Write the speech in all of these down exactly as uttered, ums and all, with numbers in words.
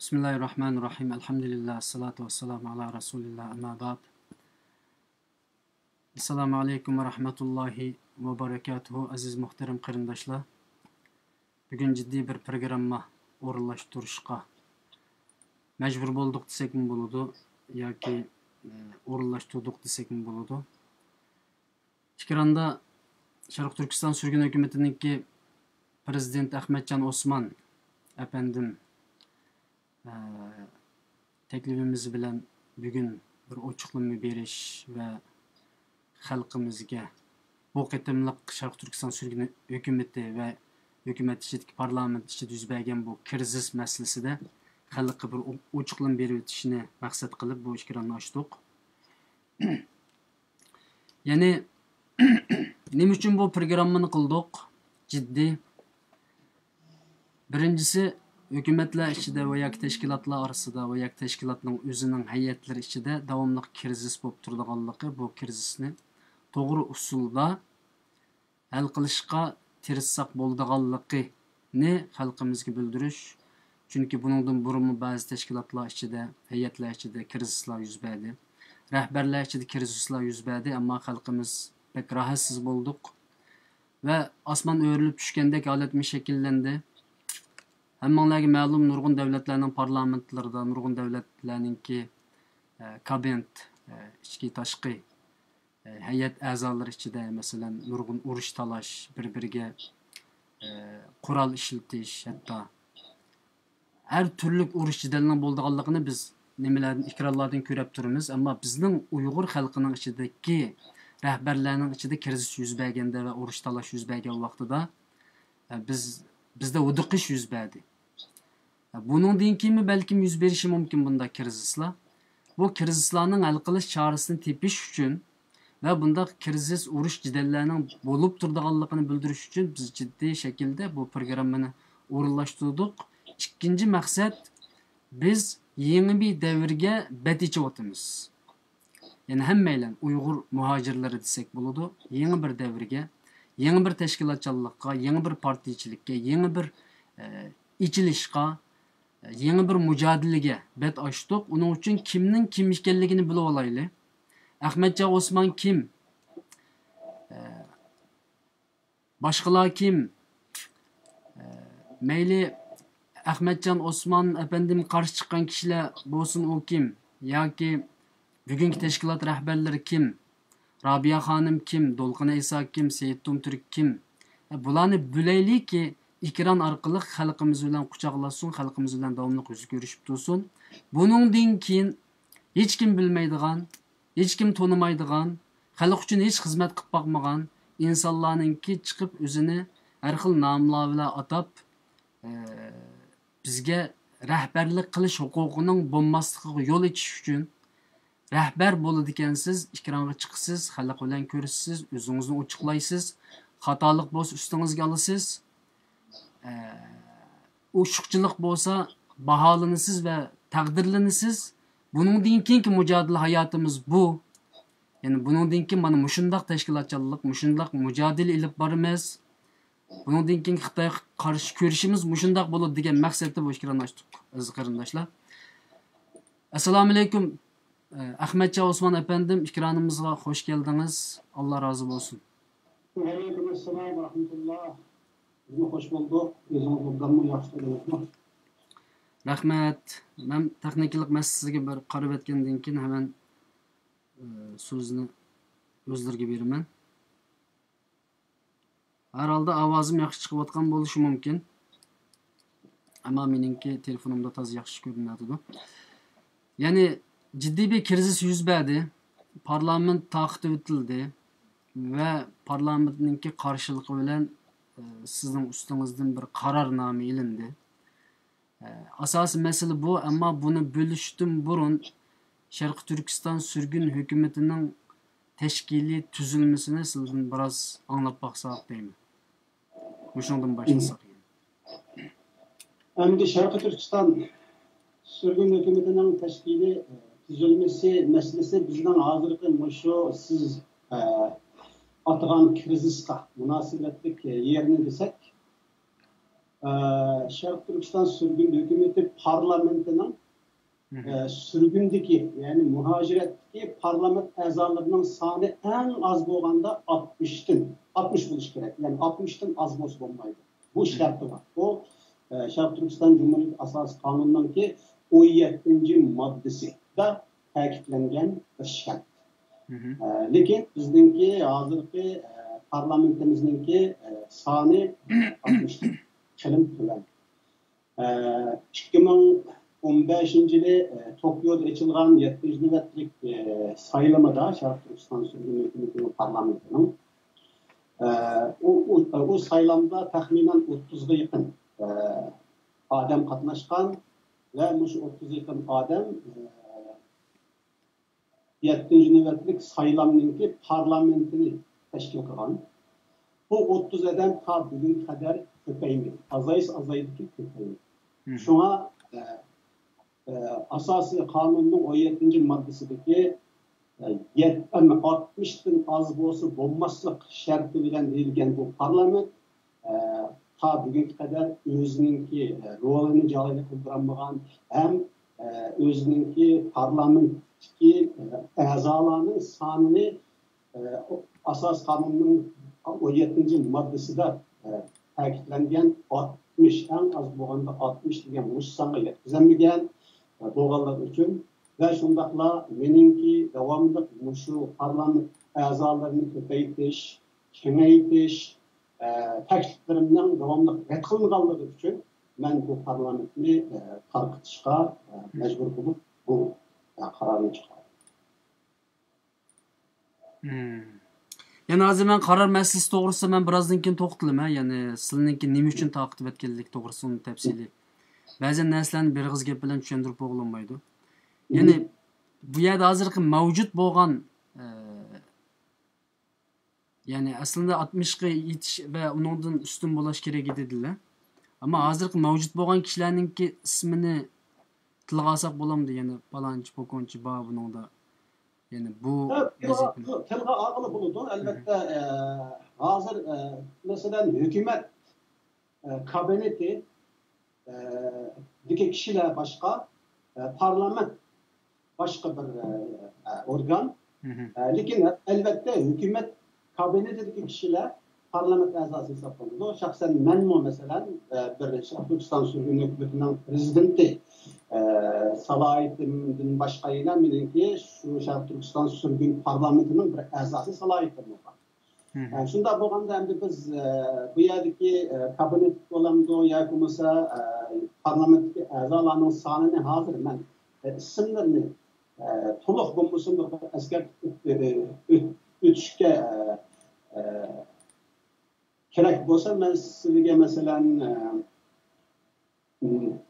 بىسمىللاھىررەھمانىررەھىم. ئەلھەمدۇلىللاھ، ئەسسالاتۇ ۋەسسالامۇ ئالا رەسۇلىللاھ، ئەمما بەئد. ئەسسالامۇ ئەلەيكۇم ۋە رەھمەتۇللاھى ۋە بەرەكاتۇھۇ. ئەزىز مۇھتەرەم قېرىنداشلار، بۈگۈن جىددىي بىر پروگرامما ئورۇنلاشتۇرۇشقا مەجبۇر بولدۇق دېسەكمۇ بولىدۇ ياكى، ئە، ئورۇنلاشتۇردۇق دېسەكمۇ بولىدۇ. ئېكراندا شەرقىي تۈركىستان سۈرگۈن ھۆكۈمىتىنىڭكى پىرېزىدېنت ئەخمەتجان ئوسمان ئەپەندىم، ئە، تەكلىپىمىز بىلەن بۈگۈن بىر ئوچۇقلىما بېرىش ۋە خەلقىمىزگە بۇ قېتىملىق شەرقىي تۈركىستان سۈرگۈن ھۆكۈمىتى ۋە ھۆكۈمەت ئىچىدىكى پارلامېنت ئىچىدە يۈز بەرگەن بۇ كىرىزىس مەسىلىسىدە خەلققە بىر ئو-، ئوچۇقلىما بېرىۋېتىشنى مەقسەت قىلىپ بۇ ئېكراننى ئاچتۇق. يەنى نېمە ئۈچۈن بۇ پروگراممىنى قىلدۇق؟ جىددىي. بىرىنچىسى، ھۆكۈمەتلەر ئىچىدە ۋە ياكى تەشكىلاتلار ئارىسىدا ۋە ياكى تەشكىلاتنىڭ ئۆزىنىڭ ھەيئەتلىرى ئىچىدە داۋاملىق كىرىزىس بولۇپ تۇرىدىغانلىقى، بۇ كىرىزىسنى توغرا ئۇسۇلدا ھەل قىلىشقا تىرىشساق بولىدىغانلىقىنى خەلقىمىزگە بىلدۈرۈش. چۈنكى بۇنىڭدىن بۇرۇنمۇ بەزى تەشكىلاتلار ئىچىدە، ھەيئەتلەر ئىچىدە كىرىزىسلار يۈز بەردى. رەھبەرلەر ئىچىدە كىرىزىسلار يۈز بەردى، ئەمما خەلقىمىز بەك راھەتسىز بولدۇق. ۋە ئاسمان ئۆرۈلۈپ چۈشكەندەك ھالەتمۇ شەكىللەندى. ھەممىڭلارغا مەلۇم، نۇرغۇن دۆلەتلەرنىڭ پارلامېنتلىرىدا، نۇرغۇن دۆلەتلەرنىڭكى، ئە، كابىنېت، ئە، ئىچكى، تاشقى، ئە، ھەيئەت ئەزالىرى ئىچىدە، مەسىلەن، نۇرغۇن ئۇرۇش، تالاش، بىر-بىرىگە، ئە، قورال ئىشلىتىش، ھەتتا ھەر تۈرلۈك ئۇرۇش جېدەلنىڭ بولىدىغانلىقىنى بىز نېمىلەردىن، ئېكرانلاردىن كۆرۈپ تۇرىمىز. ئەمما بىزنىڭ ئۇيغۇر خەلقىنىڭ ئىچىدىكى رەھبەرلەرنىڭ ئىچىدە كىرىزىس يۈز بەرگەندە ۋە ئۇرۇش، تالاش يۈز بەرگەن ۋاقتىدا، ئە، بىز، بىزدە ھودۇقۇش يۈز بەردى. ئە، بۇنىڭدىن كېيىنمۇ بەلكىم يۈز بېرىشى مۇمكىن بۇنداق كىرىزىسلار. بۇ كىرىزىسلارنىڭ ھەل قىلىش چارىسىنى تېپىش ئۈچۈن ۋە بۇنداق كىرىزىس، ئۇرۇش، جېدەللەرنىڭ بولۇپ تۇرىدىغانلىقىنى بىلدۈرۈش ئۈچۈن بىز جىددىي شەكىلدە بۇ پروگراممىنى ئورۇنلاشتۇردۇق. ئىككىنچى مەقسەت، بىز يېڭى بىر دەۋرگە بەت ئېچىۋاتىمىز. يەنى ھەممەيلەن ئۇيغۇر مۇھاجىرلىرى دېسەك بولىدۇ. يېڭى بىر دەۋرگە، يېڭى بىر تەشكىلاتچانلىققا، يېڭى بىر پارتىيىچىلىككە، يېڭى بىر، ئە، ئېچىلىشقا، يېڭى بىر مۇجادىلىگە بەت ئاچتۇق. ئۇنىڭ ئۈچۈن كىمنىڭ كىم ئىكەنلىكىنى بىلىۋالايلى. ئەخمەتجان ئوسمان كىم؟ ئە، باشقىلار كىم؟ ئە، مەيلى ئەخمەتجان ئوسمان ئەپەندىمگە قارشى چىققان كىشىلەر بولسۇن، ئۇ كىم؟ ياكى بۈگۈنكى تەشكىلات رەھبەرلىرى كىم؟ رابىيە خانىم كىم؟ دولقۇن ئەيسا كىم؟ سېيىت تومتۈرك كىم؟ ئە، بۇلارنى بىلەيلىكى، ئېكران ئارقىلىق خەلقىمىز بىلەن قۇچاقلاشسۇن، خەلقىمىز بىلەن داۋاملىق يۈز كۆرۈشۈپ تۇرسۇن. بۇنىڭدىن كېيىن ھېچكىم بىلمەيدىغان، ھېچكىم تونۇمايدىغان، خەلق ئۈچۈن ھېچ خىزمەت قىلىپ باقمىغان ئىنسانلارنىڭكى چىقىپ ئۆزىنى ھەر خىل ناملار بىلەن ئاتاپ، ئە، بىزگە رەھبەرلىك قىلىش ھوقۇقىنىڭ بولماسلىقىغا يول ئېچىش ئۈچۈن، رەھبەر بولىدىكەنسىز، ئېكرانغا چىقىسىز، خەلق بىلەن كۆرۈشىسىز، ئۆزىڭىزنى ئوچۇقلايسىز، خاتالىق بولسا ئۈستىڭىزگە ئالىسىز، ئە، ئوشۇقچىلىق بولسا باھالىنىسىز ۋە تەقدىرلىنىسىز. بۇنىڭدىن كېيىنكى مۇجادىلە ھاياتىمىز بۇ. يەنى بۇنىڭدىن كېيىن مانا مۇشۇنداق تەشكىلاتچانلىق، مۇشۇنداق مۇجادىلە ئېلىپ بارىمىز. بۇنىڭدىن كېيىن خىتايغا قارشى كۈرىشىمىز مۇشۇنداق بولىدۇ دېگەن مەقسەتتە بۇ ئېكراننى ئاچتۇق، ئەزىز قېرىنداشلار. ئەسسالامۇئەلەيكۇم، ئەخمەتجان ئوسمان ئەپەندىم، ئېكرانىمىزغا خوش كەلدىڭىز. ئاللا رازى بولسۇن. ۋەئەلەيكۇم ئەسسالام ۋە رەھمەتۇللا. بىزمۇ خوش بولدۇق. ئۆزىڭىز ئوبدانمۇ، ياخشى تۇردىڭىزمۇ؟ رەھمەت. مەن تېخنىكىلىق مەسىلىسىگە بىر قارىۋەتكەندىن كېيىن ھەمەن، ئە، سۆزنى ئۆزلىرىگە بېرىمەن. ھەر ھالدا ئاۋازىم ياخشى چىقىۋاتقان بولۇشى مۇمكىن. ئەمما مېنىڭكى تېلېفونۇمدا تازا ياخشى كۆرۈنۈۋاتىدۇ. يەنى جىددىي بىر كىرىزىس يۈز بەردى. پارلامېنت تارقىتىۋېتىلدى ۋە پارلامېنتنىڭكى قارشىلىقى بىلەن، ئە، سىزنىڭ ئۈستىڭىزدىن بىر قارارنامە ئېلىندى. ئاساسىي مەسىلە بۇ، ئەمما بۇنى بۆلۈشتىن بۇرۇن شەرقىي تۈركىستان سۈرگۈن ھۆكۈمىتىنىڭ تەشكىلىي تۈزۈلمىسىنى سىزدىن بىراز ئاڭلاپ باقساق دەيمەن. مۇشۇنىڭدىن باشلىساق. ئەمدى شەرقىي تۈركىستان سۈرگۈن ھۆكۈمىتىنىڭ تەشكىلىي تۈزۈلمىسى مەسىلىسى بىزنىڭ ھازىرقى مۇشۇ سىز، ئە، ئاتىغان كىرىزىسقا مۇناسىۋەتلىك يېرىنى دېسەك، ئە، شەرقىي تۈركىستان سۈرگۈن ھۆكۈمىتى پارلامېنتىنىڭ، ئە، سۈرگۈندىكى، يەنى مۇھاجىرەتتىكى پارلامېنت ئەزالىرىنىڭ سانى ئەڭ ئاز بولغاندا ئاتمىشتىن، ئاتمىش بولۇشى كېرەك. يەنى ئاتمىشتىن ئاز بولسا بولمايدۇ. بۇ شەرتى بار. بۇ، ئە، شەرقىي تۈركىستان جۇمھۇرىيىتى ئاساسىي قانۇنىنىڭكى ئون يەتتىنچى ماددىسىدا تەكىتلەنگەن بىر شەرت. ئە، لېكىن بىزنىڭكى ھازىرقى، ئە، پارلامېنتىمىزنىڭكى، ئە، سانى ئاتمىشتىن خېلىمۇ تۆۋەن. ئىككى مىڭ ئون بەشىنچى يىلى توكيودا ئېچىلغان يەتتىنچى نۆۋەتلىك سايلىمىدا، شەرقىي تۈركىستان سۈرگۈن ھۆكۈمىتىنىڭ پارلامېنتىنىڭ، ئۇ، ئۇ، ئۇ سايلامدا تەخمىنەن ئوتتۇزغا يېقىن ئادەم قاتناشقان ۋە مۇشۇ ئوتتۇزغا يېقىن ئادەم يەتتىنچى نۆۋەتلىك سايلامنىڭكى پارلامېنتىنى تەشكىل قىلغان. بۇ ئوتتۇز ئادەم تا بۈگۈنگە قەدەر كۆپەيمىدى. ئازايسا ئازايدىكى، كۆپەيمىدى. شۇڭا، ئە، ئە، ئاساسىي قانۇننىڭ ئون يەتتىنچى ماددىسىدىكى، ئە، يەت-، ئەمما ئاتمىشتىن ئاز بولسا بولماسلىق شەرتى بىلەن دېيىلگەن بۇ پارلامېنت، ئە، تا بۈگۈنگە قەدەر ئۆزىنىڭكى، ئە، رولىنى جارى قىلدۇرالمىغان ھەم، ئە، ئۆزىنىڭكى پارلامېنتتىكى، ئە، ئەزالارنىڭ سانىنى، ئە، ئاساسىي قانۇننىڭ ئون يەتتىنچى ماددىسىدا، ئە، تەكىتلەنگەن ئاتمىش، ئەڭ ئاز بولغاندا ئاتمىش دېگەن مۇشۇ سانغا يەتكۈزەلمىگەن، ئە، بولغانلىقى ئۈچۈن ۋە شۇنداقلا مېنىڭكى داۋاملىق مۇشۇ پارلامېنت ئەزالىرىنى كۆپەيتىش، كېڭەيتىش، ئە، تەكلىپلىرىمنىڭ داۋاملىق رەت قىلىنغانلىقى ئۈچۈن مەن بۇ پارلامېنتنى، ئە، تارقىتىشقا، ئە، مەجبۇر بولۇپ، بۇ، ئە، قارارنى چىقاردىم. يەنە ھازىر مەن قارار مەسىلىسى توغرىسىدا مەن بىرازدىن كېيىن توختىلىمەن. يەنى سىلىنىڭكى نېمە ئۈچۈن تارقىتىۋەتكەنلىكى توغرىسىدا ئۇنى تەپسىلىي. بەزەن نەرسىلەرنى بىر ئېغىز گەپ بىلەن چۈشەندۈرۈپ بولغىلى بولمايدۇ. يەنى بۇ يەردە ھازىرقى مەۋجۇت بولغان، ئە، يەنى ئەسلىدە ئاتمىشقا يېتىش ۋە ئۇنىڭدىن ئۈستۈن بولاش كېرەك ئىدى دېدىلە. ئەمما ھازىرقى مەۋجۇت بولغان كىشىلەرنىڭكى ئىسمىنى تىلغا ئالساق بولامدۇ؟ يەنى پالانچى، پوكونچى بار بۇنىڭدا. يەنى بۇ تىلغا، تىلغا ئالغىلى بولىدۇ. ئەلۋەتتە، ئە، ھازىر، ئە، مەسىلەن، ھۆكۈمەت، ئە، كابىنېتى، ئە، دىكى كىشىلەر باشقا، ئە، پارلامېنت باشقا بىر، ئە، ئە، ئورگان. ئە، لېكىن ئەلۋەتتە ھۆكۈمەت كابىنېتىدىكى كىشىلەر پارلامېنت ئەزاسى ھېسابلىنىدۇ. شەخسەن مەنمۇ، مەسىلەن، ئە، بىر شەرقىي تۈركىستان سۈرگۈن ھۆكۈمىتىنىڭ پرېزىدېنتى، ئە، سالاھىيىتىمدىن باشقا يەنە مېنىڭكى شۇ شەرقىي تۈركىستان سۈرگۈن پارلامېنتىنىڭ بىر ئەزاسى سالاھىيىتىممۇ بار. ئە، شۇنداق بولغاندا ئەمدى بىز، ئە، بۇ يەردىكى، ئە، كابىنېت بولامدۇ ياكى بولمىسا، ئە، پارلامېنتتىكى ئەزالارنىڭ سانىنى ھازىر مەن، ئە، ئىسىملىرىنى، ئە، تولۇق بولمىسىمۇ بىر ئەسكەرتىپ ئۆت-، ئۆت-، ئۆتۈشكە، ئە، ئە، كېرەك بولسا، مەن سىلىگە، مەسىلەن، ئە،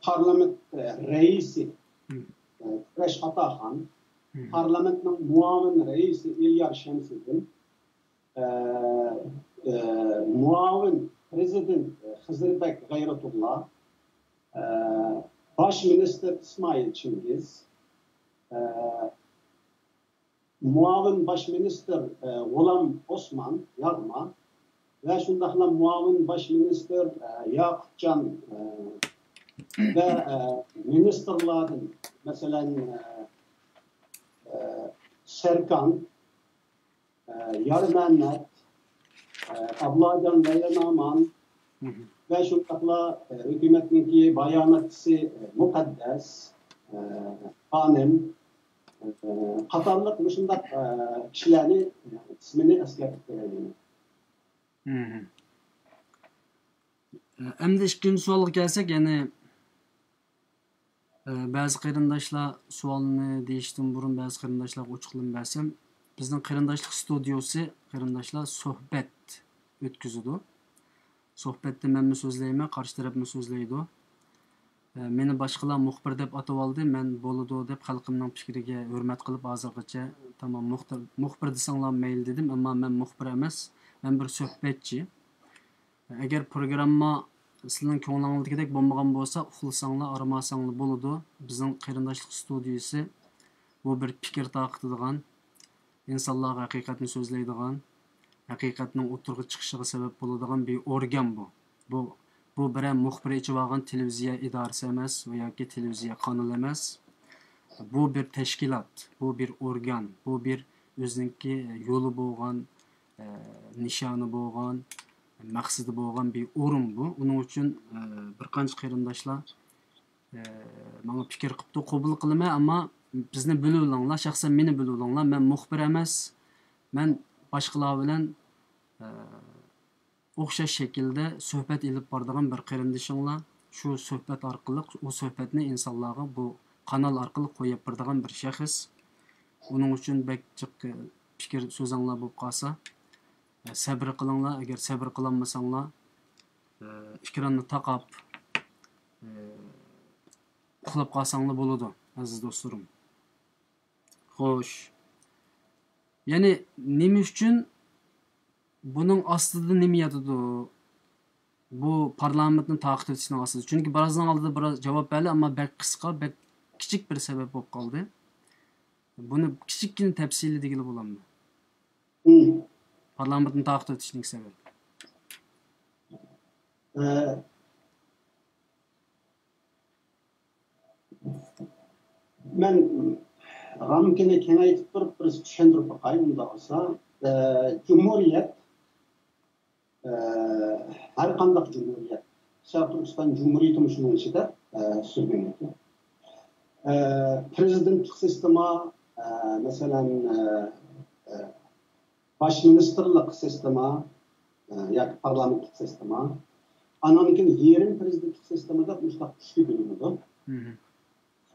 پارلامېنت، ئە، رەئىسى، ئە، قۇرەش ئاتاخان، پارلامېنتنىڭ مۇئاۋىن رەئىسى ئېليار شەمسىدىن، ئە، ئە، مۇئاۋىن پرېزىدېنت خىزىربەك غەيرەتۇللا، ئە، باش مىنىستىر ئىسمائىل چىڭگىز، ئە، مۇئاۋىن باش مىنىستىر، ئە، غۇلام ئوسمان ياغما ۋە شۇنداقلا مۇئاۋىن باش مىنىستىر، ئە، ياقۇپجان، ئە، ۋە، ئە، مىنىستىرلاردىن، مەسىلەن، ئە، ئە، سەركان، ئە، يارمەمەت، ئە، ئابلاجان لەيلانامان ۋە شۇنداقلا، ئە، ھۆكۈمەتنىڭكى باياناتچىسى، ئە، مۇقەددەس، ئە، خانىم، ئە، قاتارلىق مۇشۇنداق، ئە، كىشىلەرنى، ئە، ئىسمىنى ئەسكەرتىپ بېرەيلى. ئەمدى ئىككىنچى سوئالغا كەلسەك، يەنى، ئە، بەزى قېرىنداشلار سوئالنى دېيىشتىن بۇرۇن بەزى قېرىنداشلارغا ئوچۇقلىما بەرسەم، بىزنىڭ قېرىنداشلىق ستۇدىيوسى قېرىنداشلار سۆھبەت ئۆتكۈزىدۇ. سۆھبەتتە مەنمۇ سۆزلەيمەن، قارشى تەرەپمۇ سۆزلەيدۇ. ئە، مېنى باشقىلار مۇخبىر دەپ ئاتىۋالدى، مەن بولىدۇ دەپ خەلقىمنىڭ پىكرىگە ھۆرمەت قىلىپ ھازىرغىچە تامام مۇخبىر، مۇخبىر دېسەڭلار مەيلى دېدىم، ئەمما مەن مۇخبىر ئەمەس، مەن بىر سۆھبەتچى. ئەگەر پروگرامما سىلىنىڭ كۆڭلىڭىزدىكىدەك بولمىغان بولسا، ئۇخلىساڭلار، ئارام ئالساڭلار بولىدۇ. بىزنىڭ قېرىنداشلىق ستۇدىيىسى بۇ بىر پىكىر تارقىتىدىغان، ئىنسانلارغا ھەقىقەتنى سۆزلەيدىغان، ھەقىقەتنىڭ ئوتتۇرىغا چىقىشىغا سەۋەب بولىدىغان بىر ئورگان بۇ. بۇ بۇ بىرەر مۇخبىر ئېچىۋالغان تېلېۋىزىيە ئىدارىسى ئەمەس ۋە ياكى تېلېۋىزىيە قانىلى ئەمەس. بۇ بىر تەشكىلات، بۇ بىر ئورگان، بۇ بىر ئۆزىنىڭكى يولى بولغان، ئە، نىشانى بولغان، مەقسىتى بولغان بىر ئورۇن بۇ. ئۇنىڭ ئۈچۈن، ئە، بىر قانچە قېرىنداشلار، ئە، ماڭا پىكىر قىپتۇ، قوبۇل قىلىمەن، ئەمما بىزنى بىلىۋېلىڭلار، شەخسەن مېنى بىلىۋېلىڭلار، مەن مۇخبىر ئەمەس، مەن باشقىلار بىلەن، ئە، ئوخشاش شەكىلدە سۆھبەت ئېلىپ بارىدىغان بىر قېرىندىشىڭلار، شۇ سۆھبەت ئارقىلىق، ئۇ سۆھبەتنى ئىنسانلارغا بۇ قانال ئارقىلىق قويۇپ بېرىدىغان بىر شەخس. ئۇنىڭ ئۈچۈن بەك جىق پىكىر سۆزۈڭلار بولۇپ قالسا، سەبرى قىلىڭلار. ئەگەر سەبرى قىلالمىساڭلار، ئېكراننى تاقاپ، ئۇخلاپ قالساڭلار بولىدۇ، ئەزىز دوستلىرىم. خوش. يەنى نېمە ئۈچۈن بۇنىڭ ئاستىدا نېمە ياتىدۇ؟ بۇ پارلامېنتنى تارقىتىۋېتىشنىڭ ئاستىدا. چۈنكى بىرازنىڭ ئالدىدا بىراز جاۋاب بەردى، ئەمما بەك قىسقا، بەك كىچىك بىر سەۋەب بولۇپ قالدى. بۇنى كىچىككىنە تەپسىلىي دېگىلى بولامدۇ؟ مم. پارلامېنتنى تارقىتىۋېتىشنىڭ سەۋەبى. ئە، مەن رامكىنى كېڭەيتىپ تۇرۇپ، بىر چۈشەندۈرۈپ باقاي، ئۇنداق بولسا. ئە، جۇمھۇرىيەت، ئە، ھەر قانداق جۇمھۇرىيەت، شەرقىي تۈركىستان جۇمھۇرىيىتىمۇ شۇنىڭ ئىچىدە، ئە، سۈرگۈنلۈكى. ئە، پىرېزىدېنتلىق سىستېما، ئە، مەسىلەن، ئە، ئە، باش مىنىستىرلىق سىستېما، ئە، ياكى پارلامېنتلىق سىستېما، ئانان كېيىن يېرىم پىرېزىدېنتلىق سىستېما دەپ مۇشۇنداق ئۈچكە بۆلۈنىدۇ. مم.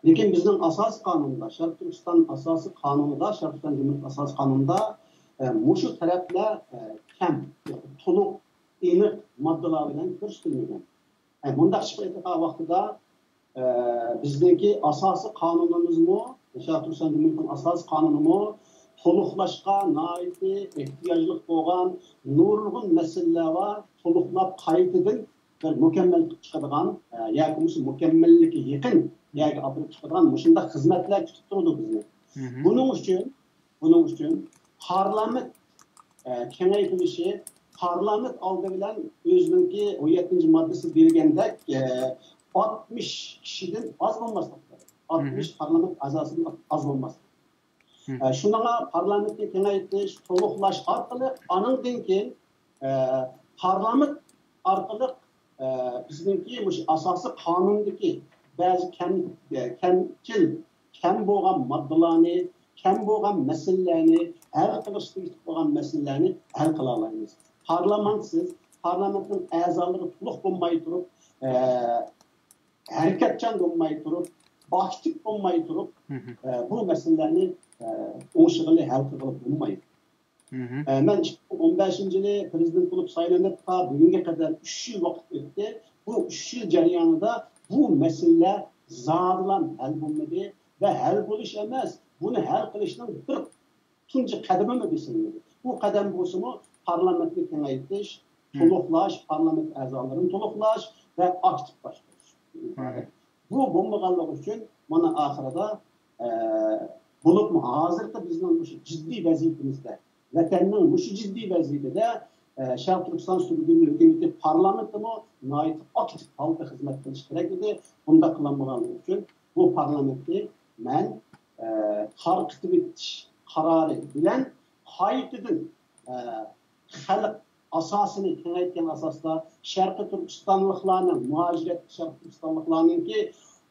لېكىن بىزنىڭ ئاساسىي قانۇندا، شەرقىي تۈركىستان ئاساسىي قانۇنىدا، شەرقىي تۈركىستان جۇمھۇرىيىتى ئاساسىي قانۇنىدا، ئە، مۇشۇ تەرەپلەر، ئە، كەم، تولۇق، ئېنىق ماددىلار بىلەن كۆرسىتىلمىگەن. ئە، مۇنداق ئىشقا ئېيتقان ۋاقتىدا، ئە، بىزنىڭكى ئاساسىي قانۇنىمىزمۇ، شەرقىي تۈركىستان جۇمھۇرىيىتىنىڭ ئاساسىي قانۇنىمۇ تولۇقلاشقا ناھايىتى ئېھتىياجلىق بولغان نۇرغۇن مەسىلىلەر بار. تولۇقلاپ قايتىدىن بىر مۇكەممەل قىلىپ چىقىدىغان، ئە، ياكى بولمىسا مۇكەممەللىككە يېقىن يەرگە ئاپىرىپ چىقىدىغان مۇشۇنداق خىزمەتلەر كۈتۈپ تۇرىدۇ بىزنى. مم. بۇنىڭ ئۈچۈن، بۇنىڭ ئۈچۈن پارلامېنت، ئە، كېڭەيتىلىشى، پارلامېنت ئالدى بىلەن ئۆزىنىڭكى ئون يەتتىنچى ماددىسى بەلگىلىگەندەك، ئە، ئاتمىش كىشىدىن ئاز بولماسلىق كېرەك. ئاتمىش مم. پارلامېنت ئەزاسىدىن ئاز بولماسلىق. مم. ئە، شۇنىڭغا پارلامېنتنى كېڭەيتىش، تولۇقلاش ئارقىلىق ئانىڭدىن كېيىن ئە، پارلامېنت ئارقىلىق، ئە، بىزنىڭكى مۇشۇ ئاساسىي قانۇندىكى بەزى كەم-، ئە، كەمچىل، كەم بولغان ماددىلارنى، كەم بولغان مەسىلىلەرنى، ھەل قىلىشقا تېگىشلىك بولغان مەسىلىلەرنى ھەل قىلالايمىز. پارلامېنتسىز، پارلامېنتنىڭ ئەزالىرى تولۇق بولماي تۇرۇپ، ئە، ھەرىكەتچان بولماي تۇرۇپ، ئاكتىپ بولماي تۇرۇپ، مم. ئە، بۇ مەسىلىلەرنى، ئە، ئوڭشىغىلى، ھەل قىلغىلى بولمايدۇ. مم. ئە، مەن ئىككى مىڭ ئون بەشىنچى يىلى پىرېزىدېنت بولۇپ سايلىنىپ، تا بۈگۈنگە قەدەر ئۈچ يىل ۋاقىت ئۆتتى. بۇ ئۈچ يىل جەريانىدا بۇ مەسىلىلەر زادىلا ھەل بولمىدى ۋە ھەل بولۇش ئەمەس، بۇنى ھەل قىلىشنىڭ بىر تۇنجى قەدىمىمۇ بېسىلمىدى. بۇ قەدەم بولسىمۇ پارلامېنتنى كېڭەيتىش، مم. تولۇقلاش، پارلامېنت ئەزالىرىنى تولۇقلاش ۋە ئاكتىپ باشقۇرۇش. مم. بۇ بولمىغانلىقى ئۈچۈن مانا ئاخىرىدا، ئە، بولۇپمۇ ھازىرقى بىزنىڭ مۇشۇ جىددىي ۋەزىيىتىمىزدە، ۋەتەننىڭ مۇشۇ جىددىي ۋەزىيىتىدە، ئە، شەرقىي تۈركىستان سۈرگۈنلۈك ھۆكۈمىتى پارلامېنتىمۇ ناھايىتى ئاكتىپ ھالدا خىزمەت قىلىشى كېرەك ئىدى. بۇنداق قىلالمىغانلىقى ئۈچۈن بۇ پارلامېنتنى مەن، ئە، تارقىتىۋېتىش قارارى بىلەن قايتىدىن، ئە، خەلق ئاساسىنى كېڭەيتكەن ئاساستا، شەرقىي تۈركىستانلىقلارنىڭ، مۇھاجىرەتتە شەرقىي تۈركىستانلىقلارنىڭكى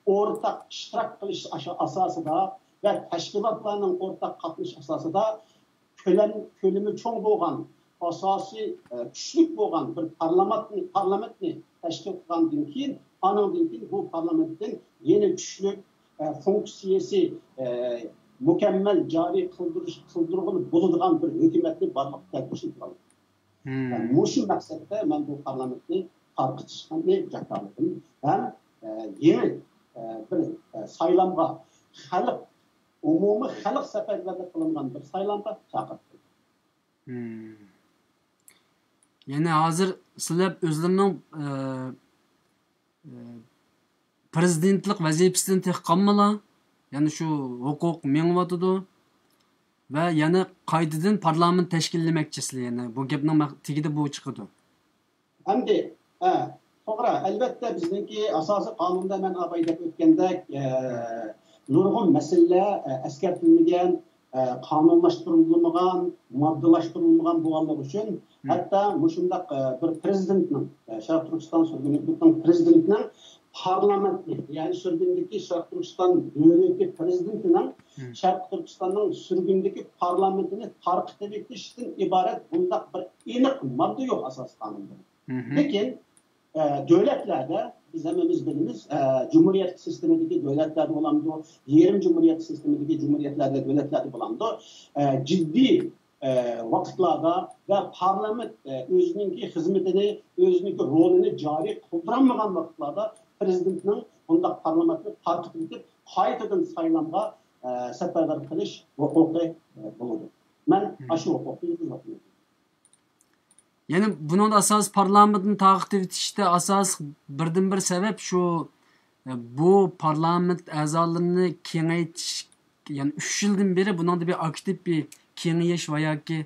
ئورتاق ئىشتىراك قىلىش ئاشۇ ئاساسىدا ۋە تەشكىلاتلارنىڭ ئورتاق قاتنىشىش ئاساسىدا كۆلەم، كۆلىمى چوڭ بولغان، ئاساسىي، ئە، كۈچلۈك بولغان بىر پارلامېنتنى، پارلامېنتنى تەشكىل قىلغاندىن كېيىن، ئانىڭدىن كېيىن بۇ پارلامېنتتىن يەنە كۈچلۈك، ئە، فۇنكسىيەسى، ئە، مۇكەممەل جارى قىلدۇرۇش، قىلدۇرغىلى بولىدىغان بىر ھۆكۈمەتنى بارلىققا كەلتۈرۈشنى پىلانلىغان. مم. ۋە مۇشۇ مەقسەتتە مەن بۇ پارلامېنتنى تارقىتىشنى جاكارلىدىم ھەم، ئە، يېڭى، ئە، بىر، ئە، سايلامغا، خەلق، ئومۇمىي خەلق سەپەرۋەرلىك قىلىنغان بىر سايلامغا چاقىرتتىم. مم. يەنى ھازىر سىلەر ئۆزلىرىنىڭ، ئە، ئە، پىرېزىدېنتلىق ۋەزىپىسىدىن تېخى قالمىلا، يەنە شۇ ھوقۇق مېڭىۋاتىدۇ ۋە يەنە قايتىدىن پارلامېنت تەشكىللىمەكچىسىلەر، يەنە بۇ گەپنىڭ مەق-، تېگىدە بۇ چىقىدۇ. ئەمدى، ھە، توغرا، ئەلۋەتتە، بىزنىڭكى ئاساسىي قانۇندا مەن ئاباي دەپ ئۆتكەندەك، ئە، نۇرغۇن مەسىلىلەر، ئە، ئەسكەرتىلمىگەن، ئە، قانۇنلاشتۇرۇلمىغان، ماددىلاشتۇرۇلمىغان بولغانلىقى ئۈچۈن، ھەتتا مۇشۇنداق، ئە، بىر پرېزىدېنتنىڭ، ئە، شەرقىي تۈركىستان سۈرگۈن ھۆكۈمىتىنىڭ پرېزىدېنتىنىڭ پارلامېنتنى، يەنى سۈرگۈندىكى شەرقىي تۈركىستان دۆلىتى پرېزىدېنتىنىڭ شەرقىي تۈركىستاننىڭ سۈرگۈندىكى پارلامېنتىنى تارقىتىۋېتىشتىن ئىبارەت بۇنداق بىر ئېنىق ماددا يوق ئاساسىي قانۇندا. لېكىن، ئە، دۆلەتلەردە، بىز ھەممىمىز بىلىمىز، ئە، جۇمھۇرىيەت سىستېمىدىكى دۆلەتلەردە بولامدۇ، يېرىم جۇمھۇرىيەت سىستېمىدىكى جۇمھۇرىيەتلەردە، دۆلەتلەردە بولامدۇ، ئە، جىددىي، ئە، ۋاقىتلاردا ۋە پارلامېنت، ئە، ئۆزىنىڭكى خىزمىتىنى، ئۆزىنىڭكى رولىنى جارى قىلدۇرالمىغان ۋاقىتلاردا پرېزىدېنتنىڭ بۇنداق پارلامېنتنى تارقىتىۋېتىپ، قايتىدىن سايلامغا، ئە، سەپەرۋەر قىلىش ھوقۇقى، ئە، بولىدۇ. مەن ئاشۇ ھوقۇقنى يۈرگۈزۈۋاتىمەن. يەنى بۇنىڭدا ئاساسىي پارلامېنتنى تارقىتىۋېتىشتە ئاساسىي بىردىنبىر سەۋەب شۇ، بۇ پارلامېنت ئەزالىرىنى كېڭەيتىش، يەنى ئۈچ يىلدىن بېرى بۇنىڭدا بىر ئاكتىپ بىر كېڭىيىش ۋە ياكى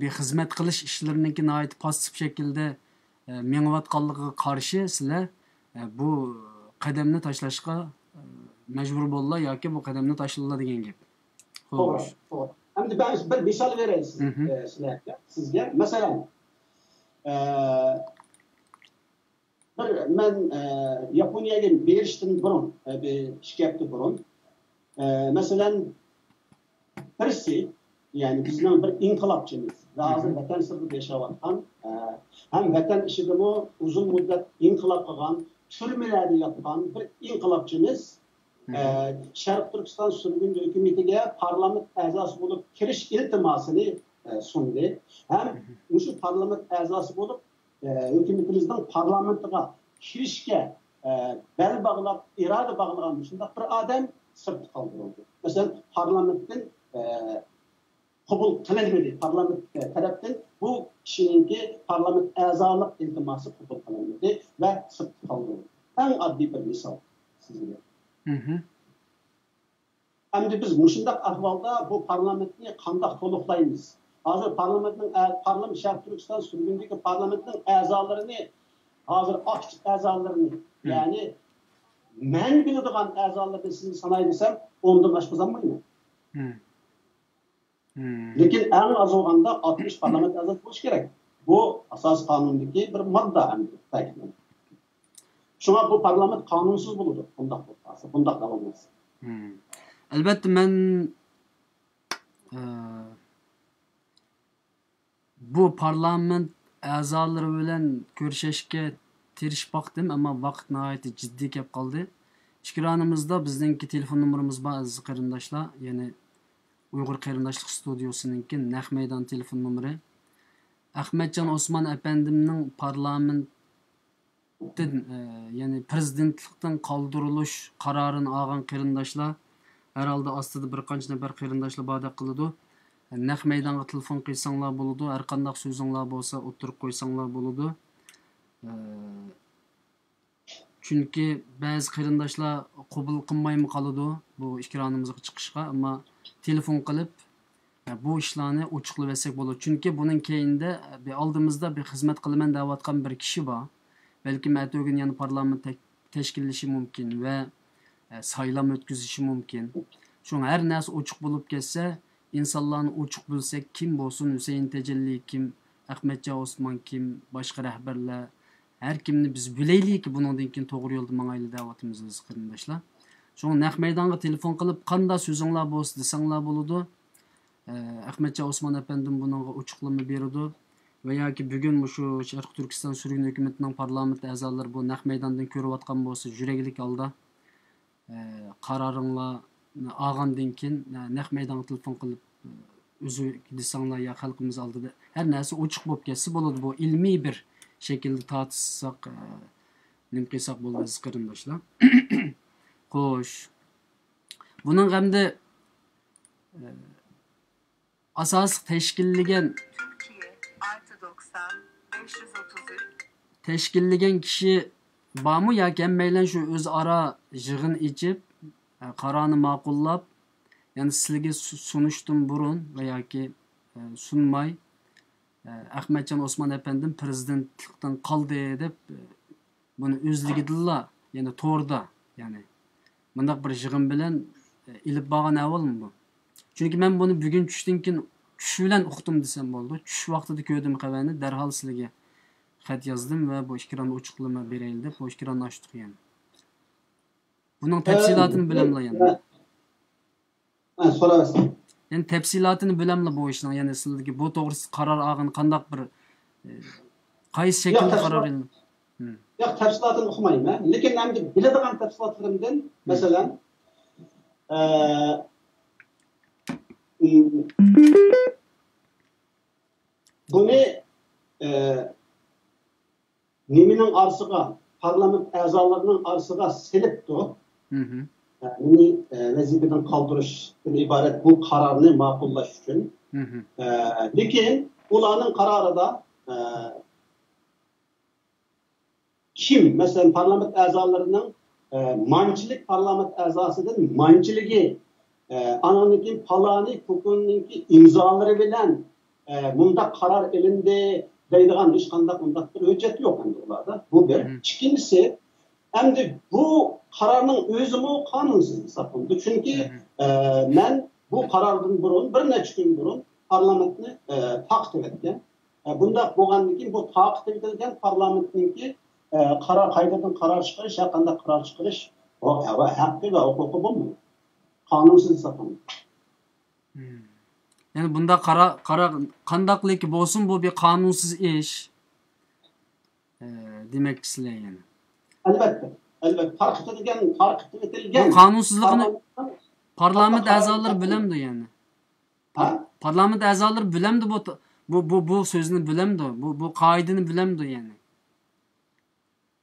بىر خىزمەت قىلىش ئىشلىرىنىڭكى ناھايىتى پاسسىپ شەكىلدە، ئە، مېڭىۋاتقانلىقىغا قارشى سىلەر، ئە، بۇ قەدەمنى تاشلاشقا، ئە، مەجبۇر بولدىلا ياكى بۇ قەدەمنى تاشلىدىلا دېگەن گەپ. توغرا، توغرا. ئەمدى مەن بىر مىسال بېرەي سىز-، ئە، سىلەرگە، سىزگە. مەسىلەن، ئە، بىر مەن، ئە، ياپونىيەگە بېرىشتىن بۇرۇن، ئە، بىر ئىككى ھەپتە بۇرۇن، ئە، مەسىلەن، بىرسى، يەنى بىزنىڭ بىر ئىنقىلابچىمىز ۋە ھازىر ۋەتەن سىرتىدا ياشاۋاتقان، ئە، ھەم ۋەتەن ئىچىدىمۇ ئۇزۇن مۇددەت ئىنقىلاب قىلغان، تۈرمىلەردە ياتقان بىر ئىنقىلابچىمىز، ئە، شەرقىي تۈركىستان سۈرگۈن ھۆكۈمىتىگە پارلامېنت ئەزاسى بولۇپ كىرىش ئىلتىماسىنى، ئە، سۇندى. ھەم مۇشۇ پارلامېنت ئەزاسى بولۇپ، ئە، ھۆكۈمىتىمىزنىڭ پارلامېنتىغا كىرىشكە، ئە، بەل باغلاپ، ئىرادە باغلىغان مۇشۇنداق بىر ئادەم سىرتتا قالدۇرۇلدى. مەسىلەن، پارلامېنتتىن، ئە، قوبۇل قىلىنمىدى، پارلامېنت، ئە، تەرەپتىن بۇ كىشىنىڭكى پارلامېنت ئەزالىق ئىلتىماسى قوبۇل قىلىنمىدى ۋە سىرتتا قالدۇرۇلدى. ئەڭ ئاددىي بىر مىسال سىزگە. ئەمدى بىز مۇشۇنداق ئەھۋالدا بۇ پارلامېنتنى قانداق تولۇقلايمىز؟ ھازىر پارلامېنتنىڭ ئە-، پارلام-، شەرقىي تۈركىستان سۈرگۈندىكى پارلامېنتنىڭ ئەزالىرىنى، ھازىر ئاكتىپ ئەزالىرىنى، يەنى مەن بىلىدىغان ئەزالىرىنى سىزنى ساناي دېسەم، ئوندىن ئاشقۇزالمايمەن. لېكىن ئەڭ ئاز بولغاندا ئاتمىش پارلامېنت ئەزاسى بولۇشى كېرەك. بۇ ئاساسىي قانۇندىكى بىر ماددا ئەمدى تەكىتلەنگەن. شۇڭا بۇ پارلامېنت قانۇنسىز بولىدۇ، بۇنداق بولۇپ قالسا، بۇنداق داۋاملاشسا. ئەلۋەتتە، مەن، ئە، بۇ پارلامېنت ئەزالىرى بىلەن كۆرۈشۈشكە تىرىشىپ باقتىم، ئەمما ۋاقىت ناھايىتى جىددىي كەپ قالدى. ئىكرانىمىزدا بىزنىڭكى تېلېفون نومۇرىمىز بار، ئەزىز قېرىنداشلار، يەنى ئۇيغۇر قېرىنداشلىق ستۇدىيوسىنىڭكى نەق مەيدان تېلېفون نومۇرى. ئەخمەتجان ئوسمان ئەپەندىمنىڭ پارلامېنتتىن، ئە، يەنى پىرېزىدېنتلىقتىن قالدۇرۇلۇش قارارىنى ئالغان قېرىنداشلار، ھەر ھالدا ئاستىدا بىر قانچە نەپەر قېرىنداشلار باردەك قىلىدۇ. نەق مەيدانغا تېلېفون قىلساڭلار بولىدۇ، ھەر قانداق سۆزۈڭلار بولسا ئوتتۇرىغا قويساڭلار بولىدۇ. ئە، چۈنكى بەزى قېرىنداشلار قوبۇل قىلمايمۇ قالىدۇ بۇ ئېكرانىمىزغا چىقىشقا، ئەمما تېلېفون قىلىپ، بۇ ئىشلارنى ئوچۇقلىۋەتسەك بولىدۇ. چۈنكى بۇنىڭ كەينىدە بىر ئالدىمىزدا بىر خىزمەت قىلىمەن دەۋاتقان بىر كىشى بار. بەلكىم ئەتىگۈن يەنە پارلامېنت تەك-، تەشكىللىشى مۇمكىن ۋە، ئە، سايلام ئۆتكۈزۈشى مۇمكىن. شۇڭا ھەر نەرسە ئوچۇق بولۇپ كەتسە، ئىنسانلارنى ئوچۇق بىلسەك، كىم بولسۇن، ھۈسەيىن تەجەللى كىم، ئەخمەتجان ئوسمان كىم، باشقا رەھبەرلەر، ھەر كىمنى بىز بىلەيلىكى، بۇنىڭدىن كېيىن توغرا يولدا ماڭايلى دەۋاتىمىز، ئەزىز قېرىنداشلار. شۇڭا نەق مەيدانغا تېلېفون قىلىپ، قاندا سۆزۈڭلار بولسا دېسەڭلار بولىدۇ. ئە، ئەخمەتجان ئوسمان ئەپەندىم بۇنىڭغا ئوچۇقلىما بېرىدۇ. ۋە ياكى بۈگۈن مۇشۇ شەرقىي تۈركىستان سۈرگۈن ھۆكۈمىتىنىڭ پارلامېنت ئەزالىرى بۇ نەق مەيداندىن كۆرۈۋاتقان بولسا، يۈرەكلىك ھالدا، ئە، قارارىڭلارنى ئالغاندىن كېيىن، ئە، نەق مەيدانغا تېلېفون قىلىپ، ئە، ئۆزى دېسەڭلار يا خەلقىمىز ئالدىدا ھەر نەرسە ئوچۇق بولۇپ كەتسە بولىدۇ. بۇ ئىلمىي بىر شەكىلدە تارتىشساق، ئە، نېمە قىلساق بولىدۇ، ئەزىز قېرىنداشلار. خوش. بۇنىڭ ئەمدى، ئە، ئاساسلىق تەشكىللىگەن، تەشكىللىگەن كىشى بارمۇ ياكى ھەممەيلەن شۇ ئۆزئارا يىغىن ئېچىپ، ئە، قارارنى ماقۇللاپ، يەنى سىلىگە سۇ-، سۇنۇشتىن بۇرۇن ۋە ياكى، ئە، سۇنماي، ئە، ئەخمەتجان ئوسمان ئەپەندىم پىرېزىدېنتلىقتىن قالدى دەپ، ئە، بۇنى ئۆزلۈكىدىنلا، يەنى توردا، يەنى مۇنداق بىر يىغىن بىلەن، ئە، ئېلىپ بارغان ئەھۋالمۇ بۇ؟ چۈنكى مەن بۇنى بۈگۈن چۈشتىن كېيىن، چۈش بىلەن ئۇقتۇم دېسەم بولىدۇ. چۈش ۋاقتىدا كۆردۈم خەۋەرنى، دەرھال سىلەرگە خەت يازدىم ۋە بۇ ئىكراننى ئوچۇقلىما بېرەيلى دەپ، بۇ ئىكراننى ئاچتۇق يەنە. بۇنىڭ تەپسىلاتىنى بىلەملا يەنە. ھە، سوراۋەرسەن. يەنى تەپسىلاتىنى بىلەملا بۇ ئىشنىڭ، يەنى سىلەرگە بۇ توغرىسىدا قارار ئالغان قانداق بىر، ئە، قايسى شەكىلدە قارار ئېلىندى؟ ياق، تەپسىلاتىنى ئۇقمايمەن. لېكىن ئەمدى بىلىدىغان تەپسىلاتلىرىمدىن، مەسىلەن، ئە، بۇنى، ئە، نېمىنىڭ ئارىسىغا، پارلامېنت ئەزالىرىنىڭ ئارىسىغا سېلىپتۇ. ئە، نېمە، ئە، ۋەزىپىدىن قالدۇرۇشتىن ئىبارەت بۇ قارارنى ماقۇللاش ئۈچۈن. ئە، لېكىن ئۇلارنىڭ قارارىدا، ئە، كىم، مەسىلەن، پارلامېنت ئەزالىرىنىڭ، ئە، مانچىلىك پارلامېنت ئەزاسىدىن مانچىلىكى، ئە، ئانىڭدىن كېيىن پالانى، پۇكۇننىڭكى ئىمزالىرى بىلەن، ئە، مۇنداق قارار ئېلىندى دەيدىغان ھېچقانداق ئۇنداق بىر ھۆججەت يوق ئەمدى ئۇلاردا. بۇ بىر. ئىككىنچىسى، ئەمدى بۇ قارارنىڭ ئۆزىمۇ قانۇنسىز ھېسابلىنىدۇ. چۈنكى، ئە، مەن بۇ قارارىدىن بۇرۇن، بىر نەچچە كۈن بۇرۇن پارلامېنتنى، ئە، تارقىتىۋەتكەن. ئە، بۇنداق بولغاندىن كېيىن بۇ تارقىتىۋېتىلگەن پارلامېنتنىڭكى، ئە، قارار، قايتىدىن قارار چىقىرىش، ھەر قانداق قارار چىقىرىش ھە-، ھە-، ھەققى ۋە ھوقۇقى بولمايدۇ. قانۇنسىز ھېسابلىنىدۇ. يەنى بۇنداق قارار، قارار قانداقلىكى بولسۇن، بۇ بىر قانۇنسىز ئىش. ئە، دېمەكچىسىلەر يەنى. ئەلۋەتتە، ئەلۋەتتە. تارقىتىلگەن، تارقىتىۋېتىلگەن بۇ قانۇنسىزلىقىنى پارلامېنت ئەزالىرى بىلەمدۇ يەنى؟ ھە؟ پارلامېنت ئەزالىرى بىلەمدۇ بۇ، بۇ، بۇ، بۇ سۆزنى بىلەمدۇ؟ بۇ، بۇ قائىدىنى بىلەمدۇ يەنى؟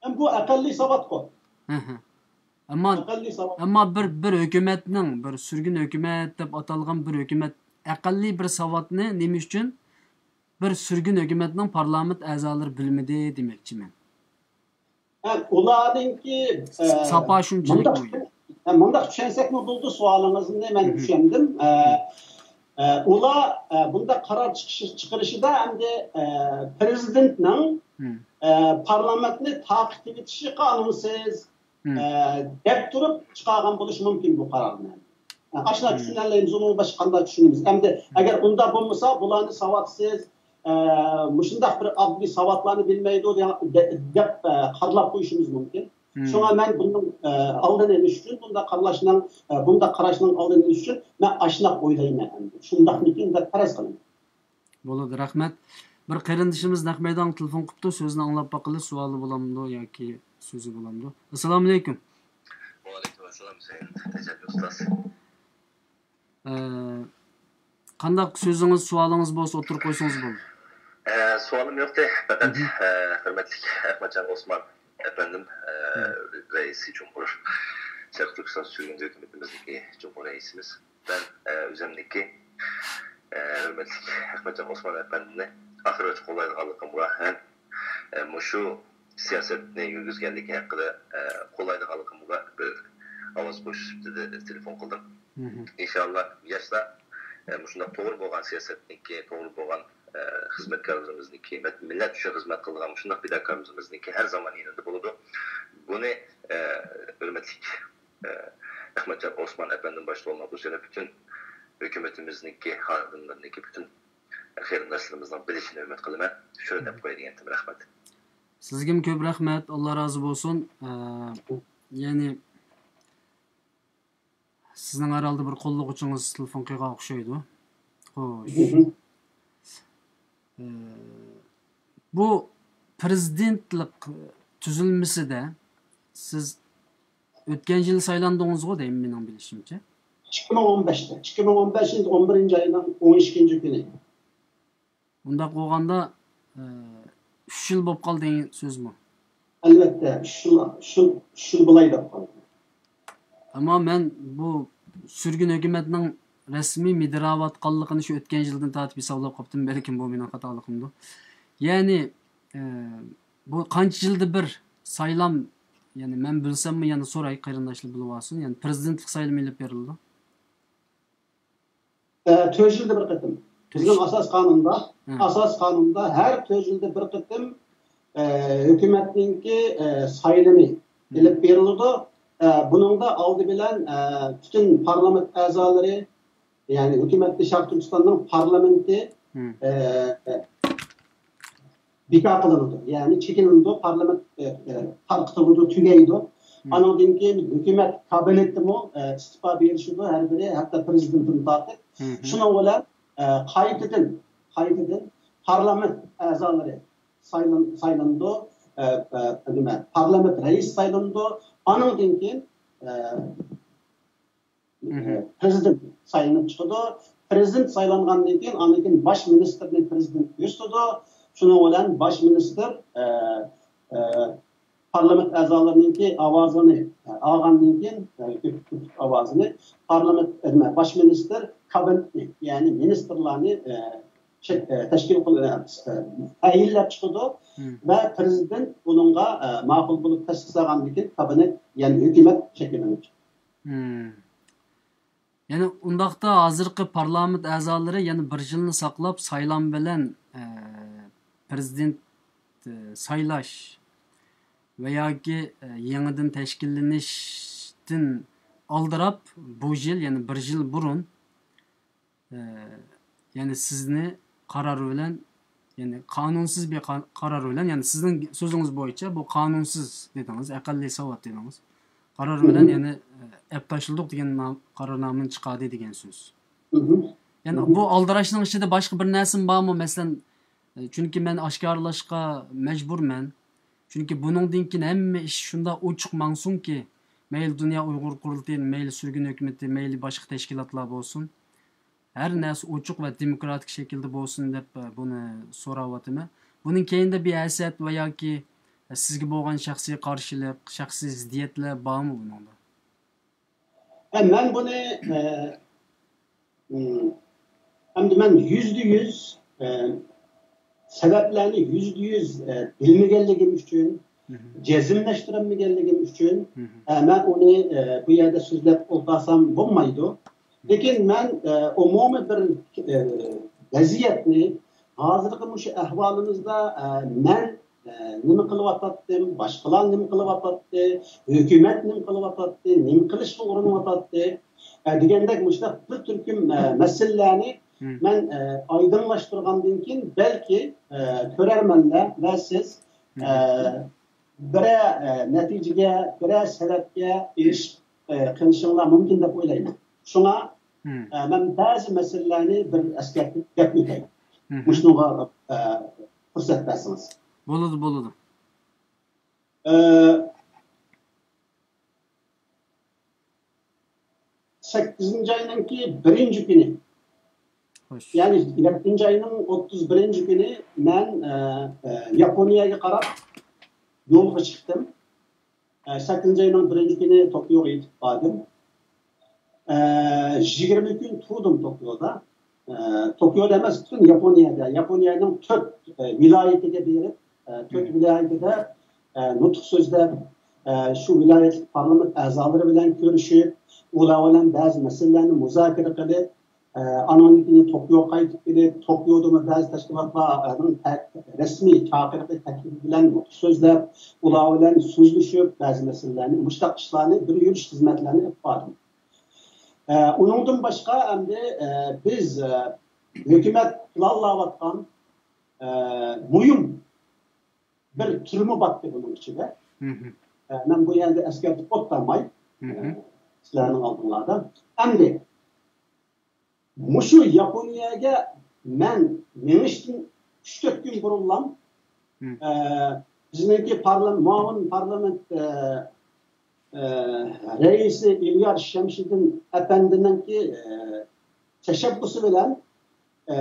ھەم بۇ ئەقەللىي ساۋاتقۇ. ھە، ھە. ئەمما، ئەقەللىي ساۋات. ئەمما بىر، بىر ھۆكۈمەتنىڭ، بىر سۈرگۈن ھۆكۈمەت دەپ ئاتالغان بىر ھۆكۈمەت ئەقەللىي بىر ساۋاتنى نېمە ئۈچۈن بىر سۈرگۈن ھۆكۈمەتنىڭ پارلامېنت ئەزالىرى بىلمىدى دېمەكچىمەن. ھە، ئۇلارنىڭكى، ئە، ساپا شۇنچىلىك مۇنداق، مۇھىم. ھە، مۇنداق چۈشەنسەكمۇ بولىدۇ، سوئالىڭىزنى مەن چۈشەندىم. ئە، ئە، ئۇلار، ئە، بۇنداق قارار چىقىشى، چىقىرىشىدا ئەمدى، ئە، پىرېزىدېنتنىڭ، ئە، پارلامېنتنى تارقىتىۋېتىشى قانۇنسىز، ئە، دەپ تۇرۇپ چىقارغان بولۇشى مۇمكىن بۇ قارارنى. ئە، ئاشۇنداق چۈشىنەلەيمىز، ئۇنىڭ باشقا قانداق چۈشىنىمىز؟ ئەمدى ئەگەر ئۇنداق بولمىسا، بۇلارنى ساۋاتسىز، ئە، مۇشۇنداق بىر ئاددىي ساۋاتلارنى بىلمەيدۇ دە-، دە-، دەپ، ئە، قارىلاپ قويۇشىمىز مۇمكىن. شۇڭا مەن بۇنىڭ، ئە، ئالدىنى ئېلىش ئۈچۈن بۇنداق قارىلاشنىڭ، ئە، بۇنداق قاراشنىڭ ئالدىنى ئېلىش ئۈچۈن مەن ئاشۇنداق ئويلايمەن ئەمدى. شۇنداقمىكىن دەپ پەرەز قىلىمەن. بولىدۇ، رەھمەت. بىر قېرىندىشىمىز نەق مەيدانغا تېلېفون قىپتۇ، سۆزىنى ئاڭلاپ باقىلى، سوئالى بولامدۇ ياكى سۆزى بولامدۇ؟ ئەسسالامۇئەلەيكۇم. ۋەئەلەيكۇم ئەسسالام، ھۈسەيىن تەجەللى ئۇستاز. ئە، قانداق سۆزىڭىز، سوئالىڭىز بولسا ئوتتۇرىغا قويسىڭىز بولىدۇ. ئە، سوئالىم يوقتى، پەقەت، ئە، ھۆرمەتلىك ئەخمەتجان ئوسمان ئەپەندىم، ئە، رەئىسى جۇمھۇر، شەرقىي تۈركىستان سۈرگۈندە ھۆكۈمىتىمىزنىڭكى جۇمھۇر رەئىسىمىز. مەن، ئە، ئۆزۈمنىڭكى، ئە، ھۆرمەتلىك ئەخمەتجان ئوسمان ئەپەندىنى ئاخىرغىچە قوللايدىغانلىقىمغا ھەم، ئە، مۇشۇ سىياسەتنى يۈرگۈزگەنلىكى ھەققىدە، ئە، قوللايدىغانلىقىمغا بىر ئاۋاز قوشۇش سۈپىتىدە تېلېفون قىلدىم. ئىنشاللا ياشلار، ئە، مۇشۇنداق توغرا بولغان سىياسەتنىڭكى، توغرا بولغان، ئە، خىزمەتكارلىرىمىزنىڭكى، مىللەت ئۈچۈن خىزمەت قىلىدىغان مۇشۇنداق پىداكارلىرىمىزنىڭكى ھەر زامان يېنىدا بولىدۇ. بۇنى، ئە، ھۆرمەتلىك ئەخمەتجان ئوسمان ئەپەندىم باشتا بولماق ئۈزرە پۈتۈن ھۆكۈمىتىمىزنىڭكى خادىملىرىنىڭكى، پۈتۈن قېرىنداشلىرىمىزنىڭ بىلىشىنى ئۈمىد قىلىمەن. شۇنى دەپ قوياي دېگەنتىم. رەھمەت. سىزگىمۇ كۆپ رەھمەت. ئاللا رازى بولسۇن. ئە، يەنى سىزنىڭ ھەر ھالدا بىر قوللىغۇچىڭىز تېلېفون قىلغان ئوخشايدۇ. خوش. ئە، بۇ پىرېزىدېنتلىق تۈزۈلمىسىدە سىز ئۆتكەن يىل سايلاندىڭىزغۇ دەيمەن، مېنىڭ بىلىشىمچە. ئىككى مىڭ ئون بەشتە، ئىككى مىڭ ئون بەشىنچى ئون بىرىنچى ئاينىڭ ئون ئىككىنچى كۈنى. ئۇنداق بولغاندا، ئە، ئۈچ يىل بولۇپ قالدى دېگەن سۆزمۇ؟ ئەلۋەتتە، ئۈچ يىل، ئۈچ يىل، ئۈچ يىل بولاي دەپ قالدى. ئەمما مەن بۇ سۈرگۈن ھۆكۈمەتنىڭ رەسمىي مىدىراۋاتقانلىقىنى شۇ ئۆتكەن يىلدىن تارتىپ ھېسابلاپ قاپتىم، بەلكىم بۇ مېنىڭ خاتالىقىمدۇ. يەنى، ئە، بۇ قانچە يىلدا بىر سايلام، يەنى مەن بىلسەممۇ يەنە سوراي، قېرىنداشلار بىلىۋالسۇن، يەنى پىرېزىدېنتلىق سايلىمى ئېلىپ بېرىلىدۇ. ئە، تۆت يىلدا بىر قېتىم. بىزنىڭ ئاساس قانۇندا، ئاساس قانۇندا ھەر تۆت يىلدا بىر قېتىم، ئە، ھۆكۈمەتنىڭكى، ئە، سايلىمى ئېلىپ بېرىلىدۇ. ئە، بۇنىڭدا ئالدى بىلەن، ئە، پۈتۈن پارلامېنت ئەزالىرى، يەنى ھۆكۈمەتنى شەرقىي تۈركىستاننىڭ پارلامېنتى، ئە، ئە، بىكار قىلىنىدۇ، يەنى چېكىنىدۇ، پارلامېنت، ئە، ئە، تارقىتىلىدۇ، تۈگەيدۇ. ئانىڭدىن كېيىن ھۆكۈمەت كابىنېتىمۇ، ئە، ئىستېپا بېرىشىدۇ، ھەر بىرى، ھەتتا پىرېزىدېنتتىن تارتىپ. شۇنىڭ بىلەن، ئە، قايتىدىن، قايتىدىن پارلامېنت ئەزالىرى سايلان-، سايلىنىدۇ، ئە، ئە، نېمە، پارلامېنت رەئىسى سايلىنىدۇ. ئانىڭدىن كېيىن، ئە، ئە، پىرېزىدېنت سايلىنىپ چىقىدۇ. پىرېزىدېنت سايلانغاندىن كېيىن، ئاندىن كېيىن باش مىنىستىرنى پىرېزىدېنت كۆرسىتىدۇ. شۇنىڭ بىلەن باش مىنىستىر، ئە، ئە، پارلامېنت ئەزالىرىنىڭكى ئاۋازىنى، ئە، ئالغاندىن كېيىن، ئە، كۆپ، كۆپلۈك ئاۋازىنى پارلامېنت، ئە، نېمە، باش مىنىستىر كابىنېتنى، يەنى مىنىستىرلارنى، ئە، شەك-، ئە، تەشكىل قىل-، ئە، ئە، تەيىنلەپ چىقىدۇ ۋە پىرېزىدېنت بۇنىڭغا، ئە، ماقۇل بولۇپ تەستىقلىغاندىن كېيىن كابىنېت، يەنى ھۆكۈمەت شەكىللىنىپ چىقىدۇ. يەنى ئۇنداقتا ھازىرقى پارلامېنت ئەزالىرى يەنە بىر يىلنى ساقلاپ، سايلام بىلەن، ئە، پىرېزىدېنت، ئە، سايلاش ۋە ياكى، ئە، يېڭىدىن تەشكىللىنىشتىن ئالدىراپ، بۇ يىل، يەنى بىر يىل بۇرۇن، ئە، يەنى سىزنى قارار بىلەن، يەنى قانۇنسىز بىر قا-، قارار بىلەن، يەنى سىزنىڭ سۆزىڭىز بويىچە بۇ قانۇنسىز دېدىڭىز، ئەقەللىي ساۋات دېدىڭىز. قارار بىلەن يەنى، ئە، ئەپ تاشلىدۇق دېگەن نا-، قارارنامىنى چىقاردى دېگەن سۆز. يەنى بۇ ئالدىراشنىڭ ئىچىدە باشقا بىر نەرسىمۇ بارمۇ؟ مەسىلەن، ئە، چۈنكى مەن ئاشكارىلاشقا مەجبۇرمەن. چۈنكى بۇنىڭدىن كېيىن ھەممە ئىش شۇنداق ئوچۇق ماڭسۇنكى، مەيلى دۇنيا ئۇيغۇر قۇرۇلتىيى، مەيلى سۈرگۈن ھۆكۈمىتى، مەيلى باشقا تەشكىلاتلار بولسۇن، ھەر نەرسە ئوچۇق ۋە دېموكراتىك شەكىلدە بولسۇن دەپ، ئە، بۇنى سوراۋاتىمەن. بۇنىڭ كەينىدە بىر ھەسەت ۋە ياكى، ئە، سىزگە بولغان شەخسىي قارشىلىق، شەخسىي زىددىيەتلەر بارمۇ بۇنىڭدا؟ ئە، مەن بۇنى، ئە، ئىم، ئەمدى مەن يۈزدە يۈز، ئە، سەۋەبلەرنى يۈزدە يۈز، ئە، بىلمىگەنلىكىم ئۈچۈن، جەزملەشتۈرەلمىگەنلىكىم ئۈچۈن، ئە، مەن ئۇنى، ئە، بۇ يەردە سۆزلەپ ئولتۇرسام بولمايدۇ. لېكىن مەن، ئە، ئومۇمىي بىر، ئە، ۋەزىيەتنى، ھازىرقى مۇشۇ ئەھۋالىمىزدا، ئە، مەن، ئە، نېمە قىلىۋاتاتتىم، باشقىلار نېمە قىلىۋاتاتتى، ھۆكۈمەت نېمە قىلىۋاتاتتى، نېمە قىلىشقا ئۇرۇنۇۋاتاتتى، ئە، دېگەندەك مۇشۇنداق بىر تۈركۈم، ئە، مەسىلىلەرنى مەن، ئە، ئايدىڭلاشتۇرغاندىن كېيىن، بەلكى، ئە، كۆرەرمەنلەر ۋە سىز، ئە، بىرەر، ئە، نەتىجىگە، بىرەر سەۋەبكە ئېرىشىپ، ئە، قېلىشىڭلار مۇمكىن دەپ ئويلايمەن. شۇڭا، ئە، مەن بەزى مەسىلىلەرنى بىر ئەسكەرتىپ دەپ ئۆتەي. مۇشۇنىڭغا، ئە، پۇرسەت بەرسىڭىز. بولىدۇ، بولىدۇ. ئە، سەككىزىنچى ئاينىڭكى بىرىنچى كۈنى، يەنى يەتتىنچى ئاينىڭ ئوتتۇز بىرىنچى كۈنى مەن، ئە، ئە، ياپونىيەگە قاراپ يولغا چىقتىم. ئە، سەككىزىنچى ئاينىڭ بىرىنچى كۈنى توكيوغا يېتىپ باردىم. ئە، يىگىرمە كۈن تۇردۇم توكيودا. ئە، توكيودا ئەمەس، پۈتۈن ياپونىيەدە، ياپونىيەنىڭ تۆت، ئە، ۋىلايىتىگە بېرىپ، ئە، تۆت ۋىلايىتىدە، ئە، نۇتۇق سۆزلەپ، ئە، شۇ ۋىلايەتلىك پارلامېنت ئەزالىرى بىلەن كۆرۈشۈپ، ئۇلار بىلەن بەزى مەسىلىلەرنى مۇزاكىرە قىلىپ، ئە، ئانىڭدىن كېيىن توكيوغا قايتىپ كېلىپ، توكيودىمۇ بەزى تەشكىلاتلارنىڭ تە-، رەسمىي چاقىرىقى، تەكلىپى بىلەن نۇتۇق سۆزلەپ، ئۇلار بىلەن سۆزلىشىپ، بەزى مەسىلىلەرنى، مۇشۇنداق ئىشلارنى، بىر يۈرۈش خىزمەتلەرنى ئېلىپ باردىم. ئە، ئۇنىڭدىن باشقا ئەمدى، ئە، بىز، ئە، ھۆكۈمەت پىلانلاۋاتقان، ئە، مۇھىم بىر تۈرمۇ بارتتى بۇنىڭ ئىچىدە. ئە، مەن بۇ يەردە ئەسكەرتىپ ئولتۇرماي، ئە، سىلەرنىڭ ئالدىڭلاردا. ئەمدى مۇشۇ ياپونىيەگە مەن مېڭىشتىن ئۈچ تۆت كۈن بۇرۇنلام، ئە، بىزنىڭكى پارلام-، مۇئاۋىن پارلامېنت، ئە، ئە، رەئىسى ئىليار شەمشىدىن ئەپەندىنىڭكى، ئە، تەشەببۇسى بىلەن، ئە،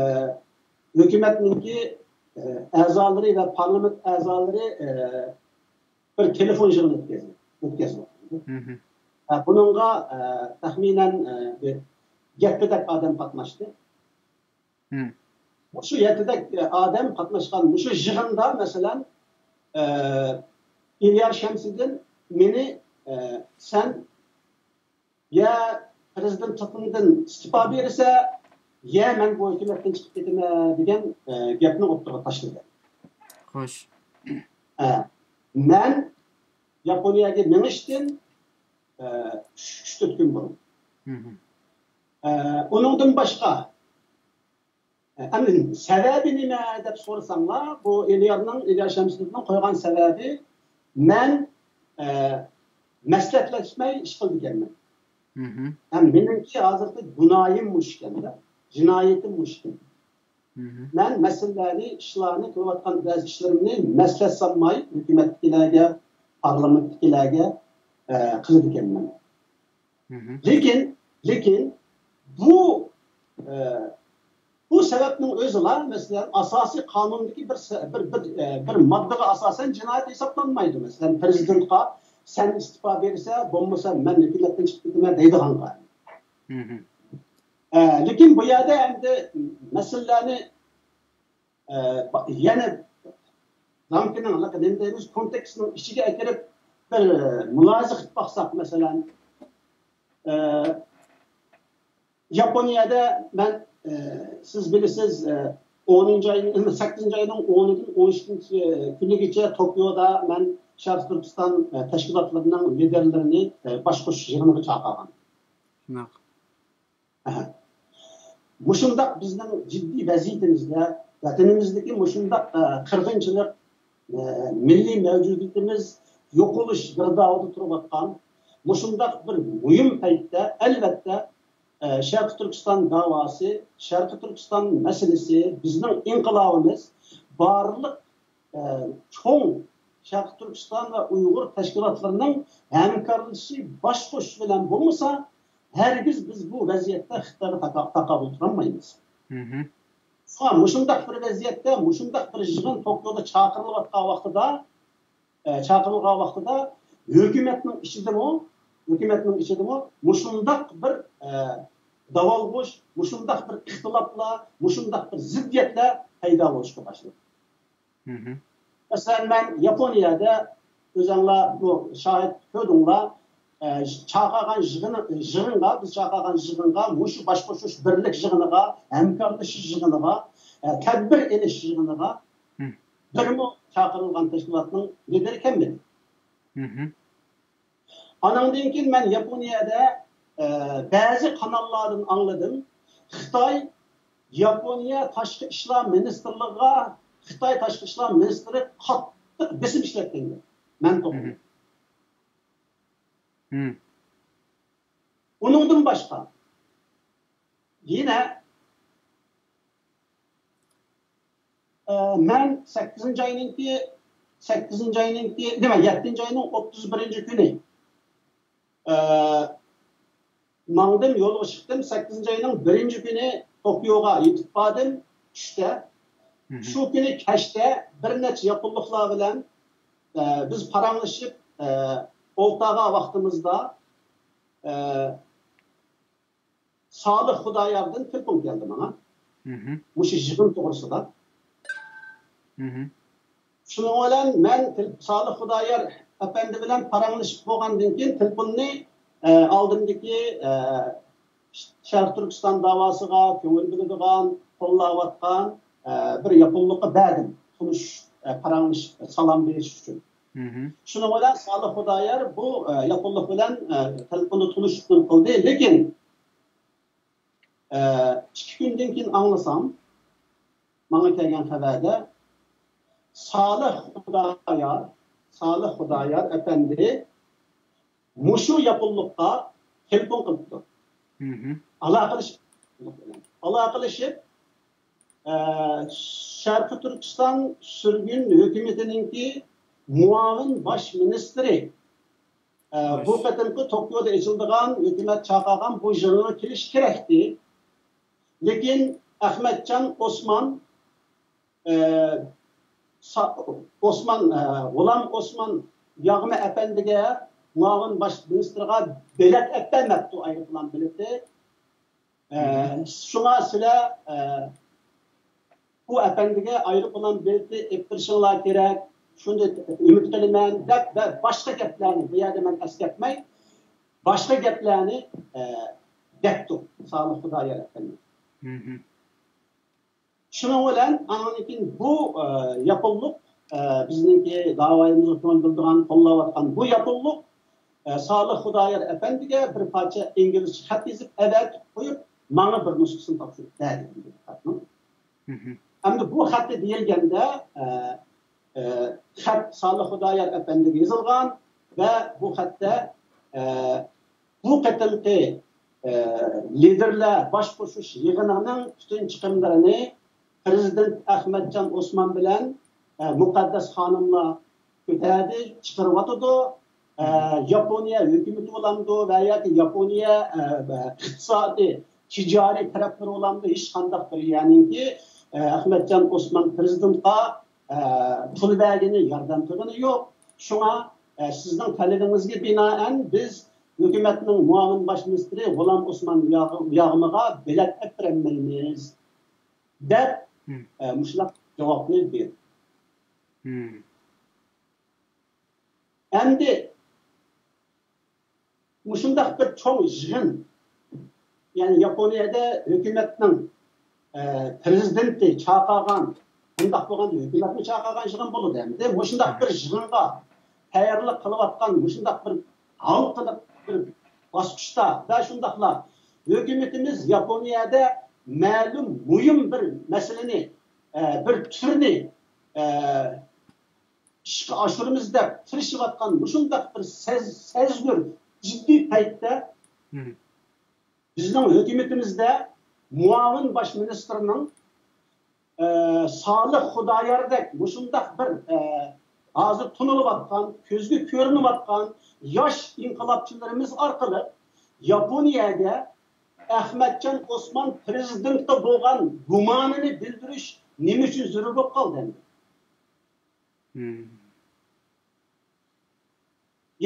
ھۆكۈمەتنىڭكى، ئە، ئەزالىرى ۋە پارلامېنت ئەزالىرى، ئە، بىر تېلېفون يىغىنى ئۆتكەزدى، ئۆتكەزدى. ئە، بۇنىڭغا، ئە، تەخمىنەن، ئە، بىر يەتتىدەك ئادەم قاتناشتى. مۇشۇ يەتتىدەك، ئە، ئادەم قاتناشقان مۇشۇ يىغىندا، مەسىلەن، ئە، ئىليار شەمسىدىن مېنى، ئە، سەن يا پىرېزىدېنتلىقىڭدىن ئىستېپا بېرىسە، يا مەن بۇ ھۆكۈمەتتىن چىقىپ كېتىمەن دېگەن، ئە، گەپنى ئوتتۇرىغا تاشلىدى. خوش. ئە، مەن ياپونىيەگە مېڭىشتىن، ئە، ئۈچ، تۆت كۈن بۇرۇن. ئە، ئۇنىڭدىن باشقا، ئە، ئەمدى سەۋەبى نېمە دەپ سورىساڭلار، بۇ ئېلىيارنىڭ، ئېلىيار شەمسىدىننىڭ قويغان سەۋەبى، مەن، ئە، مەسلىھەتلەشمەي ئىش قىلىدىكەنمەن. ھەم مېنىڭكى ھازىرقى گۇناھىم مۇشۇكەن-دە، جىنايىتىم مۇشۇكەن. مەن مەسىلىلەرنى، ئىشلارنى، قىلىۋاتقان بەزى ئىشلىرىمنى مەسلىھەت سالماي، ھۆكۈمەتتىكىلەرگە، پارلامېنتتىكىلەرگە، ئە، قىلىدىكەنمەن. لېكىن، لېكىن بۇ، ئە، بۇ سەۋەبنىڭ ئۆزىلا، مەسىلەن، ئاساسىي قانۇندىكى بىر سە-، بىر، بىر، ئە، بىر ماددىغا ئاساسەن جىنايەت ھېسابلانمايدۇ. مەسىلەن، پىرېزىدېنتقا سەن ئىستېپا بېرىسە، بولمىسا مەن ھۆكۈمەتتىن چىقىپ كېتىمەن دەيدىغانغا. ئە، لېكىن بۇ يەردە ئەمدى مەسىلىلەرنى، ئە، با-، يەنە لامكىنىڭ، نېمە دەيمىز، كونتېكستنىڭ ئىچىگە ئەكىرىپ بىر، ئە، مۇلاھىزە قىلىپ باقساق، مەسىلەن، ئە، ياپونىيەدە مەن، ئە، سىز بىلىسىز، ئە، ئونىنچى ئاينىڭ، سەككىزىنچى ئاينىڭ ئونىدىن ئون ئۈچىنچى كۈنىگىچە توكيودا مەن شەرقىي تۈركىستان، ئە، تەشكىلاتلىرىنىڭ لىدېرلىرىنى، ئە، باش قوشۇش يىغىنىغا چاقىرغان. شۇنداق. ئەھە. مۇشۇنداق بىزنىڭ جىددىي ۋەزىيىتىمىزدە، ۋەتىنىمىزدىكى مۇشۇنداق، ئە، قىرغىنچىلىق، ئە، مىللىي مەۋجۇدىيىتىمىز يوقىلىش گىردابىدا تۇرۇۋاتقان مۇشۇنداق بىر مۇھىم پەيتتە، ئەلۋەتتە، ئە، شەرقىي تۈركىستان داۋاسى، شەرقىي تۈركىستان مەسىلىسى، بىزنىڭ ئىنقىلابىمىز بارلىق ئە، چوڭ شەرقىي تۈركىستان ۋە ئۇيغۇر تەشكىلاتلىرىنىڭ ھەمكارلىشىشى، باش قوشۇش بىلەن بولمىسا، ھەرگىز بىز بۇ ۋەزىيەتتە خىتايغا تاقا-، تاقابىل تۇرالمايمىز. شۇڭا مۇشۇنداق بىر ۋەزىيەتتە، مۇشۇنداق بىر يىغىن توكيودا چاقىرىلىۋاتقان ۋاقتىدا، ئە، چاقىرىلغان ۋاقتىدا ھۆكۈمەتنىڭ ئىچىدىمۇ، ھۆكۈمەتنىڭ ئىچىدىمۇ مۇشۇنداق بىر، ئە، داۋالغۇش، مۇشۇنداق بىر ئىختىلاپلار، مۇشۇنداق بىر زىددىيەتلەر پەيدا بولۇشقا باشلىدى. مەسىلەن، مەن ياپونىيەدە، ئۆزۈڭلار بۇ شاھىت كۆردۈڭلار، ئە، چاقىرغان يىغىنى، يىغىنغا، بىز چاقىرغان يىغىنغا، مۇشۇ باش قوشۇش بىرلىك يىغىنىغا، ھەمكارلىشىش يىغىنىغا، ئە، تەدبىر ئېلىش يىغىنىغا بىرمۇ چاقىرىلغان تەشكىلاتنىڭ لىدىرى كەلمىدى. ئاناندىن كېيىن مەن ياپونىيەدە، ئە، بەزى قاناللاردىن ئاڭلىدىم. خىتاي ياپونىيە تاشقى ئىشلار مىنىستىرلىقىغا، خىتاي تاشقى ئىشلار مىنىستىرى قاتتىق بېسىم ئىشلەتكەن گەپ. مەن توغرا. ئۇنىڭدىن باشقا، يەنە، ئە، مەن سەككىزىنچى ئاينىڭكى، سەككىزىنچى ئاينىڭكى، دېمەك، يەتتىنچى ئاينىڭ ئوتتۇز بىرىنچى كۈنى، ئە، ماڭدىم، يولغا چىقتىم. سەككىزىنچى ئاينىڭ بىرىنچى كۈنى توكيوغا يېتىپ باردىم، چۈشتە. شۇ كۈنى كەچتە بىر نەچچە ياپونلۇقلار بىلەن، ئە، بىز پاراڭلىشىپ، ئە، ئولتۇرغان ۋاقتىمىزدا، ئە، سالىھ خۇداياردىن تېلېفون كەلدى ماڭا. مۇشۇ يىغىن توغرىسىدا. شۇنىڭ بىلەن مەن تېل-، سالىھ خۇدايار ئەپەندى بىلەن پاراڭلىشىپ بولغاندىن كېيىن، تېلېفوننى، ئە، ئالدىمدىكى، ئە، شەرقىي تۈركىستان داۋاسىغا كۆڭۈل بۆلىدىغان، قوللاۋاتقان، ئە، بىر ياپونلۇققا بەردىم. تونۇش، ئە، پاراڭلىشىپ، سالام بېرىش ئۈچۈن. شۇنىڭ بىلەن سالىھ خۇدايار بۇ، ئە، ياپونلۇق بىلەن، ئە، تېلېفوندا تونۇشۇپتىن قىلدى. لېكىن، ئە، ئىككى كۈندىن كېيىن ئاڭلىسام، ماڭا كەلگەن خەۋەردە سالىھ خۇدايار، سالىھ خۇدايار ئەپەندى مۇشۇ ياپونلۇققا تېلېفون قىلىپتۇ. ئالاقىلىشىپ، ئالاقىلىشىپ، ئە، شەرقىي تۈركىستان سۈرگۈن ھۆكۈمىتىنىڭكى مۇئاۋىن باش مىنىستىرى، ئە، بۇ قېتىمقى توكيودا ئېچىلىدىغان ھۆكۈمەت چاقىرغان بۇ يىغىنغا كېلىشى كېرەكتى. لېكىن ئەخمەتجان ئوسمان، ئە، سا-، ئوسمان، ئە، غۇلام ئوسمان ياغما ئەپەندىگە، مۇئاۋىن باش مىنىستىرغا بېلەت ئەپ بەرمەپتۇ، ئايروپىلان بېلىتى. ئە، شۇڭا سىلەر، ئە، بۇ ئەپەندىگە ئايروپىلان بېلىتى ئېلىپ بېرىشىڭلار كېرەك، شۇنى ئۈمىد قىلىمەن، دەپ، ۋە باشقا گەپلەرنى بۇ يەردە مەن ئەسكەرتمەي، باشقا گەپلەرنى، ئە، دەپتۇ سالىھ خۇدايار ئەپەندى. شۇنىڭ بىلەن ئاندىن كېيىن بۇ، ئە، ياپونلۇق، ئە، بىزنىڭكى داۋايىمىزغا كۆڭۈل بۆلىدىغان، قوللاۋاتقان بۇ ياپونلۇق، ئە، سالىھ خۇدايار ئەپەندىگە بىر پارچە ئىنگلىزچە خەت يېزىپ ئەۋەتىپ قويۇپ، ماڭا بىر نۇسخىسىنى تاپشۇرۇپ بەر دېدى خەتنىڭ. ئەمدى بۇ خەتتە دېيىلگەندە، ئە، ئە، خەت سالىھ خۇدايار ئەپەندىگە يېزىلغان ۋە بۇ خەتتە، ئە، بۇ قېتىمقى، ئە، لىدېرلەر باش قوشۇش يىغىنىنىڭ پۈتۈن چىقىملىرىنى پىرېزىدېنت ئەخمەتجان ئوسمان بىلەن، ئە، مۇقەددەس خانىملار كۆتەردى، چىقىرىۋاتىدۇ. ئە، ياپونىيە ھۆكۈمىتى بولامدۇ ۋە ياكى ياپونىيە، ئە، ئىقتىسادىي، تىجارىي تەرەپلىرى بولامدۇ، ھېچقانداق بىر يەرنىڭكى، ئە، ئەخمەتجان ئوسمان پىرېزىدېنتقا، ئە، پۇل بەرگىنى، ياردەم قىلغىنى يوق. شۇڭا، ئە، سىزنىڭ تەلىپىڭىزگە بىنائەن بىز ھۆكۈمەتنىڭ مۇئاۋىن باش مىنىستىرى غۇلام ئوسمان ياغ-، ياغمىغا بېلەت ئەپ بېرەلمەيمىز، دەپ، ئە، مۇشۇنداق جاۋابنى بېرىدۇ. ئەمدى مۇشۇنداق بىر چوڭ يىغىن، يەنى ياپونىيەدە ھۆكۈمەتنىڭ، ئە، پىرېزىدېنتى چاقىرغان، بۇنداق بولغاندا ھۆكۈمەتمۇ چاقىرغان يىغىن بولىدۇ ئەمدى. مۇشۇنداق بىر يىغىنغا تەييارلىق قىلىۋاتقان، مۇشۇنداق بىر ھالقىلىق بىر باسقۇچتا ۋە شۇنداقلا ھۆكۈمىتىمىز ياپونىيەدە مەلۇم مۇھىم بىر مەسىلىنى، ئە، بىر تۈرنى، ئە، ئىشقا ئاشۇرىمىز دەپ تىرىشىۋاتقان مۇشۇنداق بىر سەز-، سەزگۈر، جىددىي پەيتتە بىزنىڭ ھۆكۈمىتىمىزدە مۇئاۋىن باش مىنىستىرنىڭ، ئە، سالىھ خۇداياردەك مۇشۇنداق بىر، ئە، ھازىر تونۇلۇۋاتقان، كۆزگە كۆرۈنۈۋاتقان ياش ئىنقىلابچىلىرىمىز ئارقىلىق ياپونىيەگە ئەخمەتجان ئوسمان پىرېزىدېنتقا بولغان گۇمانىنى بىلدۈرۈش نېمە ئۈچۈن زۆرۈر بولۇپ قالدى ئەمدى؟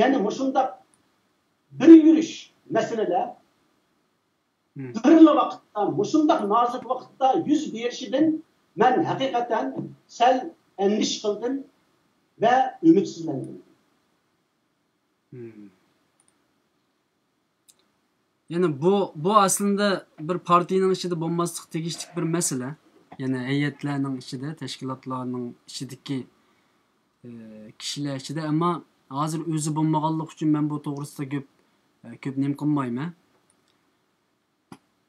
يەنى مۇشۇنداق بىر يۈرۈش مەسىلىلەر بىرلا ۋاقىتتا، مۇشۇنداق نازۇك ۋاقىتتا يۈز بېرىشىدىن مەن ھەقىقەتەن سەل ئەندىشە قىلدىم ۋە ئۈمىدسىزلەندىم. يەنى بۇ، بۇ ئەسلىدە بىر پارتىيىنىڭ ئىچىدە بولماسلىق تېگىشلىك بىر مەسىلە. يەنى ھەيئەتلەرنىڭ ئىچىدە، تەشكىلاتلارنىڭ ئىچىدىكى، ئە، كىشىلەر ئىچىدە. ئەمما ھازىر ئۆزى بولمىغانلىقى ئۈچۈن مەن بۇ توغرىسىدا كۆپ، ئە، كۆپ نېمە قىلمايمەن.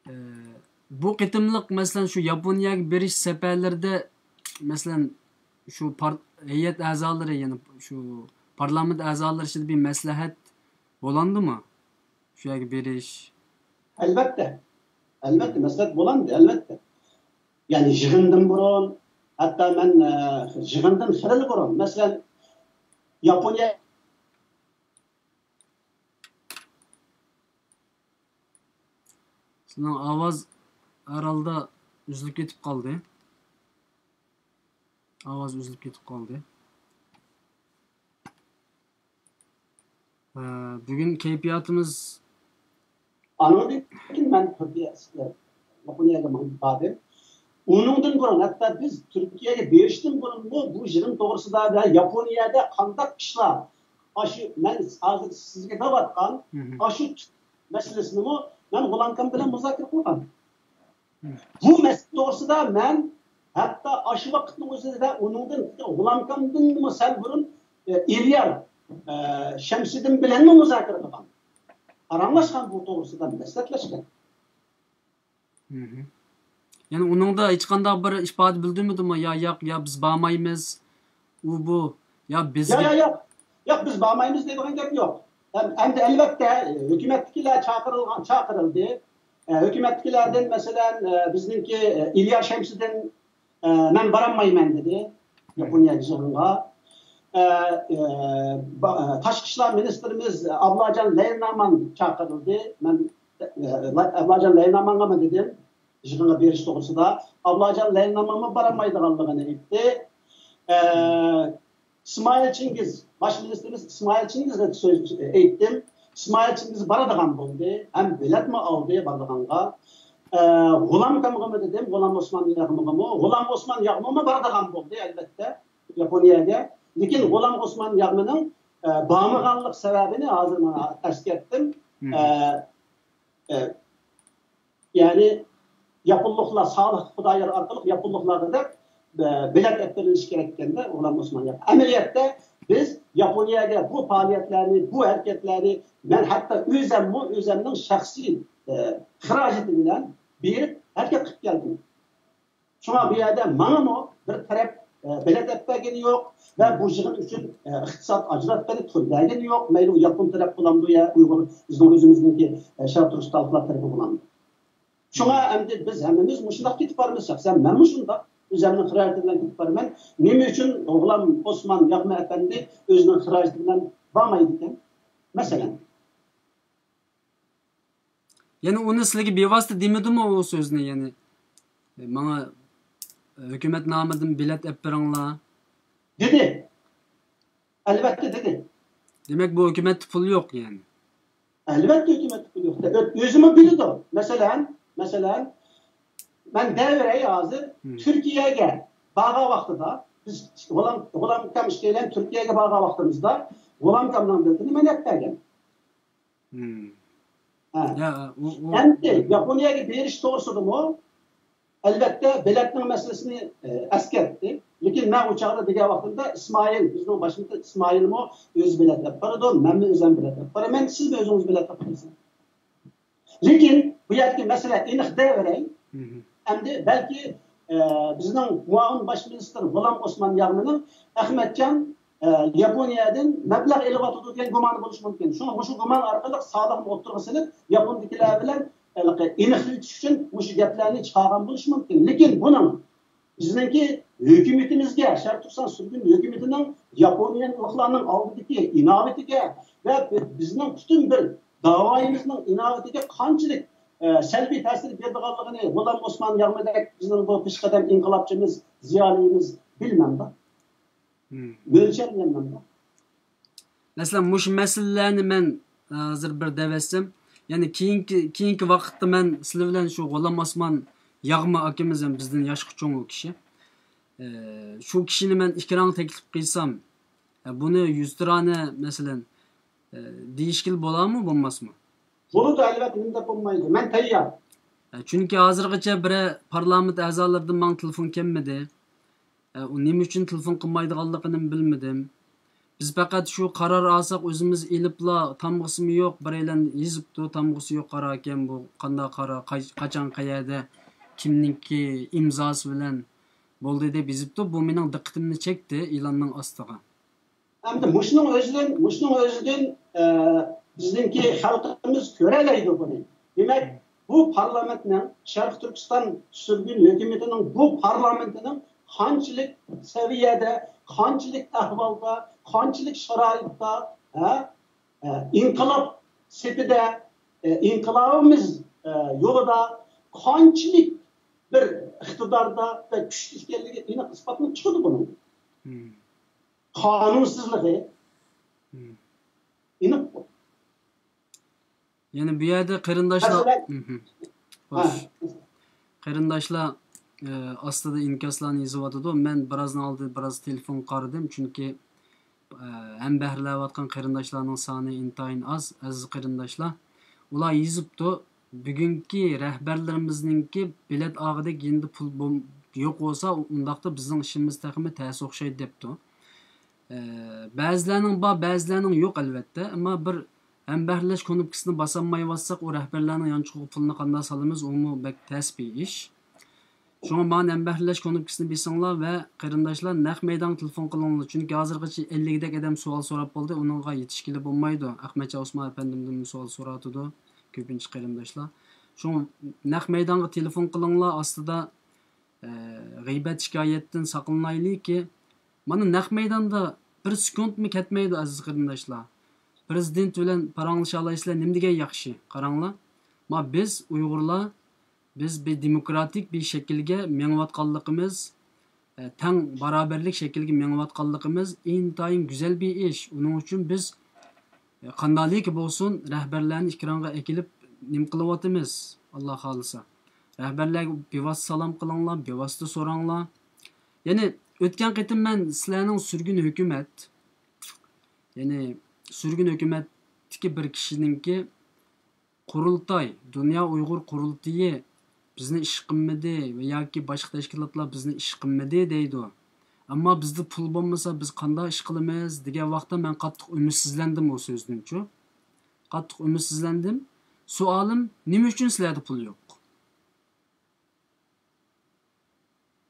ئە، بۇ قېتىملىق، مەسىلەن، شۇ ياپونىيەگە بېرىش سەپەرلىرىدە، مەسىلەن، شۇ پار-، ھەيئەت ئەزالىرى، يەنى شۇ پارلامېنت ئەزالىرى ئىچىدە بىر مەسلىھەت بولامدىمۇ؟ شۇ يەرگە بېرىش. ئەلۋەتتە. ئەلۋەتتە، مەسلىھەت بولامدۇ؟ ئەلۋەتتە. يەنى يىغىندىن بۇرۇن، ھەتتا مەن، ئە، يىغىندىن خېلىلا بۇرۇن، مەسىلەن، ياپونىيە سىزنىڭ ئاۋاز ھەر ھالدا ئۈزۈلۈپ كېتىپ قالدى. ئاۋاز ئۈزۈلۈپ كېتىپ قالدى. ئە، بۈگۈن كەيپىياتىمىز ئانىڭدىن كېيىن مەن تۈركىيە، ياپونىيەگە مېڭىپ باردىم. ئۇنىڭدىن بۇرۇن، ھەتتا بىز تۈركىيەگە بېرىشتىن بۇرۇنمۇ بۇ يىغىن توغرىسىدا ۋە ياپونىيەدە قانداق ئىشلار، ئاشۇ مەن ھازىر سىزگە دەۋاتقان ئاشۇ مەسىلىسىنىمۇ مەن غۇلامكام بىلەن مۇزاكىرە قىلغان. بۇ مەسىلە توغرىسىدا مەن ھەتتا ئاشۇ ۋاقىتنىڭ ئۆزىدە ئۇنىڭدىن، غۇلامكامدىنمۇ سەل بۇرۇن، ئە، ئېلىيار، ئە، شەمسىدىن بىلەنمۇ مۇزاكىرە قىلغان. پاراڭلاشقان بۇ توغرىسىدا، مەسلىھەتلەشكەن. يەنى ئۇنىڭدا ھېچقانداق بىر ئىپادە بىلدۈرمىدىمۇ؟ يا ياق، يا بىز بارمايمىز، ئۇ بۇ، يا ياق، بىزگە ياق، ياق. ياق، بىز بارمايمىز دەيدىغان گەپ يوق. ئەم-، ئەمدى ئەلۋەتتە، ھۆكۈمەتتىكىلەر چاقىرىلغان، چاقىرىلدى. ئە، ھۆكۈمەتتىكىلەردىن، مەسىلەن، ئە، بىزنىڭكى، ئە، ئىليار شەمسىدىن، ئە، مەن بارالمايمەن دېدى ياپونىيە يىغىنغا. ئە، ئە، با-، ئە، تاشقى ئىشلار مىنىستىرىمىز ئابلاجان لەيلىنامان چاقىرىلدى. مەن، ئە، ئابلاجان لەيلىنامانغىمۇ دېدىم يىغىنغا بېرىش توغرىسىدا. ئابلاجان لەيلىنامانمۇ بارالمايدىغانلىقىنى ئېيتتى. ئە، ئىسمائىل چىڭگىز، باش مىنىستىرىمىز ئىسمائىل چىڭگىزگە سۆز ئېيتتىم. ئىسمائىل چىڭگىز بارىدىغان بولدى، ھەم بېلەتمۇ ئالدى بارىدىغانغا. ئە، غۇلامكامغىمۇ دېدىم، غۇلام ئوسمان ياغمىغىمۇ. غۇلام ئوسمان ياغمىمۇ بارىدىغان بولدى، ئەلۋەتتە، ياپونىيەگە. لېكىن غۇلام ئوسمان ياغمىنىڭ، ئە، بارمىغانلىق سەۋەبىنى ھازىر مانا ئەسكەرتتىم. ئە، ئە، يەنى ياپونلۇقلار، سالىھ خۇدايار ئارقىلىق ياپونلۇقلارغا دەپ، بېلەت ئېلىپ بېرىلىشى كېرەك ئىكەن-دە، غۇلام ئوسمان ياق. ئەمەلىيەتتە بىز ياپونىيەگە بۇ پائالىيەتلەرنى، بۇ ھەرىكەتلەرنى مەن ھەتتا ئۆزەممۇ ئۆزەمنىڭ شەخسىي، ئە، خىراجىتى بىلەن بېرىپ ھەرىكەت قىلىپ كەلدىم. شۇڭا بۇ يەردە ماڭىمۇ بىر تەرەپ، ئە، بېلەت ئېلىپ بەرگىنى يوق ۋە بۇ يىغىن ئۈچۈن، ئە، ئىقتىساد ئاجراتقىنى، پۇل بەرگىنى يوق. مەيلى ئۇ ياپون تەرەپ بولامدۇ يا ئۇيغۇر، بىزنىڭ ئۆزىمىزنىڭكى، ئە، شەرقىي تۈركىستانلىقلار تەرىپى بولامدۇ. شۇڭا ئەمدى بىز ھەممىمىز مۇشۇنداق كېتىپ بارىمىز. شەخسەن مەنمۇ شۇنداق. ئۆزەمنىڭ خىراجىتى بىلەن كېتىپ بارىمەن. نېمە ئۈچۈن غۇلام ئوسمان ياغما ئەپەندى ئۆزىنىڭ خىراجىتى بىلەن بارمايدىكەن؟ مەسىلەن. يەنى ئۇنى سىلەرگە بىۋاسىتە دېمىدىمۇ ئۇ سۆزنى، يەنى ماڭا ھۆكۈمەت نامىدىن بېلەت ئېلىپ بېرىڭلار. دېدى. ئەلۋەتتە دېدى. دېمەك، بۇ ھۆكۈمەتتە پۇل يوق، يەنى. ئەلۋەتتە ھۆكۈمەتتە پۇل يوق. ئۆ-، ئۆزىمۇ بىلىدۇ. مەسىلەن، مەسىلەن، مەن دەۋېرەي ھازىر، ھىم. تۈركىيەگە بارغان ۋاقتىدا، بىز غۇلام، غۇلام ئاكام ئىككىيلەن تۈركىيەگە بارغان ۋاقتىمىزدا، غۇلام ئاكامنىڭ بېلىتىنى مەن ئېلىپ بەرگەن. ھىم. ھە. يا، ئۇ، ئۇ، ئەمدى ياپونىيەگە بېرىش توغرىسىدىمۇ، ئەلۋەتتە، بېلەتنىڭ مەسىلىسىنى، ئە، ئەسكەرتتى. لېكىن مەن ئۇ چاغدا دېگەن ۋاقتىمدا ئىسمائىل، بىزنىڭ باشلىقىمىز ئىسمائىلمۇ ئۆزى بېلەت ئېلىپ بارىدۇ، مەنمۇ ئۆزۈم بېلەت ئېلىپ بارىمەن، سىزمۇ ئۆزىڭىز بېلەت ئېلىپ بارىسىز. لېكىن بۇ يەردىكى مەسىلە ئېنىق دەۋېرەي. ھىم. ئەمدى بەلكى، ئە، بىزنىڭ مۇئاۋىن باش مىنىستىر غۇلام ئوسمان ياغمىنىڭ ئەخمەتجان، ئە، ياپونىيەدىن مەبلەغ ئېلىۋاتىدۇ دېگەن گۇمانى بولۇشى مۇمكىن. شۇڭا مۇشۇ گۇمان ئارقىلىق سالىھنى ئوتتۇرىغا سېلىپ، ياپوندىكىلەر بىلەن ھېلىقى ئېنىقلىتىش ئۈچۈن مۇشۇ گەپلەرنى چىقارغان بولۇشى مۇمكىن. لېكىن بۇنىڭ بىزنىڭكى ھۆكۈمىتىمىزگە، شەرقىي تۈركىستان سۈرگۈن ھۆكۈمىتىنىڭ ياپونىيەلىكلارنىڭ ئالدىدىكى ئىناۋىتىگە ۋە بىزنىڭ پۈتۈن بىر داۋايىمىزنىڭ ئىناۋىتىگە قانچىلىك، ئە، سەلبىي تەسىر بېرىدىغانلىقىنى غۇلام ئوسمان ياغمىدەك بىزنىڭ بۇ پېشقەدەم ئىنقىلابچىمىز، زىيالىيىمىز بىلمەمدۇ؟ مم. مۆلچەرلىيەلمەمدۇ؟ مەسىلەن، مۇشۇ مەسىلىلەرنى مەن، ئە، ھازىر بىر دەۋەتسەم، يەنى كېيىنكى، كېيىنكى ۋاقىتتا مەن سىلەر بىلەن شۇ غۇلام ئاسمان ياغما ئاكىمىز ھەم بىزدىن ياشقا چوڭ ئۇ كىشى. ئە، شۇ كىشىنى مەن ئېكرانغا تەكلىپ قىلسام، ئە، بۇنى يۈزتۇرانە، مەسىلەن، ئە، دېيىشكىلى بولامۇ، بولماسمۇ؟ بولىدۇ، ئەلۋەتتە، نېمە دەپ بولمايدۇ؟ مەن تەييار. ئە، چۈنكى ھازىرغىچە بىرەر پارلامېنت ئەزالىرىدىن ماڭا تېلېفون كەلمىدى. ئە، ئۇ نېمە ئۈچۈن تېلېفون قىلمايدىغانلىقىنىمۇ بىلمىدىم. بىز پەقەت شۇ قارار ئالساق ئۆزىمىز ئېلىپلا، تامغىسىمۇ يوق، بىرەيلەن يېزىپتۇ، تامغىسى يوق قاراركەن بۇ، قانداق قارار، قاي-، قاچان، قەيەردە، كىمنىڭكى ئىمزاسى بىلەن بولدى دەپ يېزىپتۇ. بۇ مېنىڭ دىققىتىمنى چەكتى ئېلاننىڭ ئاستىغا. ئەمدى مۇشۇنىڭ ئۆزىدىن، مۇشۇنىڭ ئۆزىدىن، ئە، بىزنىڭكى خەلقىمىز كۆرەلەيدۇ بۇنى. دېمەك، بۇ پارلامېنتنىڭ، شەرقىي تۈركىستان سۈرگۈن ھۆكۈمىتىنىڭ بۇ پارلامېنتىنىڭ قانچىلىك سەۋىيەدە، قانچىلىك ئەھۋالدا، قانچىلىك شارائىتتا، ھە، ئە، ئىنقىلاب سېپىدە، ئە، ئىنقىلابىمىز، ئە، يولىدا قانچىلىك بىر ئىقتىداردا ۋە كۈچلۈك ئىكەنلىكى ئېنىق ئىسپاتلىنىپ چىقىدۇ بۇنىڭ. مم. قانۇنسىزلىقى مم. ئېنىق. يەنى بۇ يەردە قېرىنداشلار، مەسىلەن، مم. خوش. ھە. قېرىنداشلار، ئە، ئاستىدا ئىنكاسلارنى يېزىۋاتىدۇ. مەن بىرازدىن ئالدىن بىراز تېلېفونغا قارىدىم، چۈنكى، ئە، ھەمبەھىرلەۋاتقان قېرىنداشلارنىڭ سانى ئىنتايىن ئاز، ئەزىز قېرىنداشلار. ئۇلار يېزىپتۇ، بۈگۈنكى رەھبەرلىرىمىزنىڭكى بېلەت ئالغۇدەك يېنىدا پۇل بوم-، يوق بولسا، ئۇنداقتا بىزنىڭ ئىشىمىز تېخىمۇ تەس ئوخشايدۇ، دەپتۇ. ئە، بەزىلەرنىڭ بار، بەزىلەرنىڭ يوق، ئەلۋەتتە. ئەمما بىر ھەمبەھىرلەش كۇنۇپكىسىنى باسالمايۋاتساق، ئۇ رەھبەرلەرنىڭ يانچۇقىغا پۇلنى قانداق سالىمىز، ئۇمۇ بەك تەس بىر ئىش. شۇڭا مانا ھەمبەھىرلەش كۇنۇپكىسىنى بېسىڭلار ۋە قېرىنداشلار نەق مەيدانغا تېلېفون قىلىڭلار. چۈنكى ھازىرغىچە ئەللىكدەك ئادەم سوئال سوراپ بولدى، ئۇنىڭغا يېتىشكىلى بولمايدۇ. ئەخمەتجان ئوسمان ئەپەندىمدىنمۇ سوئال سوراۋاتىدۇ كۆپىنچە قېرىنداشلار. شۇڭا نەق مەيدانغا تېلېفون قىلىڭلار، ئاستىدا، ئە، غىيبەت شىكايەتتىن ساقلىنايلىكى، مانا نەق مەيداندا بىر سېكۇنتمۇ كەتمەيدۇ، ئەزىز قېرىنداشلار. پىرېزىدېنت بىلەن پاراڭلىشالايسىلەر، نېمە دېگەن ياخشى. قاراڭلار، ما بىز ئۇيغۇرلار، بىز بىر دېموكراتىك بىر شەكىلگە مېڭىۋاتقانلىقىمىز، ئە، تەڭ بارابەرلىك شەكلىگە مېڭىۋاتقانلىقىمىز ئىنتايىن گۈزەل بىر ئىش. ئۇنىڭ ئۈچۈن بىز، ئە، قانداقلىكى بولسۇن، رەھبەرلەرنى ئېكرانغا ئەكېلىپ نېمە قىلىۋاتىمىز، ئاللا خالىسا. رەھبەرلەرگە بىۋاسىتە سالام قىلىڭلار، بىۋاسىتە سوراڭلار. يەنى ئۆتكەن قېتىم مەن سىلەرنىڭ سۈرگۈن ھۆكۈمەت، يەنى سۈرگۈن ھۆكۈمەتتىكى بىر كىشىنىڭكى قۇرۇلتاي، دۇنيا ئۇيغۇر قۇرۇلتىيى بىزنى ئىش قىلمىدى ۋە ياكى باشقا تەشكىلاتلار بىزنى ئىش قىلمىدى دەيدۇ. ئەمما بىزدە پۇل بولمىسا، بىز قانداق ئىش قىلىمىز دېگەن ۋاقىتتا مەن قاتتىق ئۈمىدسىزلەندىم ئۇ سۆزدىنچۇ. قاتتىق ئۈمىدسىزلەندىم. سوئالىم، نېمە ئۈچۈن سىلەردە پۇل يوق؟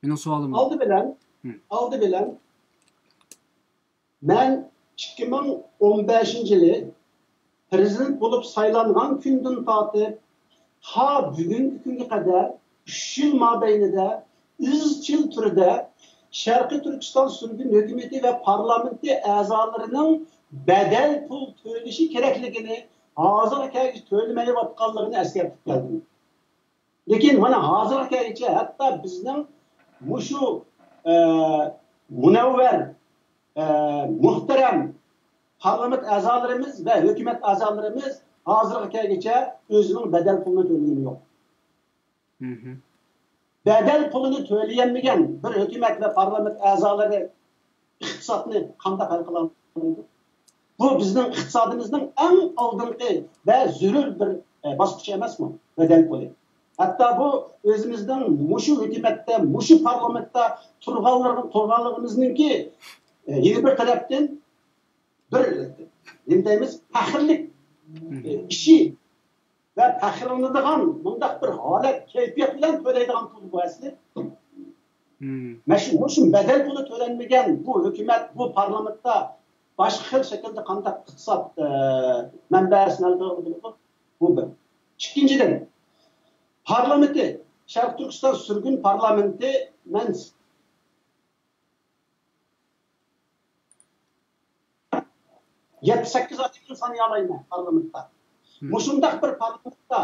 مېنىڭ سوئالىم بۇ. ئالدى بىلەن، ھە. ئالدى بىلەن مەن ئىككى مىڭ ئون بەشىنچى يىلى پىرېزىدېنت بولۇپ سايلانغان كۈندىن تارتىپ تا بۈگۈنكى كۈنگە قەدەر ئۈچ يىل مابەينىدە ئىزچىل تۈردە شەرقىي تۈركىستان سۈرگۈن ھۆكۈمىتى ۋە پارلامېنتى ئەزالىرىنىڭ بەدەل پۇل تۆلىشى كېرەكلىكىنى، ھازىرغا كەلگۈچە تۆلىمەيۋاتقانلىقىنى ئەسكەرتىپ كەلدىم. لېكىن مانا ھازىرغا كەلگۈچە ھەتتا بىزنىڭ مۇشۇ، ئە، مۇنەۋۋەر، ئە، مۇھتەرەم پارلامېنت ئەزالىرىمىز ۋە ھۆكۈمەت ئەزالىرىمىز ھازىرغا كەلگۈچە ئۆزىنىڭ بەدەل پۇلىنى تۆلىگىنى يوق. مھم. بەدەل پۇلىنى تۆلىيەلمىگەن بىر ھۆكۈمەت ۋە پارلامېنت ئەزالىرى ئىقتىسادنى قانداق ھەل قىلالايدۇ؟ بۇ بىزنىڭ ئىقتىسادىمىزنىڭ ئەڭ ئالدىنقى ۋە زۆرۈر بىر، ئە، باسقۇچى ئەمەسمۇ بەدەل پۇلى؟ ھەتتا بۇ ئۆزىمىزنىڭ مۇشۇ ھۆكۈمەتتە، مۇشۇ پارلامېنتتا تۇرغانلىرىغا-، تۇرغانلىقىمىزنىڭكى، ئە، يەنە بىر تەرەپتىن بىر، نېمە دەيمىز، پەخىرلىك، ئە، ئىشى ۋە پەخىرلىنىدىغان مۇنداق بىر ھالەت، كەيپىيات بىلەن تۆلەيدىغان پۇل بۇ ئەسلى. مم. مەشۇ، مۇشۇ بەدەل پۇلى تۆلەنمىگەن بۇ ھۆكۈمەت، بۇ پارلامېنتتا باشقا خىل شەكىلدە قانداق ئىقتىساد، ئە، مەنبەسىنى ھەل قىلغىلى بولىدۇ؟ بۇ بىر. ئىككىنچىدىن، پارلامېنتى، شەرقىي تۈركىستان سۈرگۈن پارلامېنتى، مەن يەتتە سەككىز ئادەمنى سانىيالايمەن پارلامېنتتا. مم. مۇشۇنداق بىر پارلامېنتتا،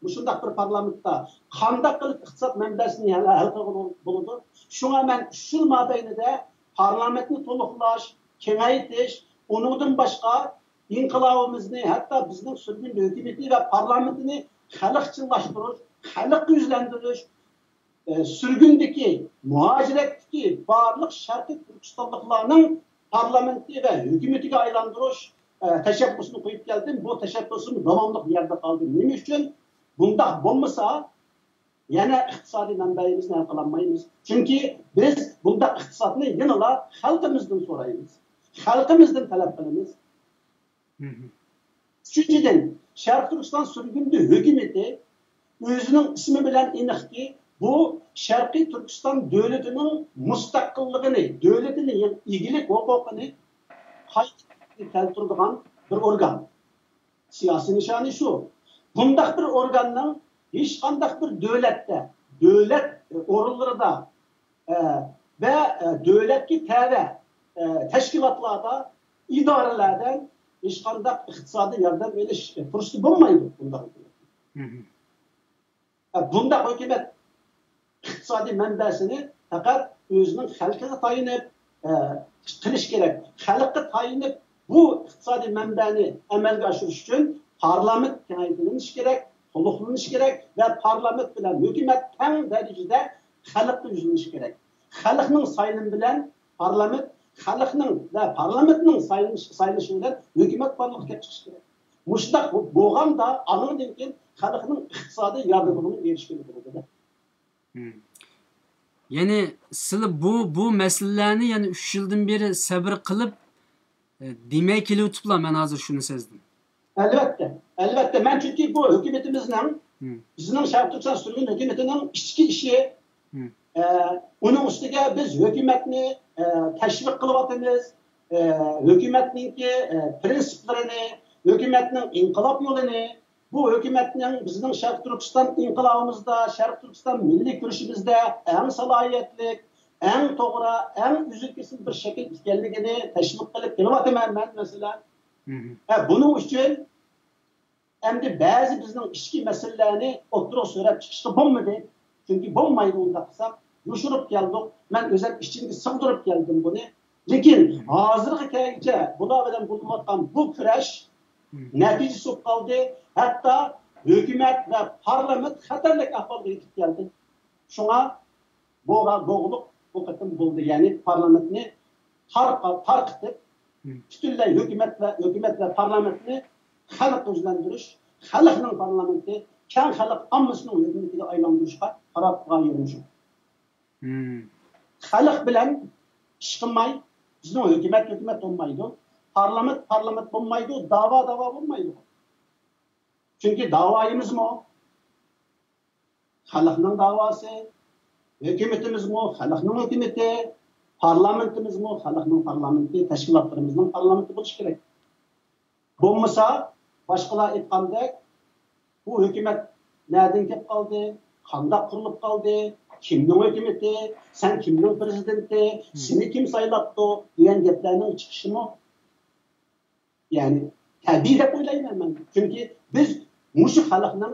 مۇشۇنداق بىر پارلامېنتتا قانداق قىلىپ ئىقتىساد مەنبەسىنى ھەل، ھەل قىلغىلى بولىدۇ؟ شۇڭا مەن ئۈچ يىل مابەينىدە پارلامېنتنى تولۇقلاش، كېڭەيتىش، ئۇنىڭدىن باشقا ئىنقىلابىمىزنى، ھەتتا بىزنىڭ سۈرگۈن ھۆكۈمىتى ۋە پارلامېنتىنى خەلقچىللاشتۇرۇش، خەلققە يۈزلەندۈرۈش، ئە، سۈرگۈندىكى، مۇھاجىرەتتىكى بارلىق شەرقىي تۈركىستانلىقلارنىڭ پارلامېنتى ۋە ھۆكۈمىتىگە ئايلاندۇرۇش، ئە، تەشەببۇسىنى قويۇپ كەلدىم. بۇ تەشەببۇسىم داۋاملىق يەردە قالدى. نېمە ئۈچۈن؟ بۇنداق بولمىسا، يەنە ئىقتىسادىي مەنبەيىمىزنى ھەل قىلالمايمىز. چۈنكى بىز بۇنداق ئىقتىسادنى يەنىلا خەلقىمىزدىن سورايمىز، خەلقىمىزدىن تەلەپ قىلىمىز. مھم. ئۈچىنچىدىن، شەرقىي تۈركىستان سۈرگۈندە ھۆكۈمىتى ئۆزىنىڭ ئىسمى بىلەن ئېنىقكى، بۇ شەرقىي تۈركىستان دۆلىتىنىڭ مۇستەقىللىقىنى، دۆلىتىنى، ئىگىلىك ھوقۇقىنى قايتا كەلتۈرىدىغان بىر ئورگان. سىياسىي نىشانى شۇ. بۇنداق بىر ئورگاننىڭ ھېچقانداق بىر دۆلەتتە، دۆلەت ئورۇنلىرىدا، ئە، ۋە، ئە، دۆلەتكە تەۋە، ئە، تەشكىلاتلاردا، ئىدارىلەردە ھېچقانداق ئىقتىسادىي ياردەم ئېلىش پۇرسىتى بولمايدۇ بۇنداق ھۆكۈمەت. مھم. ئە، بۇنداق ھۆكۈمەت ئىقتىسادىي مەنبەسىنى پەقەت ئۆزىنىڭ خەلقىگە تايىنىپ، ئە، قىلىش كېرەك. خەلققە تايىنىپ بۇ ئىقتىسادىي مەنبەنى ئەمەلگە ئاشۇرۇش ئۈچۈن پارلامېنت كېڭەيتىلىشى كېرەك، تولۇقلىنىشى كېرەك ۋە پارلامېنت بىلەن ھۆكۈمەت تەڭ دەرىجىدە خەلققە يۈزلىنىشى كېرەك. خەلقنىڭ سايلىمى بىلەن پارلامېنت، خەلقنىڭ ۋە پارلامېنتنىڭ سايلىنىش-، سايلىشى بىلەن ھۆكۈمەت بارلىققا كېلىپ چىقىشى كېرەك. مۇشۇنداق بولغاندا، ئانىڭدىن كېيىن خەلقنىڭ ئىقتىسادىي ياردىمىگىمۇ ئېرىشكىلى بولىدۇ. مم. يەنى سىلى بۇ، بۇ مەسىلىلەرنى يەنە ئۈچ يىلدىن بېرى سەۋر قىلىپ، ئە، دېمەي كېلىۋېتىپلا، مەن ھازىر شۇنى سەزدىم. ئەلۋەتتە، ئەلۋەتتە. مەن چۈنكى بۇ ھۆكۈمىتىمىزنىڭ، مم. بىزنىڭ شەرقىي تۈركىستان سۈرگۈن ھۆكۈمىتىنىڭ ئىچكى ئىشى، مم. ئە، ئۇنىڭ ئۈستىگە بىز ھۆكۈمەتنى، ئە، تەشۋىق قىلىۋاتىمىز. ئە، ھۆكۈمەتنىڭكى، ئە، پرىنسىپلىرىنى، ھۆكۈمەتنىڭ ئىنقىلاب يولىنى، بۇ ھۆكۈمەتنىڭ بىزنىڭ شەرقىي تۈركىستان ئىنقىلابىمىزدا، شەرقىي تۈركىستان مىللىي كۈرىشىمىزدە ئەڭ سالاھىيەتلىك، ئەڭ توغرا، ئەڭ ئۈزۈل-كېسىل بىر شەكىل ئىكەنلىكىنى تەشۋىق قىلىپ كېلىۋاتىمەن مەن، مەسىلەن. مم. ھە، بۇنىڭ ئۈچۈن ئەمدى بەزى بىزنىڭ ئىچكى مەسىلىلەرنى ئوتتۇرىغا سۆرەپ چىقىشقا بولمىدى. چۈنكى بولمايدۇ ئۇنداق قىلساق. يوشۇرۇپ كەلدۇق. مەن ئۆزۈم ئىچىمگە سىغدۇرۇپ كەلدىم بۇنى. لېكىن ھازىرغا كەلگۈچە بۇلار بىلەن بولۇۋاتقان بۇ كۈرەش نەتىجىسىز قالدى. ھەتتا ھۆكۈمەت ۋە پارلامېنت خەتەرلىك ئەھۋالغا يېتىپ كەلدى. شۇڭا بوغا-، بوغۇلۇق بۇ قېتىم بولدى. يەنى پارلامېنتنى تارقا-، تارقىتىپ، پۈتۈنلەي ھۆكۈمەت ۋە، ھۆكۈمەت ۋە پارلامېنتنى خەلققە يۈزلەندۈرۈش، خەلقنىڭ پارلامېنتى، كەڭ خەلق ئاممىسىنىڭ ھۆكۈمىتىگە ئايلاندۇرۇشقا قاراپ تۇرغان يېرىم شۇ. خەلق بىلەن ئىش قىلماي، بىزنىڭ ھۆكۈمەت، ھۆكۈمەت بولمايدۇ، پارلامېنت، پارلامېنت بولمايدۇ، داۋا، داۋا بولمايدۇ. چۈنكى داۋايىمىزمۇ خەلقنىڭ داۋاسى، ھۆكۈمىتىمىزمۇ خەلقنىڭ ھۆكۈمىتى، پارلامېنتىمىزمۇ خەلقنىڭ پارلامېنتى، تەشكىلاتلىرىمىزنىڭ پارلامېنتى بولۇشى كېرەك. بولمىسا، باشقىلار ئېيتقاندەك، بۇ ھۆكۈمەت نەدىن كېلىپ قالدى، قانداق قۇرۇلۇپ قالدى، كىمنىڭ ھۆكۈمىتى، سەن كىمنىڭ پىرېزىدېنتى، سېنى كىم سايلاپتۇ دېگەن گەپلەرنىڭ چىقىشىمۇ، يەنى، تەبىئىي دەپ ئويلايمەن مەن. چۈنكى بىز مۇشۇ خەلقنىڭ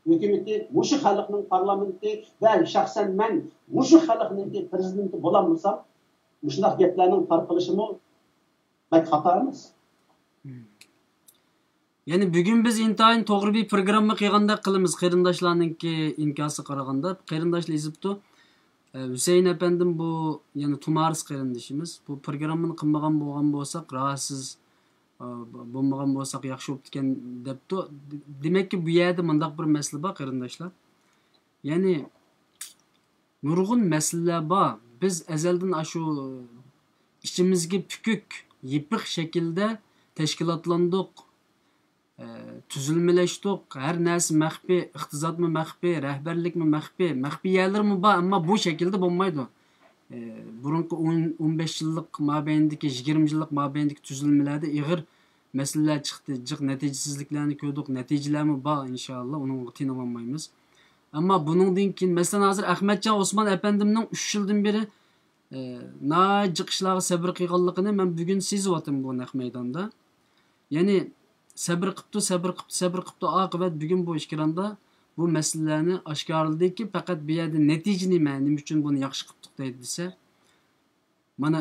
ھۆكۈمىتى، مۇشۇ خەلقنىڭ پارلامېنتى ۋە شەخسەن مەن مۇشۇ خەلقنىڭكى پىرېزىدېنتى بولالمىسام، مۇشۇنداق گەپلەرنىڭ تارقىلىشىمۇ بەك خاتا ئەمەس. يەنى بۈگۈن بىز ئىنتايىن توغرا بىر پروگرامما قىلغاندەك قىلىمىز، قېرىنداشلارنىڭكى ئىنكاسىغا قارىغاندا. قېرىنداشلار يېزىپتۇ، ئە، ھۈسەيىن ئەپەندىم، بۇ يەنى تۇمارىس قېرىندىشىمىز، بۇ پروگراممىنى قىلمىغان بولغان بولساق، راھەتسىز، ئە، بولمىغان بولساق ياخشى بوپتىكەن، دەپتۇ. دېمەككى، بۇ يەردە مۇنداق بىر مەسىلە بار، قېرىنداشلار. يەنى نۇرغۇن مەسىلىلەر بار. بىز ئەزەلدىن ئاشۇ ئىچىمىزگە پۈكۈك، يېپىق شەكىلدە تەشكىلاتلاندۇق، ئە، تۈزۈلمىلەشتۇق. ھەر نەرسە مەخپىي، ئىقتىسادمۇ مەخپىي، رەھبەرلىكمۇ مەخپىي. مەخپىي يەرلىرىمۇ بار، ئەمما بۇ شەكىلدە بولمايدۇ. ئە، بۇرۇنقى ئون، ئون بەش يىللىق مابەينىدىكى، يىگىرمە يىللىق مابەينىدىكى تۈزۈلمىلەردە ئېغىر مەسىلىلەر چىقتى، جىق نەتىجىسىزلىكلەرنى كۆردۇق، نەتىجىلەرمۇ بار، ئىنشائاللا، ئۇنىڭغا تېنىۋالمايمىز. ئەمما بۇنىڭدىن كېيىن، مەسىلەن، ھازىر ئەخمەتجان ئوسمان ئەپەندىمنىڭ ئۈچ يىلدىن بېرى، ئە، ناھايىتى جىق ئىشلارغا سەۋر قىلغانلىقىنى مەن بۈگۈن سېزىۋاتىمەن بۇ نەق مەيداندا. يەنى سەۋر قىپتۇ، سەۋر قىپتۇ، سەۋر قىپتۇ، ئاقىۋەت بۈگۈن بۇ ئېكراندا بۇ مەسىلىلەرنى ئاشكارىلىدىكى، پەقەت بۇ يەردە نەتىجە نېمە، نېمە ئۈچۈن بۇنى ياخشى قىپتۇق دەيدۇ دېسە، مانا،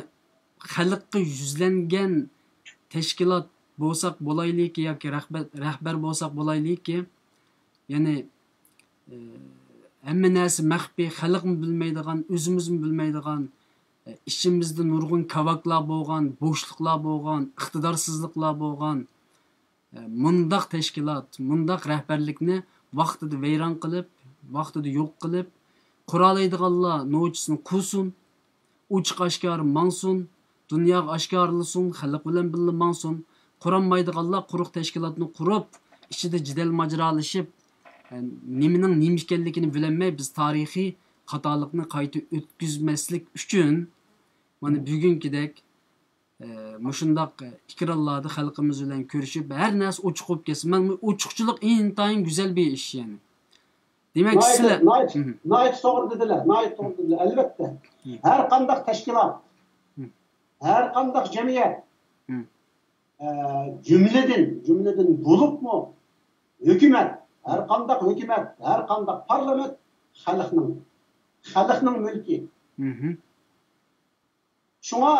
خەلققە يۈزلەنگەن تەشكىلات بولساق بولايلىكى ياكى رەھبەر، رەھبەر بولساق بولايلىكى، يەنى، ئى، ھەممە نەرسە مەخپىي، خەلقمۇ بىلمەيدىغان، ئۆزىمىزمۇ بىلمەيدىغان، ئى، ئىچىمىزدە نۇرغۇن كاۋاكلار بولغان، بوشلۇقلار بولغان، ئىقتىدارسىزلىقلار بولغان، مۇنداق تەشكىلات، مۇنداق رەھبەرلىكنى ۋاقتىدا ۋەيران قىلىپ، ۋاقتىدا يوق قىلىپ، قۇرالايدىغانلار نوچىسىنى قۇرسۇن، ئوچۇق ئاشكارا ماڭسۇن، دۇنياغا ئاشكارىلىسۇن، خەلق بىلەن بىللە ماڭسۇن. قۇرالمايدىغانلار قۇرۇق تەشكىلاتنى قۇرۇپ، ئىچىدە جېدەل ماجىرالىشىپ، نېمىنىڭ نېمە ئىكەنلىكىنى بىلەلمەي، بىز تارىخىي خاتالىقنى قايتا ئۆتكۈزمەسلىك ئۈچۈن، مانا بۈگۈنكىدەك ئە، مۇشۇنداق ئېكرانلاردا خەلقىمىز بىلەن كۆرۈشۈپ، ھەر نەرسە ئوچۇق بولۇپ كەتسە، مەن ئوچۇقچىلىق ئىنتايىن گۈزەل بىر ئىش، يەنى. دېمەك، ناھايىتى، سىلەر ناھايىتى، مم. ناھايىتى توغرا دېدىلەر، ناھايىتى توغرا دېدىلەر. ئەلۋەتتە، مم. ھەر قانداق تەشكىلات، مم. ھەر قانداق جەمئىيەت، مم. ئە، جۈملىدىن، جۈملىدىن بولۇپمۇ ھۆكۈمەت، ھەر قانداق ھۆكۈمەت، ھەر قانداق پارلامېنت خەلقنىڭ، خەلقنىڭ مۈلكى. مم. شۇڭا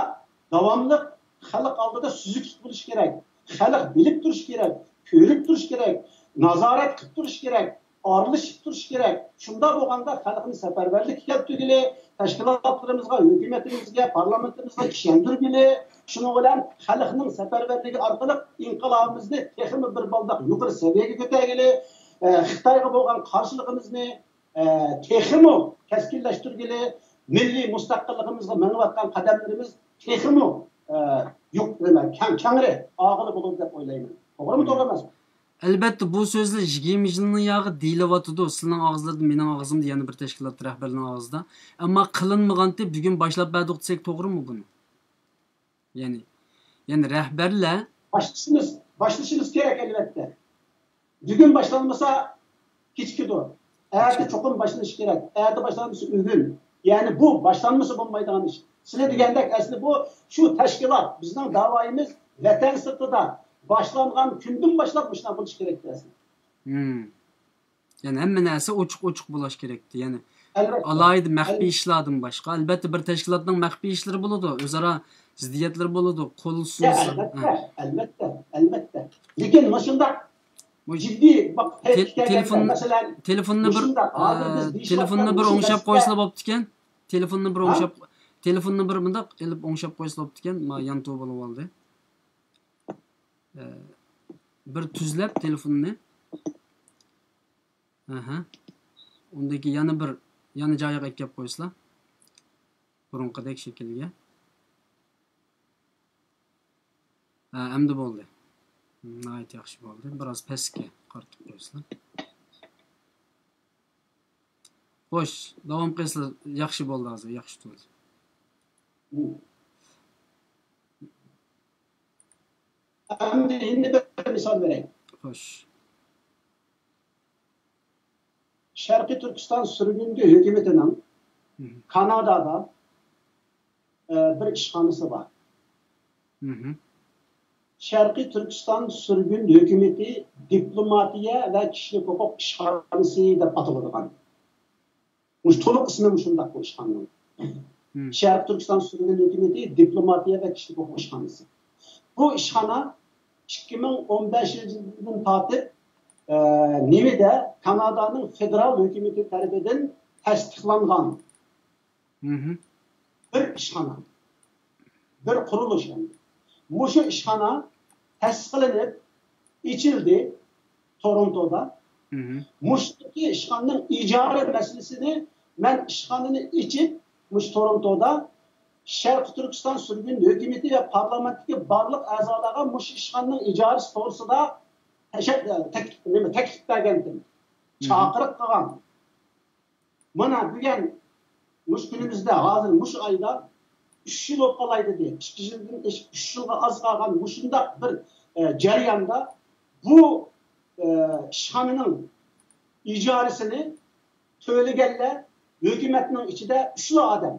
داۋاملىق خەلق ئالدىدا سۈزۈكلۈك بولۇشى كېرەك. خەلق بىلىپ تۇرۇشى كېرەك، كۆرۈپ تۇرۇشى كېرەك، نازارەت قىلىپ تۇرۇشى كېرەك، ئارىلىشىپ تۇرۇشى كېرەك. شۇنداق بولغاندا خەلقنى سەپەرۋەرلىككە كەلتۈرگىلى، تەشكىلاتلىرىمىزغا، ھۆكۈمىتىمىزگە، پارلامېنتىمىزغا ئىشەندۈرگىلى، شۇنىڭ بىلەن خەلقنىڭ سەپەرۋەرلىكى ئارقىلىق ئىنقىلابىمىزنى تېخىمۇ بىر بالداق يۇقىرى سەۋىيەگە كۆتەرگىلى، ئە، خىتايغا بولغان قارشىلىقىمىزنى ئە، تېخىمۇ كەسكىنلەشتۈرگىلى، مىللىي مۇستەقىللىقىمىزغا مېڭىۋاتقان قەدەملىرىمىز تېخىمۇ، ئە، يۇق-، نېمە، كەڭ-، كەڭرى ئاغىلى بولىدۇ دەپ ئويلايمەن. توغرىمۇ، توغرا ئەمەسمۇ؟ ئەلۋەتتە، بۇ سۆزلەر يىگىرمە يىلنىڭ ياغى دېيىلىۋاتىدۇ. سىلىنىڭ ئاغزىلىرىدا، مېنىڭ ئاغزىمدا، يەنە بىر تەشكىلات رەھبەرلىرىنىڭ ئاغزىدا. ئەمما قىلىنمىغانتى، بۈگۈن باشلاپ بەردۇق دېسەك توغرىمۇ بۇنى؟ يەنى، يەنى رەھبەرلەر باشلىشىمىز، باشلىشىمىز كېرەك ئەلۋەتتە. بۈگۈن باشلانمىسا كېچىكىدۇ. ئەتە چوقۇم باشلىنىشى كېرەك. ئەتە باشلانمىسا ئۆگۈن. يەنى بۇ باشلانمىسا بولمايدىغان ئىش. سىلەر دېگەندەك ئەسلى بۇ شۇ تەشكىلات، بىزنىڭ داۋايىمىز ۋەتەن سىرتىدا باشلانغان كۈندىن باشلاپ مۇشۇنداق بولۇشى كېرەك ئەسلى. مم. يەنى ھەممە نەرسە ئوچۇق-ئوچۇق بولۇش كېرەكتى. يەنى ئەلۋەتتە. ئالاھىدە مەخپىي ئەل- ئىشلاردىن باشقا. ئەلۋەتتە، بىر تەشكىلاتنىڭ مەخپىي ئىشلىرى بولىدۇ، ئۆزئارا زىددىيەتلىرى بولىدۇ، قول يا، سۇنسا. ئەلۋەتتە، ھە. ئەلۋەتتە، ئەلۋەتتە. لېكىن مۇشۇنداق بۇ جىددىي، بۇ تېل-، تېلېفون-، مەسىلەن، تېلېفوننى بىر، مۇشۇنداق، ھازىر ئە، بىز دېيىشىۋاتقان تېلېفوننى بىر مۇشۇ ئوڭشاپ مەسىلە قويسىلا بوپتىكەن. تېلېفوننى بىر ھە؟ ئوڭشاپ، تېلېفوننى بىر مۇنداق ئېلىپ ئوڭشاپ قويسىلا بوپتىكەن. ما يانتۇ بولۇۋالدى. ئە، بىر تۈزلەپ تېلېفوننى. ئەھە. ئۇندىن كېيىن يەنە بىر، يەنە جايىغا ئەكەپ قويسىلا. بۇرۇنقىدەك شەكىلگە. ھە، ئەمدى بولدى. ناھايىتى ياخشى بولدى. بىراز پەسكە قارىتىپ قويسىلا. خوش، داۋام قىلسىلا. ياخشى بولدى ھازىر، ياخشى تۇردى. ئەمدى يەنە بىر مىسال بېرەي. خوش. شەرقىي تۈركىستان سۈرگۈندە ھۆكۈمىتىنىڭ كانادادا، ئە، بىر ئىشخانىسى بار. شەرقىي تۈركىستان سۈرگۈن ھۆكۈمىتى دىپلوماتىيە ۋە كىشىلىك ھوقۇق ئىشخانىسى دەپ ئاتىلىدىغان. مۇشۇ تولۇق ئىسمى مۇشۇنداق بۇ ئىشخانىنىڭ. شەرقىي تۈركىستان سۈرگۈن ھۆكۈمىتى دىپلوماتىيە ۋە كىشىلىك ھوقۇق ئىشخانىسى. بۇ ئىشخانا ئىككى مىڭ ئون بەشىنچى يىلدىن تارتىپ، ئە، نېمىدە، كانادانىڭ فېدېرال ھۆكۈمىتى تەرىپىدىن تەستىقلانغان بىر ئىشخانا، بىر قۇرۇلۇش ئەمدى. مۇشۇ ئىشخانا تەسىس قىلىنىپ ئېچىلدى تورونتودا. مۇشۇندىكى ئىشخانىنىڭ ئىجارە مەسىلىسىنى، مەن ئىشخانىنى ئېچىپ، مۇشۇ تورونتودا شەرقىي تۈركىستان سۈرگۈن ھۆكۈمىتى ۋە پارلامېنتتىكى بارلىق ئەزالارغا مۇشۇ ئىشخانىنىڭ ئىجارىسى توغرىسىدا تەشەب-، تەكلىپ، نېمە، تەكلىپ بەرگەنتىم. چاقىرىق قىلغان. مانا بۈگۈن مۇشۇ كۈنىمىزدە، ھازىر مۇشۇ ئايدا ئۈچ يىل بولۇپ قالاي دېدى. ئىككى يىلدىن ئېشىپ ئۈچ يىلغا ئاز قالغان مۇشۇنداق بىر، ئە، جەرياندا بۇ، ئە، ئىشخانىنىڭ ئىجارىسىنى تۆلىگەنلەر ھۆكۈمەتنىڭ ئىچىدە ئۈچلا ئادەم.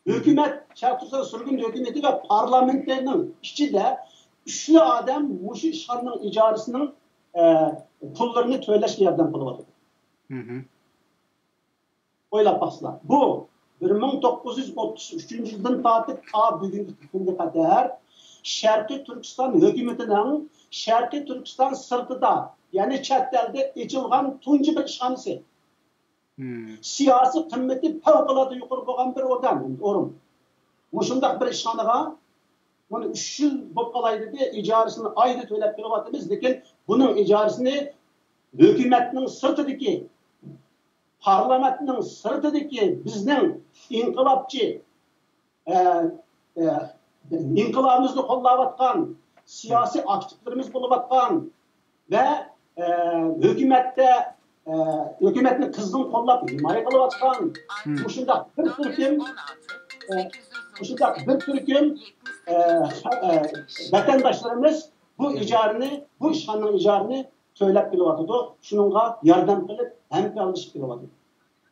ھۆكۈمەت، شەرقىي تۈركىستان سۈرگۈن ھۆكۈمىتى ۋە پارلامېنتىنىڭ ئىچىدە ئۈچلا ئادەم مۇشۇ ئىشخانىنىڭ ئىجارىسىنىڭ، ئە، پۇللىرىنى تۆلەشكە ياردەم قىلىۋاتىدۇ. ئويلاپ باقسىلا، بۇ بىر مىڭ توققۇز يۈز ئوتتۇز ئۈچىنچى يىلدىن تارتىپ تا بۈگۈنكى كۈنگە قەدەر شەرقىي تۈركىستان ھۆكۈمىتىنىڭ شەرقىي تۈركىستان سىرتىدا، يەنى چەت ئەلدە ئېچىلغان تۇنجى بىر ئىشخانىسى. سىياسىي قىممىتى پەۋقۇلئاددە يۇقىرى بولغان بىر ئورگان، ئورۇن. مۇشۇنداق بىر ئىشخانىغا، مانا، ئۈچ يىل بولۇپ قالاي دېدى، ئىجارىسىنى ئايدا تۆلەپ كېلىۋاتىمىز، لېكىن بۇنىڭ ئىجارىسىنى ھۆكۈمەتنىڭ سىرتىدىكى، پارلامېنتنىڭ سىرتىدىكى بىزنىڭ ئىنقىلابچى، ئە، ئە، ئىنقىلابىمىزنى قوللاۋاتقان سىياسىي ئاكتىپلىرىمىز بولۇۋاتقان ۋە، ئە، ھۆكۈمەتتە، ئە، ھۆكۈمەتنى قىزغىن قوللاپ ھىمايە قىلىۋاتقان مۇشۇنداق بىر تۈركۈم، ئە، مۇشۇنداق بىر تۈركۈم، ئە، ئە، ۋەتەنداشلىرىمىز بۇ ئىجارىنى، بۇ ئىشخانىنىڭ ئىجارىنى تۆلەپ كېلىۋاتىدۇ. شۇنىڭغا ياردەم قىلىپ، ھەمكارلىشىپ كېلىۋاتىدۇ.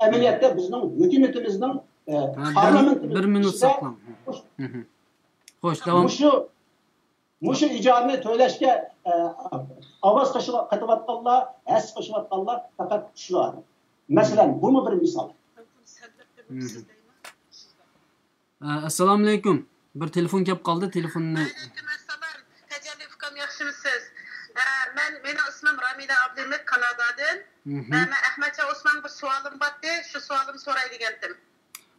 ئەمەلىيەتتە بىزنىڭ ھۆكۈمىتىمىزنىڭ، ئە، ھە، بىر، پارلامېنتىمىز بىر مىنۇت ئىچىدە ساقلاڭ. مۇش-، مۇشۇ، مۇشۇ ئىجارىنى تۆلەشكە، ئە، ئاۋاز قوشۇۋا-، قېتىۋاتقانلار، ھەسسە قوشۇۋاتقانلار پەقەت ئۈچلا ئادەم. مەسىلەن، بۇمۇ بىر مىسال. ئە، ئەسسالامۇئەلەيكۇم. بىر تېلېفون كەپ قالدى، تېلېفوننى. ۋەئەلەيكۇم ئەسسالام. تەجەللى ئۇكام، ياخشىمۇسىز؟ ئە، مەن، مېنىڭ ئىسمىم رامىلە ئابلىمىت، كانادادىن. ئە، مەن ئەخمەتجان ئوسمانغا بىر سوئالىم بارتى، شۇ سوئالىمنى سوراي دېگەنتىم.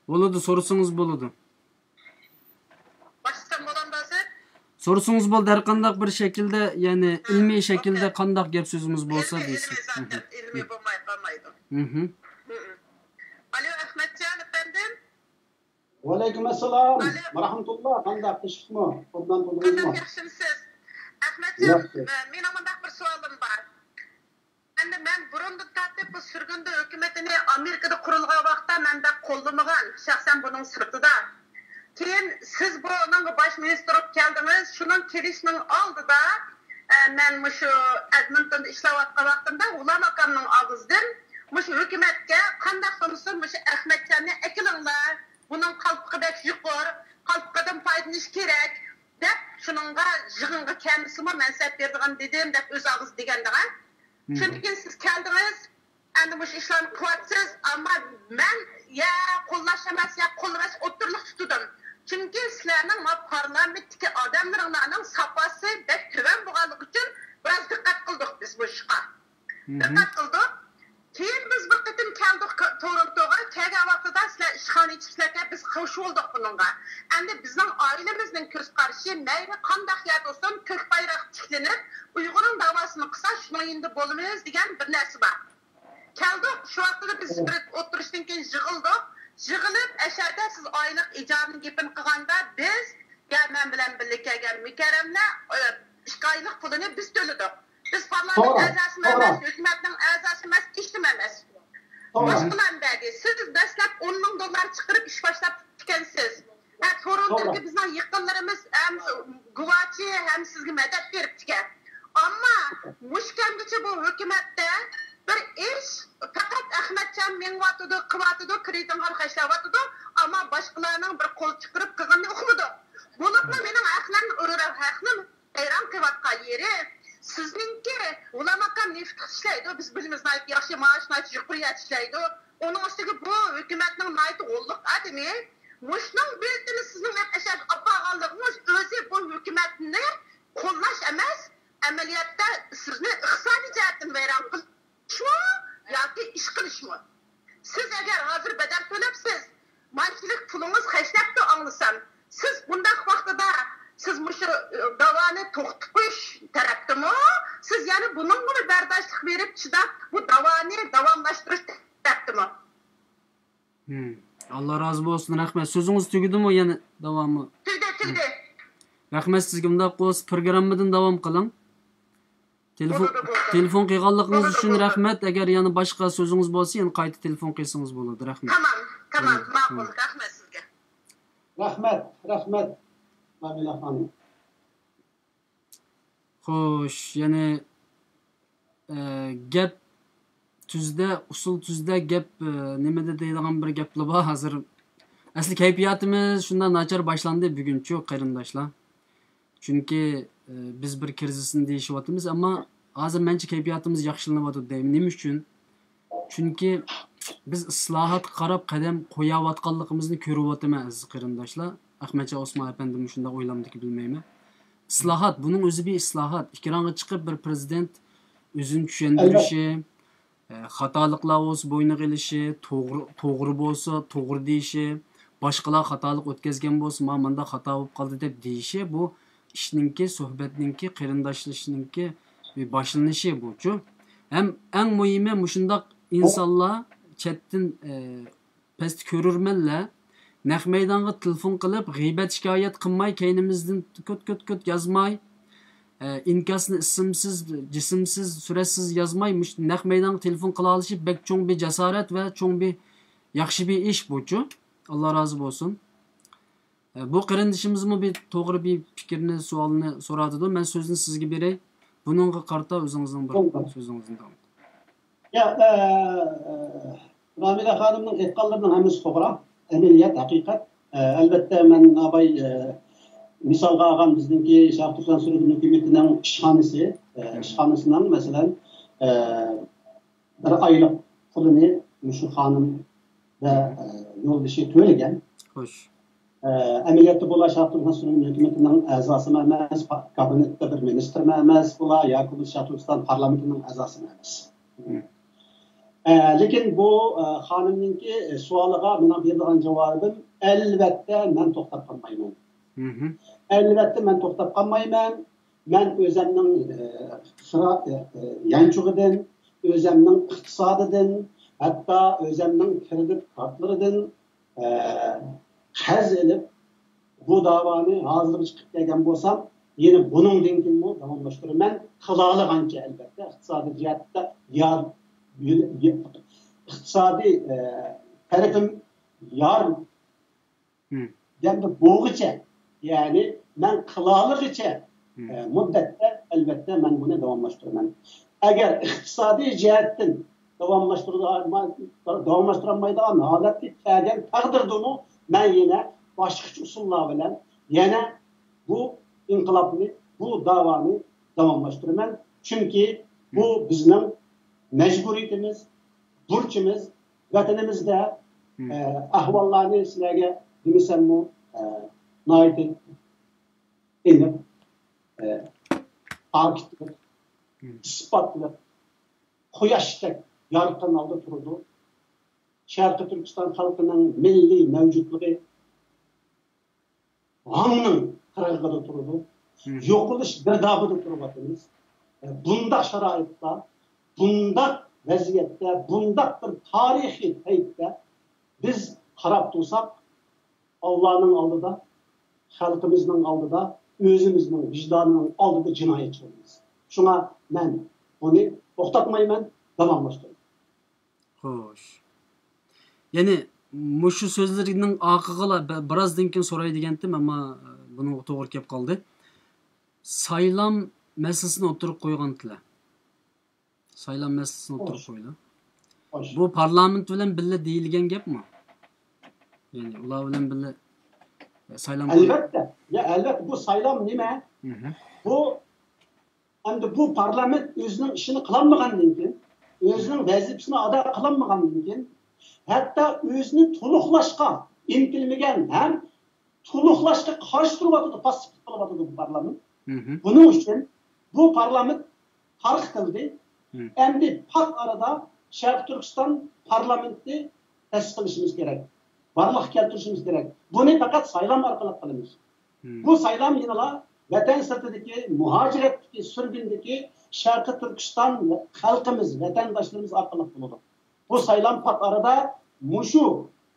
بولىدۇ، سورىسىڭىز بولىدۇ. باشلىسام بولامدۇ ھازىر؟ سورىسىڭىز بولىدۇ، ھەر قانداق بىر شەكىلدە، يەنى ئىلمىي شەكىلدە قانداق گەپ سۆزىمىز بولسا ئىلمىي، دەيسىز. ئىلمىي زادەن، ئىلمىي بولماي قالمايدۇ. ئالو، ئەخمەتجان ئەپەندىم. ۋەئەلەيكۇم ئەسسالام ۋە رەھمەتۇللا. قانداق، تىنچلىقمۇ؟ قوبدان قوبدىڭىزمۇ؟ قانداق، ياخشىمۇسىز؟ ئەخمەتجان، ياخشى. مېنىڭ مۇنداق بىر سوئالىم بار. ئەمدى مەن بۇرۇندىن تارتىپ بۇ سۈرگۈندە ھۆكۈمىتىنى ئامېرىكىدا قۇرۇلغان ۋاقىتتا مەن بەك قوللىمىغان، شەخسەن بۇنىڭ سىرتىدا. كېيىن سىز بۇنىڭغا باش مىنىستىر بولۇپ كەلدىڭىز، شۇنىڭ كېلىشىنىڭ ئالدىدا، ئە، مەن مۇشۇ ئەدمىنتوندا ئىشلەۋاتقان ۋاقتىمدا غۇلام ئاكامنىڭ ئاغزىدىن مۇشۇ ھۆكۈمەتكە قانداق بولمىسۇن مۇشۇ ئەخمەتجاننى ئەكېلىڭلار، بۇنىڭ قالپىقى بەك يۇقىرى، قالپىقىدىن پايدىلىنىش كېرەك، دەپ، شۇنىڭغا يىغىنغا كەلمىسىمۇ مەنسەپ بېرىدىغان دېدىم، دەپ ئۆز ئاغزى دېگەندىغا. شۇندىن كېيىن سىز كەلدىڭىز، ئەمدى مۇشۇ ئىشلارنى قىلىۋاتىسىز، ئەمما مەن يا قوللاش ئەمەس، يا قوللىماس ئوتتۇرىلىق تۇتتۇم. چۈنكى سىلەرنىڭ ما پارلامېنتتىكى ئادەملىرىڭلارنىڭ ساپاسى بەك تۆۋەن بولغانلىقى ئۈچۈن بىراز دىققەت قىلدۇق بىز بۇ ئىشقا. دىققەت قىلدۇق. كېيىن بىز بىر قېتىم كەلدۇق ك-، تورونتوغا. كەلگەن ۋاقتىدا سىلەر ئىشخانا ئېچىپ سىلەرگە بىز قوشۇلدۇق بۇنىڭغا. ئەمدى بىزنىڭ ئائىلىمىزنىڭ كۆز قارىشى مەيلى قانداق يەردە بولسۇن، كۆك بايراق تىكلىنىپ، ئۇيغۇرنىڭ داۋاسىنى قىلسا، شۇنىڭ يېنىدا بولىمىز دېگەن بىر نەرسە بار. بىز بىر ئولتۇرۇشتىن كېيىن يىغىلدۇق. يىغىلىپ، ئەشەدە سىز ئايلىق ئىجارىنىڭ گېپىنى قىلغاندا، بىز، يا مەن بىلەن بىللە كەلگەن مۇكەررەملەر، ئە، ئىككى ئايلىق پۇلىنى بىز تۆلىدۇق. بىز پارلامېنت توغرا، ئەزاسىمۇ توغرا. ئەمەس، ھۆكۈمەتنىڭ ئەزاسى ئەمەس، ھېچنېمە ئەمەس. توغرا. باشقىلار بەردى. سىز دەسلەپ ئون مىڭ دوللار چىقىرىپ ئىش باشلاپتىكەنسىز. ھە، توغرا. تورونتودىكى بىزنىڭ يېقىنلىرىمىز ھەم گۇۋاچى ھەم سىزگە مەدەت بېرىپتىكەن. ئەمما مۇشۇ كەمگىچە بۇ ھۆكۈمەتتە بىر ئىش پەقەت ئەخمەتجان مېڭىۋاتىدۇ، قىلىۋاتىدۇ، كرېدىتىڭغا خەجلەۋاتىدۇ، ئەمما باشقىلارنىڭ بىر قول چىقىرىپ قىلغىنىنى ئۇقمىدۇق. بولۇپمۇ مېنىڭ ھەقلەرنى ئۇرۇپ، ھەقنى ۋەيران قىلىۋاتقان يېرى، سىزنىڭكى غۇلام ئاكام نېفىتقا ئىشلەيدۇ، بىز بىلىمىز ناھايىتى ياخشى، مائاش ناھايىتى يۇقىرى يەردە ئىشلەيدۇ. ئۇنىڭ ئۈستىگە بۇ ھۆكۈمەتنىڭ ناھايىتى غوللۇق ئادىمى. مۇشۇنىڭ بېلىتىنى سىزنىڭ مەن ئەشەدە ئاپارغانلىقىڭىز ئۆزى بۇ ھۆكۈمەتنى قوللاش ئەمەس، ئەمەلىيەتتە سىزنى ئىقتىسادىي جەھەتتىن ۋەيران قىلىشمۇ ياكى ئىش قىلىشمۇ؟ سىز ئەگەر ھازىر بەدەل تۆلەپسىز، مانچىلىك پۇلىڭىز خەجلەپتۇ ئاڭلىسام، سىز بۇنداق ۋاقتىدا سىز مۇشۇ، ئى، داۋانى توختىتىش تەرەپتىمۇ؟ سىز يەنە بۇنىڭغىمۇ بەرداشلىق بېرىپ چىداپ، بۇ داۋانى داۋاملاشتۇرۇش تەرەپتىمۇ؟ ھىم. ئاللا رازى بولسۇن، رەھمەت. سۆزىڭىز تۈگىدىمۇ يەنە داۋامى؟ تۈگىدى، تۈگىدى. رەھمەت سىزگە. ئۇنداق بولسا پروگراممىدىن داۋام قىلىڭ. تېلېفون، بولىدۇ، بولىدۇ. تېلېفون قىلغانلىقىڭىز بولىدۇ، ئۈچۈن بولىدۇ. رەھمەت. ئەگەر يەنە باشقا سۆزىڭىز بولسا، يەنە قايتا تېلېفون قىلسىڭىز بولىدۇ. رەھمەت. تامام، تامام، بولىدۇ. ماقۇل. تامام. رەھمەت سىزگە. رەھمەت، رەھمەت، مامىلە خانىم. خوش، يەنى، ئە، گەپ تۈزدە، ئۇسۇل تۈزدە، گەپ، ئە، نېمىدە دەيدىغان بىر گەپلا بار ھازىر. ئەسلى كەيپىياتىمىز شۇنداق ناچار باشلاندى بۈگۈنچۇ، قېرىنداشلار. چۈنكى، ئە، بىز بىر كىرىزىسنى دېيىشىۋاتىمىز، ئەمما ھازىر مەنچە كەيپىياتىمىز ياخشىلىنىۋاتىدۇ دەيمەن. نېمە ئۈچۈن؟ چۈنكى بىز ئىسلاھاتقا قاراپ قەدەم قوياۋاتقانلىقىمىزنى كۆرۈۋاتىمەن، ئەزىز قېرىنداشلار. ئەخمەتجان ئوسمان ئەپەندىمۇ شۇنداق ئويلامدىكى بىلمەيمەن. ئىسلاھات، بۇنىڭ ئۆزى بىر ئىسلاھات. ئېكرانغا چىقىپ بىر پىرېزىدېنت ئۆزىنى چۈشەندۈرۈشى، ئە، خاتالىقلار بولسا بوينىغا ئېلىشى، توغرا، توغرا بولسا توغرا دېيىشى، باشقىلار خاتالىق ئۆتكەزگەن بولسا، مانا مانداق خاتا بولۇپ قالدى دەپ دېيىشى، بۇ ئىشنىڭكى، سۆھبەتنىڭكى، قېرىنداشلىشىشنىڭكى بىر باشلىنىشى بۇچۇ. ھەم ئەڭ مۇھىمى مۇشۇنداق ئىنسانلار چەتتىن، ئە، پەستە كۆرۈرمەنلەر نەق مەيدانغا تېلېفون قىلىپ، غىيبەت شىكايەت قىلماي، كەينىمىزدىن كۆت كۆت كۆت يازماي، ئە، ئىنكاسنى ئىسىمسىز، جىسىمسىز، سۈرەتسىز يازماي، مۇشۇ نەق مەيدانغا تېلېفون قىلاۋېلىشى بەك چوڭ بىر جاسارەت ۋە چوڭ بىر ياخشى بىر ئىش بۇچۇ. ئاللا رازى بولسۇن. ئە، بۇ قېرىندىشىمىزمۇ بىر توغرا بىر پىكىرنى، سوئالنى سوراۋاتىدۇ. مەن سۆزنى سىزگە بېرەي. بۇنىڭغا قارىتا ئۆزىڭىزنىڭ بىر سۆزىڭىزنى داۋام قىلىڭ. يا، ئە، ئە، رامىلە خانىمنىڭ ئېيتقانلىرىنىڭ ھەممىسى توغرا. ئەمەلىيەت، ھەقىقەت. ئە، ئەلۋەتتە، مەن ناباي، ئە، مىسالغا ئالغان بىزنىڭكى شەرقىي تۈركىستان سۈرگۈن ھۆكۈمىتىنىڭ ئىشخانىسى، ئە، ئىشخانىسىنىڭ، مەسىلەن، ئە، بىر ئايلىق پۇلىنى مۇشۇ خانىم ۋە، ئە، يولدىشى تۆلىگەن. خوش. ئە، ئەمەلىيەتتە بۇلار شەرقىي تۈركىستان سۈرگۈن ھۆكۈمىتىنىڭ ئەزاسىمۇ ئەمەس، پا-، كابىنېتتا بىر مىنىستىرمۇ ئەمەس بۇلار، ياكى بولمىسا شەرقىي تۈركىستان پارلامېنتىنىڭ ئەزاسىمۇ ئەمەس. ئە، لېكىن بۇ، ئە، خانىمنىڭكى سوئالىغا مېنىڭ بېرىدىغان جاۋابىم، ئەلۋەتتە، مەن توختاپ قالمايمەن. ئەلۋەتتە، مەن توختاپ قالمايمەن. مەن ئۆزەمنىڭ، ئە، خىرا-، ئە، ئە، يانچۇقىدىن، ئۆزەمنىڭ ئىقتىسادىدىن، ھەتتا ئۆزەمنىڭ كىرېدىت كارتلىرىدىن، ئە، قەرز ئېلىپ، بۇ داۋانى ھازىرغىچە قىلىپ كەلگەن بولسام، يەنە بۇنىڭدىن كېيىنمۇ داۋاملاشتۇرىمەن. قىلالىغانچە، ئەلۋەتتە، ئىقتىسادىي جەھەتتە يار، ئىقتىسادىي، ئە، تەرىپىم يار دېگەندە بولغۇچە، يەنى مەن قىلالىغۇچە، ئە، مۇددەتتە، ئەلۋەتتە، مەن بۇنى داۋاملاشتۇرىمەن. ئەگەر ئىقتىسادىي جەھەتتىن داۋاملاشتۇرالماي-، داۋاملاشتۇرالمايدىغان ھالەتكە كەلگەن تەقدىردىمۇ، مەن يەنە باشقىچە ئۇسۇللار بىلەن يەنە بۇ ئىنقىلابنى، بۇ داۋانى داۋاملاشتۇرىمەن. چۈنكى بۇ بىزنىڭ مەجبۇرىيىتىمىز، بۇرچىمىز. ۋەتىنىمىزدە، ئە، ئەھۋاللارنى سىلەرگە دېمىسەممۇ، ئە، ناھايىتى ئېنىق، ئە، ئاكتىپ، ئىسپاتلىق، قۇياشتەك يارقىن ھالدا تۇرىدۇ. شەرقىي تۈركىستان خەلقىنىڭ مىللىي مەۋجۇتلۇقى ھاڭنىڭ قىرغىقىدا تۇرىدۇ. يوقىلىش گىردابىدا تۇرۇۋاتىمىز. ئە، بۇنداق شارائىتتا، بۇنداق ۋەزىيەتتە، بۇنداق بىر تارىخىي پەيتتە بىز قاراپ تۇرساق، ئاللانىڭ ئالدىدا، خەلقىمىزنىڭ ئالدىدا، ئۆزىمىزنىڭ ۋىجدانىنىڭ ئالدىدا جىنايەتچى بولىمىز. شۇڭا مەن بۇنى توختاتمايمەن، داۋاملاشتۇرىمەن. خوش. يەنى مۇشۇ سۆزلىرىنىڭ ئاخىرىغىلا بىرازدىن كېيىن سوراي دېگەنتىم، ئەمما بۇنىڭغا توغرا كېلىپ قالدى. سايلام مەسىلىسىنى ئوتتۇرىغا قويغانتىلە. سايلام مەسىلىسىنى ئوتتۇرىغا قويدى. بۇ پارلامېنت بىلەن بىللە دېيىلگەن گەپمۇ؟ يەنى ئۇلار بىلەن بىللە سايلام. ئەلۋەتتە. يا، ئەلۋەتتە، بۇ سايلام نېمە؟ بۇ ئەمدى بۇ پارلامېنت ئۆزىنىڭ ئىشىنى قىلالمىغاندىن كېيىن، ئۆزىنىڭ ۋەزىپىسىنى ئادا قىلالمىغاندىن كېيىن، ھەتتا ئۆزىنى تولۇقلاشقا ئىنتىلمىگەن ھەم تولۇقلاشقا قارشى تۇرۇۋاتىدۇ، پاسسىپلىق قىلىۋاتىدۇ بۇ پارلامېنت. بۇنىڭ ئۈچۈن بۇ پارلامېنت تارقىتىلدى. ئەمدى پات ئارىدا شەرقىي تۈركىستان پارلامېنتىنى تەسىس قىلىشىمىز كېرەك، بارلىققا كەلتۈرۈشىمىز كېرەك. بۇنى پەقەت سايلام ئارقىلىق قىلىمىز. بۇ سايلام يەنىلا ۋەتەن سىرتىدىكى، مۇھاجىرەتتىكى، سۈرگۈندىكى شەرقىي تۈركىستان خەلقىمىز، ۋەتەنداشلىرىمىز ئارقىلىق بولىدۇ. بۇ سايلام پات ئارىدا مۇشۇ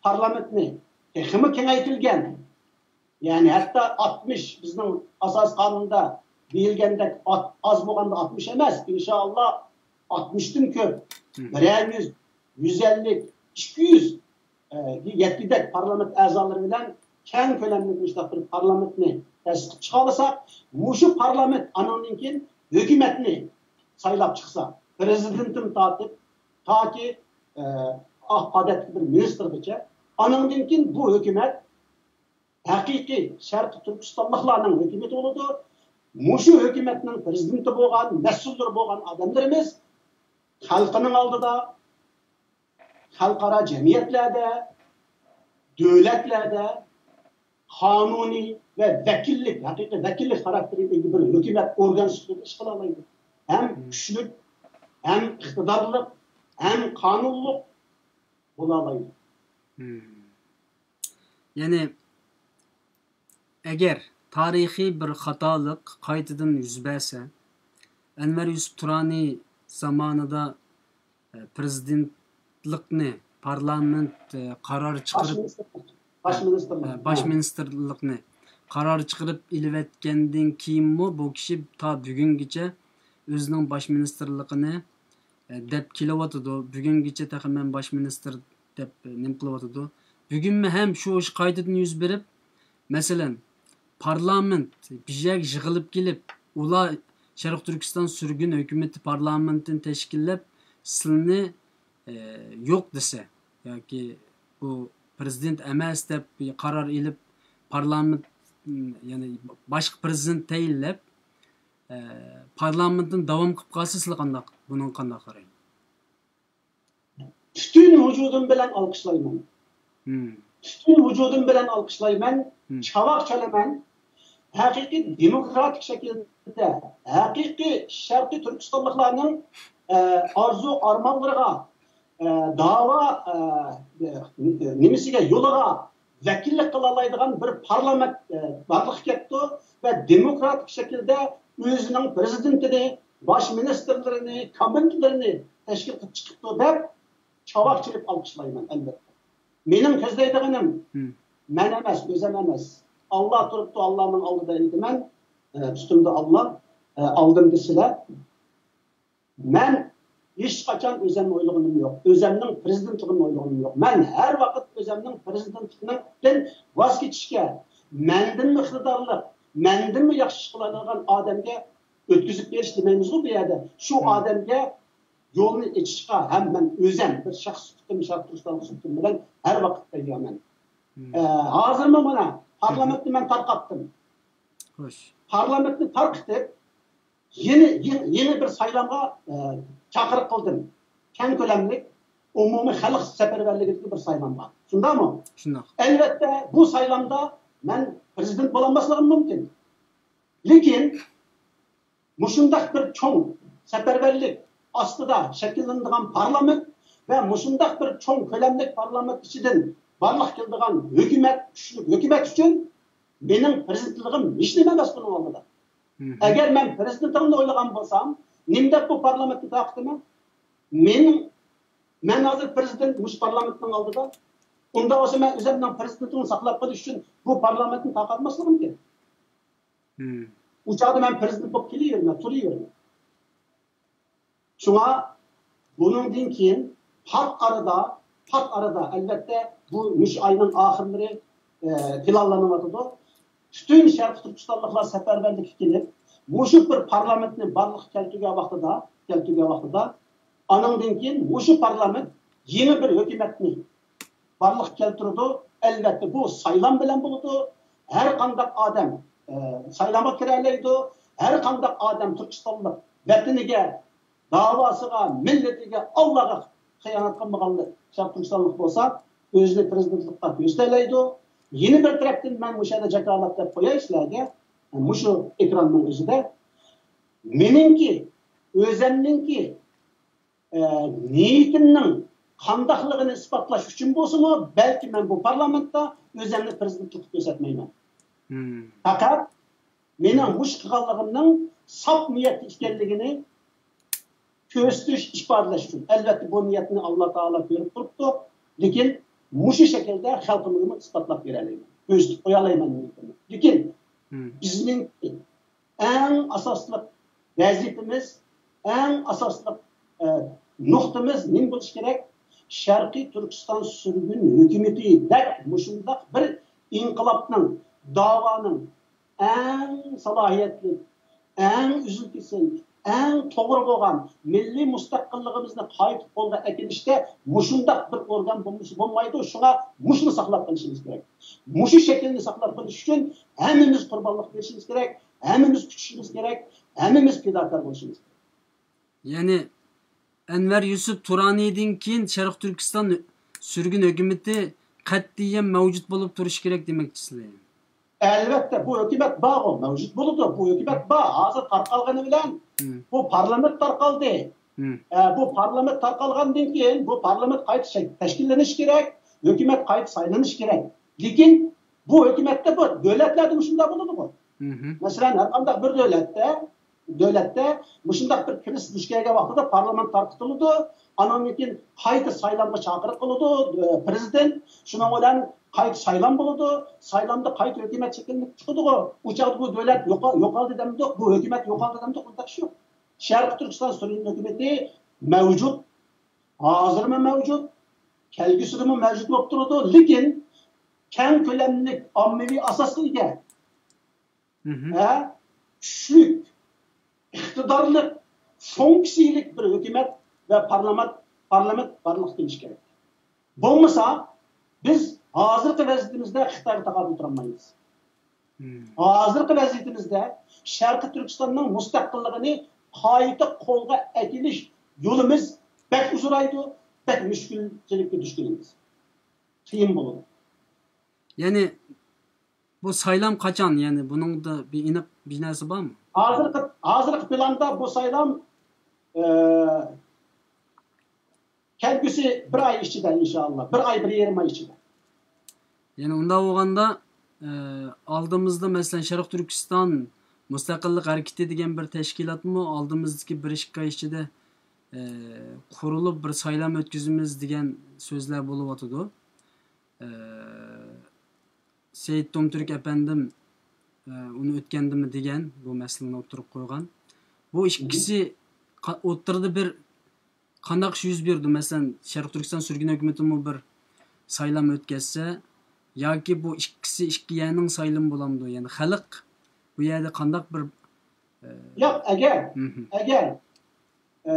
پارلامېنتنى تېخىمۇ كېڭەيتىلگەن، يەنى ھەتتا ئاتمىش، بىزنىڭ ئاساسىي قانۇندا دېيىلگەندەك ئات-، ئاز بولغاندا ئاتمىش ئەمەس، ئىنشائاللا ئاتمىشتىن كۆپ، بىرەر يۈز، يۈز ئەللىك، ئىككى يۈز، ئە، يەتكۈدەك پارلامېنت ئەزالىرى بىلەن كەڭ كۆلەملىك مۇشۇنداق بىر پارلامېنتنى تەسىس قىلىپ چىقالىساق، مۇشۇ پارلامېنت ئانىڭدىن كېيىن ھۆكۈمەتنى سايلاپ چىقسا، پىرېزىدېنتتىن تارتىپ تاكى، ئە، ئا-، ئادەتتىكى بىر مىنىستىرغىچە، ئانىڭدىن كېيىن بۇ ھۆكۈمەت ھەقىقىي شەرقىي تۈركىستانلىقلارنىڭ ھۆكۈمىتى بولىدۇ. مۇشۇ ھۆكۈمەتنىڭ پىرېزىدېنتى بولغان، مەسئۇللىرى بولغان ئادەملىرىمىز خەلقىنىڭ ئالدىدا، خەلقئارا جەمئىيەتلەردە، دۆلەتلەردە قانۇنىي ۋە ۋەكىللىك، ھەقىقىي ۋەكىللىك خاراكتېرىگە ئىگە بىر ھۆكۈمەت ئورگان سۈپىتىدە ئىش قىلالايدۇ. ھەم كۈچلۈك، ھەم ئىقتىدارلىق، ھەم قانۇنلۇق بولالايدۇ. يەنى ئەگەر تارىخىي بىر خاتالىق قايتىدىن يۈز بەرسە، ئەنۋەر يۈسۈپ تۇرانى زامانىدا، ئە، پىرېزىدېنتلىقنى، پارلامېنت، ئە، قارار چىقىرىپ، باش مىنىستىرلىق. باش مىنىستىرلىق. ئە، باش مىنىستىرلىقنى قارار چىقىرىپ ئېلىۋەتكەندىن كېيىنمۇ بۇ كىشى تا بۈگۈنگىچە ئۆزىنىڭ باش مىنىستىرلىقىنى، ئە، دەپ كېلىۋاتىدۇ. بۈگۈنگىچە تېخى مەن باش مىنىستىر دەپ، ئە، نېمە قىلىۋاتىدۇ. بۈگۈنمۇ ھەم شۇ ئىش قايتىدىن يۈز بېرىپ، مەسىلەن، پارلامېنت بىر يەرگە يىغىلىپ كېلىپ، ئۇلار شەرقىي تۈركىستان سۈرگۈن ھۆكۈمىتى پارلامېنتىنى تەشكىللەپ، سىلىنى، ئە، يوق دېسە، ياكى بۇ پىرېزىدېنت ئەمەس دەپ قارار ئېلىپ، پارلامېنت، يەنى باشقا پىرېزىدېنت تەيىنلەپ، ئە، پارلامېنتنى داۋام قىلىپ قالسا، سىلەر قانداق، بۇنىڭغا قانداق قارايسىلەر؟ پۈتۈن ۋۇجۇدۇم بىلەن ئالقىشلايمەن. پۈتۈن ۋۇجۇدۇم بىلەن ئالقىشلايمەن. چاۋاك چالىمەن. ھەقىقىي دېموكراتىك شەكىلدە، ھەقىقىي شەرقىي تۈركىستانلىقلارنىڭ، ئە، ئارزۇ ئارمانلىرىغا، ئە، داۋا، ئە، نېمىسىگە، يولىغا ۋەكىللىك قىلالايدىغان بىر پارلامېنت، ئە، بارلىققا كەپتۇ ۋە دېموكراتىك شەكىلدە ئۆزىنىڭ پىرېزىدېنتىنى، باش مىنىستىرلىرىنى، كابىنېتلىرىنى تەشكىل قىلىپ چىقىپتۇ دەپ چاۋاك چېلىپ ئالقىشلايمەن، ئەلۋەتتە. مېنىڭ كۆزلەيدىغىنىم، مەن ئەمەس، ئۆزۈم ئەمەس. ئاللا تۇرۇپتۇ، ئاللانىڭ ئالدىدا ئېيتىمەن، ئە، ئۈستۈمدە ئاللا، ئە، ئالدىمدا سىلەر. مەن ھېچقاچان ئۆزۈمنى ئويلىغىنىم يوق. ئۆزۈمنىڭ پىرېزىدېنتلىقىمنى ئويلىغىنىم يوق. مەن ھەر ۋاقىت ئۆزۈمنىڭ پىرېزىدېنتلىقىمدىن ۋاز كېچىشكە، مەندىنمۇ ئىقتىدارلىق، مەندىنمۇ ياخشى ئىش قىلالايدىغان ئادەمگە ئۆتكۈزۈپ بېرىش دېمەيمىزغۇ بۇ يەردە. شۇ ئادەمگە يولنى ئېچىشقا ھەم مەن ئۆزۈم بىر شەخس سۈپىتىم، شەرقىي تۈركىستانلىق سۈپىتىم بىلەن ھەر ۋاقىت تەييارمەن. ئە، ھازىرمۇ مانا پارلامېنتنى مەن تارقاتتىم. خوش. پارلامېنتنى تارقىتىپ، يېڭى، يېڭى، يېڭى بىر سايلامغا، ئە، چاقىرىق قىلدىم. كەڭ كۆلەملىك ئومۇمىي خەلق سەپەرۋەرلىكىدىكى بىر سايلامغا. شۇنداقمۇ؟ شۇنداق. ئەلۋەتتە، بۇ سايلامدا مەن پىرېزىدېنت بولالماسلىقىم مۇمكىن. لېكىن، مۇشۇنداق بىر چوڭ سەپەرۋەرلىك ئاستىدا شەكىللىنىدىغان پارلامېنت ۋە مۇشۇنداق بىر چوڭ كۆلەملىك پارلامېنت ئىچىدىن بارلىققا كېلىدىغان ھۆكۈمەت، كۈچلۈك ھۆكۈمەت ئۈچۈن مېنىڭ پىرېزىدېنتلىقىم ھېچنېمە ئەمەس بۇنىڭ ئالدىدا. ئەگەر مەن پىرېزىدېنتلىقىمنى ئويلىغان بولسام، نېمە دەپ بۇ پارلامېنتنى تارقىتىمەن؟ مېنىڭ، مەن ھازىر پىرېزىدېنت مۇشۇ پارلامېنتنىڭ ئالدىدا. ئۇنداق بولسا مەن ئۆزۈمنىڭ پىرېزىدېنتلىقىمنى ساقلاپ قېلىش ئۈچۈن بۇ پارلامېنتنى تارقاتماسلىقىم كېرەك. ئۇ چاغدا مەن پىرېزىدېنت بولۇپ كېلىۋېرىمەن، تۇرۇۋېرىمەن. شۇڭا بۇنىڭدىن كېيىن پات ئارىدا، پات ئارىدا، ئەلۋەتتە، بۇ مۇشۇ ئاينىڭ ئاخىرلىرى، ئە، پىلانلىنىۋاتىدۇ. پۈتۈن شەرقىي تۈركىستانلىقلار سەپەرۋەرلىككە كېلىپ، مۇشۇ بىر پارلامېنتنى بارلىققا كەلتۈرگەن ۋاقتىدا، كەلتۈرگەن ۋاقتىدا، ئانىڭدىن كېيىن مۇشۇ پارلامېنت يېڭى بىر ھۆكۈمەتنى بارلىققا كەلتۈرىدۇ. ئەلۋەتتە، بۇ سايلام بىلەن بولىدۇ. ھەر قانداق ئادەم، ئە، سايلامغا كىرەلەيدۇ. ھەر قانداق ئادەم تۈركىستانلىق ۋەتىنىگە، داۋاسىغا، مىللىتىگە، ئاللاغا خىيانەت قىلمىغانلىق، شەرقىي تۈركىستانلىق بولسا، ئۆزىنى پىرېزىدېنتلىققا كۆرسىتەلەيدۇ. يەنە بىر تەرەپتىن مەن مۇشۇ يەردە جاكارلاپ دەپ قوياي سىلەرگە، مۇشۇ ئېكراننىڭ ئۆزىدە. مېنىڭكى، ئۆزەمنىڭكى ئە، نىيىتىمنىڭ قانداقلىقىنى ئىسپاتلاش ئۈچۈن بولسىمۇ، بەلكى مەن بۇ پارلامېنتتا ئۆزۈمنى پىرېزىدېنت قىلىپ كۆرسەتمەيمەن. پەقەت مېنىڭ مۇشۇ قىلغانلىقىمنىڭ ساپ نىيەتتە ئىكەنلىكىنى كۆرسىتىش، ئىپادىلەش ئۈچۈن. ئەلۋەتتە، بۇ نىيەتنى ئاللا تائالا كۆرۈپ تۇرۇپتۇ. لېكىن مۇشۇ شەكىلدە خەلقىمگىمۇ ئىسپاتلاپ بېرەلەيمەن. كۆرسىتىپ قويالايمەن نىيىتىمنى. لېكىن بىزنىڭ ئەڭ ئاساسلىق ۋەزىپىمىز، ئەڭ ئاساسلىق، ئە، نۇقتىمىز نېمە بولۇشى كېرەك؟ شەرقىي تۈركىستان سۈرگۈن ھۆكۈمىتىدەك مۇشۇنداق بىر ئىنقىلابنىڭ، داۋانىڭ ئەڭ سالاھىيەتلىك، ئەڭ ئۈزۈل-كېسىل، ئەڭ توغرا بولغان مىللىي مۇستەقىللىقىمىزنى قايتا قولغا ئەكېلىشتە مۇشۇنداق بىر ئورگان بولمىسا بولمايدۇ. شۇڭا مۇشۇنى ساقلاپ قېلىشىمىز كېرەك. مۇشۇ شەكىلنى ساقلاپ قېلىش ئۈچۈن ھەممىمىز قۇربانلىق بېرىشىمىز كېرەك، ھەممىمىز كۈچىشىمىز كېرەك، ھەممىمىز پىداكار بولۇشىمىز كېرەك. يەنى ئەنۋەر يۈسۈپ تۇرانىدىن كېيىن شەرقىي تۈركىستان سۈرگۈن ھۆكۈمىتى قەتئىيەن مەۋجۇت بولۇپ تۇرۇشى كېرەك دېمەكچىسىلەر؟ ئەلۋەتتە، بۇ ھۆكۈمەت بارغۇ، مەۋجۇت بولىدۇ. بۇ ھۆكۈمەت بار. ھازىر تارقالغىنى بىلەن بۇ پارلامېنت تارقالدى. ئە، بۇ پارلامېنت تارقالغاندىن كېيىن بۇ پارلامېنت قايتا شەك-، تەشكىللىنىشى كېرەك، ھۆكۈمەت قايتا سايلىنىشى كېرەك. لېكىن بۇ ھۆكۈمەتتە بۇ دۆلەتلەردە مۇشۇنداق بولىدىغۇ. مەسىلەن، ھەر قانداق بىر دۆلەتتە، دۆلەتتە مۇشۇنداق بىر كىرىزىس دۇچ كەلگەن ۋاقتىدا پارلامېنت تارقىتىلىدۇ، ئانىڭدىن كېيىن قايتا سايلامغا چاقىرىق قىلىدۇ، ئە، پىرېزىدېنت. شۇنىڭ بىلەن قايتا سايلام بولىدۇ، سايلامدا قايتا ھۆكۈمەت شەكىللىنىپ چىقىدىغۇ. ئۇ چاغدا بۇ دۆلەت يوقا-، يوقالدى دەمدۇق، بۇ ھۆكۈمەت يوقالدى دەمدۇق، ئۇنداق ئىش يوق. شەرقىي تۈركىستان سۈرگۈن ھۆكۈمىتى مەۋجۇت، ھازىرمۇ مەۋجۇت، كەلگۈسىدىمۇ مەۋجۇت بولۇپ تۇرىدۇ. لېكىن كەڭ كۆلەملىك ئاممىۋى ئاساسقا ئىگە، ھە، كۈچلۈك، ئىقتىدارلىق، فۇنكسىيىلىك بىر ھۆكۈمەت ۋە پارلامېنت، پارلامېنت بارلىققا كېلىشى كېرەك. بولمىسا، بىز ھازىرقى ۋەزىيىتىمىزدە خىتايغا تاقابىل تۇرالمايمىز. ھازىرقى ۋەزىيىتىمىزدە شەرقىي تۈركىستاننىڭ مۇستەقىللىقىنى قايتا قولغا ئەكېلىش يولىمىز بەك ئۇزىرايدۇ، بەك مۈشكۈلچىلىككە دۇچ كېلىمىز. قىيىن بولىدۇ. يەنى بۇ سايلام قاچان؟ يەنى بۇنىڭدا بىر ئېنىق بىر نەرسە بارمۇ؟ ھازىرقى، ھازىرقى پىلاندا بۇ سايلام، ئە، كەلگۈسى بىر ئاي ئىچىدە، ئىنشائاللا. بىر ئاي، بىر يېرىم ئاي ئىچىدە. يەنى ئۇنداق بولغاندا، ئە، ئالدىمىزدا، مەسىلەن، شەرقىي تۈركىستان مۇستەقىللىق ھەرىكىتى دېگەن بىر تەشكىلاتمۇ ئالدىمىزدىكى بىر ئىككى ئاي ئىچىدە، ئە، قۇرۇلۇپ، بىر سايلام ئۆتكۈزىمىز دېگەن سۆزلەر بولۇۋاتىدۇ. ئە، سېيىت دومتۈرك ئەپەندىم، ئە، ئۇنى ئۆتكەندىمۇ دېگەن، بۇ مەسىلىنى ئوتتۇرىغا قويغان. بۇ ئىككىسى قا-، ئوتتۇرىدا بىر قانداق ئىش يۈز بېرىدۇ؟ مەسىلەن، شەرقىي تۈركىستان سۈرگۈن ھۆكۈمىتىمۇ بىر سايلام ئۆتكەزسە، ياكى بۇ ئىككىسى ئىككى يەرنىڭ سايلىمى بولامدۇ؟ يەنى خەلق بۇ يەردە قانداق بىر، ئە، ياق، ئەگەر، ئەگەر، ئە،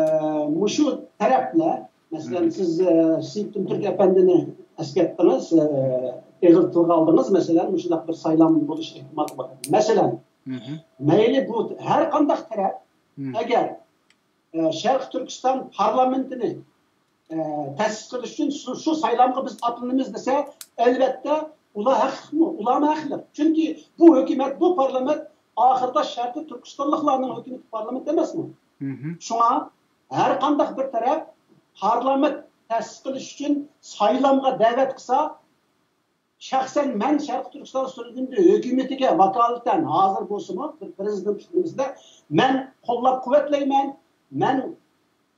مۇشۇ تەرەپلەر، مەسىلەن، سىز، ئە، سېيىت دومتۈرك ئەپەندىنى ئەسكەرتتىڭىز، ئە، ئېغىر تىلغا ئالدىڭىز، مەسىلەن، مۇشۇنداق بىر سايلام بولۇش ئېھتىمالى بار. مەسىلەن، مەيلى بۇ ھەر قانداق تەرەپ، ئەگەر ئە، شەرقىي تۈركىستان پارلامېنتىنى، ئە، تەسىس قىلىش ئۈچۈن شۇ، شۇ سايلامغا بىز ئاتلىنىمىز دېسە، ئەلۋەتتە، ئۇلار ھەقلىقمۇ؟ ئۇلارمۇ ھەقلىق. چۈنكى بۇ ھۆكۈمەت، بۇ پارلامېنت ئاخىرىدا شەرقىي تۈركىستانلىقلارنىڭ ھۆكۈمىتى، پارلامېنت ئەمەسمۇ؟ شۇڭا ھەر قانداق بىر تەرەپ پارلامېنت تەسىس قىلىش ئۈچۈن سايلامغا دەۋەت قىلسا، شەخسەن مەن شەرقىي تۈركىستان سۈرگۈندە ھۆكۈمىتىگە ۋاكالىتەن ھازىر بولسىمۇ، بىر پىرېزىدېنت تۈزۈمىدە مەن قوللاپ قۇۋۋەتلەيمەن، مەن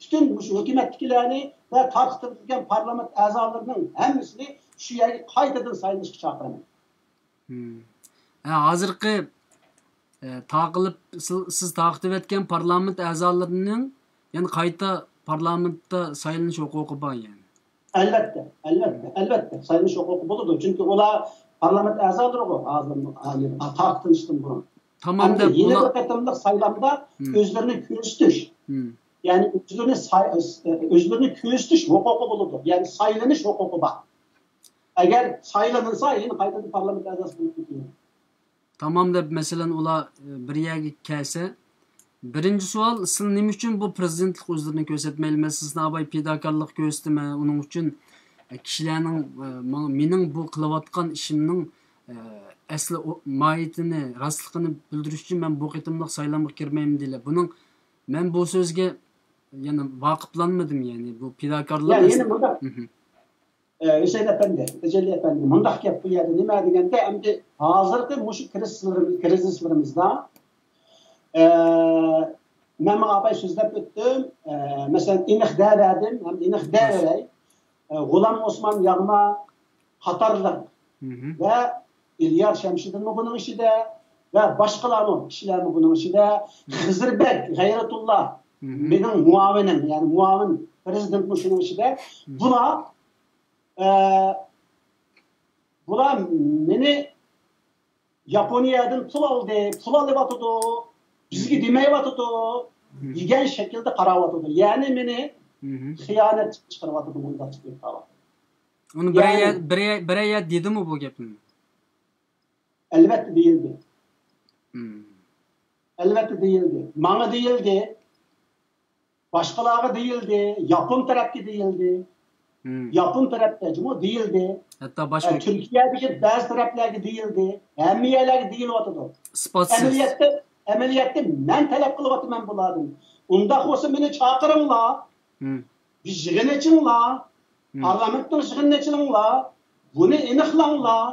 پۈتۈن مۇشۇ ھۆكۈمەتتىكىلەرنى ۋە تارقىتىلگەن پارلامېنت ئەزالىرىنىڭ ھەممىسىنى شۇ يەرگە قايتىدىن سايلىنىشقا چاقىرىمەن. ھە، ھازىرقى ئە، تارقىلىپ، سىز، سىز تارقىتىۋەتكەن پارلامېنت ئەزالىرىنىڭ يەنە قايتا پارلامېنتتا سايلىنىش ھوقۇقى بار، يەنى. ئەلۋەتتە، ئەلۋەتتە، ئەلۋەتتە سايلىنىش ھوقۇقى بولىدۇ. چۈنكى ئۇلار پارلامېنت ئەزالىرىغۇ ھازىر، ھازىر تارقىتىلىشتىن بۇرۇن. تامام ئەمدى دەپ يەنە ئۇلار. بىر قېتىملىق سايلامدا مم. ئۆزلىرىنى كۆرسىتىش، مم. يەنى ئۆزلىرىنى ساي-، ئۆزلىرىنى كۆرسىتىش ھوقۇقى بولىدۇ. يەنى سايلىنىش ھوقۇقى بار. ئەگەر سايلىنىلسا، يەنە قايتىدىن پارلامېنت ئەزاسى بولۇپ كېتىدۇ. تامام دەپ، مەسىلەن، ئۇلار ئە، بىر يەرگە كەلسە، بىرىنچى سوئال، سىلەر نېمە ئۈچۈن بۇ پىرېزىدېنتلىق ئۆزلىرىنى كۆرسەتمەيلى؟ مەن سىزنى ئاۋاي پىداكارلىق كۆرسىتىمەن، ئۇنىڭ ئۈچۈن ئە، كىشىلەرنىڭ ئە، ماڭا، مېنىڭ بۇ قىلىۋاتقان ئىشىمنىڭ ئە، ئەسلى ئو-، ماھىيىتىنى، راستلىقىنى بىلدۈرۈش ئۈچۈن مەن بۇ قېتىملىق سايلامغا كىرمەيمەن دېيىلە. بۇنىڭ، مەن بۇ سۆزگە يەنە ۋاقىپلانمىدىم، يەنى بۇ پىداكارلىق يەنى، ئەسلى- يەنە مۇنداق، مهم. ئە، ھۈسەيىن ئەپەندى، تەجەللى ئەپەندى، مۇنداق گەپ بۇ يەردە نېمە دېگەندە، ئەمدى ھازىرقى مۇشۇ كرىزىسلىرىمىز، كرىزىسلىرىمىزدا، ئە، مەن ماڭا ئاپاي سۆزلەپ ئۆتتۈم، ئە، مەسىلەن، ئېنىق دەۋەردىم ھەم ئېنىق دەۋېرەي. ئە، غۇلام ئوسمان ياغما قاتارلىق مهم. ۋە ئىلياس شەمشىدىنمۇ بۇنىڭ ئىچىدە ۋە باشقىلارمۇ، كىشىلەرمۇ بۇنىڭ ئىچىدە. خىزىربەگ غەيرەتۇللا مهم. مېنىڭ مۇئاۋىنىم، يەنى مۇئاۋىن پىرېزىدېنتمۇ شۇنىڭ ئىچىدە. بۇلار، ئە، بۇلار مېنى ياپونىيەدىن پۇل ئالدى، پۇل ئېلىۋاتىدۇ، بىزگە دېمەيۋاتىدۇ دېگەن شەكىلدە قاراۋاتىدۇ. يەنى مېنى مهم. خىيانەتچى چىقىرىۋاتىدۇ، مۇنداق چىقىرىۋاتىدۇ. ئۇنى بىرەر يەنى يەر، بىرەر يەر، بىرەر يەر دېدىمۇ بۇ گەپنى؟ ئەلۋەتتە دېيىلدى. مم. ئەلۋەتتە دېيىلدى. ماڭا دېيىلدى. باشقىلارغا دېيىلدى. ياپون تەرەپكە دېيىلدى. مم. ياپون تەرەپكە جۇمۇ دېيىلدى. ھەتتا ئە، باشقا تۈركىيەدىكى بەزى تەرەپلەرگە دېيىلدى. ھەممە يەرلەرگە دېيىلىۋاتىدۇ. ئىسپاتسىز. ئەمەلىيەتتە، ئەمەلىيەتتە مەن تەلەپ قىلىۋاتىمەن بۇلاردىن. ئۇنداق بولسا مېنى چاقىرىڭلار. مم. بىر يىغىن ئېچىڭلار. مم. پارلامېنتنىڭ يىغىنىنى ئېچىڭلار. بۇنى ئېنىقلاڭلار.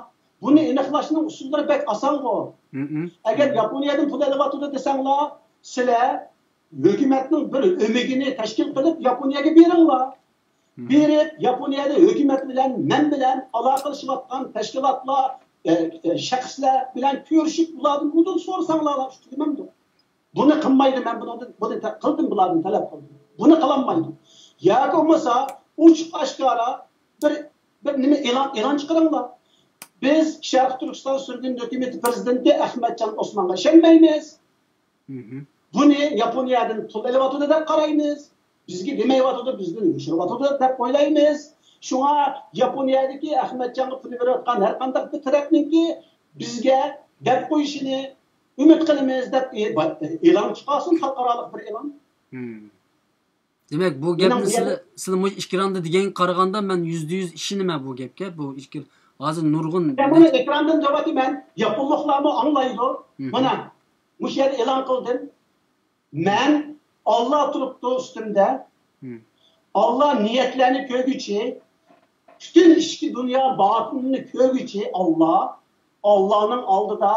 بۇنى ئېنىقلاشنىڭ ئۇسۇللىرى بەك ئاسانغۇ. مم. ئەگەر ياپونىيەدىن پۇل ئېلىۋاتىدۇ دېسەڭلار، سىلەر ھۆكۈمەتنىڭ بىر ئۆمىكىنى تەشكىل قىلىپ ياپونىيەگە بېرىڭلار. مم. بېرىپ ياپونىيەدە ھۆكۈمەت بىلەن، مەن بىلەن ئالاقىلىشىۋاتقان تەشكىلاتلار، ئە، ئە، شەخسلەر بىلەن كۆرۈشۈپ ئۇلاردىن ئۇدۇل سورىساڭلار، شۇ تۈگىمەمدۇ؟ بۇنى قىلمايدۇ، مەن بۇنىڭدىن، بۇنى تە-، قىلدىم، بۇلاردىن تەلەپ قىلدىم. بۇنى قىلالمايدۇ. ياكى بولمىسا ئوچۇق ئاشكارا بىر، بىر نېمە ئېلان، ئېلان چىقىرىڭلار. بىز شەرقىي تۈركىستان سۈرگۈن ھۆكۈمىتى پىرېزىدېنتى ئەخمەتجان ئوسمانغا ئىشەنمەيمىز. مم. بۇنى ياپونىيەدىن پۇل ئېلىۋاتىدۇ دەپ قارايمىز. بىزگە دېمەيۋاتىدۇ، بىزدىن يوشۇرۇۋاتىدۇ دەپ ئويلايمىز. شۇڭا ياپونىيەدىكى ئەخمەتجانغا پۇل بېرىۋاتقان ھەر قانداق بىر تەرەپنىڭكى بىزگە دەپ قويۇشىنى ئۈمىد قىلىمىز دەپ ئېلان چىقارسۇن، خەلقئارالىق بىر ئېلان. مم. دېمەك، بۇ گەپنى سىلەر، سىلەر مۇشۇ ئېكراندا دېگەنگە قارىغاندا، مەن يۈزدە يۈز ئىشىنىمەن بۇ گەپكە. بۇ ئىككى، ھازىر نۇرغۇن. مەن بۇنى ئېكراندىن دەۋاتىمەن، ياپونلۇقلارمۇ ئاڭلايدۇ. مم. مانا، مۇشۇ يەردە ئېلان قىلدىم. مەن، ئاللا تۇرۇپتۇ ئۈستۈمدە. مم. ئاللا نىيەتلەرنى كۆرگۈچى، پۈتۈن ئىچكى دۇنيا باتىنىنى كۆرگۈچى ئاللا، ئاللانىڭ ئالدىدا،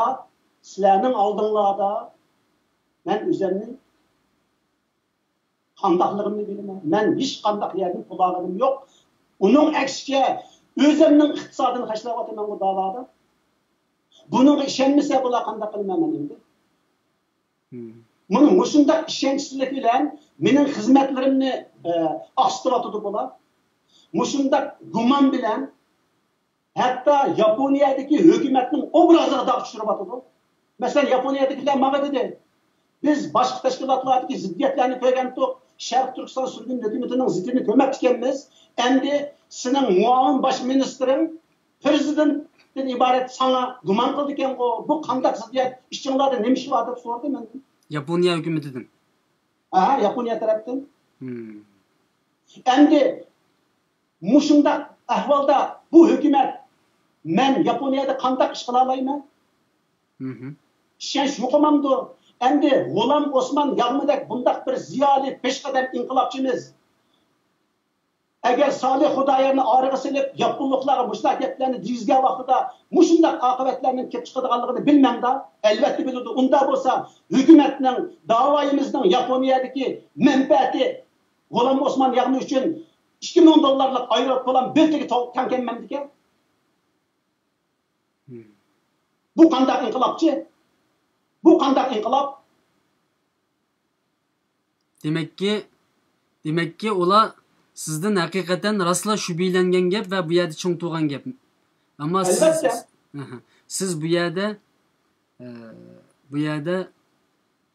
سىلەرنىڭ ئالدىڭلاردا مەن ئۆزۈمنى قانداقلىقىمنى بىلىمەن. مەن ھېچقانداق يەردىن پۇل ئالغىنىم يوق. ئۇنىڭ ئەكسىچە، ئۆزۈمنىڭ ئىقتىسادىنى خەجلەۋاتىمەن بۇ داۋادا. بۇنىڭغا ئىشەنمىسە، بۇلار قانداق قىلىمەن مەن ئەمدى؟ مم. مانا مۇشۇنداق ئىشەنچسىزلىك بىلەن مېنىڭ خىزمەتلىرىمنى، ئە، ئاقسىتىۋاتىدۇ بۇلار. مۇشۇنداق گۇمان بىلەن ھەتتا ياپونىيەدىكى ھۆكۈمەتنىڭ ئوبرازىغا داغ چۈشۈرۈۋاتىدۇ. مەسىلەن، ياپونىيەدىكىلەر ماڭا دېدى، بىز باشقا تەشكىلاتلاردىكى زىددىيەتلەرنى كۆرگەنتۇق، شەرقىي تۈركىستان سۈرگۈن ھۆكۈمىتىنىڭ زىددىيىتىنى كۆرمەپتىكەنمىز. ئەمدى سېنىڭ مۇئاۋىن باش مىنىستىرىڭ پىرېزىدېنتتىن ئىبارەت ساڭا گۇمان قىلىدىكەنغۇ، بۇ قانداق زىددىيەت، ئىچىڭلاردا نېمە ئىش بار دەپ سورىدى مەندىن. ياپونىيە ھۆكۈمىتىدىن. ھە، ياپونىيە تەرەپتىن. مم. ئەمدى مۇشۇنداق ئەھۋالدا بۇ ھۆكۈمەت، مەن ياپونىيەدە قانداق ئىش قىلالايمەن؟ مم. ئىشەنچ يوقىمامدۇ؟ ئەمدى غۇلام ئوسمان ياغمىدەك بۇنداق بىر زىيالىي پېشقەدەم ئىنقىلابچىمىز ئەگەر سالىھ خۇدايارنى ئارىغا سېلىپ، ياپونلۇقلارغا مۇشۇنداق گەپلەرنى دېگۈزگەن ۋاقتىدا مۇشۇنداق ئاقىۋەتلەرنىڭ كېلىپ چىقىدىغانلىقىنى بىلمەمدا؟ ئەلۋەتتە بىلىدۇ. ئۇنداق بولسا ھۆكۈمەتنىڭ، داۋايىمىزنىڭ ياپونىيەدىكى مەنپەئەتى غۇلام ئوسمان ياغمىش ئۈچۈن ئىككى مىڭ دوللارلىق ئايروپىلان بېلىتىگە تاڭ كەلمەمدىكەن. بۇ قانداق ئىنقىلابچى؟ بۇ قانداق ئىنقىلاب؟ دېمەككى، دېمەككى، ئۇلار سىزدىن ھەقىقەتەن راستلا شۈبھىلەنگەن گەپ ۋە بۇ يەردە چىڭ تۇرغان گەپ. ئەمما سىز، ئەلۋەتتە. ئەھە، سىز بۇ يەردە، ئە، بۇ يەردە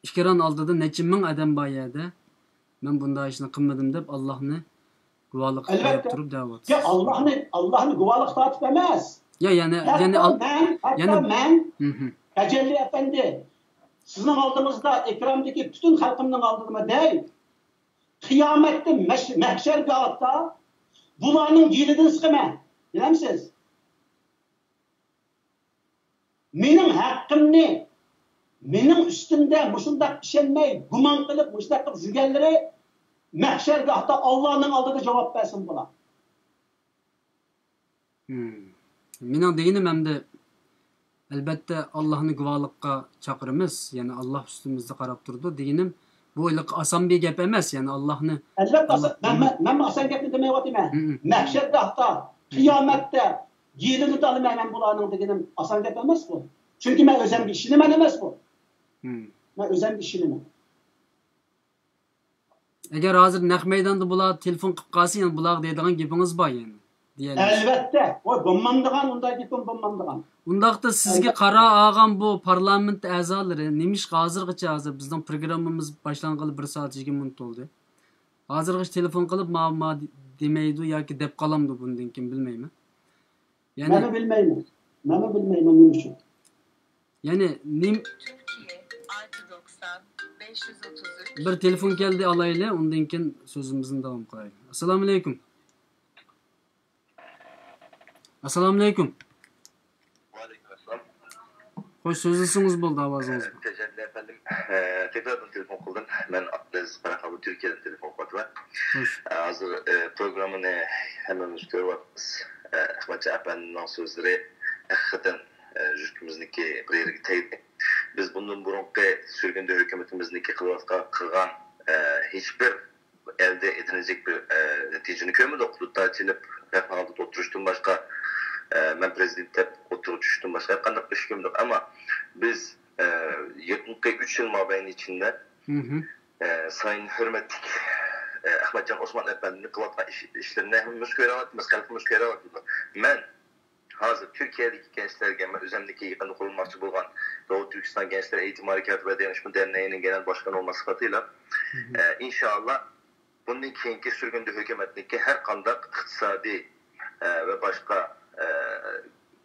ئېكران ئالدىدا نەچچە مىڭ ئادەم بار يەردە، مەن بۇنداق ئىشنى قىلمىدىم دەپ، ئاللاھنى گۇۋاھلىققا قويۇپ ئەلۋەتتە. تۇرۇپ دەۋاتىسىز. يا، ئاللاھنى، ئاللاھنى گۇۋاھلىققا تارتىپ ئەمەس. يا، يەنە، ھەتتا يەنە ئال-، مەن، ھەتتا يەنە مەن، مھم. تەجەللى ئەپەندى، سىزنىڭ ئالدىڭىزدا، ئېكراندىكى پۈتۈن خەلقىمنىڭ ئالدىدا دەي، قىيامەتتە مەش-، مەھشەرگاھتا بۇلارنىڭ گېلىدىن سىقىمەن. بىلەمسىز؟ مېنىڭ ھەققىمنى، مېنىڭ ئۈستۈمدە مۇشۇنداق ئىشەنمەي، گۇمان قىلىپ، مۇشۇنداق قىلىپ يۈرگەنلىرى مەھشەرگاھتا ئاللانىڭ ئالدىدا جاۋاب بەرسۇن بۇلار. مم. مېنىڭ دېگىنىم ئەمدى، ئەلۋەتتە، ئاللاھنى گۇۋاھلىققا چاقىرىمىز، يەنى ئاللاھ ئۈستىمىزدە قاراپ تۇرىدۇ. دېگىنىم، بۇ ھېلىقى ئاسان بىر گەپ ئەمەس، يەنى ئاللاھنى، ئەلۋەتتە، ئاللاھ، مەن، مەن، مەن ئاسان گەپنى دېمەيۋاتىمەن. مم. مەھشەرگاھتا، قىيامەتتە يېنىدا ئالىمەن مەن بۇلارنىڭ دېگىنىم ئاسان گەپ ئەمەس بۇ. چۈنكى مەن ئۆزۈمگە ئىشىنىمەن ئەمەس بۇ. مم. مەن ئۆزۈمگە ئىشىنىمەن. ئەگەر ھازىر نەق مەيداندا بۇلار تېلېفون قىلىپ قالسا، يەنە بۇلارغا دەيدىغان گېپىڭىز بار يەنە. دېيەلمەيسىز. ئەلۋەتتە. ۋاي، بولمامدىغان، ئۇنداق گېپىم بولمامدىغان. ئۇنداقتا سىزگە ئەلۋەتتە. قارار ئالغان بۇ پارلامېنت ئەزالىرى نېمىشقا ھازىرغىچە، ھازىر بىزنىڭ پروگراممىمىز باشلانغىلى بىر سائەت يىگىرمە مىنۇت بولدى. ھازىرغىچە تېلېفون قىلىپ، ما، ما دېمەيدۇ ياكى دەپ قالامدۇ بۇندىن كېيىن، بىلمەيمەن. يەنى مەنمۇ بىلمەيمەن. مەنمۇ بىلمەيمەن نېمە ئۈچۈن. يەنى نېم-، بىر تېلېفون كەلدى، ئالايلى، ئۇندىن كېيىن سۆزىمىزنى داۋام قىلايلى. ئەسسالامۇئەلەيكۇم. ئەسسالامۇئەلەيكۇم. ۋەئەلەيكۇم ئەسسالام. خوش، سۆزلىسىڭىز بولدى، ئاۋازىڭىز بار. تەجەللى ئەپەندىم، تەكراردىن تېلېفون قىلدىم. مەن ئابلەزىز قاراخانلى، تۈركىيەدىن تېلېفون قىلىۋاتىمەن. خوش. ھازىر پروگراممىنى ھەممىمىز كۆرۈۋاتىمىز. ئەخمەتجان ئەپەندىنىڭ سۆزلىرى ھەقىقەتەن يۈرىكىمىزنىڭكى بىر يېرىگە تەگدى. بىز بۇندىن بۇرۇنقى سۈرگۈندە ھۆكۈمىتىمىزنىڭكى قىلىۋاتقان، قىلغان ھېچبىر ئەلدە ئېتىلىنىجەك بىر، ئە، نەتىجىنى كۆرمىدۇق. دۇتار چېلىپ، خەقنىڭ ئالدىدا ئولتۇرۇشتىن باشقا، ئە، مەن پرېزىدېنت دەپ ئولتۇرۇپ چۈشۈشتىن باشقا ھەرقانداق ئىش كۆرمىدۇق. ئەمما بىز، ئە، يېقىنقى ئۈچ يىل مابەينى ئىچىندە، ئە، سايىن ھۆرمەتلىك، ئە، ئەخمەتجان ئوسمان ئەپەندىنى قىلىۋاتقان ئىش، ئىشلىرىنى ھەممىمىز كۆرۈۋاتىمىز، خەلقىمىز كۆرۈۋاتىدۇ. مەن ھازىر تۈركىيەدىكى گەنچلەرگە، مەن ئۆزۈمنىڭكى يېقىندا قۇرۇلماقچى بولغان دوغۇ تۈركىستان گەنچلەر ئېيتىم ھەرىكاتى ۋە دېڭىشمۇ دەرنەينىڭ گېنەل باشقانى بولما سۈپىتى بىلەن، ئە، ئىنشائاللا، بۇندىن كېيىنكى سۈرگۈندە ھۆكۈمەتنىڭكى ھەر قانداق ئىقتىسادىي، ئە، ۋە باشقا، ئە،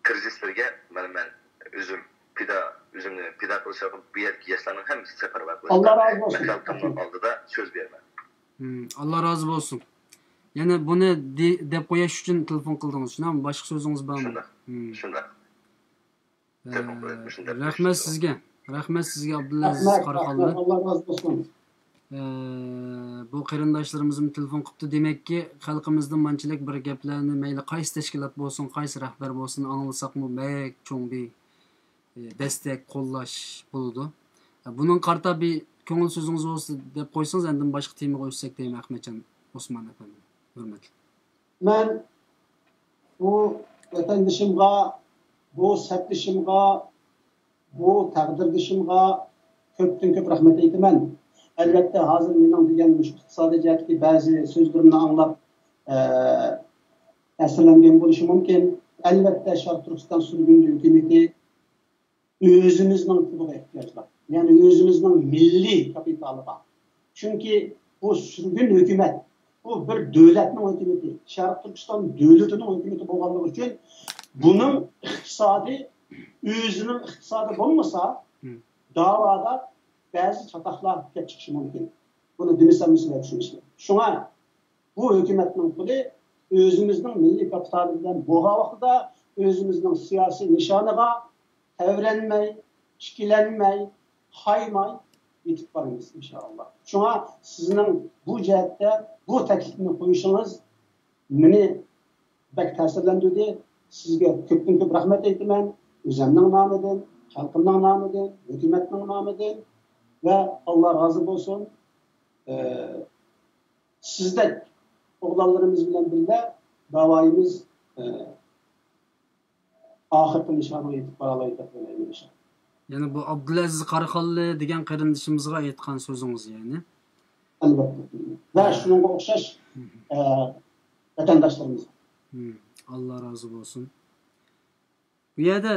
كىرىزىسلىرىگە مانا مەن ئۆزۈم پىدا، ئۆزۈمنى پىدا قىلىشقا بۇ يەردىكى ياشلارنىڭ ھەممىسى سەپەرۋەر قىلىشقا، ئاللا رازى بولسۇن. مەن خەلقىمنىڭ ئالدىدا سۆز بېرىمەن. ھىم، ئاللا رازى بولسۇن. يەنە بۇنى دې-، دەپ قويۇش ئۈچۈن تېلېفون قىلدىڭىز، شۇنداقمۇ؟ باشقا سۆزىڭىز بارمۇ؟ شۇنداق. ھىم. شۇنداق. ئە، تېلېفون قىلىپ مۇشۇنداق رەھمەت سىزگە. رەھمەت سىزگە، ئابدۇلئەزىز قاراخانلى. رەھمەت، رەھمەت، ئاللا رازى بولسۇن. ئە، بۇ قېرىنداشلىرىمىزمۇ تېلېفون قىپتۇ. دېمەككى، خەلقىمىزدىن مانچىلىك بىر گەپلەرنى مەيلى قايسى تەشكىلات بولسۇن، قايسى رەھبەر بولسۇن، ئاڭلىساقمۇ بەك چوڭ بىر، ئە، دەستەك، قوللاش بولىدۇ. ئە، بۇنىڭغا قارىتا بىر كۆڭۈل سۆزىڭىز بولسا دەپ قويسىڭىز، ئاندىن باشقا تېمىغا ئۆتسەك دەيمەن، ئەخمەتجان ئوسمان ئەپەندىم. ھۆرمەتلىك. مەن بۇ ۋەتەندىشىمغا، بۇ سەپدىشىمغا، بۇ تەقدىردىشىمغا كۆپتىن كۆپ رەھمەت ئېيتىمەن. ئەلۋەتتە، ھازىر مېنىڭ دېگەن مۇشۇ ئىقتىسادىي جەھەتتىكى بەزى سۆزلىرىمنى ئاڭلاپ، ئە، تەسىرلەنگەن بولۇشى مۇمكىن. ئەلۋەتتە، شەرقىي تۈركىستان سۈرگۈندە ھۆكۈمىتى ئۆزىمىزنىڭ پۇلىغا ئېھتىياجلىق، يەنى ئۆزىمىزنىڭ مىللىي كاپىتالىغا. چۈنكى بۇ سۈرگۈن ھۆكۈمەت، بۇ بىر دۆلەتنىڭ ھۆكۈمىتى، شەرقىي تۈركىستان دۆلىتىنىڭ ھۆكۈمىتى بولغانلىقى ئۈچۈن، بۇنىڭ ئىقتىسادى، ئۆزىنىڭ ئىقتىسادى بولمىسا، داۋادا بەزى چاتاقلار كېلىپ چىقىشى مۇمكىن. بۇنى دېمىسەممۇ سىلەر چۈشىنىسىلەر. شۇڭا بۇ ھۆكۈمەتنىڭ پۇلى ئۆزىمىزنىڭ مىللىي كاپىتالى بىلەن بولغان ۋاقتىدا ئۆزىمىزنىڭ سىياسىي نىشانىغا تەۋرەنمەي، ئىككىلەنمەي، قايماي يېتىپ بارىمىز، ئىنشائاللا. شۇڭا سىزنىڭ بۇ جەھەتتە بۇ تەكلىپنى قويۇشىڭىز مېنى بەك تەسىرلەندۈردى. سىزگە كۆپتىن كۆپ رەھمەت ئېيتىمەن. ئۆزۈمنىڭ نامىدىن، خەلقىمنىڭ نامىدىن، ھۆكۈمەتنىڭ نامىدىن ۋە ئاللا رازى بولسۇن. ئە، سىزدەك ئوغلانلىرىمىز بىلەن بىللە داۋايىمىز، ئە، ئاخىرقى نىشانىغا يېتىپ بارالايدۇ دەپ ئويلايمەن، ئىنشاللا. يەنى بۇ ئابدۇلئەزىز قاراخانلى دېگەن قېرىندىشىمىزغا ئېيتقان سۆزىڭىز، يەنى. ئەلۋەتتە. ۋە شۇنىڭغا ئوخشاش، ئە، ۋەتەنداشلىرىمىز. ئاللا رازى بولسۇن. بۇ يەردە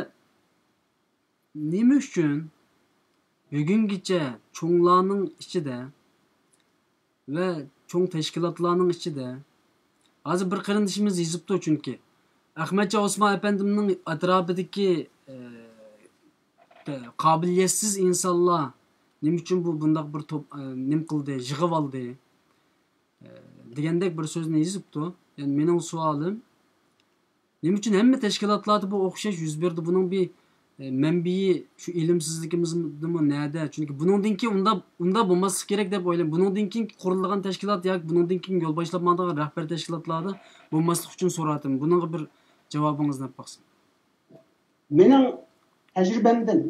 نېمە ئۈچۈن بۈگۈنگىچە چوڭلارنىڭ ئىچىدە ۋە چوڭ تەشكىلاتلارنىڭ ئىچىدە، ھازىر بىر قېرىندىشىمىز يېزىپتۇ، چۈنكى ئەخمەتجان ئوسمان ئەپەندىمنىڭ ئەتراپىدىكى، ئە، قابىلىيەتسىز ئىنسانلار نېمە ئۈچۈن بۇ بۇنداق بىر توپ، ئە، نېمە قىلدى، يىغىۋالدى، ئە، دېگەندەك بىر سۆزنى يېزىپتۇ. يەنى مېنىڭ سوئالىم، نېمە ئۈچۈن ھەممە تەشكىلاتلاردا بۇ ئوخشاش يۈز بەردى؟ بۇنىڭ بىر، ئە، مەنبىيى شۇ ئىلىمسىزلىكىمىزمۇ نەدە؟ چۈنكى بۇنىڭدىن كېيىن ئۇنداق، ئۇنداق بولماسلىقى كېرەك دەپ ئويلايمەن. بۇنىڭدىن كېيىن قۇرۇلىدىغان تەشكىلات ياكى بۇنىڭدىن كېيىن يول باشلاپ ماڭىدىغان رەھبەر تەشكىلاتلاردا بولماسلىقى ئۈچۈن سورىدىم. بۇنىڭغا بىر جاۋابىڭىزنى ئېلىپ باقسام. مېنىڭ تەجرىبەمدىن،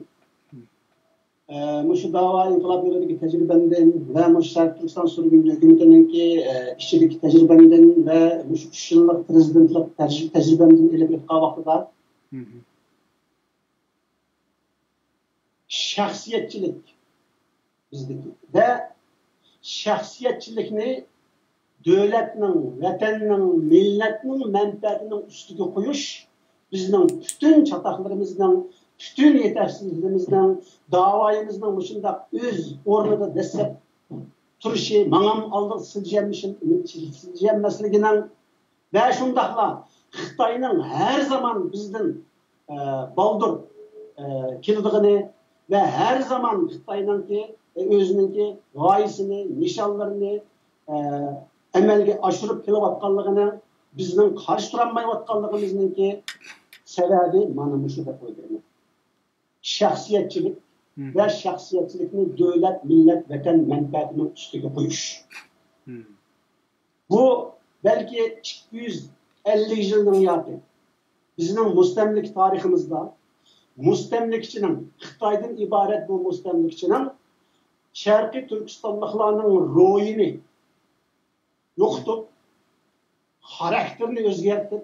ئە، مۇشۇ داۋا ئىنقىلاب يولىدىكى تەجرىبەمدىن ۋە مۇشۇ شەرقىي تۈركىستان سۈرگۈن ھۆكۈمىتىنىڭكى، ئە، ئىچىدىكى تەجرىبەمدىن ۋە مۇشۇ ئۈچ يىللىق پىرېزىدېنتلىق تەج-، تەجرىبەمدىن ئېلىپ ئېيتقان ۋاقتىدا، شەخسىيەتچىلىك بىزدىكى ۋە شەخسىيەتچىلىكنى دۆلەتنىڭ، ۋەتەننىڭ، مىللەتنىڭ مەنپەئەتىنىڭ ئۈستىگە قويۇش بىزنىڭ پۈتۈن چاتاقلىرىمىزنىڭ، پۈتۈن يېتەكچىلىرىمىزنىڭ، داۋايىمىزنىڭ مۇشۇنداق ئۆز ئورنىدا دەسسەپ تۇرۇشى، ماڭام ئالدىغا سىلجىيەلمىشىم-، سىلجىيەلمەسلىكىنىڭ ۋە شۇنداقلا خىتاينىڭ ھەر زامان بىزدىن، ئە، بالدۇر، ئە، كېلىدىغىنى ۋە ھەر زامان خىتاينىڭكى، ئە، ئۆزىنىڭكى غايىسىنى، نىشانلىرىنى، ئە، ئەمەلگە ئاشۇرۇپ كېلىۋاتقانلىقىنىڭ، بىزنىڭ قارشى تۇرالمايۋاتقانلىقىمىزنىڭكى سەۋەبى مانا مۇشۇ دەپ ئويلايمەن. شەخسىيەتچىلىك ۋە شەخسىيەتچىلىكنى دۆلەت، مىللەت، ۋەتەن مەنپەئەتىنىڭ ئۈستىگە قويۇش. بۇ بەلكى ئىككى يۈز ئەللىك يىلنىڭ ياكى بىزنىڭ مۇستەملىكە تارىخىمىزدا مۇستەملىكىچىنىڭ، خىتايدىن ئىبارەت بۇ مۇستەملىكىچىنىڭ شەرقىي تۈركىستانلىقلارنىڭ روھىنى يوقىتىپ، خاراكتېرىنى ئۆزگەرتىپ،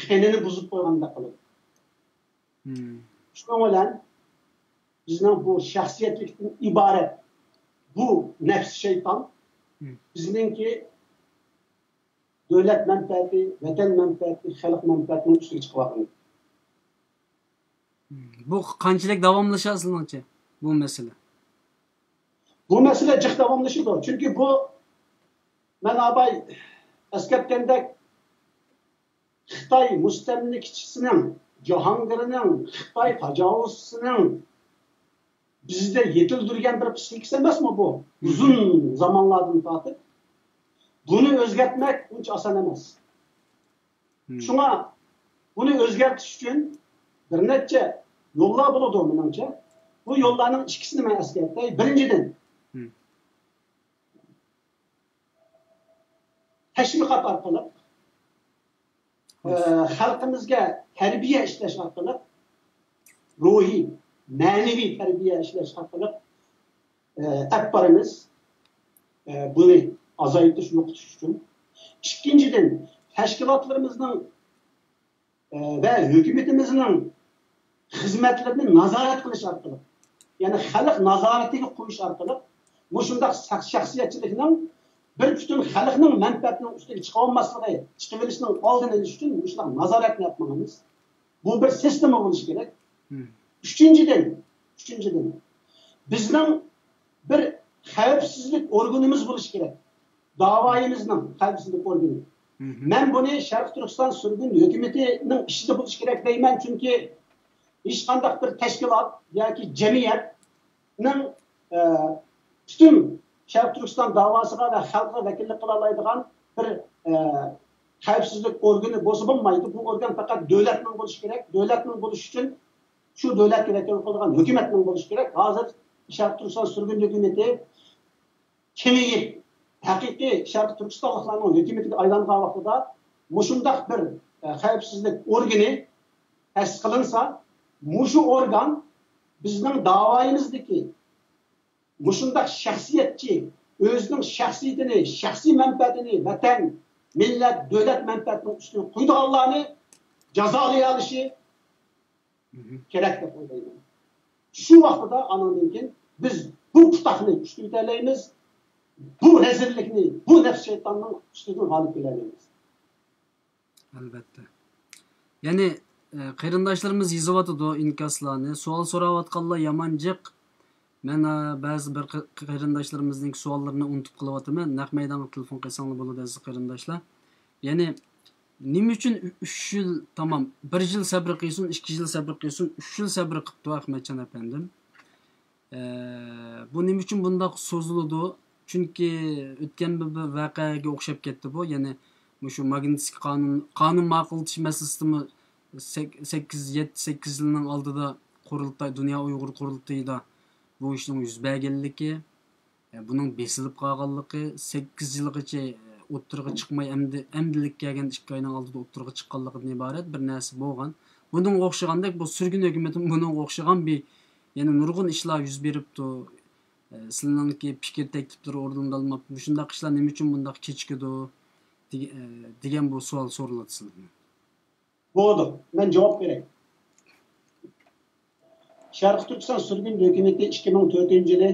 قېنىنى بۇزۇپ قويغاندەك قىلىدۇ. شۇنىڭ بىلەن بىزنىڭ بۇ شەخسىيەتلىكتىن ئىبارەت بۇ نەپس شەيتان بىزنىڭكى دۆلەت مەنپەئەتى، ۋەتەن مەنپەئەتى، خەلق مەنپەئەتىنىڭ ئۈستىگە چىقىۋاتىدۇ. بۇ قانچىلىك داۋاملىشار سىلىڭچە، بۇ مەسىلە؟ بۇ مەسىلە جىق داۋاملىشىدۇ. چۈنكى بۇ، مەن ئاباي ئەسكەرتكەندەك، خىتاي مۇستەملىكىچىسىنىڭ، جاھانگىرىنىڭ، خىتاي تاجاۋۇزچىسىنىڭ بىزدە يېتىلدۈرگەن بىر پىسخىكىسى ئەمەسمۇ بۇ؟ ئۇزۇن زامانلاردىن تارتىپ. بۇنى ئۆزگەرتمەك ئۇنچە ئاسان ئەمەس. شۇڭا بۇنى ئۆزگەرتىش ئۈچۈن بىر نەچچە يوللار بولىدۇ، مېنىڭچە. بۇ يوللارنىڭ ئىككىسىنى مەن ئەسكەرتەي. بىرىنچىدىن، تەشۋىقات ئارقىلىق، ئە، خەلقىمىزگە تەربىيە ئىشلەش ئارقىلىق، روھىي، مەنىۋى تەربىيە ئىشلەش ئارقىلىق، ئە، ئەپ بارىمىز. ئە، بۇنى ئازايتىش، يوقىتىش ئۈچۈن. ئىككىنچىدىن، تەشكىلاتلىرىمىزنىڭ ۋە ھۆكۈمىتىمىزنىڭ خىزمەتلىرىنى نازارەت قىلىش ئارقىلىق، يەنى خەلق نازارىتىگە قويۇش ئارقىلىق مۇشۇنداق شەخ-، شەخسىيەتچىلىكنىڭ بىر پۈتۈن خەلقنىڭ مەنپەئەتىنىڭ ئۈستىگە چىقىۋالماسلىقى، چىقىۋېلىشنىڭ ئالدىنى ئېلىش ئۈچۈن مۇشۇنداق نازارەتنى ئېلىپ ماڭىمىز. بۇ بىر سىستېما بولۇشى كېرەك. ئۈچىنچىدىن، ئۈچىنچىدىن، بىزنىڭ بىر خەۋپسىزلىك ئورگىنىمىز بولۇشى كېرەك. داۋايىمىزنىڭ خەۋپسىزلىك ئورگىنى. مەن بۇنى شەرقىي تۈركىستان سۈرگۈن ھۆكۈمىتىنىڭ ئىچىدە بولۇشى كېرەك دەيمەن، چۈنكى ھېچقانداق بىر تەشكىلات ياكى جەمئىيەتنىڭ، ئە، پۈتۈن شەرقىي تۈركىستان داۋاسىغا ۋە خەلقىگە ۋەكىللىك قىلالايدىغان بىر، ئە، خەۋپسىزلىك ئورگىنى بولسا بولمايدۇ. بۇ ئورگان پەقەت دۆلەتنىڭ بولۇشى كېرەك. دۆلەتنىڭ بولۇشى ئۈچۈن شۇ دۆلەتكە ۋەكىللىك قىلىدىغان ھۆكۈمەتنىڭ بولۇشى كېرەك. ھازىر شەرقىي تۈركىستان سۈرگۈن ھۆكۈمىتى كېڭىيىپ، ھەقىقىي شەرقىي تۈركىستانلىقلارنىڭ ھۆكۈمىتىگە ئايلانغان ۋاقتىدا مۇشۇنداق بىر، ئە، خەۋپسىزلىك ئورگىنى تەسىس قىلىنسا، مۇشۇ ئورگان بىزنىڭ داۋايىمىزدىكى مۇشۇنداق شەخسىيەتچى، ئۆزىنىڭ شەخسىيىتىنى، شەخسىي مەنپەئەتىنى ۋەتەن، مىللەت، دۆلەت مەنپەئەتىنىڭ ئۈستىگە قويىدىغانلارنى جازالىيالىشى كېرەك دەپ ئويلايمەن. شۇ ۋاقتىدا ئانىڭدىن كېيىن بىز بۇ پۇتاقنى كۈچىيىتەلەيمىز، بۇ رەزىللىكنى، بۇ نەپس شەيتاننىڭ ئۈستىدىن غالىب كېلەلەيمىز. ئەلۋەتتە. يەنى، ئە، قېرىنداشلىرىمىز يېزىۋاتىدۇ ئىنكاسلارنى. سوئال سوراۋاتقانلار يامان جىق. مەن، ئە، بەزى بىر قېرىنداشلىرىمىزنىڭ سوئاللىرىنى ئۇنتۇپ قېلىۋاتىمەن. نەق مەيدانغا تېلېفون قىلساڭلار بولىدۇ، ئەزىز قېرىنداشلار. يەنى، نېمە ئۈچۈن ئۈ-، ئۈچ يىل، تامام، بىر يىل سەبرى قىلسۇن، ئىككى يىل سەبرى قىلسۇن، ئۈچ يىل سەبرى قىپتۇ ئەخمەتجان ئەپەندىم؟ ئە، بۇ نېمە ئۈچۈن بۇنداق سوزۇلىدۇ؟ چۈنكى ئۆتكەن بىر، بىر ۋەقەگە ئوخشاپ كەتتى بۇ. يەنى مۇشۇ ماگنىتسكىي قانۇن، قانۇن ماقۇللىتىش مەسىلىسىدىمۇ سەك-، سەككىز، يەتتە، سەككىز يىلنىڭ ئالدىدا قۇرۇلتاي، دۇنيا ئۇيغۇر قۇرۇلتىيىدا بۇ ئىشنىڭ يۈز بەرگەنلىكى، ئە، بۇنىڭ بېسىلىپ قالغانلىقى، سەككىز يىلغىچە ئوتتۇرىغا چىقماي، ئەمدى، ئەمدىلىككە كەلگەن ئىككى ئاينىڭ ئالدىدا ئوتتۇرىغا چىققانلىقىدىن ئىبارەت بىر نەرسە بولغان. بۇنىڭغا ئوخشىغاندەك، بۇ سۈرگۈن ھۆكۈمىتىمۇ بۇنىڭغا ئوخشىغان بىر، يەنە نۇرغۇن ئىشلار يۈز بېرىپتۇ. ئە، سىلىنىڭكى پىكىر تەكلىپلىرى ئورۇندالماپتۇ. مۇشۇنداق ئىشلار نېمە ئۈچۈن بۇنداق كېچىكىدۇ؟ دېگە-، ئە، دېگەن بۇ سوئال سورىلىدۇ سىلىدىن. بولىدۇ، مەن جاۋاب بېرەي. شەرقىي تۈركىستان سۈرگۈن ھۆكۈمىتى ئىككى مىڭ تۆتىنچى يىلى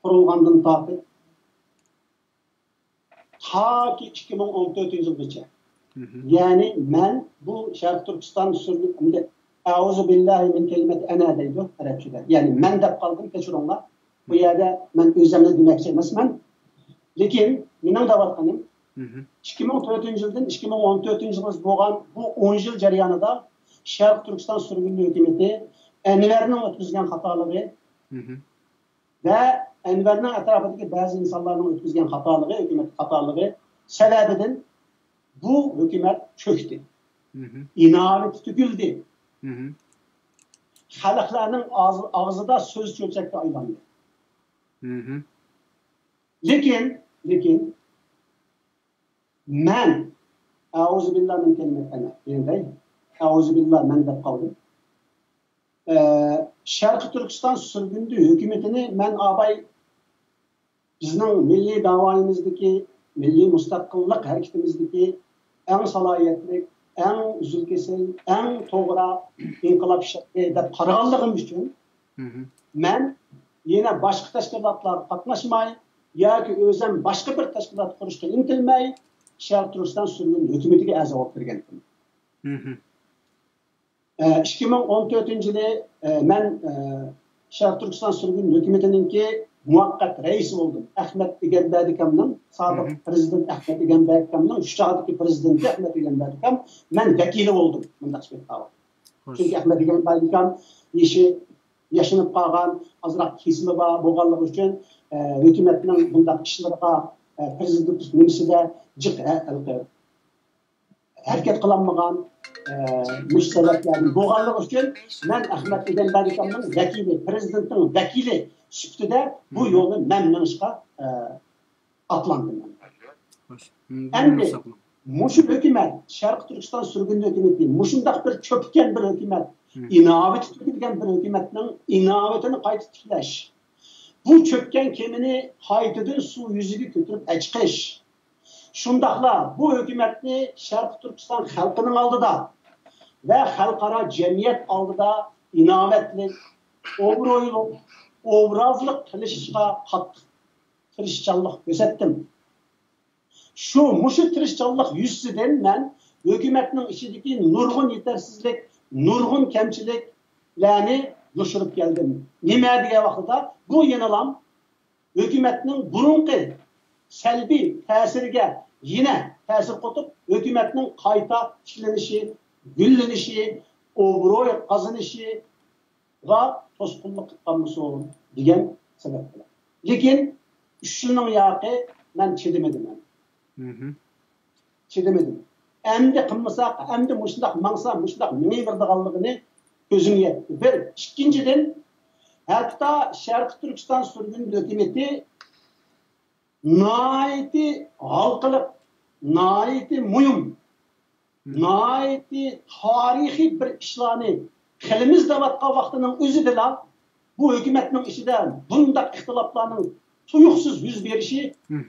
قۇرۇلغاندىن تارتىپ، تاكى ئىككى مىڭ ئون تۆتىنچى يىلغىچە. يەنى مەن بۇ شەرقىي تۈركىستان سۈرگۈن، ئەمدى، ئەئۇزۇ بىللاھى مىن كەلىمەت ئەنە دەيدۇ ئەرەبچىدە. يەنى مەن دەپ قالدىم، كەچۈرۈڭلار. بۇ يەردە مەن ئۆزۈمنى دېمەكچى ئەمەسمەن. لېكىن مېنىڭ دەۋاتقىنىم، ئىككى مىڭ تۆتىنچى يىلدىن ئىككى مىڭ ئون تۆتىنچى يىلغىچە بولغان بۇ ئون يىل جەريانىدا شەرقىي تۈركىستان سۈرگۈن ھۆكۈمىتى ئەنۋەرنىڭ ئۆتكۈزگەن خاتالىقى ۋە ئەنۋەرنىڭ ئەتراپىدىكى بەزى ئىنسانلارنىڭ ئۆتكۈزگەن خاتالىقى، ھۆكۈمەت خاتالىقى سەۋەبىدىن بۇ ھۆكۈمەت چۆكتى. ئىناۋىتى تۆكۈلدى. خەلقلەرنىڭ ئاغزى-، ئاغزىدا سۆز چۆچەككە ئايلاندى. لېكىن، لېكىن مەن، ئەئۇزۇبىللا مىن كەلىمەت ئەنە، يەنە دەي، ئەئۇزۇبىللا مەن دەپ قالدىم. ئە، شەرقىي تۈركىستان سۈرگۈندە ھۆكۈمىتىنى مەن ئاباي بىزنىڭ مىللىي داۋايىمىزدىكى، مىللىي مۇستەقىللىق ھەرىكىتىمىزدىكى ئەڭ سالاھىيەتلىك، ئەڭ ئۈزۈل-كېسىل، ئەڭ توغرا ئىنقىلاب شەخسى دەپ قارىغانلىقىم ئۈچۈن، مەن يەنە باشقا تەشكىلاتلارغا قاتناشماي ياكى ئۆزۈم باشقا بىر تەشكىلات قۇرۇشقا ئىنتىلمەي، شەرقىي تۈركىستان سۈرگۈن ھۆكۈمىتىگە ئەزا بولۇپ كىرگەنتىم. ئىككى مىڭ ئون تۆتىنچى يىلى، ئە، مەن، ئە، شەرقىي تۈركىستان سۈرگۈن ھۆكۈمىتىنىڭكى مۇۋەققەت رەئىسى بولدۇم. ئەخمەت ئىگەمبەردى ئاكامنىڭ، سابىق پىرېزىدېنت ئەخمەت ئىگەمبەردى ئاكامنىڭ شۇ چاغدىكى پىرېزىدېنتى ئەخمەت ئىگەمبەردى ئاكام، مەن ۋەكىلى بولدۇم مۇنداق سۈپەتتە. چۈنكى ئەخمەت ئىگەمبەردى ئاكام يېشى ياشىنىپ قالغان، ئازراق كېسىلى بار بولغانلىقى ئۈچۈن، ئە، ھۆكۈمەتنىڭ بۇنداق ئىشلىرىغا، ئە، پىرېزىدېنت نېمىسىدە جىق، ئە، ھېلىقى ھەرىكەت قىلالمىغان، ئە، مۇشۇ سەۋەبلەردىن بولغانلىقى ئۈچۈن مەن ئەخمەت ئىگەمبەردى ئاكامنىڭ ۋەكىلى، پىرېزىدېنتنىڭ ۋەكىلى سۈپىتىدە بۇ يولنى مەن مېڭىشقا، ئە، ئاتلاندىم. ئەمدى مۇشۇ ھۆكۈمەت، شەرقىي تۈركىستان سۈرگۈن ھۆكۈمىتى، مۇشۇنداق بىر چۆككەن بىر ھۆكۈمەت، ئىناۋىتى تۆكۈلگەن بىر ھۆكۈمەتنىڭ ئىناۋىتىنى قايتا تىكلەش، بۇ چۆككەن كېمىنى قايتىدىن سۇ يۈزىگە كۆتۈرۈپ ئەچىقىش، شۇنداقلا بۇ ھۆكۈمەتنى شەرقىي تۈركىستان خەلقىنىڭ ئالدىدا ۋە خەلقئارا جەمئىيەت ئالدىدا ئىناۋەتلىك، ئوبرويلۇق، ئوبرازلىق قىلىشىشقا قاتتىق تىرىشچانلىق كۆرسەتتىم. شۇ، مۇشۇ تىرىشچانلىق يۈزىسىدىن مەن ھۆكۈمەتنىڭ ئىچىدىكى نۇرغۇن يېتەرسىزلىك، نۇرغۇن كەمچىلىكلەرنى يوشۇرۇپ كەلدىم. نېمە دېگەن ۋاقتىدا، بۇ يەنىلا ھۆكۈمەتنىڭ بۇرۇنقى سەلبىي تەسىرىگە يەنە تەسىر قوتۇپ، ھۆكۈمەتنىڭ قايتا تىكلىنىشى، گۈللىنىشى، ئوبروي قازىنىشىغا توسقۇنلۇق قىلىپ قالمىسۇن دېگەن سەۋەب بىلەن. لېكىن ئۈچ يىلنىڭ ياقى مەن چىدىمىدىم. چىدىمىدىم. ئەمدى قىلمىساق، ئەمدى مۇشۇنداق ماڭسا، مۇشۇنداق مېڭىۋېرىدىغانلىقىنى كۆزۈم يەتتى. بىر. ئىككىنچىدىن، ھەتتا شەرقىي تۈركىستان سۈرگۈن ھۆكۈمىتى ناھايىتى ھالقىلىق، ناھايىتى مۇھىم، ناھايىتى تارىخىي بىر ئىشلارنى قىلىمىز دەۋاتقان ۋاقتىنىڭ ئۆزىدىلا، بۇ ھۆكۈمەتنىڭ ئىچىدە بۇنداق ئىختىلاپلارنىڭ تۇيۇقسىز يۈز بېرىشى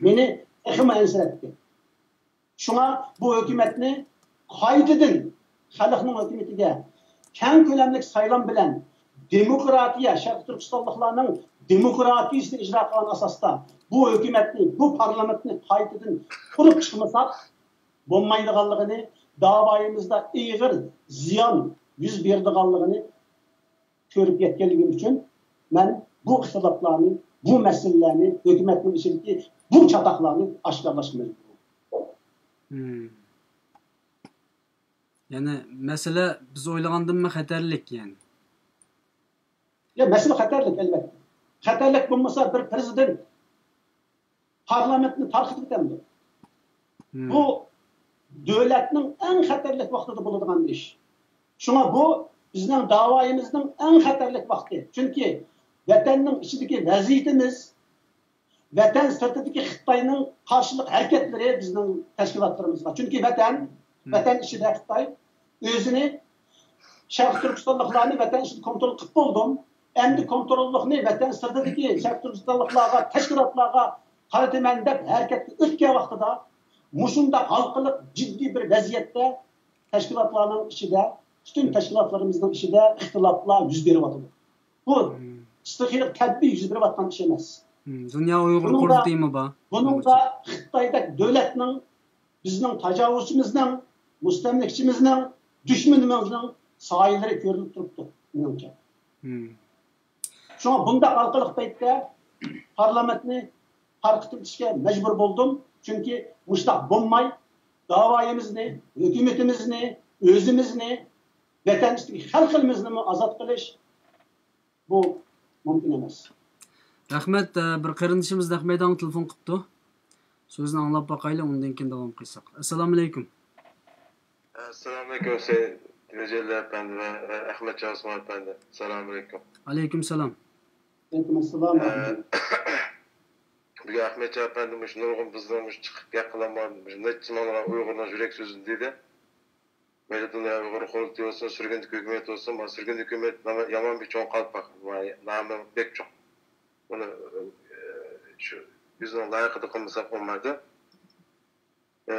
مېنى تېخىمۇ ئەنسىرەتتى. شۇڭا بۇ ھۆكۈمەتنى قايتىدىن خەلقنىڭ ھۆكۈمىتىگە، كەڭ كۆلەملىك سايلام بىلەن دېموكراتىيە، شەرقىي تۈركىستانلىقلارنىڭ دېموكراتىيىسىنى ئىجرا قىلغان ئاساستا بۇ ھۆكۈمەتنى، بۇ پارلامېنتنى قايتىدىن قۇرۇپ چىقمىساق، بولمايدىغانلىقىنى، داۋايىمىزدا ئېغىر زىيان يۈز بېرىدىغانلىقىنى كۆرۈپ يەتكەنلىكىم ئۈچۈن، مەن بۇ ئىختىلاپلارنى، بۇ مەسىلىلەرنى، ھۆكۈمەتنىڭ ئىچىدىكى بۇ چاتاقلارنى ئاشكارىلاشقا مەجبۇر بولدۇم. يەنى مەسىلە بىز ئويلىغاندىنمۇ خەتەرلىك، يەنى. يا، مەسىلە خەتەرلىك، ئەلۋەتتە. خەتەرلىك بولمىسا، بىر پرېزىدېنت پارلامېنتنى تارقىتىپ كېتەمدۇ؟ بۇ دۆلەتنىڭ ئەڭ خەتەرلىك ۋاقتىدا بولىدىغان ئىش. شۇڭا بۇ بىزنىڭ داۋايىمىزنىڭ ئەڭ خەتەرلىك ۋاقتى. چۈنكى ۋەتەننىڭ ئىچىدىكى ۋەزىيىتىمىز، ۋەتەن سىرتىدىكى خىتاينىڭ قارشىلىق ھەرىكەتلىرى بىزنىڭ تەشكىلاتلىرىمىزغا. چۈنكى ۋەتەن، ۋەتەن ئىچىدە خىتاي ئۆزىنى، شەرقىي تۈركىستانلىقلارنى ۋەتەن ئىچىدە كونترول قىلىپ بولدۇم، ئەمدى كونتروللۇقنى ۋەتەن سىرتىدىكى شەرقىي تۈركىستانلىقلارغا، تەشكىلاتلارغا قارىتىمەن دەپ ھەرىكەتكە ئۆتكەن ۋاقتىدا، مۇشۇنداق ھالقىلىق جىددىي بىر ۋەزىيەتتە تەشكىلاتلارنىڭ ئىچىدە، پۈتۈن تەشكىلاتلىرىمىزنىڭ ئىچىدە ئىختىلاپلار يۈز بېرىۋاتىدۇ. بۇ تېخى تەبىئىي يۈز بېرىۋاتقان ئىش ئەمەس. دۇنيا ئۇيغۇر قۇرۇلتىيىمۇ بار. بۇنىڭدا خىتايدەك دۆلەتنىڭ، بىزنىڭ تاجاۋۇزچىمىزنىڭ، مۇستەملىكىچىمىزنىڭ، دۈشمىنىمىزنىڭ سايىلىرى كۆرۈنۈپ تۇرۇپتۇ، مېنىڭچە. شۇڭا بۇنداق ھالقىلىق پەيتتە پارلامېنتنى تارقىتىۋېتىشكە مەجبۇر بولدۇم. چۈنكى مۇشۇنداق بولماي، داۋايىمىزنى، ھۆكۈمىتىمىزنى، ئۆزىمىزنى، ۋەتەن ئىچىدىكى خەلقىمىزنىمۇ ئازاد قىلىش، بۇ مۇمكىن ئەمەس. رەھمەت. بىر قېرىندىشىمىز نەق مەيدانغا تېلېفون قىپتۇ. سۆزىنى ئاڭلاپ باقايلى، ئۇندىن كېيىن داۋام قىلساق. ئەسسالامۇئەلەيكۇم. ئەسسالامۇئەلەيكۇم، ھۈسەيىن تۈرجەلى ئەپەندى ۋە ئەخمەتجان ئوسمان ئەپەندى. ئەسسالامۇئەلەيكۇم. ئەلەيكۇم سالام. ئەلەيكۇم ئەسسالام. بۈگۈن ئەخمەتجان ئەپەندى مۇشۇ نۇرغۇن بىزنىڭ مۇشۇ چىقىپ گەپ قىلالمىغان مۇشۇ نەچچە مىڭلىغان ئۇيغۇرنىڭ يۈرەك سۆزىنى دېدى. مەيلى دۇنيا ئۇيغۇر قۇرۇلتىيى بولسۇن، سۈرگۈندىكى ھۆكۈمەت بولسۇن، مانا سۈرگۈندىكى ھۆكۈمەت يامان بىر چوڭ قالپاق، نامى بەك چوڭ. بۇنى شۇ ئۆزىنىڭ لايىقىدا قىلمىساق بولمايدۇ. ئە،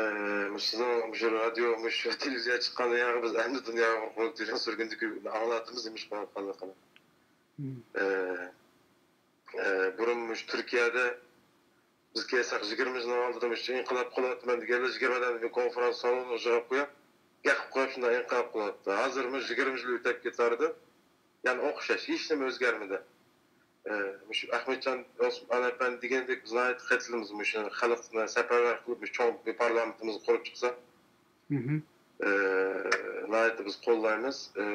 مۇشۇ سىزنىڭ مۇشۇ رادىيو، مۇشۇ تېلېۋىزىيە چىققاندىن كېيىن بىز ئەمدى دۇنيا ئۇيغۇر قۇرۇلتىيىنىڭ سۈرگۈندىكى ئاڭلاتىمىز نېمە ئىش قىلىۋاتقانلىقىنى. ئە، ئە، بۇرۇن مۇشۇ تۈركىيەدە بىز كەلسەك يىگىرمە يىلنىڭ ئالدىدا مۇشۇ ئىنقىلاب قىلىۋاتىمەن دېگەنلەر يىگىرمە ئادەمنى بىر كونفرانس سالونىغا يىغىپ قويۇپ، گەپ قىلىپ قويۇپ شۇنداق ئىنقىلاب قىلىۋاتتى. ھازىر مۇشۇ يىگىرمە يىل ئۆتۈپ كېتىۋاتىدۇ. يەنە ئوخشاش، ھېچنېمە ئۆزگەرمىدى. ئە، مۇشۇ ئەخمەتجان ئوسمان ئەپەندى دېگەندەك بىز ناھايىتى قېتىلىمىز مۇشۇ خەلقنى سەپەرۋەر قىلىپ مۇشۇ چوڭ بىر پارلامېنتىمىزنى قۇرۇپ چىقسا. ئە، ناھايىتى بىز قوللايمىز. ئە،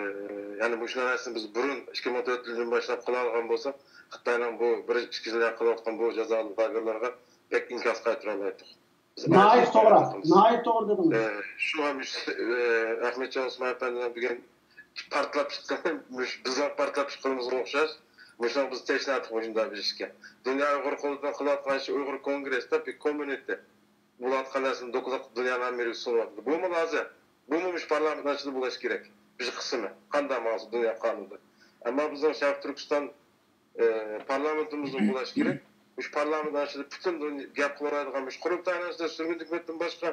يەنى مۇشۇ نەرسىنى بىز بۇرۇن ئىككى مىڭ تۆتىنچى يىلدىن باشلاپ قىلالىغان بولساق، خىتاينىڭ بۇ بىر ئىككى يىل قىلىۋاتقان بۇ جازا لاگېرلىرىغا بەك ئىنكاس قايتۇرالايتتۇق. ناھايىتى توغرا، ناھايىتى توغرا دېدىڭىز. ئە، شۇڭا مۇشۇ، ئە، ئەخمەتجان ئوسمان ئەپەندىنىڭ بۈگۈن پارتلاپ چىققىنى، مۇشۇ بىزنىڭ پارتلاپ چىققىنىمىزغا ئوخشاش. مۇشۇنىڭ بىز تەشناتۇق مۇشۇنداق بىر ئىشكە. دۇنيا ئۇيغۇر قۇرۇلتىيىنىڭ قىلىۋاتقان ئىشى ئۇيغۇر كونگرېسسىدا بىر كوممۇنىتى بولۇۋاتقان نەرسىنى دوكلات دۇنيانىڭ ھەممە يېرىگە سۇنۇۋاتىدۇ. بۇمۇ لازىم. بۇمۇ مۇشۇ پارلامېنت ئىچىدە بولۇش كېرەك. بىر قىسمى. قانداق ماڭسا دۇنيا قانۇنىدا. ئەمما بىزنىڭ شەرقىي تۈركىستان، ئە، پارلامېنتىمىزدا بولۇش كېرەك. مۇشۇ پارلامېنت ئىچىدە پۈتۈن دۇنيا گەپ قىلىۋاتىدىغان مۇشۇ قۇرۇلتاينىڭ ئىچىدە سۈرگۈندە ھۆكۈمەتتىن باشقا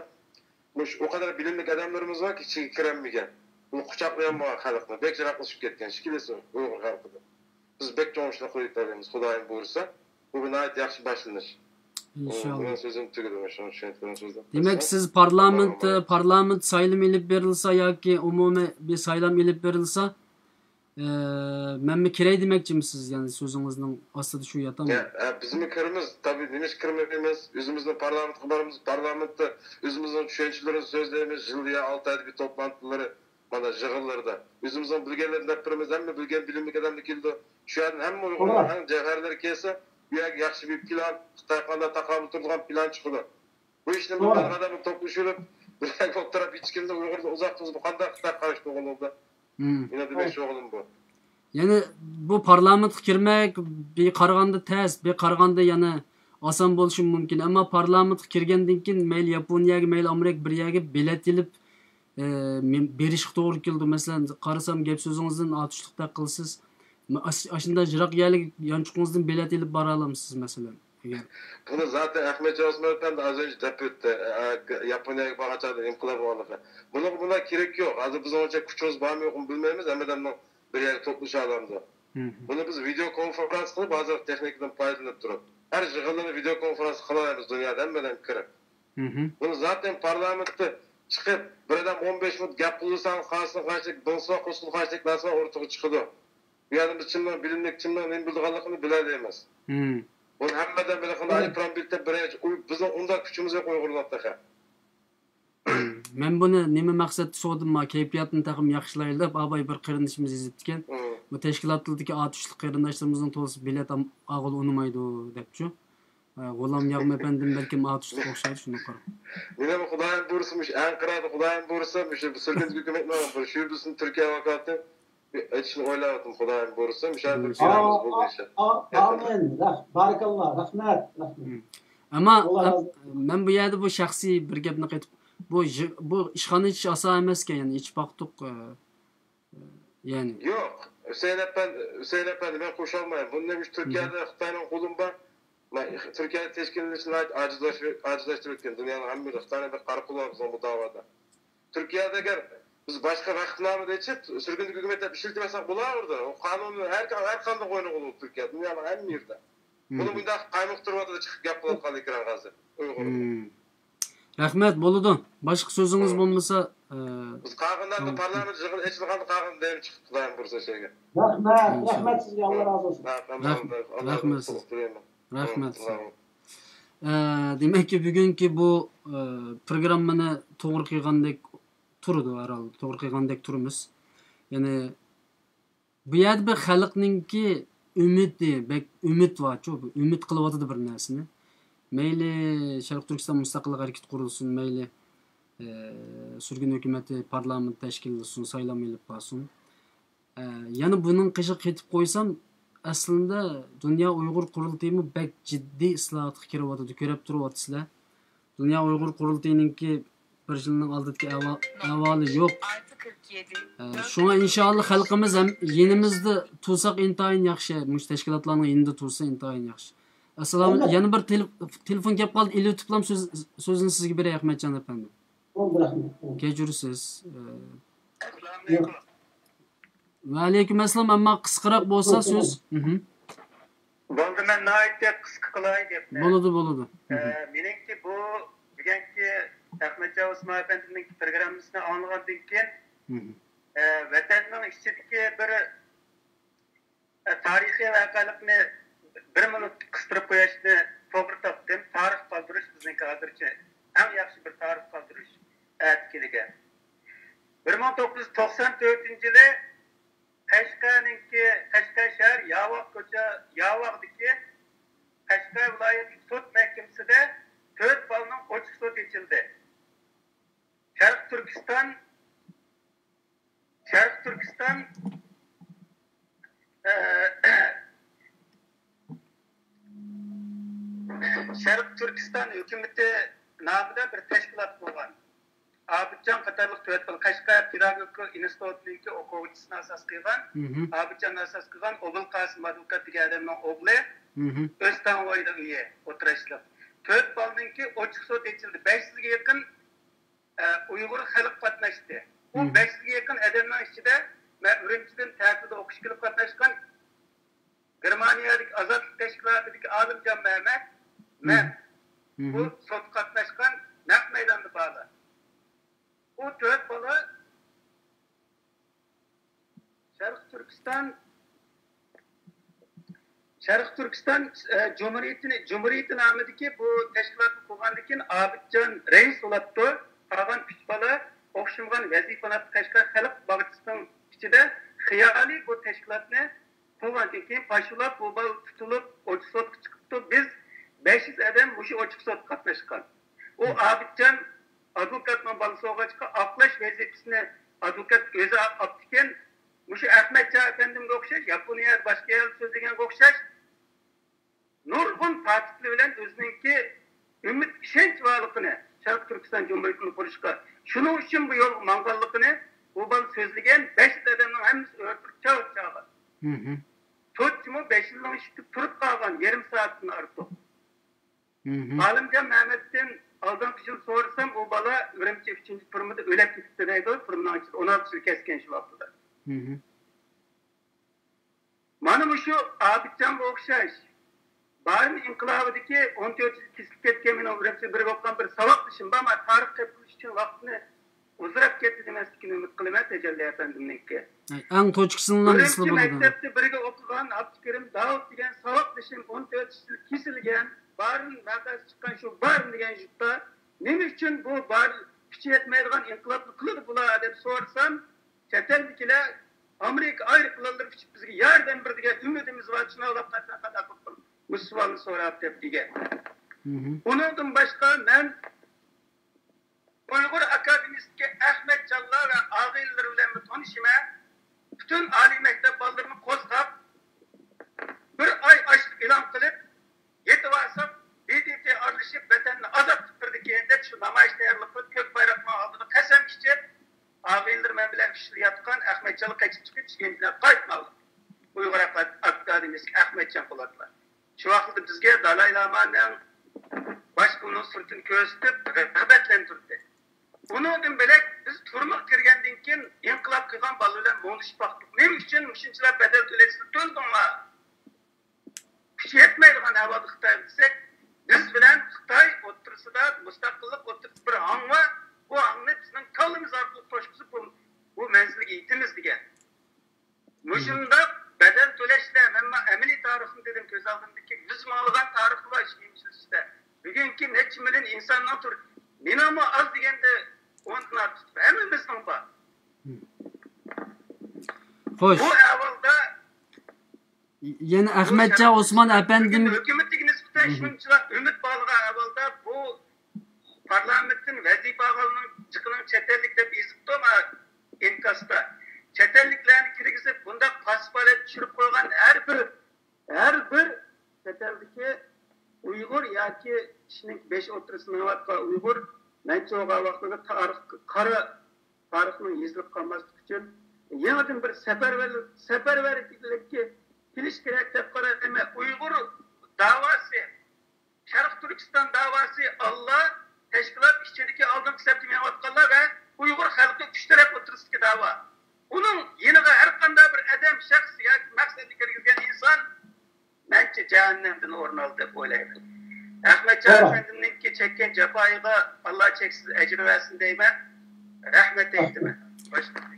مۇشۇ ئۇ قەدەر بىلىملىك ئادەملىرىمىز باركى، ئىچىگە كىرەلمىگەن. بۇنى قۇچاقلىيالمىغان خەلقنى. بەك يىراقلىشىپ كەتكەن. ئىككىلىسى ئۇيغۇر خەلقىدىن. بىز بەك چوڭ ئىشلار قىلىپ يېتەلەيمىز، خۇدايىم بۇيرۇسا. بۇ بىر ناھايىتى ياخشى باشلىنىش. ئىنشاللا. مېنىڭ سۆزۈم تۈگىدى، شۇنى چۈشەنتىپ بېرىڭ سۆزنى. دېمەك، سىز پارلامېنت، پارلامېنت سايلىمى ئېلىپ بېرىلسا ياكى ئومۇمىي بىر سايلام ئېلىپ بېرىلسا، ئە، مەنمۇ كىرەي دېمەكچىمۇ سىز؟ يەنى سۆزىڭىزنىڭ ئاستىدا شۇ ياتامدۇ؟ يا، ئە، بىزمۇ كىرىمىز. تەبىئىي، نېمىشقا كىرمەيمىز؟ ئۆزىمىزنىڭ پارلامېنتقا بارىمىز، پارلامېنتتا ئۆزىمىزنىڭ چۈشەنچىلىرىنى سۆزلەيمىز. يىلدا يا ئالتە ئايدا بىر توپلانتىلىرى، مانا، يىغىنلىرىدا. ئۆزىمىزنىڭ بىلگەنلىرىنى دەپ بېرىمىز. ھەممە بىلگەن بىلىملىك ئادەملەر كېلىدۇ. شۇ يەردىن ھەممە ئۇيغۇرلارنىڭ جەۋھەرلىرى كەلسە، بۇ يەرگە ياخشى بىر پىلان، خىتايغا قانداق تاقابىل تۇرىدىغان پىلان چىقىدۇ. بۇ ئىشنى بىر ئادەمنى توپلىشىۋېلىپ، بىر يەرگە ئولتۇرۇپ ھېچكىمدىن ئۇيغۇرنى ئۇزاق قىلسا، بۇ قانداق خىتاي قارشى تۇرغىلى بولىدۇ؟ مېنىڭ دېمەكچى بولغىنىم بۇ. يەنى بۇ پارلامېنتقا كىرمەك بىر قارىغاندا تەس، بىر قارىغاندا يەنە ئاسان بولۇشى مۇمكىن. ئەمما پارلامېنتقا كىرگەندىن كېيىن مەيلى ياپونىيەگە، مەيلى ئامېرىكا بىر يەرگە بېلەت ئېلىپ، ئە، مېن-، بېرىشقا توغرا كېلىدۇ. مەسىلەن، قارىسام گەپ سۆزىڭىزدىن ئاتۇشلۇقتەك قىلىسىز. ئاش-، ئاشۇنداق يىراق يەرلىك يانچۇقىڭىزدىن بېلەت ئېلىپ بارالامسىز، مەسىلەن؟ ئەگەر بۇنى زاتەن ئەخمەتجان ئوسمان ئەپەندى ئاز ئۆتتى، ئە، ياپونىيەگە بارغان چاغدا ئىنقىلاب بولغانلىقى. بۇنىڭغا، بۇنداق كېرەك يوق. ھازىر بىزنىڭ ئۇنچە كۈچىمىز بارمۇ يوقمۇ بىلمەيمىز، ھەممە ئادەمنىڭ بىر يەرگە توپلىشالامدۇ؟ بۇنى بىز ۋىدېو كونفرانس قىلىپ، ھازىر تېخنىكىدىن پايدىلىنىپ تۇرۇپ، ھەر يىغىنلارنى ۋىدېو كونفرانس قىلالايمىز، دۇنيادا ھەممە ئادەم كىرىپ. بۇنى زاتەن پارلامېنتتا چىقىپ، بىر ئادەم ئون بەش مىنۇت گەپ قىلسا، قارىسىنى قارشى، بىڭسىغا قوشۇلغان قارشى نەرسىلەر ئورتىغا چىقىدۇ. بۇ يەردە بىز چىنلا بىلىملىك، چىنلا نېمە بىلىدىغانلىقىنى بىلەلەيمىز. بۇنى ھەممە ئادەم بىر خىل ئايروپىلان بېلىتى بىرىنچى، ئۇ، بىزنىڭ ئۇنداق كۈچىمىز يوق ئۇيغۇرلاردا تېخى. مەن بۇنى نېمە مەقسەتتە سورىدىم، ما كەيپىياتنى تېخىمۇ ياخشىلايلى دەپ، ئاباي بىر قېرىندىشىمىز يېزىپتىكەن. بۇ تەشكىلاتلىرىدىكى ئاتۇشلۇق قېرىنداشلىرىمىزنىڭ تولىسى بىلەت ئالغىلى ئۇنىمايدۇ دەپچۇ. ئە، غۇلام ياغما ئەپەندىم بەلكىم ئاتۇشلۇق ئوخشايدۇ، شۇنىڭغا قاراپ. مېنىڭ خۇدايىم بۇيرۇسا، مۇشۇ ئەنقەرەدە خۇدايىم بۇيرۇسا، مۇشۇ سۈرگۈندە ھۆكۈمەتنىڭ بىر شۆبىسىنى تۈركىيە ۋاكالىتەپ ئېچىشنى ئويلاۋاتىدىم، خۇدايىم بۇيرۇسا، مۇشۇ يەردە بىر ئىنشاللا. پىلانىمىز بولدى، ئا-، ئىنشاللا. ئا-، ئا-، ئامىن. رەھ-، بارىكاللا، رەھمەت، رەھمەت. ئەمما، ئاللا ئەم-، رازى بولسۇن. مەن بۇ يەردە بۇ شەخسىي بىر گەپنى قېتىپ، بۇ يىغ-، بۇ ئىشخانا ئېچىش ئاسان ئەمەسكەن، يەنى ئېچىپ باقتۇق، ئە، يەنى. يوق، ھۈسەيىن ئەپەندى، ھۈسەيىن ئەپەندى، مەن قوشۇلمايمەن. بۇنى نېمە ئۈچۈن تۈركىيەدە خىتاينىڭ قولۇم بار؟ مەن تۈركىيەدە تەشكىللىنىشنى ئاجىزلاش-، ئاجىزلاشتۇرۇۋەتكەن. دۇنيانىڭ ھەممە يېرى خىتاينىڭ بىر قارا قولى بار بىزنىڭ بۇ دەۋادا. تۈركىيەدە ئەگەر بىز باشقا ۋەقىپنامىدە ئېچىپ، سۈرگۈندىكى ھۆكۈمەتلەر ئىشلىتىۋەتسەك بولۇۋېرىدۇ. ئۇ قانۇن ھەر، ھەر قانداق ئوينىغىلى بولىدۇ تۈركىيەدە، دۇنيانىڭ ھەممە يېرىدە. بۇنى مۇنداق قايمۇقتۇرۇۋاتىدۇ، چىقىپ گەپ قىلىۋاتقان ئېكرانغا ھازىر ئۇيغۇر. رەھمەت، بولىدۇ. باشقا سۆزىڭىز بولمىسا، ئە، بىز قالغانلاردا پارلامېنت يىغىن ئېچىلغاندا قالغان دەيمىز، چىقىپ خۇدايىم بۇيرۇسا شەيگە. رەھمەت، ئىنشاللا. رەھمەت سىزگە، ئاللا رازى بولسۇن. رەھمەت سىزگە. رەھمەت سىزگە. ئە، دېمەككى، بۈگۈنكى بۇ، ئە، پروگراممىنى توغرا قىلغاندەك تۇرىدۇ، ھەر ھالدا توغرا قىلغاندەك تۇرىمىز. يەنى بۇ يەردە بىر خەلقنىڭكى ئۈمىدى، بەك ئۈمىد بارچۇ، ئۈمىد قىلىۋاتىدۇ بىر نەرسىنى. مەيلى شەرقىي تۈركىستان مۇستەقىللىق ھەرىكىتى قۇرۇلسۇن، مەيلى، ئە، سۈرگۈن ھۆكۈمىتى پارلامېنت تەشكىللىسۇن، سايلام ئېلىپ بارسۇن. ئە، يەنە بۇنىڭ قېشىغا قېتىپ قويسام، ئەسلىندە دۇنيا ئۇيغۇر قۇرۇلتىيىمۇ بەك جىددىي ئىسلاھاتقا كىرىۋاتىدۇ، كۆرۈپ تۇرۇۋاتىسىلەر. دۇنيا ئۇيغۇر قۇرۇلتىيىنىڭكى بىر يىلنىڭ ئالدىدىكى ئەھۋا-، ئەھۋالى يوق. ئە، شۇڭا ئىنشاللا خەلقىمىز ھەم يېنىمىزدا تۇرساق ئىنتايىن ياخشى، مۇشۇ تەشكىلاتلارنىڭ يېنىدا تۇرسا ئىنتايىن ياخشى. ئەسسالامۇ، يەنە بىر تېلېف-، تېلېفون كەپ قالدى، ئېلىۋېتىپلام سۆز-، سۆزنى سىزگە بېرەي، ئەخمەتجان ئەپەندى. بولدى، رەھمەت. كەچۈرىسىز. ئە، ۋەئەلەيكۇم ئەسسالام، ئەمما قىسقىراق بولسا سۆز. بولدى، مەن ناھايىتى قىسقا قىلاي گەپنى. بولىدۇ، بولىدۇ. ئە، مېنىڭكى بۇ بۈگۈنكى ئەخمەتجان ئوسمان ئەپەندىمنىڭ پروگراممىسىنى ئاڭلىغاندىن كېيىن، ئە، ۋەتەننىڭ ئىچىدىكى بىر، ئە، تارىخىي ۋەقەلىكنى بىر مىنۇت قىستۇرۇپ قويۇشنى توغرا تاپتىم. تارىخ قالدۇرۇش بىزنىڭكى ھازىرچە ئەڭ ياخشى بىر تارىخ قالدۇرۇش ئەتىكىلىگە. بىر مىڭ توققۇز يۈز توقسان تۆتىنچى يىلى قەشقەرنىڭكى، قەشقەر شەھەر ياۋاق كوچا، ياۋاقتىكى قەشقەر ۋىلايەتلىك سوت مەھكىمىسىدە تۆت بالىنىڭ ئوچۇق سوت ئېچىلدى. شەرقىي تۈركىستان، شەرقىي تۈركىستان، ئە، شەرقىي تۈركىستان ھۆكۈمىتى نامىدا بىر تەشكىلات قۇرغان. ئابىدجان قاتارلىق تۆت بالا، قەشقەر پېداگوگىكا ئىنستىتۇتىنىڭكى ئوقۇغۇچىسىنى ئاساس قىلغان، ئابىدجان ئاساس قىلغان ئوبۇلقاسىم ئادۋوكات دېگەن ئادەمنىڭ ئوغلى، ئۆستەڭبويىدا ئۆيى، ئوتتۇرا ياشلىق. تۆت بالىنىڭكى ئوچۇق سوت ئېچىلدى. بەش يۈزگە يېقىن، ئە، ئۇيغۇر خەلق قاتناشتى. ئۇ بەش يۈزگە يېقىن ئادەمنىڭ ئىچىدە مەن ئۈرۈمچىدىن تەتىلدە ئوقۇشقا كېلىپ قاتناشقان گېرمانىيەدىكى ئازادلىق تەشكىلاتىدىكى ئالىمجان مەمەت، مەن، بۇ سوتقا قاتناشقان نەق مەيداندا بارلار. ئۇ تۆت بالا شەرقىي تۈركىستان، شەرقىي تۈركىستان، ئە، جۇمھۇرىيىتىنى، جۇمھۇرىيىتى نامىدىكى بۇ تەشكىلاتنى قۇرغاندىن كېيىن ئابىدجان رەئىس بولۇپتۇ. قالغان ئۈچ بالا ئوخشىمىغان ۋەزىپە ئالىپتۇ. قەشقەر خەلق باغچىسىنىڭ ئىچىدە خىيالىي بۇ تەشكىلاتنى قۇرغاندىن كېيىن پاشۇلاپ بۇ بالا تۇتۇلۇپ ئوچۇق سوتقا چىقىپتۇ. بىز بەش يۈز ئادەم مۇشۇ ئوچۇق سوتقا قاتناشقان. ئۇ ئابىدجان ئادۋوكاتنىڭ بالىسى بولغاچقا، ئاقلاش ۋەزىپىسىنى ئادۋوكات ئۆزى ئاپتىكەن. مۇشۇ ئەخمەتجان ئەپەندىمگە ئوخشاش، ياپونىيەدە باشقا يەردە سۆزلىگەنگە ئوخشاش، نۇرغۇن پاكىتلار بىلەن ئۆزىنىڭكى ئۈمىد، ئىشەنچ بارلىقىنى شەرقىي تۈركىستان جۇمھۇرىيىتىنى قۇرۇشقا، شۇنىڭ ئۈچۈن بۇ يولغا ماڭغانلىقىنى بۇ بالا سۆزلىگەن. بەش يۈز ئادەمنىڭ ھەممىسى ئۆلتۈرۈپ چاۋۇپ چاغان. تۇتچىمۇ بەش يىلنىڭ ئىچىدە تۇرۇپ قالغان، يېرىم سائەتتىن ئارتۇق. ئالىمجان مەمەتتىن ئالدىنقى يىل سورىسام، ئۇ بالا ئۈرۈمچى ئۈچىنچى تۈرمىدە ئۆلۈپ كېتىپتۇ دەيدۇ. تۈرمىنىڭ ئىچىدە ئون ئالتە يىل كەسكەن شۇ ۋاقتىدا. مانا مۇشۇ ئابىدجانغا ئوخشاش بارىن ئىنقىلابىدىكى ئون تۆت يىل كېسىلىپ كەتكەن مېنىڭ ئۈرۈمچىدە بىرگە ئوقۇغان بىر ساۋاقدىشىم بار. مانا تارىخ قېپىلىش ئۈچۈن ۋاقىتنى ئۇزىراپ كەتتى دېمەسلىكىنى ئۈمىد قىلىمەن تەجەللى ئەپەندىمنىڭكى. ئەڭ توچكىسىنىلا ئۈرۈمچى مەكتەپتە بىرگە ئوقۇغان ئابدۇكېرىم داۋۇت دېگەن ساۋاقدىشىم ئون تۆت يىل كېسىلگەن، بارىن ۋەقەسى چىققان شۇ بارىن دېگەن يۇرتتا نېمە ئۈچۈن بۇ بارىن كۈچى يەتمەيدىغان ئىنقىلابنى قىلىدۇ بۇلار دەپ سورىسام، چەت ئەلدىكىلەر ئامېرىكا ئايروپىلانلىرى ئۇچۇپ بىزگە ياردەم بېرىدۇ دېگەن ئۈمىدىمىز بار، شۇنىڭ بىلەن قانداق قىلدىڭ مۇشۇ سوئالنى سوراپ دەپ دېگەن. ئۇنىڭدىن باشقا مەن ئۇيغۇر ئاكادېمىيىسىدىكى ئەخمەتجانلار ۋە ئاغىنىلىرى بىلەنمۇ تونۇشىمەن. پۈتۈن ئالىي مەكتەپ بالىلىرىنى قوزغاپ، بىر ئاي ئاچلىق ئېلان قىلىپ، يېتىۋالساق، بى دى تى ئارىلىشىپ ۋەتەننى ئازاد قىلىپ بېرىدىكەن دەپ شۇ نامايىش تەييارلىق قىلىپ، كۆك بايراقنىڭ ئالدىدا قەسەم ئىچىپ، ئاغىنىلىرى مەن بىلەن ئىشلىيەتقان ئەخمەتجانلار قېچىپ چىقىپ، شىنجاڭغا قايتماقلىق. ئۇيغۇر ئاكادېمىيىسىدىكى ئەخمەتجان قۇلاتلار. شۇ ۋاقىتتا بىزگە دالاي لامانىڭ باشقىلارنىڭ سۈرىتىنى كۆرسىتىپ، رىغبەتلەندۈردى. ئۇنىڭدىن بۆلەك، بىز تۈرمىگە كىرگەندىن كېيىن ئىنقىلاب قىلغان بالىلار بىلەن مۇڭدىشىپ باقتۇق. نېمە ئۈچۈن مۇشۇنچىلار بەدەل تۆلەيسىلەر، تۆلىدىڭلار؟ كۈچى يەتمەيدىغان ئەھۋالدا خىتايغا دېسەك، بىز بىلەن خىتاي ئوتتۇرىسىدا، مۇستەقىللىق ئوتتۇرىسىدا بىر ھاڭ بار، بۇ ھاڭنى بىزنىڭ كاللىمىز ئارقىلىق توشقۇزۇپ، بۇ، بۇ مەنزىلگە يېتىمىز دېگەن. مۇشۇنداق بەدەل تۆلەشلەر، مەن ئەمەلىي تارىخنى دېدىم، كۆز ئالدىمدىكى يۈز مىڭلىغان تارىخ بار شىئىمچىلىشتە. بۈگۈنكى نەچچە مىليون ئىنساننىڭ تۇر-، مېنىڭمۇ ئاز دېگەندە ئوندىن ئارتۇق، ھەممىمىزنىڭ بار. خوش. بۇ ئەھۋالدا يەنە ئەخمەتجان ئوسمان ئەپەندىم. ھۆكۈمىتىگە نىسبەتەن شۇنچىلىك ئۈمىد بارلىغان ئەھۋالدا بۇ پارلامېنتتىن ۋەزىپە ئالغاننىڭ جىقىنىڭ چەت ئەللىك دەپ يېزىپتۇ ما ئىنكاستا. چەت ئەللىكلەرنى كىرگۈزۈپ، بۇنداق پاسسىپ ھالەتكە چۈشۈرۈپ قويغان ھەر بىر، ھەر بىر چەت ئەلدىكى ئۇيغۇر ياكى كىشىنىڭ بېشى ئوتتۇرىسىدا مېڭىۋاتقان ئۇيغۇر، مەنچە بولغان ۋاقتىدا تارىخقا قارا، تارىخنىڭ يېزىلىپ قالماسلىقى ئۈچۈن يېڭىدىن بىر سەپەرۋەر-، سەپەرۋەرلىككە كېلىش كېرەك دەپ قارايمەن. ئۇيغۇر داۋاسى، شەرقىي تۈركىستان داۋاسى ئاللا تەشكىلات ئىچىدىكى ئالدىنقى سەپتە مېڭىۋاتقانلار ۋە ئۇيغۇر خەلقى ئۈچ تەرەپ ئوتتۇرىسىدىكى داۋا. ئۇنىڭ يېنىغا ھەر قانداق بىر ئادەم، شەخس ياكى مەقسەتنى كىرگۈزگەن ئىنسان مەنچە جەھەننەمدىن ئورۇن ئالدى دەپ ئويلايمەن. ئەخمەتجان ئەپەندىمنىڭكى چەككەن جاپايىغا ئاللا چەكسىز ئەجىر بەرسۇن دەيمەن. رەھمەت ئېيتىمەن.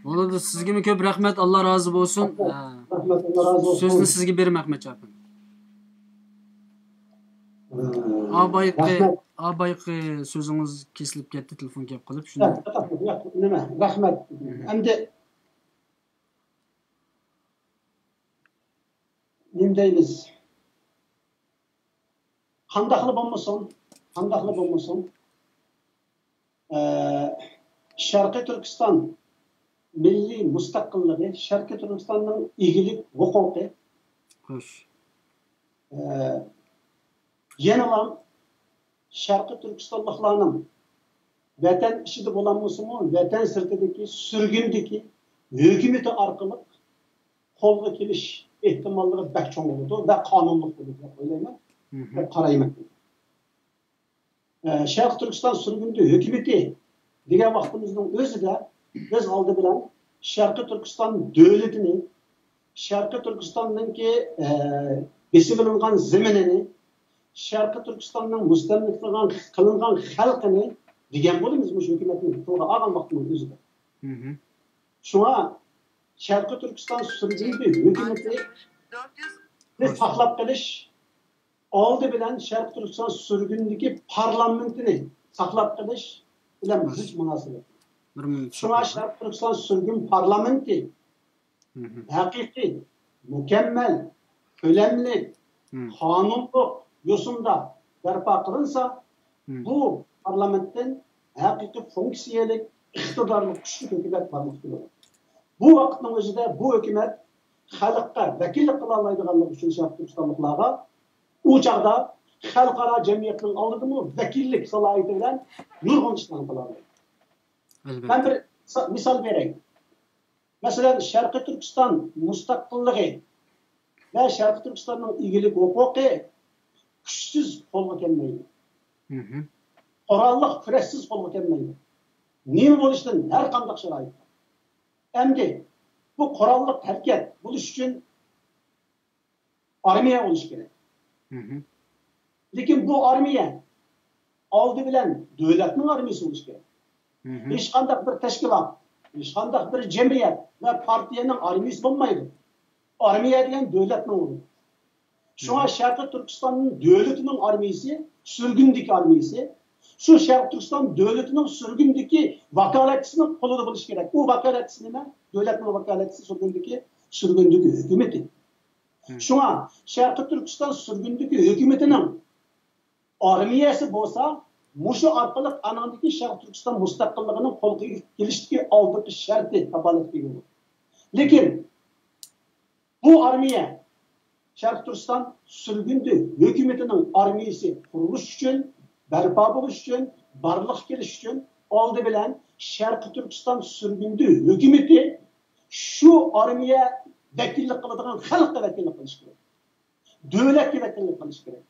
بولىدۇ، سىزگىمۇ كۆپ رەھمەت، ئاللا رازى بولسۇن. رەھمەت، ئاللا رازى بولسۇن. سۆزنى سىزگە بېرىمەن، ئەخمەتجان ئەپەندى. ئا بايىقى، ئا بايىقى سۆزىڭىز كېسىلىپ كەتتى، تېلېفون كېلىپ قېلىپ، شۇنداق. نېمە، رەھمەت. ئەمدى نېمە دەيمىز؟ قانداقلا بولمىسۇن، قانداقلا بولمىسۇن، ئە، شەرقىي تۈركىستان مىللىي مۇستەقىللىقى، شەرقىي تۈركىستاننىڭ ئىگىلىك ھوقۇقى، خوش. ئە، يەنىلا شەرقىي تۈركىستانلىقلارنىڭ ۋەتەن ئىچىدە بولالمىسىمۇ، ۋەتەن سىرتىدىكى، سۈرگۈندىكى ھۆكۈمىتى ئارقىلىق قولغا كېلىش ئېھتىماللىقى بەك چوڭ بولىدۇ ۋە قانۇنلۇق بولىدۇ دەپ ئويلايمەن، دەپ قارايمەن. ئە، شەرقىي تۈركىستان سۈرگۈندە ھۆكۈمىتى دېگەن ۋاقتىمىزنىڭ ئۆزىدە بىز ئالدى بىلەن شەرقىي تۈركىستان دۆلىتىنى، شەرقىي تۈركىستاننىڭكى، ئە، بېسىۋېلىنغان زېمىنىنى، شەرقىي تۈركىستاننىڭ مۇستەملىكە قىلغان، قىلىنغان خەلقىنى دېگەن بولىمىز مۇشۇ ھۆكۈمەتنى تىلغا ئالغان ۋاقتىمىز ئۆزىدە. شۇڭا شەرقىي تۈركىستان سۈرگۈندە ھۆكۈمىتىنى ساقلاپ قېلىش، ئالدى بىلەن شەرقىي تۈركىستان سۈرگۈندىكى پارلامېنتىنى ساقلاپ قېلىش بىلەن زىچ مۇناسىۋەتلىك. شۇڭا شەرقىي تۈركىستان سۈرگۈن پارلامېنتى ھەقىقىي، مۇكەممەل، كۆلەملىك، قانۇنلۇق يوسۇندا بەرپا قىلىنسا، بۇ پارلامېنتتىن ھەقىقىي فۇنكسىيەلىك، ئىقتىدارلىق، كۈچلۈك ھۆكۈمەت بارلىققا كېلىدۇ. بۇ ۋاقىتنىڭ ئۆزىدە بۇ ھۆكۈمەت خەلققە ۋەكىللىك قىلالايدىغانلىقى ئۈچۈن شەرقىي تۈركىستانلىقلارغا ئۇ چاغدا خەلقئارا جەمئىيەتنىڭ ئالدىدىمۇ ۋەكىللىك سالاھىيىتى بىلەن نۇرغۇن ئىشلارنى قىلالايدۇ. مەن بىر سا-، مىسال بېرەي. مەسىلەن، شەرقىي تۈركىستان مۇستەقىللىقى ۋە شەرقىي تۈركىستاننىڭ ئىگىلىك ھوقۇقى كۈچسىز قولغا كەلمەيدۇ. مھم. قوراللىق كۈرەشسىز قولغا كەلمەيدۇ. نېمە بولۇشتىن ھەر قانداق شارائىتتا. ئەمدى بۇ قوراللىق ھەرىكەت بولۇش ئۈچۈن ئارمىيە بولۇش كېرەك. مھم. لېكىن بۇ ئارمىيە ئالدى بىلەن دۆلەتنىڭ ئارمىيىسى بولۇش كېرەك. مھم. ھېچقانداق بىر تەشكىلات، ھېچقانداق بىر جەمئىيەت ۋە پارتىيەنىڭ ئارمىيىسى بولمايدۇ. ئارمىيە دېگەن دۆلەتنىڭ بولىدۇ. شۇڭا مھم. شەرقىي تۈركىستان دۆلىتىنىڭ ئارمىيىسى، سۈرگۈندىكى ئارمىيىسى، شۇ شەرقىي تۈركىستان دۆلىتىنىڭ سۈرگۈندىكى ۋاكالەتچىسىنىڭ قولىدا بولۇشى كېرەك. ئۇ ۋاكالەتچىسى نېمە؟ دۆلەتنىڭ ۋاكالەتچىسى سۈرگۈندىكى، سۈرگۈندىكى ھۆكۈمىتى. مم. شۇڭا شەرقىي تۈركىستان سۈرگۈندىكى ھۆكۈمىتىنىڭ ئارمىيەسى بولسا، مۇشۇ ئارقىلىق ئانىڭدىكى شەرقىي تۈركىستان مۇستەقىللىقىنىڭ قولغا كېلىشتىكى ئالدىنقى شەرتى، كاپالەتكە ئىگە بولىدۇ. لېكىن بۇ ئارمىيە شەرقىي تۈركىستان سۈرگۈندە ھۆكۈمىتىنىڭ ئارمىيەسى قۇرۇلۇش ئۈچۈن، بەرپا بولۇش ئۈچۈن، بارلىققا كېلىش ئۈچۈن ئالدى بىلەن شەرقىي تۈركىستان سۈرگۈندە ھۆكۈمىتى شۇ ئارمىيە ۋەكىللىك قىلىدىغان خەلققە ۋەكىللىك قىلىشى كېرەك. دۆلەتكە ۋەكىللىك قىلىشى كېرەك.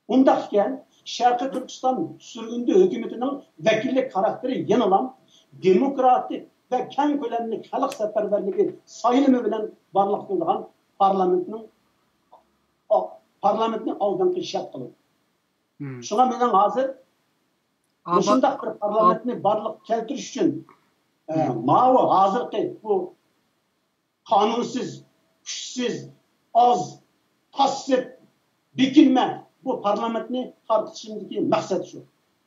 ئۇنداق ئىكەن، شەرقىي تۈركىستان سۈرگۈندە ھۆكۈمىتىنىڭ ۋەكىللىك خاراكتېرى يەنىلا دېموكراتىك ۋە كەڭ كۆلەملىك خەلق سەپەرۋەرلىكى سايلىمى بىلەن بارلىققا كېلىدىغان پارلامېنتنىڭ، پارلامېنتنى ئالدىنقى شەرت قىلىدۇ. مم. شۇڭا مېنىڭ ھازىر ئابا-، مۇشۇنداق بىر پارلامېنتنى بارلىققا كەلتۈرۈش ئۈچۈن، ئە، مم. ماۋۇ ھازىرقى بۇ قانۇنسىز، كۈچسىز، ئاز، پاسسىپ، بېكىنمە بۇ پارلامېنتنى تارقىتىشىمدىكى مەقسەت شۇ.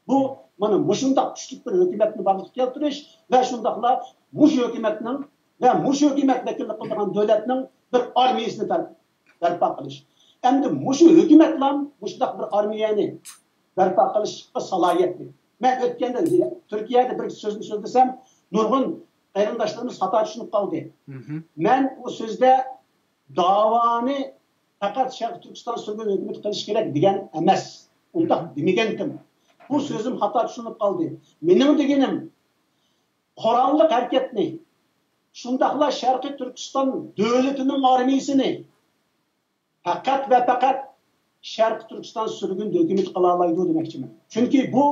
بۇ، مانا، مۇشۇنداق كۈچلۈك بىر ھۆكۈمەتنى بارلىققا كەلتۈرۈش ۋە شۇنداقلا مۇشۇ ھۆكۈمەتنىڭ ۋە مۇشۇ ھۆكۈمەت ۋەكىللىك قىلىدىغان دۆلەتنىڭ بىر ئارمىيەسىنى بەر-، بەرپا قىلىش. ئەمدى مۇشۇ ھۆكۈمەتلا مۇشۇنداق بىر ئارمىيەنى بەرپا قىلىشقا سالاھىيەتلىك. مەن ئۆتكەندە تۈركىيەدە بىر سۆزنى سۆزلىسەم، نۇرغۇن قېرىنداشلىرىمىز خاتا چۈشىنىپ قالدى. مھم. مەن ئۇ سۆزدە داۋانى پەقەت شەرقىي تۈركىستان سۈرگۈن ھۆكۈمىتى قىلىشى كېرەك دېگەن ئەمەس. ئۇنداق دېمىگەنتىم. بۇ سۆزۈم خاتا چۈشىنىپ قالدى. مېنىڭ دېگىنىم، قوراللىق ھەرىكەتنى، شۇنداقلا شەرقىي تۈركىستان دۆلىتىنىڭ ئارمىيىسىنى پەقەت ۋە پەقەت شەرقىي تۈركىستان سۈرگۈن ھۆكۈمىتى قىلالايدۇ دېمەكچىمەن. چۈنكى بۇ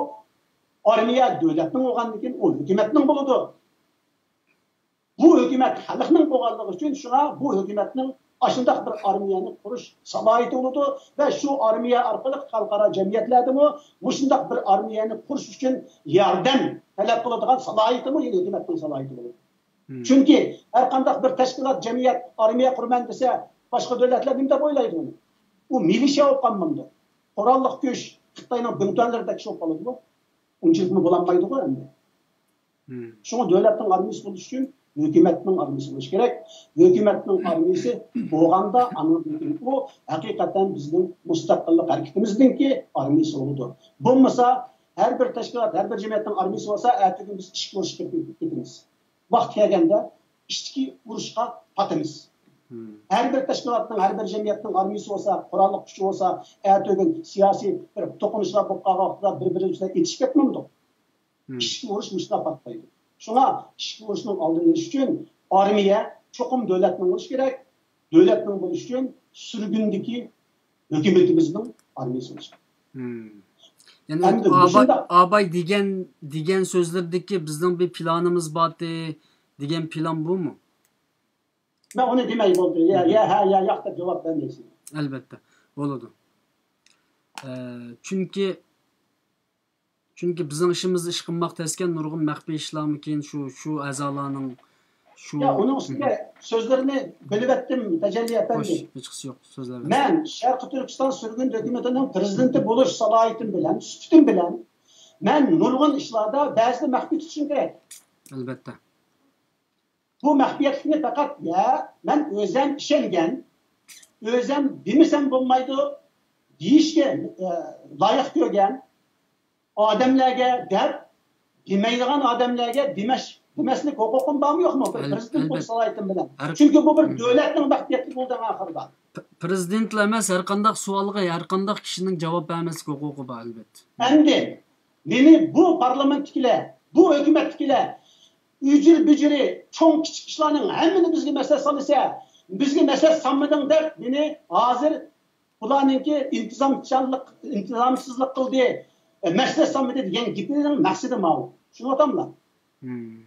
ئارمىيە دۆلەتنىڭ بولغاندىن كېيىن، ئۇ ھۆكۈمەتنىڭ بولىدۇ. بۇ ھۆكۈمەت خەلقنىڭ بولغانلىقى ئۈچۈن، شۇڭا بۇ ھۆكۈمەتنىڭ ئاشۇنداق بىر ئارمىيەنى قۇرۇش سالاھىيىتى بولىدۇ ۋە شۇ ئارمىيە ئارقىلىق خەلقئارا جەمئىيەتلەردىمۇ مۇشۇنداق بىر ئارمىيەنى قۇرۇش ئۈچۈن ياردەم تەلەپ قىلىدىغان سالاھىيىتىمۇ يەنە ھۆكۈمەتنىڭ سالاھىيىتى بولىدۇ. مم. چۈنكى ھەر قانداق بىر تەشكىلات، جەمئىيەت ئارمىيە قۇرىمەن دېسە، باشقا دۆلەتلەر نېمە دەپ ئويلايدۇ ئۇنى؟ ئۇ مىلىشيا بولۇپ قالمامدۇ؟ قوراللىق كۈچ، خىتاينىڭ بىڭتۈەنلىرىدەك ئىش بولۇپ قالىدۇ. ئۇنچىلىكمۇ بولالمايدىغۇ ئەمدى. مم. شۇڭا دۆلەتنىڭ ئارمىيىسى بولۇش ئۈچۈن ھۆكۈمەتنىڭ ئارمىيىسى بولۇشى كېرەك. ھۆكۈمەتنىڭ ئارمىيىسى بولغاندا، ئاندىن كېيىن ئۇ ھەقىقەتەن بىزنىڭ مۇستەقىللىق ھەرىكىتىمىزنىڭكى ئارمىيىسى بولىدۇ. بولمىسا، ھەر بىر تەشكىلات، ھەر بىر جەمئىيەتنىڭ ئارمىيىسى بولسا، ئەتىگۈن بىز ئىچكى ئۇرۇشقا كىرىپ كېتىمىز. ۋاقتى كەلگەندە ئىچكى ئۇرۇشقا پاتىمىز. مم. ھەر بىر تەشكىلاتنىڭ، ھەر بىر جەمئىيەتنىڭ ئارمىيىسى بولسا، قوراللىق كۈچى بولسا، ئەتىگۈن سىياسىي بىر توقۇنۇشلار بولۇپ قالغان ۋاقىتتا بىر-بىرى بىلەن ئېتىشىپ كەتمەمدۇ؟ مم. ئىچكى ئۇرۇش مۇشۇنداق پارتلايدۇ. شۇڭا ئىچكى ئۇرۇشنىڭ ئالدىنى ئېلىش ئۈچۈن ئارمىيە چوقۇم دۆلەتنىڭ بولۇشى كېرەك. دۆلەتنىڭ بولۇشى ئۈچۈن سۈرگۈندىكى ھۆكۈمىتىمىزنىڭ ئارمىيىسى بولۇشى كېرەك. مم. يەنى ئەمدى ئاباي، مۇشۇنداق ئاباي دېگەن، دېگەن سۆزلىرىدىكى بىزنىڭ بىر پىلانىمىز بارتى دېگەن پىلان بۇمۇ؟ مەن ئۇنى دېمەي بولدى. يا، يا، ھە، يا، ياق دەپ جاۋاب بەرمەيسىز. ئەلۋەتتە، بولىدۇ. ئە، چۈنكى، چۈنكى بىزنىڭ ئىشىمىزدا ئىش قىلماق تەسكەن، نۇرغۇن مەخپىي ئىشلارمىكىن شۇ، شۇ ئەزالارنىڭ شۇ. يا، ئۇنىڭ ئۈستىگە سۆزلىرىنى بىلىۋەتتىم، تەجەللى ئەپەندى. خوش، ھېچقىسى يوق، سۆزلەۋەرسىڭىز. مەن شەرقىي تۈركىستان سۈرگۈن ھۆكۈمىتىنىڭ پىرېزىدېنتى بولۇش سالاھىيىتىم بىلەن، سۈپىتىم بىلەن، مەن نۇرغۇن ئىشلاردا بەزىدە مەخپىي تۇتۇشۇم كېرەك. ئەلۋەتتە. بۇ مەخپىيەتلىكنى پەقەت، يا، مەن ئۆزەم ئىشەنگەن، ئۆزەم دېمىسەم بولمايدۇ، دېيىشكە، ئە، لايىق كۆرگەن ئادەملەرگە دەپ، دېمەيدىغان ئادەملەرگە دېمەش، دېمەسلىك ھوقۇقۇم بارمۇ يوقمۇ؟ بىر ئەل-، پىرېزىدېنت بولۇش ئەلبەتتە. سالاھىيىتىم بىلەن. ھەر-، چۈنكى بۇ بىر مم. دۆلەتنىڭ مەخپىيەتلىكى بولىدۇ ئەڭ ئاخىرىدا. پ-، پىرېزىدېنتلا ئەمەس، ھەر قانداق سوئالغا ھەر قانداق كىشىنىڭ جاۋاب بەرمەسلىك ھوقۇقى بار، ئەلۋەتتە. ئەمدى مېنى بۇ پارلامېنتتىكىلەر، بۇ ھۆكۈمەتتىكىلەر ئۈجۈر-بۈجۈرى، چوڭ-كىچىك ئىشلارنىڭ ھەممىنى بىزگە مەسلىھەت سالىسە، بىزگە مەسلىھەت سالمىدىڭ دەپ مېنى ھازىر بۇلارنىڭكى ئىنتىزامچانلىق، ئىنتىزامسىزلىق قىلدى، ئە، مەسلىھەت سالمىدى دېگەن گېپىنىڭ مەقسىتى ماۋۇ. چۈشىنىۋاتاملا؟ مم.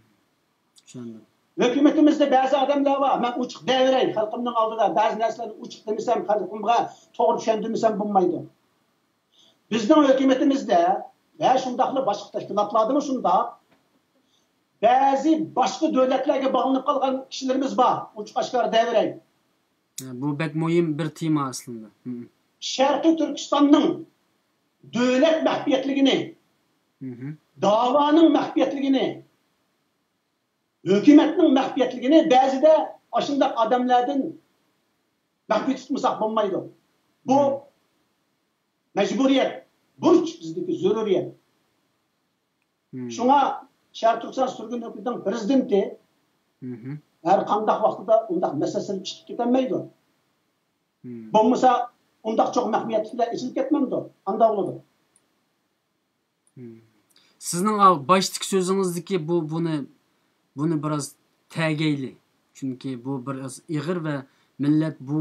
چۈشەندىم. ھۆكۈمىتىمىزدە بەزى ئادەملەر بار، مەن ئوچۇق دەۋېرەي، خەلقىمنىڭ ئالدىدا بەزى نەرسىلەرنى ئوچۇق دېمىسەم، خەلقىمغا توغرا چۈشەندۈرمىسەم بولمايدۇ. بىزنىڭ ھۆكۈمىتىمىزدە ۋە شۇنداقلا باشقا تەشكىلاتلاردىمۇ شۇنداق، بەزى باشقا دۆلەتلەرگە باغلىنىپ قالغان كىشىلىرىمىز بار، ئوچۇق ئاشكارا دەۋېرەي. بۇ بەك مۇھىم بىر تېما ئەسلىندە. مم. شەرقىي تۈركىستاننىڭ دۆلەت مەخپىيەتلىكىنى، مم. داۋانىڭ مەخپىيەتلىكىنى، ھۆكۈمەتنىڭ مەخپىيەتلىكىنى بەزىدە ئاشۇنداق ئادەملەردىن مەخپىي تۇتمىساق بولمايدۇ. بۇ مم. مەجبۇرىيەت، بۇرچ، بىزدىكى زۆرۈرىيەت. مم. شۇڭا شەرقىي تۈركىستان سۈرگۈن ھۆكۈمىتىنىڭ پىرېزىدېنتى مم. ھەر قانداق ۋاقتىدا ئۇنداق مەسىلە سېلىپ چىقىپ كېتەلمەيدۇ. مم. بولمىسا ئۇنداق چوڭ مەخپىيەتلىك بىلەن ئېچىلىپ كەتمەمدۇ؟ قانداق بولىدۇ؟ مم. سىزنىڭ ئا-، باشتىكى سۆزىڭىزدىكى بۇ، بۇنى، بۇنى بىراز تەگەيلى. چۈنكى بۇ بىراز ئېغىر ۋە مىللەت بۇ،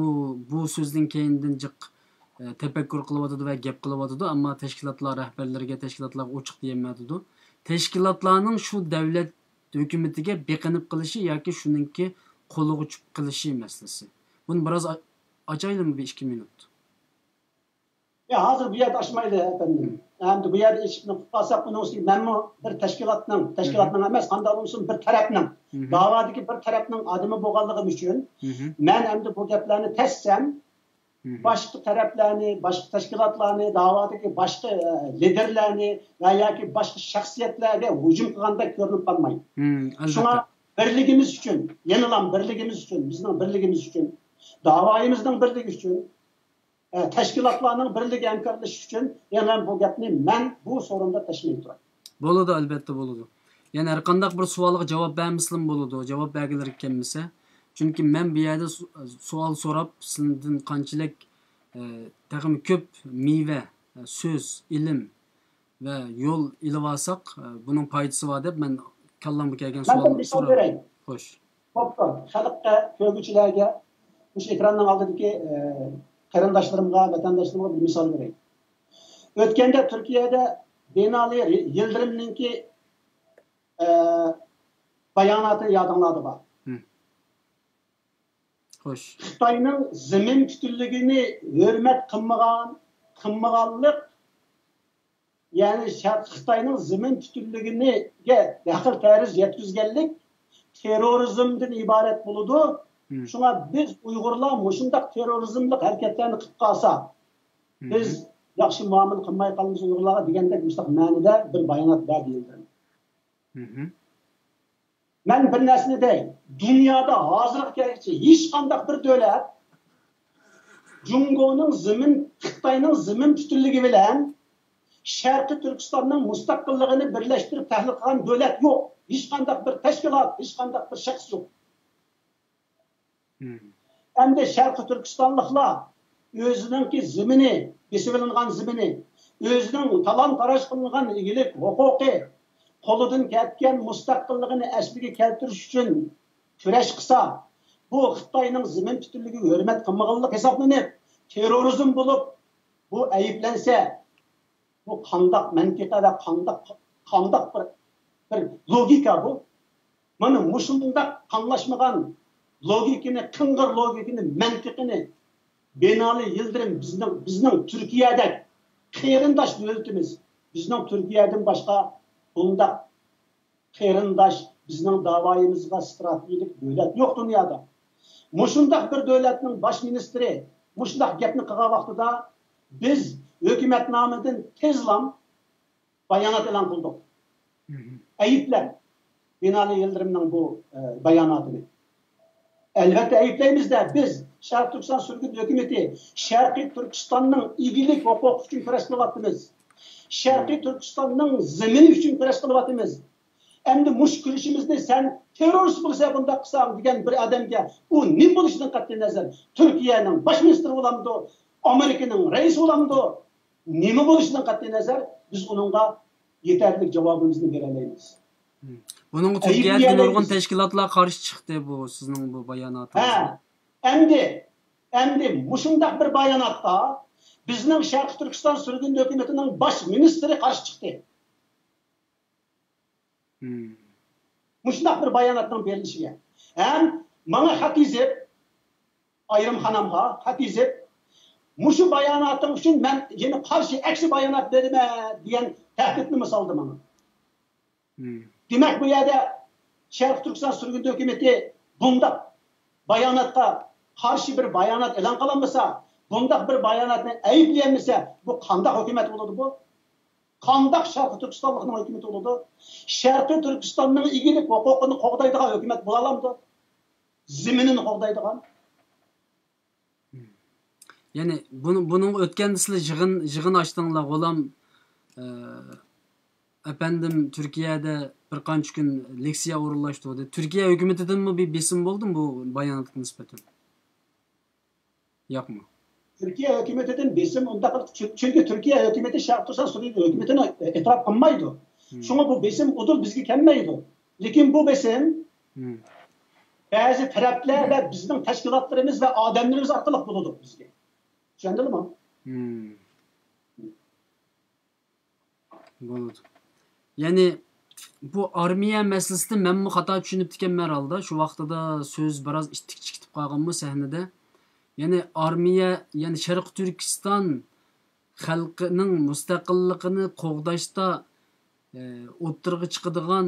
بۇ سۆزدىن كەينىدىن جىق، ئە، تەپەككۇر قىلىۋاتىدۇ ۋە گەپ قىلىۋاتىدۇ. ئەمما تەشكىلاتلار رەھبەرلىرىگە، تەشكىلاتلارغا ئوچۇق دېيەلمەيدۇ. تەشكىلاتلارنىڭ شۇ دەۋلەت ھۆكۈمىتىگە بېقىنىپ قېلىشى ياكى شۇنىڭكى قولىغا چۈشۈپ قېلىشى مەسىلىسى. بۇنى بىراز ئا-، ئاچايلىمۇ بىر ئىككى مىنۇت؟ يا، ھازىر بۇ يەردە ئاچمايلى، ئەپەندىم. ئەمدى بۇ يەردە ئېچىپ قىلىپ قالساق، بۇنىڭ ئۈستىگە مەنمۇ بىر تەشكىلاتنىڭ، تەشكىلاتنىڭ ئەمەس، قانداق بولمىسۇن، بىر تەرەپنىڭ، داۋادىكى بىر تەرەپنىڭ ئادىمى بولغانلىقىم ئۈچۈن، مەن ئەمدى بۇ گەپلەرنى تەشسەم، باشقا تەرەپلەرنى، باشقا تەشكىلاتلارنى، داۋادىكى باشقا، ئە، لىدېرلەرنى ۋە ياكى باشقا شەخسىيەتلەرگە ھۇجۇم قىلغاندەك كۆرۈنۈپ قالماي. شۇڭا بىرلىكىمىز ئۈچۈن، يەنىلا بىرلىكىمىز ئۈچۈن، بىزنىڭ بىرلىكىمىز ئۈچۈن، داۋايىمىزنىڭ بىرلىكى ئۈچۈن، ئە، تەشكىلاتلارنىڭ بىرلىكى، ھەمكارلىشىش ئۈچۈن يەنە بۇ گەپنى مەن بۇ سورۇندا تەشمەي تۇراي. بولىدۇ، ئەلۋەتتە بولىدۇ. يەنە ھەر قانداق بىر سوئالغا جاۋاب بەرمىسىلىمۇ بولىدۇ. جاۋاب بەرگۈلىرىك كەلمىسە. چۈنكى مەن بۇ يەردە سو-، سوئال سوراپ، سىزدىن قانچىلىك، ئە، تېخىمۇ كۆپ مېۋە، ئە، سۆز، ئىلىم ۋە يول ئېلىۋالساق، ئە، بۇنىڭ پايدىسى بار دەپ مەن كاللامغا كەلگەن مەن بىر سوئالنى مىسال سوراپ بېرەي. خوش. بوپتۇ. خەلققە، كۆرگۈچىلەرگە، مۇشۇ ئېكراننىڭ ئالدىدىكى، ئە، قېرىنداشلىرىمغا، ۋەتەنداشلىرىمغا بىر مىسال بېرەي. ئۆتكەندە تۈركىيەدە بىنالى يىلدىرىمنىڭكى، ئە، باياناتى يادىڭلاردا بار. ھىم. خوش. خىتاينىڭ زېمىن پۈتۈنلۈكىنى ھۆرمەت قىلمىغان، قىلمىغانلىق، يەنى شەرقىي خىتاينىڭ زېمىن پۈتۈنلۈكىگە دەخلى تەرۇز يەتكۈزگەنلىك تېررورىزمدىن ئىبارەت بولىدۇ. مم. شۇڭا بىز ئۇيغۇرلار مۇشۇنداق تېررورىزملىق ھەرىكەتلەرنى قىلىپ قالسا، مم، بىز ياخشى مۇئامىلە قىلماي قالىمىز ئۇيغۇرلارغا دېگەندەك مۇشۇنداق مەنىدە بىر بايانات بەردى يىلدىرىم. مم. مەن بىر نەرسىنى دەي، دۇنيادا ھازىرغا كەلگۈچە ھېچقانداق بىر دۆلەت جۇڭگونىڭ زېمىن، خىتاينىڭ زېمىن پۈتۈنلۈكى بىلەن شەرقىي تۈركىستاننىڭ مۇستەقىللىقىنى بىرلەشتۈرۈپ تەھلىل قىلغان دۆلەت يوق. ھېچقانداق بىر تەشكىلات، ھېچقانداق بىر شەخس يوق. مم. ئەمدى شەرقىي تۈركىستانلىقلار ئۆزىنىڭكى زېمىنى، بېسىۋېلىنغان زېمىنى، ئۆزىنىڭ تالان-تاراج قىلىنغان ئىگىلىك ھوقۇقى، قولىدىن كەتكەن مۇستەقىللىقىنى ئەسلىگە كەلتۈرۈش ئۈچۈن كۈرەش قىلسا، بۇ خىتاينىڭ زېمىن پۈتۈنلۈكىگە ھۆرمەت قىلمىغانلىق ھېسابلىنىپ، تېررورىزم بولۇپ، بۇ ئەيىبلەنسە، بۇ قانداق مەنتىقە ۋە قانداق، قانداق بىر، بىر لوگىكا بۇ؟ مانا مۇشۇنداق قاملاشمىغان لوگىكىنى، قىڭغىر لوگىكىنى، مەنتىقىنى بىنالى يىلدىرىم بىزنىڭ، بىزنىڭ تۈركىيەدەك قېرىنداش دۆلىتىمىز، بىزنىڭ تۈركىيەدىن باشقا بۇنداق قېرىنداش، بىزنىڭ داۋايىمىزغا ستراتېگىيەلىك دۆلەت يوق دۇنيادا. مۇشۇنداق بىر دۆلەتنىڭ باش مىنىستىرى مۇشۇنداق گەپنى قىلغان ۋاقتىدا، بىز ھۆكۈمەت نامىدىن تېزلا بايانات ئېلان قىلدۇق. مم. ئەيىبلەپ بىنالى يىلدىرىمنىڭ بۇ، ئە، باياناتىنى. ئەلۋەتتە ئەيىبلەيمىز-دە، بىز شەرقىي تۈركىستان سۈرگۈن ھۆكۈمىتى شەرقىي تۈركىستاننىڭ ئىگىلىك ھوقۇقى ئۈچۈن كۈرەش قىلىۋاتىمىز. شەرقىي تۈركىستاننىڭ زېمىنى ئۈچۈن كۈرەش قىلىۋاتىمىز. ئەمدى مۇشۇ كۈرىشىمىزنى سەن تېررورىست بولىسەن بۇنداق قىلساڭ دېگەن بىر ئادەمگە ئۇ نېمە بولۇشىدىن قەتئىينەزەر، تۈركىيەنىڭ باش مىنىستىرى بولامدۇ، ئامېرىكىنىڭ رەئىسى بولامدۇ، نېمە بولۇشىدىن قەتئىينەزەر، بىز ئۇنىڭغا يېتەرلىك جاۋابىمىزنى بېرەلەيمىز. مم. بۇنىڭغا ئەيىب تۈركىيەدىكى نۇرغۇن يەرلەيمىز. تەشكىلاتلار قارشى چىقتى بۇ سىزنىڭ بۇ باياناتىڭىزغا. ھە، ئەمدى ئەمدى مۇشۇنداق بىر باياناتقا بىزنىڭ شەرقىي تۈركىستان سۈرگۈن ھۆكۈمىتىنىڭ باش مىنىستىرى قارشى چىقتى. مۇشۇنداق بىر باياناتنىڭ بېرىلىشىگە ھەم ماڭا خەت يېزىپ، ئايرىمخانامغا خەت يېزىپ، مۇشۇ باياناتىڭ ئۈچۈن مەن يەنە قارشى ئەكسى بايانات بېرىمەن دېگەن تەھدىتنىمۇ سالدى ماڭا. دېمەك، بۇ يەردە شەرقىي تۈركىستان سۈرگۈندە ھۆكۈمىتى بۇنداق باياناتقا قارشى بىر بايانات ئېلان قىلالمىسا، بۇنداق بىر باياناتنى ئەيىبلىيەلمىسە، بۇ قانداق ھۆكۈمەت بولىدۇ بۇ؟ قانداق شەرقىي تۈركىستانلىقنىڭ ھۆكۈمىتى بولىدۇ؟ شەرقىي تۈركىستاننىڭ ئىگىلىك ھوقۇقىنى قوغدايدىغان ھۆكۈمەت بولالامدۇ؟ زېمىنىنى قوغدايدىغان. يەنى بۇنىڭ ئۆتكەندە سىلەر يىغىن يىغىن ئاچتىڭلار، غۇلام ئەپەندىم تۈركىيەدە بىر قانچە كۈن لېكسىيە ئورۇنلاشتۇردى. تۈركىيە ھۆكۈمىتىدىنمۇ بىر بېسىم بولدىمۇ بۇ باياناتقا نىسبەتەن؟ ياقمۇ؟ تۈركىيە ھۆكۈمىتىدىن بېسىم ئۇنداق، چۈنكى تۈركىيە ھۆكۈمىتى شەرقىي تۈركىستان سۈرگۈن ھۆكۈمىتىنى ئېتىراپ قىلمايدۇ. شۇڭا بۇ بېسىم ئۇدۇل بىزگە كەلمەيدۇ. لېكىن بۇ بېسىم بەزى تەرەپلەر ۋە بىزنىڭ تەشكىلاتلىرىمىز ۋە ئادەملىرىمىز ئارقىلىق بولىدۇ بىزگە. چۈشەندىلىمۇ؟ بولىدۇ. يەنى بۇ ئارمىيە مەسىلىسىدە مەنمۇ خاتا چۈشىنىپتىكەنمەن ھەرھالدا. شۇ ۋاقتىدا سۆز بىراز ئىتتىك چىكىتىپ قالغانمۇ سەھنىدە. يەنى ئارمىيە، يەنى شەرقىي تۈركىستان خەلقىنىڭ مۇستەقىللىقىنى قوغداشتا ئوتتۇرىغا چىقىدىغان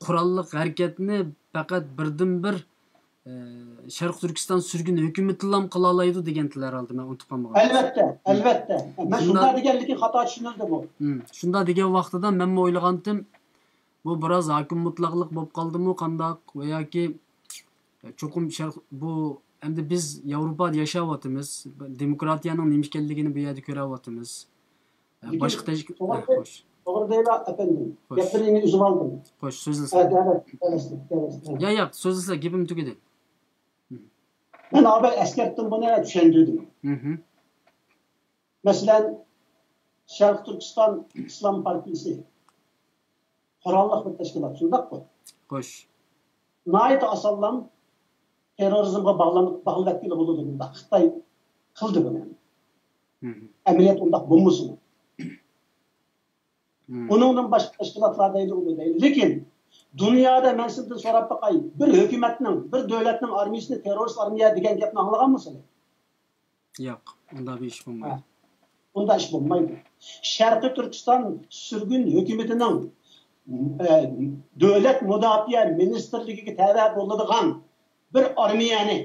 قوراللىق ھەرىكەتنى پەقەت بىردىنبىر شەرقىي تۈركىستان سۈرگۈن ھۆكۈمىتىلا قىلالايدۇ دېگەنتىلەر ھەرھالدا، مەن ئۇنتۇپ قالمىغان بولسام. ئەلۋەتتە، ئەلۋەتتە. مەن شۇنداق دېگەنلىكىم خاتا چۈشىنىلدىمۇ؟ شۇنداق دېگەن ۋاقتىدا مەنمۇ ئويلىغانتىم، بۇ بىراز ھاكىم مۇتلەقلىق بولۇپ قالدىمۇ قانداق ۋە ياكى چوقۇم شەرق، بۇ ئەمدى بىز ياۋروپادا ياشاۋاتىمىز، دېموكراتىيەنىڭ نېمە ئىكەنلىكىنى بۇ يەردە كۆرۈۋاتىمىز. باشقا تەشكىل، خوش. توغرا دەيلا ئەپەندىم. گەپلىرىڭنى ئۈزۈۋالدىم. خوش، سۆزلىسەڭ. ياق، ياق، سۆزلىسە، گېپىم تۈگىدى. مەن ئاۋۋال ئەسكەرتتىم بۇنى، چۈشەندۈردۈم. مەسىلەن، شەرقىي تۈركىستان ئىسلام پارتىيىسى قوراللىق بىر تەشكىلات، شۇنداققۇ؟ خوش. ناھايىتى ئاسانلا تېررورىزمغا باغلىنىپ، باغلىۋەتكىلى بولىدۇ بۇنداق. خىتاي قىلدى بۇنى. ئەمەلىيەت ئۇنداق بولمىسىمۇ. ئۇنىڭدىن باشقا تەشكىلاتلار دەيدۇ، ئۇنى دەيدۇ. لېكىن دۇنيادا مەن سىزدىن سوراپ باقاي، بىر ھۆكۈمەتنىڭ، بىر دۆلەتنىڭ ئارمىيىسىنى تېررورىست ئارمىيە دېگەن گەپنى ئاڭلىغانمۇسىلەر؟ ياق، ئۇنداق بىر ئىش بولمايدۇ. ئۇنداق ئىش بولمايدۇ. شەرقىي تۈركىستان سۈرگۈن ھۆكۈمىتىنىڭ، ئە، دۆلەت مۇداپىئە مىنىستىرلىكىگە تەۋە بولىدىغان بىر ئارمىيەنى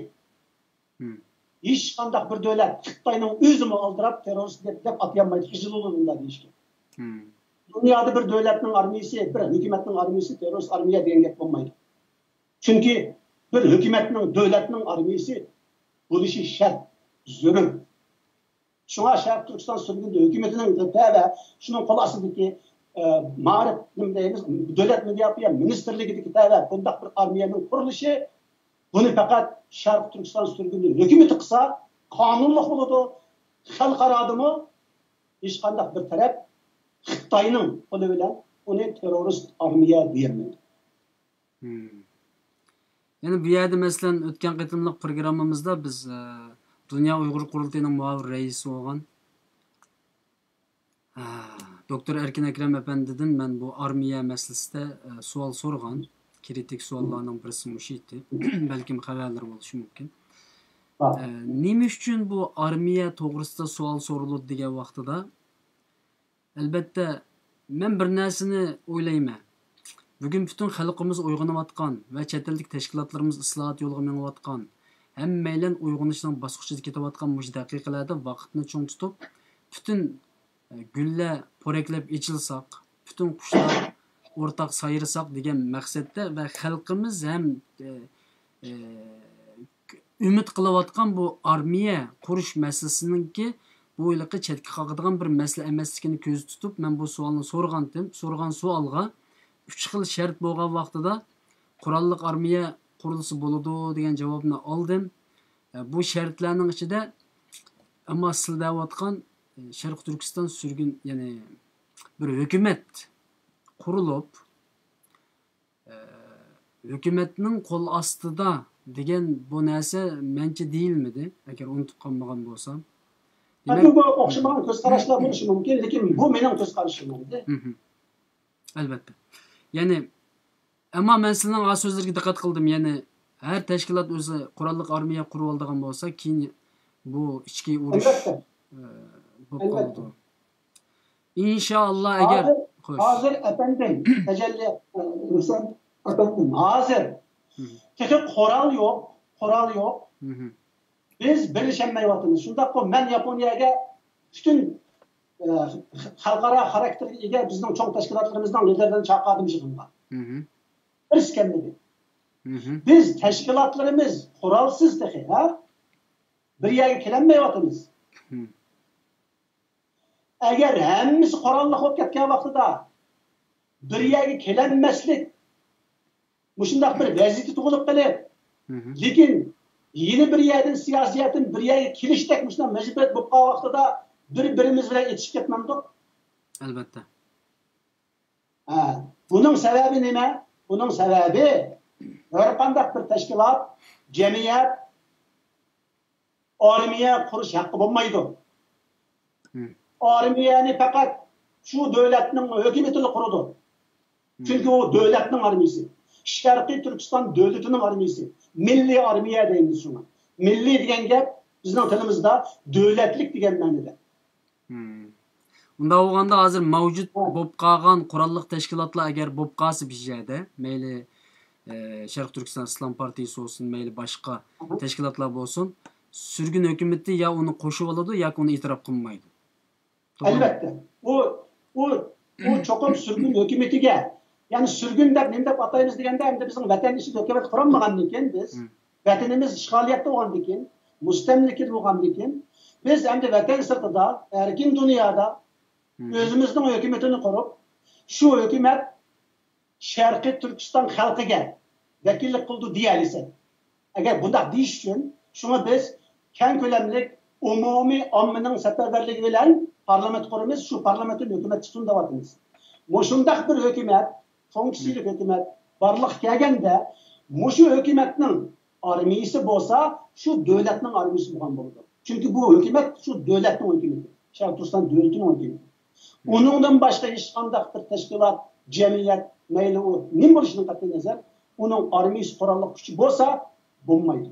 ھېچقانداق بىر دۆلەت، خىتاينىڭ ئۆزىمۇ ئالدىراپ تېررورىست دەپ، دەپ ئاتىيالمايدۇ، خىجىل بولىدۇ ئۇنداق دېيىشكە. دۇنيادا بىر دۆلەتنىڭ ئارمىيىسى، بىر ھۆكۈمەتنىڭ ئارمىيىسى تېررورىست ئارمىيە دېگەن گەپ بولمايدۇ. چۈنكى بىر ھۆكۈمەتنىڭ، دۆلەتنىڭ ئارمىيىسى بولۇشى شەرت، زۆرۈر. شۇڭا شەرقىي تۈركىستان سۈرگۈندە ھۆكۈمىتىنىڭ ۋە شۇنىڭ قول ئاستىدىكى، ئە، مائارىپ، نېمە دەيمىز، دۆلەت مۇداپىئە مىنىستىرلىكىدىكى تەۋە بۇنداق بىر ئارمىيەنىڭ قۇرۇلۇشى، بۇنى پەقەت شەرقىي تۈركىستان سۈرگۈندە ھۆكۈمىتى قىلسا، قانۇنلۇق بولىدۇ. خەلقئارادىمۇ ھېچقانداق بىر تەرەپ خىتاينىڭ قولى بىلەن ئۇنى تېررورىست ئارمىيە دېيەلمەيدۇ. يەنە بۇ يەردە، مەسىلەن، ئۆتكەن قېتىملىق پروگراممىمىزدا بىز، ئە، دۇنيا ئۇيغۇر قۇرۇلتىيىنىڭ مۇئاۋىن رەئىسى بولغان، ئە، دوكتور ئەركىن ئەكرەم ئەپەندىدىن مەن بۇ ئارمىيە مەسىلىسىدە، ئە، سوئال سورىغان. كرىتىك سوئاللارنىڭ بىرسى مۇشۇ ئىدى. بەلكىم خەۋەرلىرى بولۇشى مۇمكىن. ئە، نېمە ئۈچۈن بۇ ئارمىيە توغرىسىدا سوئال سورىلىدۇ دېگەن ۋاقتىدا، ئەلۋەتتە، مەن بىر نەرسىنى ئويلايمەن. بۈگۈن پۈتۈن خەلقىمىز ئويغىنىۋاتقان ۋە چەت ئەلدىكى تەشكىلاتلىرىمىز ئىسلاھات يولىغا مېڭىۋاتقان، ھەممەيلەن ئويغىنىشنىڭ باسقۇچىدا كېتىۋاتقان مۇشۇ دەقىقىلەردە ۋاقىتنى چىڭ تۇتۇپ، پۈتۈن، ئە، گۈللە پورەكلەپ ئېچىلساق، پۈتۈن قۇشلار ئورتاق سايرىساق دېگەن مەقسەتتە ۋە خەلقىمىز ھەم، ئە، ئە، ئۈمىد قىلىۋاتقان بۇ ئارمىيە قۇرۇش مەسىلىسىنىڭكى بۇ ھېلىقى چەتكە قاقىدىغان بىر مەسىلە ئەمەسلىكىنى كۆزدە تۇتۇپ، مەن بۇ سوئالنى سورىغانتىم. سورىغان سوئالغا ئۈچ خىل شەرت بولغان ۋاقتىدا قوراللىق ئارمىيە قۇرۇلسا بولىدۇ دېگەن جاۋابنى ئالدىم. ئە، بۇ شەرتلەرنىڭ ئىچىدە، ئەمما سىلەر دەۋاتقان، ئە، شەرقىي تۈركىستان سۈرگۈن، يەنى بىر ھۆكۈمەت قۇرۇلۇپ، ئە، ھۆكۈمەتنىڭ قول ئاستىدا دېگەن بۇ نەرسە مەنچە دېيىلمىدى، ئەگەر ئۇنتۇپ قالمىغان بولسام. دېمەك، بۇ ئوخشىمىغان كۆز قاراشلار بولۇشى مۇمكىن، لېكىن بۇ مېنىڭ كۆز قارىشىم ئىدى. ئەلۋەتتە. يەنى، ئەمما مەن سىلىنىڭ ئا سۆزلىرىگە دىققەت قىلدىم. يەنى، ھەر تەشكىلات ئۆزى قوراللىق ئارمىيە قۇرۇۋالىدىغان بولسا، كېيىن بۇ ئىچكى ئۇرۇش بولۇپ قالىدۇ. ئىنشائاللا، ئەگەر. ھازىر، ھازىر ئەپەندىم، تەجەللى، ئەپەندىم، ھازىر تېخى قورال يوق، قورال يوق. بىز بىرلىشەلمەيۋاتىمىز. شۇنداققۇ، مەن ياپونىيەگە پۈتۈن، ئە، خەلقئارا خاراكتېرگە ئىگە بىزنىڭ چوڭ تەشكىلاتلىرىمىزنىڭ لىدېرلىرىنى چاقىردىم يىغىنغا. بىرسى كەلمىدى. بىز تەشكىلاتلىرىمىز قورالسىز تېخى، ھە؟ بىر يەرگە كېلەلمەيۋاتىمىز. ئەگەر ھەممىسى قوراللىق بولۇپ كەتكەن ۋاقتىدا بىر يەرگە كېلەلمەسلىك، مۇشۇنداق بىر ۋەزىيىتى تۇغۇلۇپ قېلىپ، لېكىن يەنە بىر يەردىن سىياسىي جەھەتتىن بىر يەرگە كېلىشتەك مۇشۇنداق مەجبۇرىيەت بولۇپ قالغان ۋاقتىدا بىر-بىرىمىز بىلەن ئېتىشىپ كەتمەمدۇق؟ ئەلۋەتتە. ھە، بۇنىڭ سەۋەبى نېمە؟ بۇنىڭ سەۋەبى، ھەرقانداق بىر تەشكىلات، جەمئىيەت، ئارمىيە قۇرۇش ھەققى بولمايدۇ. ئارمىيەنى پەقەت شۇ دۆلەتنىڭ ھۆكۈمىتىلا قۇرىدۇ. چۈنكى ئۇ دۆلەتنىڭ ئارمىيىسى. شەرقىي تۈركىستان دۆلىتىنىڭ ئارمىيىسى. مىللىي ئارمىيە دەيمىز شۇڭا. مىللىي دېگەن گەپ بىزنىڭ تىلىمىزدا دۆلەتلىك دېگەن مەنىدە. ئۇنداق بولغاندا، ھازىر مەۋجۇت بولۇپ قالغان قوراللىق تەشكىلاتلار ئەگەر بولۇپ قالسا بىر يەردە، مەيلى، ئە، شەرقىي تۈركىستان ئىسلام پارتىيىسى بولسۇن، مەيلى باشقا تەشكىلاتلار بولسۇن، سۈرگۈن ھۆكۈمىتى يا ئۇنى قوشۇۋالىدۇ ياكى ئۇنى ئېتىراپ قىلمايدۇ. ئەلۋەتتە. ئۇ، ئۇ، ئۇ چوقۇم سۈرگۈن ھۆكۈمىتىگە، يەنى سۈرگۈن دەپ نېمە دەپ ئاتايمىز دېگەندە، ئەمدى بىزنىڭ ۋەتەن ئىچىدە ھۆكۈمەت قۇرالمىغاندىن كېيىن بىز، ۋەتىنىمىز ئىشغالىيەتتە بولغاندىن كېيىن، مۇستەملىكىدە بولغاندىن كېيىن، بىز ئەمدى ۋەتەن سىرتىدا، ئەركىن دۇنيادا ئۆزىمىزنىڭ ھۆكۈمىتىنى قۇرۇپ، شۇ ھۆكۈمەت شەرقىي تۈركىستان خەلقىگە ۋەكىللىك قىلىدۇ دېيەلىسەك. ئەگەر بۇنداق دېيىش ئۈچۈن، شۇڭا بىز كەڭ كۆلەملىك ئومۇمىي ئاممىنىڭ سەپەرۋەرلىكى بىلەن پارلامېنت قۇرىمىز، شۇ پارلامېنتتىن ھۆكۈمەت چىقسۇن دەۋاتىمىز. مۇشۇنداق بىر ھۆكۈمەت، فۇنكسىيىلىك ھۆكۈمەت بارلىققا كەلگەندە، مۇشۇ ھۆكۈمەتنىڭ ئارمىيىسى بولسا، شۇ دۆلەتنىڭ ئارمىيىسى بولغان بولىدۇ. چۈنكى بۇ ھۆكۈمەت شۇ دۆلەتنىڭ ھۆكۈمىتى، شەرقىي تۈركىستان دۆلىتىنىڭ ھۆكۈمىتى. ئۇنىڭدىن باشقا ھېچقانداق بىر تەشكىلات، جەمئىيەت، مەيلى ئۇ نېمە بولۇشىدىن قەتئىينەزەر، ئۇنىڭ ئارمىيىسى، قوراللىق كۈچى بولسا بولمايدۇ.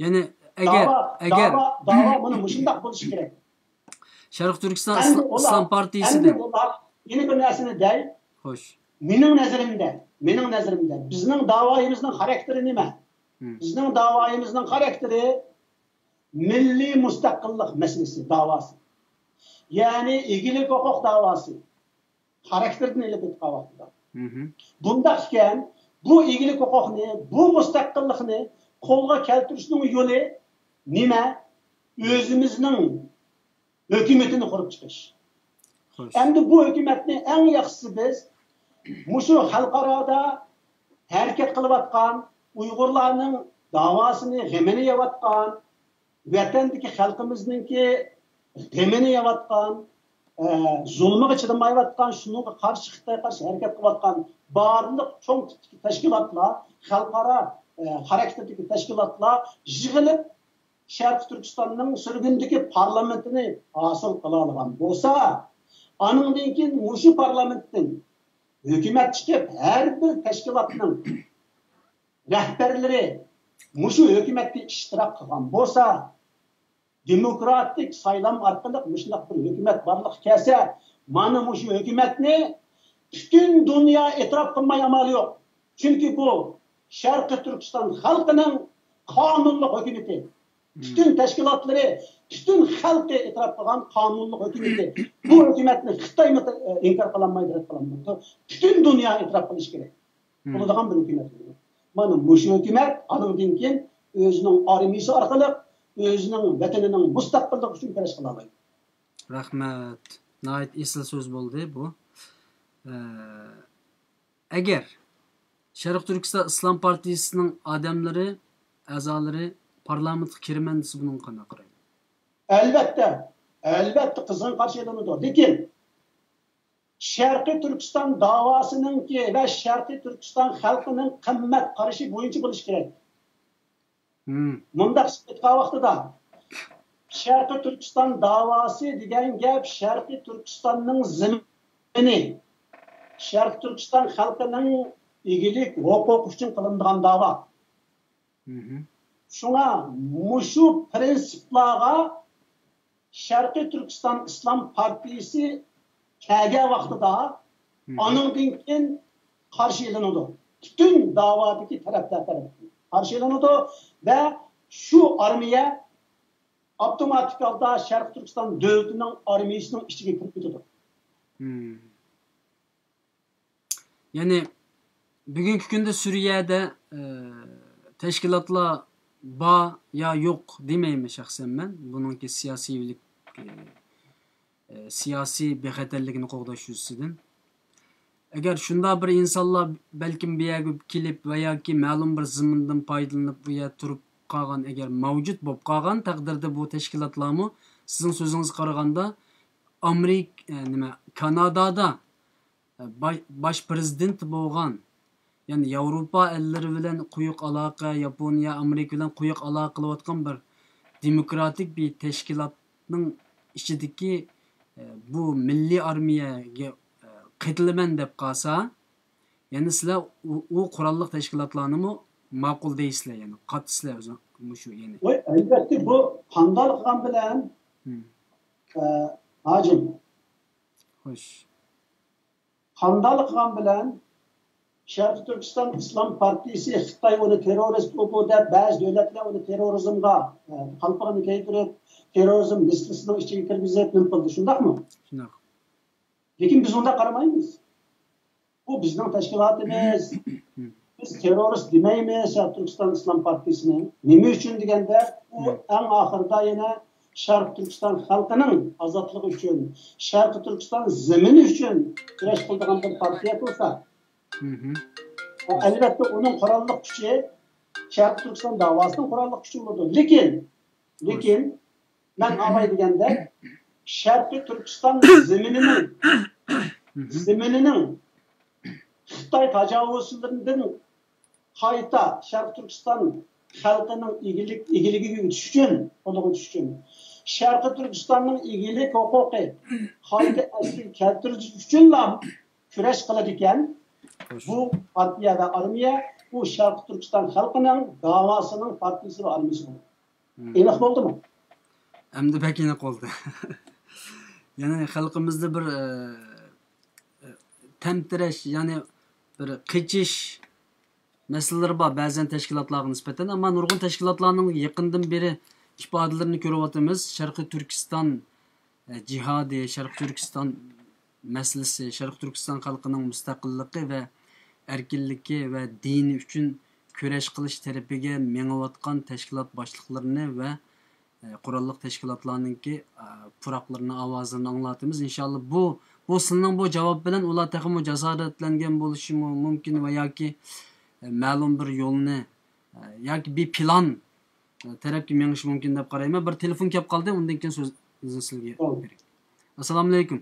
يەنى ئەگەر، داۋا، ئەگەر داۋا، داۋا مانا مۇشۇنداق بولۇشى كېرەك. شەرقىي تۈركىستان ئىسلام پارتىيىسىدىن. ئەمدى ئۇلار، يەنە بىر نەرسىنى دەي. خوش. مېنىڭ نەزىرىمدە، مېنىڭ نەزىرىمدە بىزنىڭ داۋايىمىزنىڭ خاراكتېرى نېمە؟ بىزنىڭ داۋايىمىزنىڭ خاراكتېرى مىللىي مۇستەقىللىق مەسىلىسى، داۋاسى. يەنى ئىگىلىك ھوقۇق داۋاسى خاراكتېرىدىن ئېلىپ ئېيتقان ۋاقتىدا. بۇنداق ئىكەن، بۇ ئىگىلىك ھوقۇقنى، بۇ مۇستەقىللىقنى قولغا كەلتۈرۈشنىڭ يولى نېمە؟ ئۆزىمىزنىڭ ھۆكۈمىتىنى قۇرۇپ چىقىش. ئەمدى بۇ ھۆكۈمەتنى ئەڭ ياخشىسى بىز مۇشۇ خەلقئارادا ھەرىكەت قىلىۋاتقان، ئۇيغۇرلارنىڭ داۋاسىنى، غېمىنى يەۋاتقان، ۋەتەندىكى خەلقىمىزنىڭكى غېمىنى يەۋاتقان، ئە، زۇلمىغا چىدىمايۋاتقان، شۇنىڭغا قارشى، خىتايغا قارشى ھەرىكەت قىلىۋاتقان بارلىق چوڭ تىپتىكى تەشكىلاتلار، خەلقئارا، ئە، خاراكتېردىكى تەشكىلاتلار يىغىلىپ، شەرقىي تۈركىستاننىڭ سۈرگۈندىكى پارلامېنتىنى ھاسىل قىلالىغان بولسا، ئانىڭدىن كېيىن مۇشۇ پارلامېنتتىن ھۆكۈمەت چىقىپ، ھەر بىر تەشكىلاتنىڭ رەھبەرلىرى مۇشۇ ھۆكۈمەتتە ئىشتىراك قىلغان بولسا، دېموكراتىك سايلام ئارقىلىق مۇشۇنداق بىر ھۆكۈمەت بارلىققا كەلسە، مانا مۇشۇ ھۆكۈمەتنى پۈتۈن دۇنيا ئېتىراپ قىلماي ئامالى يوق. چۈنكى بۇ شەرقىي تۈركىستان خەلقىنىڭ قانۇنلۇق ھۆكۈمىتى. پۈتۈن تەشكىلاتلىرى، پۈتۈن خەلقى ئېتىراپ قىلغان قانۇنلۇق ھۆكۈمىتى. بۇ ھۆكۈمەتنى خىتايمۇ ئىنكار قىلالمايدۇ، رەت قىلالمايدۇ. پۈتۈن دۇنيا ئېتىراپ قىلىشى كېرەك. بولىدىغان بىر ھۆكۈمەت. مانا مۇشۇ ھۆكۈمەت ئانىڭدىن كېيىن ئۆزىنىڭ ئارمىيىسى ئارقىلىق ئۆزىنىڭ ۋەتىنىنىڭ مۇستەقىللىقى ئۈچۈن كۈرەش قىلالايدۇ. رەھمەت. ناھايىتى ئېسىل سۆز بولدى بۇ. ئە، ئەگەر شەرقىي تۈركىستان ئىسلام پارتىيىسىنىڭ ئادەملىرى، ئەزالىرى پارلامېنتقا كىرىمەن دېسە، بۇنىڭغا قانداق قارايدۇ؟ ئەلۋەتتە، ئەلۋەتتە قىزغىن قارشى ئېلىنىدۇ. لېكىن شەرقىي تۈركىستان داۋاسىنىڭكى ۋە شەرقىي تۈركىستان خەلقىنىڭ قىممەت قارىشى بويىچە بولۇشى كېرەك. مۇنداق ئېيتقان ۋاقتىدا، شەرقىي تۈركىستان داۋاسى دېگەن گەپ شەرقىي تۈركىستاننىڭ زېمىنى، شەرقىي تۈركىستان خەلقىنىڭ ئىگىلىك ھوقۇقى ئۈچۈن قىلىنىدىغان داۋا. شۇڭا مۇشۇ پىرىنسىپلارغا شەرقىي تۈركىستان ئىسلام پارتىيىسى كەلگەن ۋاقتىدا، ئانىڭدىن كېيىن قارشى ئېلىنىدۇ. پۈتۈن داۋادىكى تەرەپلەر تەرەپىدىن قارشى ئېلىنىدۇ ۋە شۇ ئارمىيە ئاپتوماتىك ھالدا شەرقىي تۈركىستان دۆلىتىنىڭ ئارمىيىسىنىڭ ئىچىگە كىرىپ كېتىدۇ. يەنى بۈگۈنكى كۈندە سۈرىيەدە ئە، تەشكىلاتلار بار يا يوق دېمەيمەن شەخسەن مەن. بۇنىڭكى سىياسىيلىك، ئە، ئە، سىياسىي بىخەتەرلىكىنى قوغداش يۈزىسىدىن. ئەگەر شۇنداق بىر ئىنسانلار بەلكىم بۇ يەرگە كېلىپ ۋە ياكى مەلۇم بىر زېمىندىن پايدىلىنىپ بۇ يەردە تۇرۇپ قالغان، ئەگەر مەۋجۇت بولۇپ قالغان تەقدىردە بۇ تەشكىلاتلارمۇ سىزنىڭ سۆزىڭىزگە قارىغاندا ئامېرىكا، ئە، نېمە، كانادادا باش، باش پرېزىدېنت بولغان، يەنى ياۋروپا ئەللىرى بىلەن قويۇق ئالاقە، ياپونىيە، ئامېرىكا بىلەن قويۇق ئالاقە قىلىۋاتقان بىر دېموكراتىك بىر تەشكىلاتنىڭ ئىچىدىكى، ئە، بۇ مىللىي ئارمىيەگە، ئە، قېتىلىمەن دەپ قالسا، يەنى سىلەر ئۇ، ئۇ قوراللىق تەشكىلاتلارنىمۇ ماقۇل دەيسىلەر، يەنى قاتىسىلەر ئۆزۈڭ مۇشۇ، يەنى. ۋاي، ئەلۋەتتە، بۇ قانداق قىلغان بىلەن، ئە، ھاجىم؟ خوش. قانداق قىلغان بىلەن شەرقىي تۈركىستان ئىسلام پارتىيىسى خىتاي ئۇنى تېررورىست ئۇ بۇ دەپ بەزى دۆلەتلەر ئۇنى تېررورىزمغا، ئە، قالپىقىنى كىيدۈرۈپ، تېررورىزم لىستىسىنىڭ ئىچىگە كىرگۈزۈپ نېمە قىلدى، شۇنداقمۇ؟ شۇنداق. لېكىن بىز ئۇنداق قارىمايمىز. بۇ بىزنىڭ تەشكىلاتىمىز. بىز تېررورىست دېمەيمىز شەرقىي تۈركىستان ئىسلام پارتىيىسىنى. نېمە ئۈچۈن دېگەندە، ئۇ ئەڭ ئاخىرىدا يەنە شەرقىي تۈركىستان خەلقىنىڭ ئازادلىقى ئۈچۈن، شەرقىي تۈركىستان زېمىنى ئۈچۈن كۈرەش قىلىدىغان بىر پارتىيە تۇرسا، ئەلۋەتتە ئۇنىڭ قوراللىق كۈچى شەرقىي تۈركىستان داۋاسىنىڭ قوراللىق كۈچى بولىدۇ. لېكىن، لېكىن مەن ئاۋاي دېگەندە شەرقىي تۈركىستان زېمىنىنىڭ، زېمىنىنىڭ خىتاي تاجاۋۇزچىلىرىدىن قايتا شەرقىي تۈركىستان خەلقىنىڭ ئىگىلىك، ئىگىلىكىگە ئۆتۈش ئۈچۈن، قولىغا ئۆتۈش ئۈچۈن، شەرقىي تۈركىستاننىڭ ئىگىلىك ھوقۇقى قايتا ئەسلىگە كەلتۈرۈش ئۈچۈنلا كۈرەش قىلىدىكەن. بۇ پارتىيە ۋە ئارمىيە، بۇ شەرقىي تۈركىستان خەلقىنىڭ داۋاسىنىڭ پارتىيىسى ۋە ئارمىيىسى بولىدۇ. ئېنىق بولدىمۇ؟ ئەمدى بەك ئېنىق بولدى. يەنى خەلقىمىزدە بىر، ئە، ئە، تەمتىرەش، يەنى بىر قېچىش مەسىلىلىرى بار بەزەن تەشكىلاتلارغا نىسبەتەن. ئەمما نۇرغۇن تەشكىلاتلارنىڭ يېقىندىن بېرى ئىپادىلىرىنى كۆرۈۋاتىمىز. شەرقىي تۈركىستان، ئە، جىھادى، شەرقىي تۈركىستان مەسىلىسى، شەرقىي تۈركىستان خەلقىنىڭ مۇستەقىللىقى ۋە ئەركىنلىكى ۋە دىنى ئۈچۈن كۈرەش قىلىش تەرىپىگە مېڭىۋاتقان تەشكىلات باشلىقلىرىنى ۋە، ئە، قوراللىق تەشكىلاتلارنىڭكى، ئە، پۇراقلىرىنى، ئاۋازلىرىنى ئاڭلاتىمىز. ئىنشاللا بۇ، بۇ سىلىنىڭ بۇ جاۋاب بىلەن ئۇلار تېخىمۇ جاسارەتلەنگەن بولۇشى مۇ-، مۇمكىن ۋە ياكى، ئە، مەلۇم بىر يولنى، ئە، ياكى بىر پىلان، ئە، تەرەپكە مېڭىشى مۇمكىن دەپ قارايمەن. بىر تېلېفون كەپ قالدى، ئۇندىن كېيىن سۆز، سۆزنى سىزگە بېرەي. ئەسسالامۇئەلەيكۇم.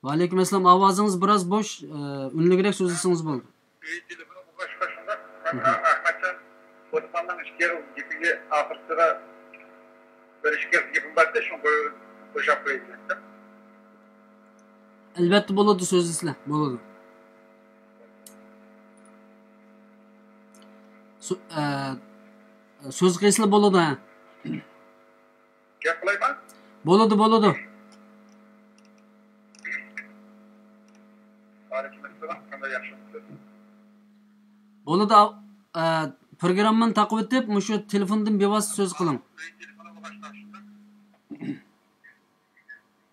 ۋەئەلەيكۇم ئەسسالام. ئاۋازىڭىز بىراز بوش، ئە، ئۈنلۈكرەك سۆزلىسىڭىز بولىدۇ. ئۆي تېلېفونى ئۇرغاچقا شۇنداق. مەن ئەھمەتجان ئوسماننىڭ ئىككى گېپىگە ئاخىرسىغا بىر ئىككى گېپىم بار ئىدى، شۇنى قوشاپ قوياي دېگەن. ئەلۋەتتە بولىدۇ، سۆزلىسىلە، بولىدۇ. سۆ-، ئە، سۆز قىلسىلا بولىدۇ، ھە. گەپ قىلايما؟ بولىدۇ، بولىدۇ. ۋەئەلەيكۇم ئەسسالام، قانداق، ياخشىمۇسىز؟ بولىدۇ، ئە، پروگراممىنى تاقىۋېتىپ، مۇشۇ تېلېفوندىن بىۋاسىتە سۆز قىلىڭ.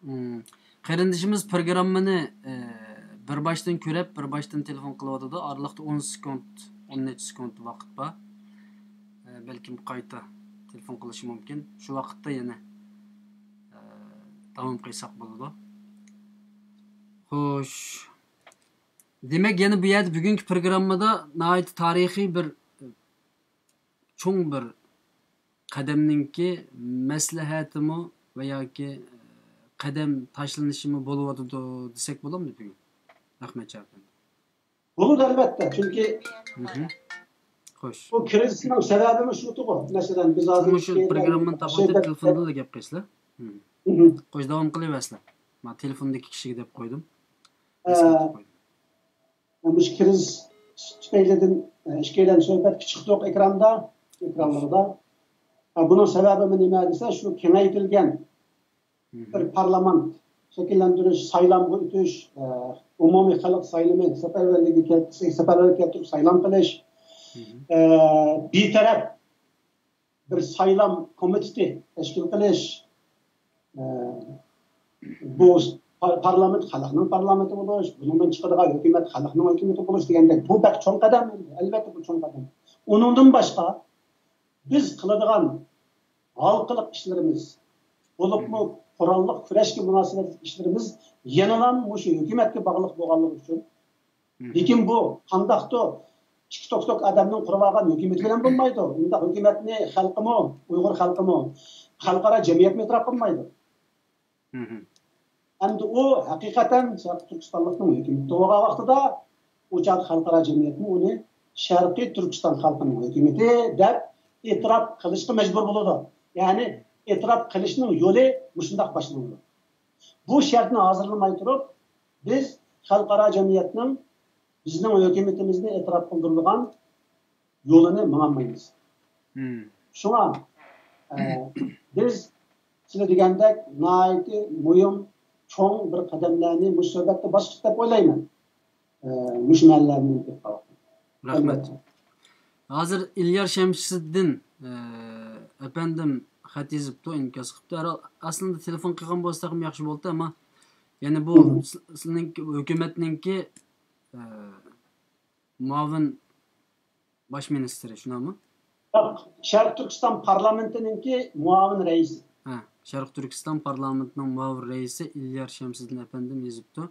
مم. قېرىندىشىمىز پروگراممىنى، ئە، بىر باشتىن كۆرۈپ، بىر باشتىن تېلېفون قىلىۋاتىدۇ. ئارىلىقتا ئون سېكۇنت، ئون نەچچە سېكۇنت ۋاقىت بار. ئە، بەلكىم قايتا تېلېفون قىلىشى مۇمكىن. شۇ ۋاقىتتا يەنە، ئە، داۋام قىلساق بولىدۇ. خوش. دېمەك، يەنە بۇ يەردە بۈگۈنكى پروگراممىدا ناھايىتى تارىخىي بىر، چوڭ بىر قەدەمنىڭكى مەسلىھەتىمۇ ۋە ياكى، ئە، قەدەم تاشلىنىشىمۇ بولۇۋاتىدۇ دېسەك بولامدۇ بۈگۈن، ئەخمەتجان ئەپەندى؟ بولىدۇ، ئەلۋەتتە. چۈنكى خوش. بۇ كىرىزىسنىڭ سەۋەبىمۇ شۇتىغۇ. مەسىلەن، بىز ھازىر مۇشۇ پروگراممىنى تاقىۋېتىپ، تېلېفوندىلا گەپ قىلىسىلەر. خوش، داۋام قىلىۋەرسىلەر. ما تېلېفوندىكى كىشىگە دەپ قويدۇم. مۇشۇ كىرىزىس تۈپەيلىدىن ئىككىيلەن سۆھبەتكە چىقتۇق ئېكراندا، ئېكرانلىرىدا. بۇنىڭ سەۋەبىمۇ نېمە دېسە، شۇ كېڭەيتىلگەن بىر پارلامېنت شەكىللەندۈرۈش، سايلامغا ئۆتۈش، ئومۇمىي خەلق سايلىمى، سەپەرۋەرلىككە كەلتۈرۈپ، سەپەرۋەرلىككە كەلتۈرۈپ سايلام قىلىش، بىتەرەپ بىر سايلام كومىتېتى تەشكىل قىلىش، بۇ پارلامېنت خەلقنىڭ پارلامېنتى بولۇش، بۇنىڭدىن چىقىدىغان ھۆكۈمەت خەلقنىڭ ھۆكۈمىتى بولۇش دېگەندەك، بۇ بەك چوڭ قەدەم، ئەلۋەتتە بۇ چوڭ قەدەم. ئۇنىڭدىن باشقا، بىز قىلىدىغان ھالقىلىق ئىشلىرىمىز، بولۇپمۇ قوراللىق كۈرەشكە مۇناسىۋەتلىك ئىشلىرىمىز يەنىلا مۇشۇ ھۆكۈمەتكە باغلىق بولغانلىقى ئۈچۈن. لېكىن بۇ قانداقتۇر ئىككى توك-توك ئادەمنىڭ قۇرۇۋالغان ھۆكۈمىتى بىلەن بولمايدۇ. ئۇنداق ھۆكۈمەتنى خەلقىمۇ، ئۇيغۇر خەلقىمۇ، خەلقئارا جەمئىيەتمۇ ئېتىراپ قىلمايدۇ. ئەمدى ئۇ ھەقىقەتەن شەرقىي تۈركىستانلىقنىڭ ھۆكۈمىتى بولغان ۋاقتىدا، ئۇ چاغدا خەلقئارا جەمئىيەتمۇ ئۇنى شەرقىي تۈركىستان خەلقىنىڭ ھۆكۈمىتى دەپ ئېتىراپ قىلىشقا مەجبۇر بولىدۇ. يەنى ئېتىراپ قىلىشنىڭ يولى مۇشۇنداق باشلىنىدۇ. بۇ شەرتنى ھازىرلىماي تۇرۇپ، بىز خەلقئارا جەمئىيەتنىڭ بىزنىڭ ھۆكۈمىتىمىزنى ئېتىراپ قىلدۇرىدىغان يولىنى ماڭالمايمىز. شۇڭا، ئە، بىز سىلەر دېگەندەك ناھايىتى مۇھىم، چوڭ بىر قەدەملەرنى مۇشۇ سۆھبەتتە باستۇق دەپ ئويلايمەن. ئە، مۇشۇ مەنىلەرنى ئېيتىپ قالدىم. رەھمەت. ھازىر ئىليار شەمسىدىن، ئە، ئەپەندىم خەت يېزىپتۇ، ئىنكاس قىپتۇ. ھەر ھال، ئەسلىدە تېلېفون قىلغان بولساقمۇ ياخشى بولدى، ئەمما يەنە بۇ سىلىنىڭ ھۆكۈمەتنىڭكى، ئە، مۇئاۋىن باش مىنىستىرى، شۇنداقمۇ؟ ياق، شەرقىي تۈركىستان پارلامېنتىنىڭكى مۇئاۋىن رەئىسى. ھە، شەرقىي تۈركىستان پارلامېنتىنىڭ مۇئاۋىن رەئىسى ئىليار شەمسىدىن ئەپەندىم يېزىپتۇ.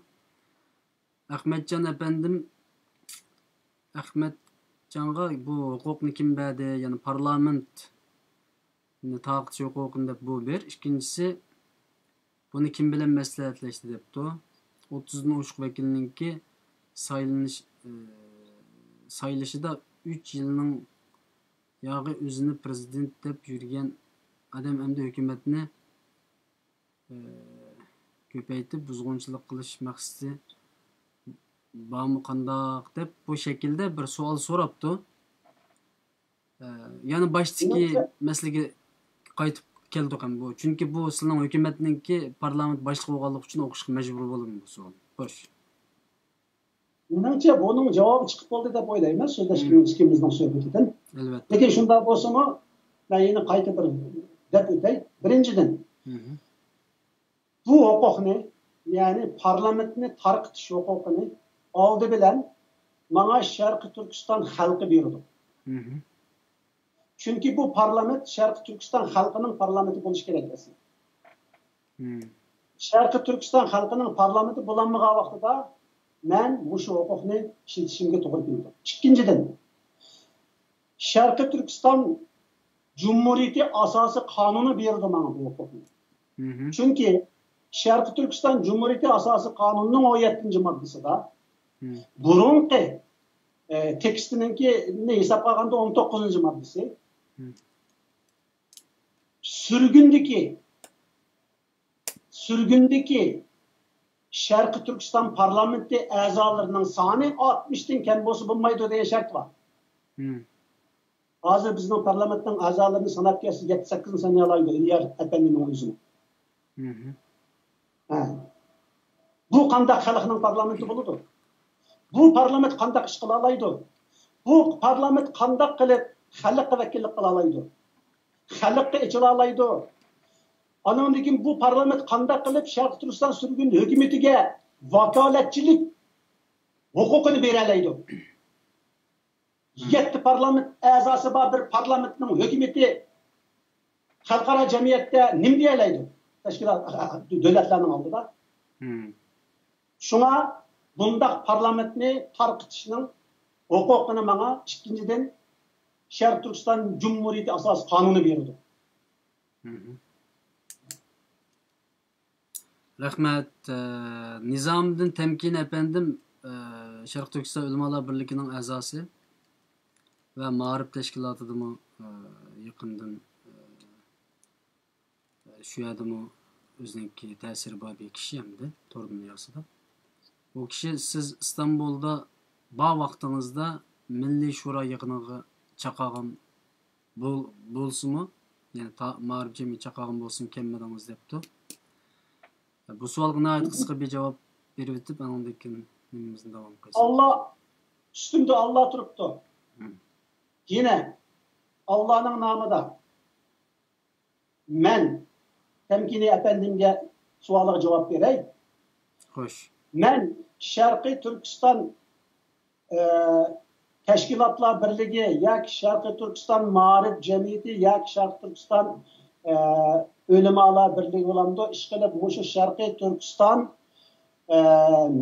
ئەخمەتجان ئەپەندىم، ئەخمەتجانغا بۇ ھوقۇقنى كىم بەردى؟ يەنى پارلامېنت تارقىتىش ھوقۇقىنى دەپ بۇ بىر. ئىككىنچىسى، بۇنى كىم بىلەن مەسلىھەتلەشتى دەپتۇ. ئوتتۇزدىن ئوشۇق ۋەكىلنىڭكى سايلىنىش، ئى، سايلىشىدا ئۈچ يىلنىڭ ياغى ئۆزىنى پرېزىدېنت دەپ يۈرگەن ئادەم ئەمدى ھۆكۈمەتنى، ئى، كۆپەيتىپ بۇزغۇنچىلىق قىلىش مەقسىتى بارمۇ قانداق دەپ بۇ شەكىلدە بىر سوئال سوراپتۇ. ئە، يەنە باشتىكى مەسىلىگە قايتىپ كەلدۇق ھەم بۇ. چۈنكى بۇ سىلىنىڭ ھۆكۈمەتنىڭكى پارلامېنت باشلىقى بولغانلىقى ئۈچۈن ئوقۇشقا مەجبۇر بولدىم بۇ سوئال. خوش. مېنىڭچە بۇنىڭ جاۋابى چىقىپ بولدى دەپ ئويلايمەن سۆزلەشكىنىمىزنىڭ سۆھبىتىدىن. ئەلۋەتتە. لېكىن شۇنداق بولسىمۇ، مەن يەنە قايتا بىر دەپ ئۆتەي. بىرىنچىدىن، بۇ ھوقۇقنى، يەنى پارلامېنتنى تارقىتىش ھوقۇقىنى ئالدى بىلەن ماڭا شەرقىي تۈركىستان خەلقى بېرىدۇ. چۈنكى بۇ پارلامېنت شەرقىي تۈركىستان خەلقىنىڭ پارلامېنتى بولۇشى كېرەك ئەسلى. شەرقىي تۈركىستان خەلقىنىڭ پارلامېنتى بولالمىغان ۋاقتىدا مەن مۇشۇ ھوقۇقنى ئىشلىتىشىمگە توغرا كېلىدۇ. ئىككىنچىدىن، شەرقىي تۈركىستان جۇمھۇرىيىتى ئاساسىي قانۇنى بېرىدۇ ماڭا بۇ ھوقۇقنى. چۈنكى شەرقىي تۈركىستان جۇمھۇرىيىتى ئاساسىي قانۇنىنىڭ ئون يەتتىنچى ماددىسىدا بۇرۇنقى، ئە، تېكىستىنىڭكىنى ھېسابقا ئالغاندا ئون توققۇزىنچى ماددىسى سۈرگۈندىكى، سۈرگۈندىكى شەرقىي تۈركىستان پارلامېنتى ئەزالىرىنىڭ سانى ئاتمىشتىن كەم بولسا بولمايدۇ دېگەن شەرت بار. ھازىر بىزنىڭ پارلامېنتنىڭ ئەزالىرىنى ساناپ كەلسە، يەتتە سەككىزنى سانىيالايدۇ ئىليار ئەپەندىنىڭ ئۆزىمۇ. ھە. بۇ قانداق خەلقنىڭ پارلامېنتى بولىدۇ؟ بۇ پارلامېنت قانداق ئىش قىلالايدۇ؟ بۇ پارلامېنت قانداق قىلىپ خەلققە ۋەكىللىك قىلالايدۇ؟ خەلققە ئېچىلالايدۇ؟ ئانىڭدىن كېيىن بۇ پارلامېنت قانداق قىلىپ شەرقىي تۈركىستان سۈرگۈن ھۆكۈمىتىگە ۋاكالەتچىلىك ھوقۇقىنى بېرەلەيدۇ؟ يەتتە پارلامېنت ئەزاسى بار بىر پارلامېنتنىڭ ھۆكۈمىتى خەلقئارا جەمئىيەتتە نېمە دېيەلەيدۇ؟ تەشكىلات، دۆلەتلەرنىڭ ئالدىدا. شۇڭا بۇنداق پارلامېنتنى تارقىتىشنىڭ ھوقۇقىنى ماڭا ئىككىنچىدىن شەرقىي تۈركىستان جۇمھۇرىيىتى ئاساسىي قانۇنى بېرىدۇ. رەھمەت. ئە، نىزامىدىن تەمكىن ئەپەندىم، ئە، شەرقىي تۈركىستان ئۆلىمالار بىرلىكىنىڭ ئەزاسى ۋە مائارىپ تەشكىلاتىدىمۇ، ئە، يېقىندىن، ئە، شۇ يەردىمۇ ئۆزىنىڭكى تەسىرى بار بىر كىشى ئەمدى تور دۇنياسىدا. بۇ كىشى سىز ئىستانبۇلدا بار ۋاقتىڭىزدا مىللىي شورا يىغىنىغا چاقىرغان بول-، بولسىمۇ، يەنى تا-، مائارىپ جەمئىيىتى چاقىرغان بولسىمۇ كەلمىدىڭىز دەپتۇ. بۇ سوئالغا ناھايىتى قىسقا بىر جاۋاب بېرىۋېتىپ، ئاندىن كېيىن نېمىمىزنى داۋام قىلساق. ئاللا، ئۈستۈمدە ئاللا تۇرۇپتۇ. مم. يەنە ئاللانىڭ نامىدا مەن تەمكىنى ئەپەندىمگە سوئالىغا جاۋاب بېرەي. خوش. مەن شەرقىي تۈركىستان، ئە، تەشكىلاتلار بىرلىكى ياكى شەرقىي تۈركىستان مائارىپ جەمئىيىتى ياكى شەرقىي تۈركىستان، ئە، ئۆلىمالار بىرلىكى بولامدۇ؟ ئىشقىلىپ، مۇشۇ شەرقىي تۈركىستان، ئە،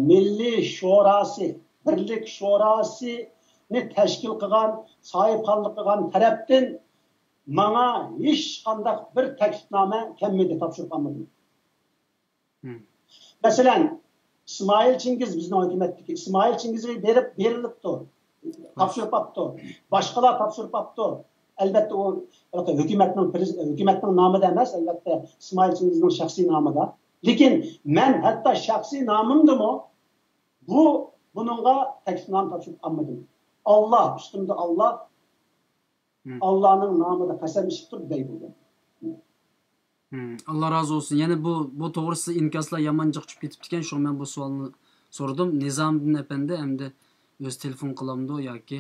مىللىي شوراسى، بىرلىك شوراسىنى تەشكىل قىلغان، ساھىبخانلىق قىلغان تەرەپتىن ماڭا ھېچقانداق بىر تەكلىپنامە كەلمىدى، تاپشۇرۇپ ئالمىدىم. مم. مەسىلەن، ئىسمائىل چىڭگىز بىزنىڭ ھۆكۈمەتتىكى، ئىسمائىل چىڭگىزگە بېرىپ، بېرىلىپتۇ، تاپشۇرۇپ ئاپتۇ، باشقىلار تاپشۇرۇپ ئاپتۇ. ئەلۋەتتە، ئۇ ھۆكۈمەتنىڭ پرېز-، ھۆكۈمەتنىڭ نامىدا ئەمەس، ئەلۋەتتە، ئىسمائىل چىڭگىزنىڭ شەخسىي نامىدا. لېكىن مەن ھەتتا شەخسىي نامىمدىمۇ بۇ، بۇنىڭغا تەكلىپنامە تاپشۇرۇپ ئالمىدىم. ئاللا، ئۈستۈمدە ئاللا، مم. ئاللانىڭ نامىدا قەسەم ئىچىپ تۇرۇپ دەي بولدۇم. مم. ئاللا رازى بولسۇن. يەنە بۇ، بۇ توغرىسىدا ئىنكاسلار يامان جىق چۈشۈپ كېتىپتىكەن، شۇڭا مەن بۇ سوئالنى سورىدىم. نىزامىدىن ئەپەندى ئەمدى ئۆزى تېلېفون قىلامدۇ ياكى،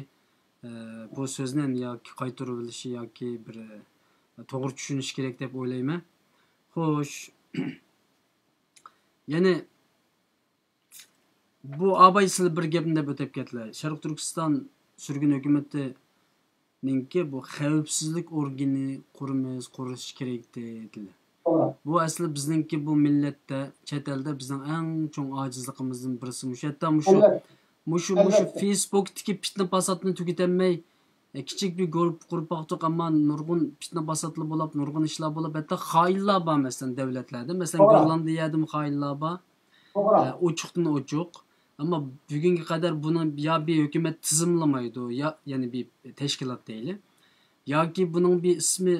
ئە، بۇ سۆزنى ياكى قايتۇرۇۋېلىشى ياكى بىر، ئە، توغرا چۈشىنىشى كېرەك دەپ ئويلايمەن. خوش. يەنى بۇ ئاباي سىلەر بىر گەپنى دەپ ئۆتۈپ كەتتىلەر. شەرقىي تۈركىستان سۈرگۈن ھۆكۈمىتىنىڭكى بۇ خەۋپسىزلىك ئورگىنى قۇرىمىز، قۇرۇش كېرەك دېدىلەر. توغرا. بۇ ئەسلى بىزنىڭكى بۇ مىللەتتە، چەت ئەلدە بىزنىڭ ئەڭ چوڭ ئاجىزلىقىمىزدىن بىرسى مۇشۇ. ھەتتا مۇشۇ، ئەلۋەتتە. مۇشۇ، مۇشۇ ئەلۋەتتە. فېيسبۇكتىكى پىتنە پاساتنى تۈگىتەلمەي، ئە، كىچىك بىر گۇرۇپپا قۇرۇپ باقتۇق، ئەمما نۇرغۇن پىتنە پاساتلار بولۇپ، نۇرغۇن ئىشلار بولۇپ، ھەتتا خائىنلار بار، مەسىلەن، دۆلەتلەردە. مەسىلەن، توغرا. گوللاندىيەدىمۇ خائىنلار بار. توغرا. ئە، ئوچۇقتىن ئوچۇق. ئەمما بۈگۈنگە قەدەر بۇنى يا بىر ھۆكۈمەت تىزىملىمايدۇ، يا، يەنى بىر تەشكىلات دەيلى. ياكى بۇنىڭ بىر ئىسمى،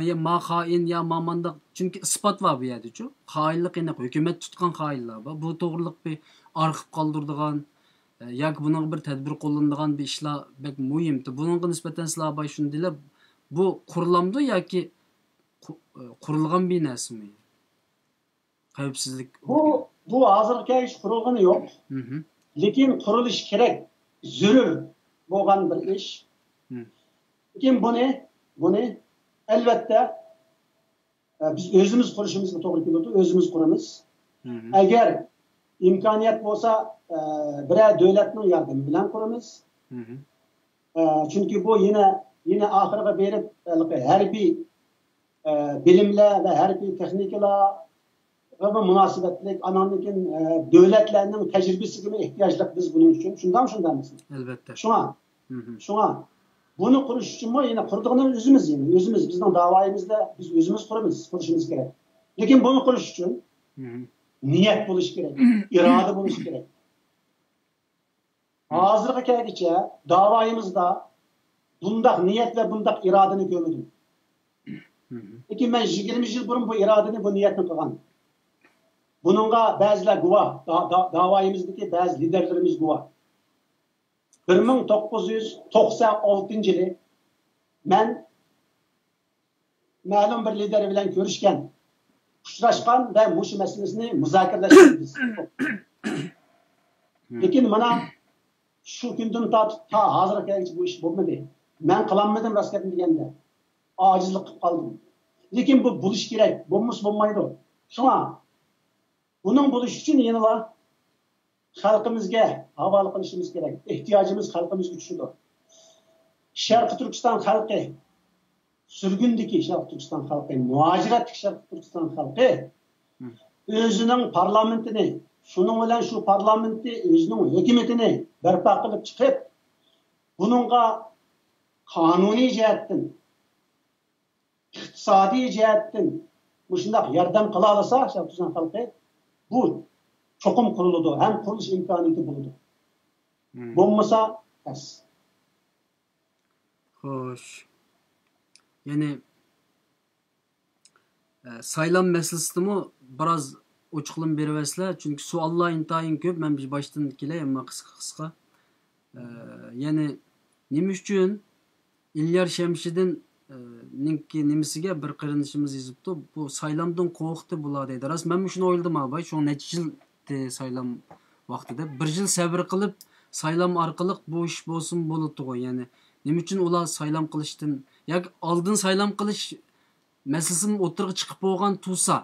يا ما خائىن، يا ما مانداق. چۈنكى ئىسپات بار بۇ يەردىچۇ. خائىنلىق ئېنىق، ھۆكۈمەت تۇتقان خائىنلار بار. بۇ توغرىلىق بىر ئارخىپ قالدۇرىدىغان، ئە، ياكى بۇنىڭغا بىر تەدبىر قوللىنىدىغان بىر ئىشلار بەك مۇھىم. بۇنىڭغا نىسبەتەن سىلەر باي شۇنى دېيىلە، بۇ قۇرۇلامدۇ ياكى قۇ-، ئە، قۇرۇلغان بىر نەرسىمۇ؟ خەۋپسىزلىك بۇ، ئورگىنى. بۇ ھازىرغا كەلگۈچە قۇرۇلغىنى يوق. مھم. لېكىن قۇرۇلۇشى كېرەك، زۆرۈر بولغان بىر ئىش. مم. لېكىن بۇنى، بۇنى ئەلۋەتتە، ئە، بىز ئۆزىمىز قۇرۇشىمىزغا توغرا كېلىدۇ، ئۆزىمىز قۇرىمىز. مم. ئەگەر ئىمكانىيەت بولسا، ئە، بىرەر دۆلەتنىڭ ياردىمى بىلەن قۇرىمىز. مم. ئە، چۈنكى بۇ يەنە، يەنە ئاخىرىغا بېرىپ، ھېلىقى ھەربىي، ئە، بىلىملەر ۋە ھەربىي تېخنىكىلارغا مۇناسىۋەتلىك، ئاناندىن كېيىن، ئە، دۆلەتلەرنىڭ تەجرىبىسىگىمۇ ئېھتىياجلىق بىز بۇنىڭ ئۈچۈن. شۇنداقمۇ، شۇنداق ئەمەسمۇ؟ ئەلۋەتتە. شۇڭا، مھم. شۇڭا بۇنى قۇرۇش ئۈچۈنمۇ يەنە قۇرىدىغىنىمىز ئۆزىمىز، يەنى ئۆزىمىز، بىزنىڭ داۋايىمىزدا بىز ئۆزىمىز قۇرىمىز، قۇرۇشىمىز كېرەك. لېكىن بۇنى قۇرۇش ئۈچۈن مھم. نىيەت بولۇشى كېرەك، ئىرادە بولۇشى كېرەك. ھازىرغا كەلگۈچە داۋايىمىزدا بۇنداق نىيەت ۋە بۇنداق ئىرادىنى كۆرمىدىم. مھم. لېكىن مەن يىگىرمە يىل بۇرۇن بۇ ئىرادىنى، بۇ نىيەتنى قىلغان. بۇنىڭغا بەزىلەر گۇۋاھ، دا-، دا-، داۋايىمىزدىكى بەزى لىدەرلىرىمىز گۇۋاھ. بىر مىڭ توققۇز يۈز توقسان ئالتىنچى يىلى مەن مەلۇم بىر لىدېر بىلەن كۆرۈشكەن، ئۇچراشقان ۋە مۇشۇ مەسىلىسىنى مۇزاكىرىلەشكەن بىز. لېكىن مانا شۇ كۈندىن تارتىپ تا ھازىرغا كەلگۈچە بۇ ئىش بولمىدى. مەن قىلالمىدىم، راست گەپنى دېگەندە. ئاجىزلىق قىلىپ قالدىم. لېكىن بۇ بولۇش كېرەك، بولمىسا بولمايدۇ. شۇڭا بۇنىڭ بولۇشى ئۈچۈن يەنىلا خەلقىمىزگە ھاۋالە قىلىشىمىز كېرەك. ئېھتىياجىمىز خەلقىمىزگە چۈشىدۇ. شەرقىي تۈركىستان خەلقى، سۈرگۈندىكى شەرقىي تۈركىستان خەلقى، مۇھاجىرەتتىكى شەرقىي تۈركىستان خەلقى مم. ئۆزىنىڭ پارلامېنتىنى، شۇنىڭ بىلەن شۇ پارلامېنتى ئۆزىنىڭ ھۆكۈمىتىنى بەرپا قىلىپ چىقىپ، بۇنىڭغا قانۇنىي جەھەتتىن، ئىقتىسادىي جەھەتتىن مۇشۇنداق ياردەم قىلالىسا، شەرقىي تۈركىستان خەلقى، بۇ چوقۇم قۇرۇلىدۇ ھەم قۇرۇلۇش ئىمكانىيىتى بولىدۇ. بولمىسا تەس. خوش. يەنى، ئە، سايلام مەسىلىسىدىمۇ بىراز ئوچۇقلىما بېرىۋەتسىلە، چۈنكى سوئاللار ئىنتايىن كۆپ، مەن بىر باشتىن كېلەي، ئەمما قىسقا قىسقا. ئە، يەنى نېمە ئۈچۈن ئىليار شەمشىدىن، ئە، نىڭكى نېمىسىگە بىر قېرىندىشىمىز يېزىپتۇ، بۇ سايلامدىن قورقتى بۇلار دەيدۇ. راست، مەنمۇ شۇنى ئويلىدىم ھا باي، شۇڭا نەچچە يىل سايلام ۋاقتىدا. بىر يىل سەۋر قىلىپ، سايلام ئارقىلىق بۇ ئىش بولسىمۇ بولىدىغۇ. يەنى نېمە ئۈچۈن ئۇلار سايلام قىلىشتىن، ياكى ئالدىن سايلام قىلىش مەسىلىسىمۇ ئوتتۇرىغا چىقىپ بولغان تۇرسا،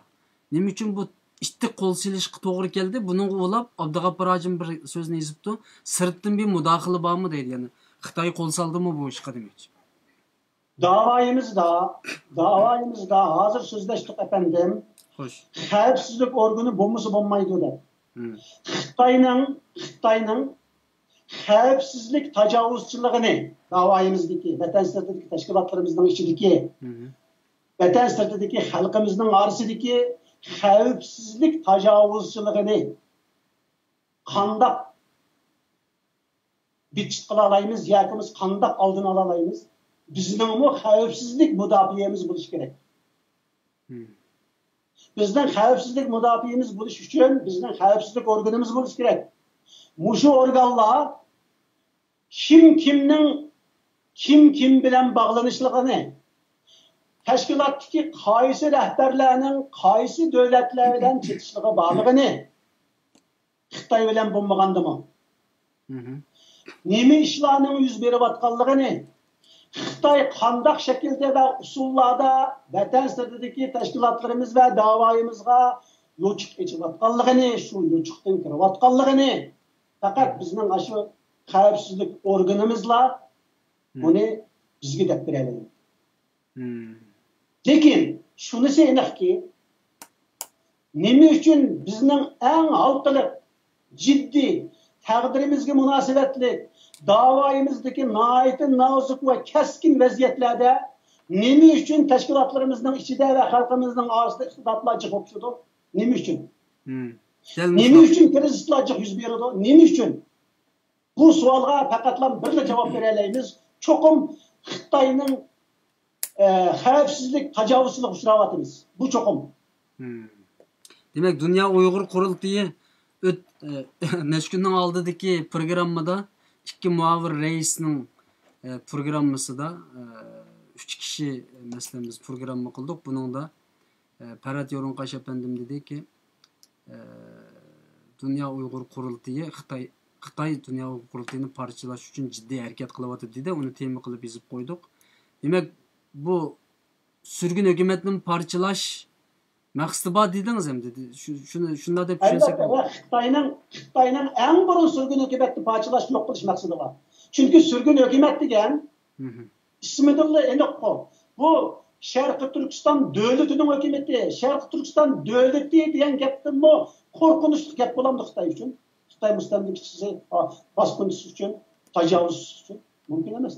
نېمە ئۈچۈن بۇ ئىتتىك قول سېلىشقا توغرا كەلدى؟ بۇنىڭغا ئۇلاپ ئابدۇغاپپار ھاجىم بىر سۆزنى يېزىپتۇ، سىرتتىن بىر مۇداخىلە بارمۇ دەيدۇ. يەنى خىتاي قول سالدىمۇ بۇ ئىشقا دېمەكچى. داۋايىمىزدا، داۋايىمىزدا ھازىر سۆزلەشتۇق ئەپەندىم. خوش. خەۋپسىزلىك ئورگىنى بولمىسا بولمايدۇ دەپ. خىتاينىڭ، خىتاينىڭ خەۋپسىزلىك تاجاۋۇزچىلىقىنى، داۋايىمىزدىكى، ۋەتەن سىرتىدىكى تەشكىلاتلىرىمىزنىڭ ئىچىدىكى ۋەتەن سىرتىدىكى خەلقىمىزنىڭ ئارىسىدىكى خەۋپسىزلىك تاجاۋۇزچىلىقىنى قانداق بىتچىت قىلالايمىز ياكى بولمىسا قانداق ئالدىنى ئالالايمىز؟ بىزنىڭمۇ خەۋپسىزلىك مۇداپىئەمىز بولۇشى كېرەك. بىزنىڭ خەۋپسىزلىك مۇداپىئەمىز بولۇش ئۈچۈن بىزنىڭ خەۋپسىزلىك ئورگىنىمىز بولۇشى كېرەك. مۇشۇ ئورگانلار كىم كىمنىڭ، كىم كىم بىلەن باغلىنىشلىقىنى، تەشكىلاتتىكى قايسى رەھبەرلەرنىڭ قايسى دۆلەتلەر بىلەن چېتىشلىقى بارلىقىنى، خىتاي بىلەن بولمىغاندىمۇ نېمە ئىشلارنىڭ يۈز بېرىۋاتقانلىقىنى، خىتاي قانداق شەكىلدە ۋە ئۇسۇللاردا ۋەتەن سىرتىدىكى تەشكىلاتلىرىمىز ۋە داۋايىمىزغا يوچۇق ئېچىۋاتقانلىقىنى، شۇ يوچۇقتىن كىرىۋاتقانلىقىنى پەقەت بىزنىڭ ئاشۇ خەۋپسىزلىك ئورگىنىمىزلا بۇنى بىزگە دەپ بېرەلەيدۇ. لېكىن شۇنىسى ئېنىقكى، نېمە ئۈچۈن بىزنىڭ ئەڭ ھالقىلىق، جىددىي، تەقدىرىمىزگە مۇناسىۋەتلىك، داۋايىمىزدىكى ناھايىتى نازۇك ۋە كەسكىن ۋەزىيەتلەردە نېمە ئۈچۈن تەشكىلاتلىرىمىزنىڭ ئىچىدە ۋە خەلقىمىزنىڭ ئارىسىدا ئىختىلاپلار جىق بولۇپ چىقىدۇ؟ نېمە ئۈچۈن؟ نېمە ئۈچۈن كىرىزىسلار جىق يۈز بېرىدۇ؟ نېمە ئۈچۈن؟ بۇ سوئالغا پەقەتلا بىرلا جاۋاب بېرەلەيمىز. چوقۇم خىتاينىڭ، ئە، خەۋپسىزلىك تاجاۋۇزچىلىقىغا ئۇچراۋاتىمىز. بۇ چوقۇم. دېمەك، دۇنيا ئۇيغۇر قۇرۇلتىيى ئۆت-، ئە، نەچچە كۈننىڭ ئالدىدىكى پروگراممىدا، ئىككى مۇئاۋىن رەئىسنىڭ، ئە، پروگراممىسىدا، ئە، ئۈچ كىشى، مەسىلەن، بىز پروگرامما قىلدۇق. بۇنىڭدا ئە، پەرھات يورۇنقاش ئەپەندىم دېدىكى، ئە، دۇنيا ئۇيغۇر قۇرۇلتىيى خىتاي، خىتاي دۇنيا ئۇيغۇر قۇرۇلتىيىنى پارچىلاش ئۈچۈن جىددىي ھەرىكەت قىلىۋاتىدۇ دېدى. ئۇنى تېما قىلىپ يېزىپ قويدۇق. دېمەك، بۇ سۈرگۈن ھۆكۈمەتنى پارچىلاش مەقسىتى بار دېدىڭىز ئەمدى. شۇ-، شۇنى، شۇنداق دەپ چۈشەنسەك. ئەلۋەتتە، ۋە خىتاينىڭ، خىتاينىڭ ئەڭ بۇرۇن سۈرگۈن ھۆكۈمەتنى پارچىلاش، يوق قىلىش مەقسىتى بار. چۈنكى سۈرگۈن ھۆكۈمەت دېگەن ئىسمىدىنلا ئېنىققۇ. بۇ شەرقىي تۈركىستان دۆلىتىنىڭ ھۆكۈمىتى، شەرقىي تۈركىستان دۆلىتى دېگەن گەپتىنمۇ قورقۇنچلۇق گەپ بولامدۇ خىتاي ئۈچۈن؟ خىتاي مۇستەملىكىچىسى، ئا، باسقۇنچىسى ئۈچۈن، تاجاۋۇزچىسى ئۈچۈن؟ مۇمكىن ئەمەس.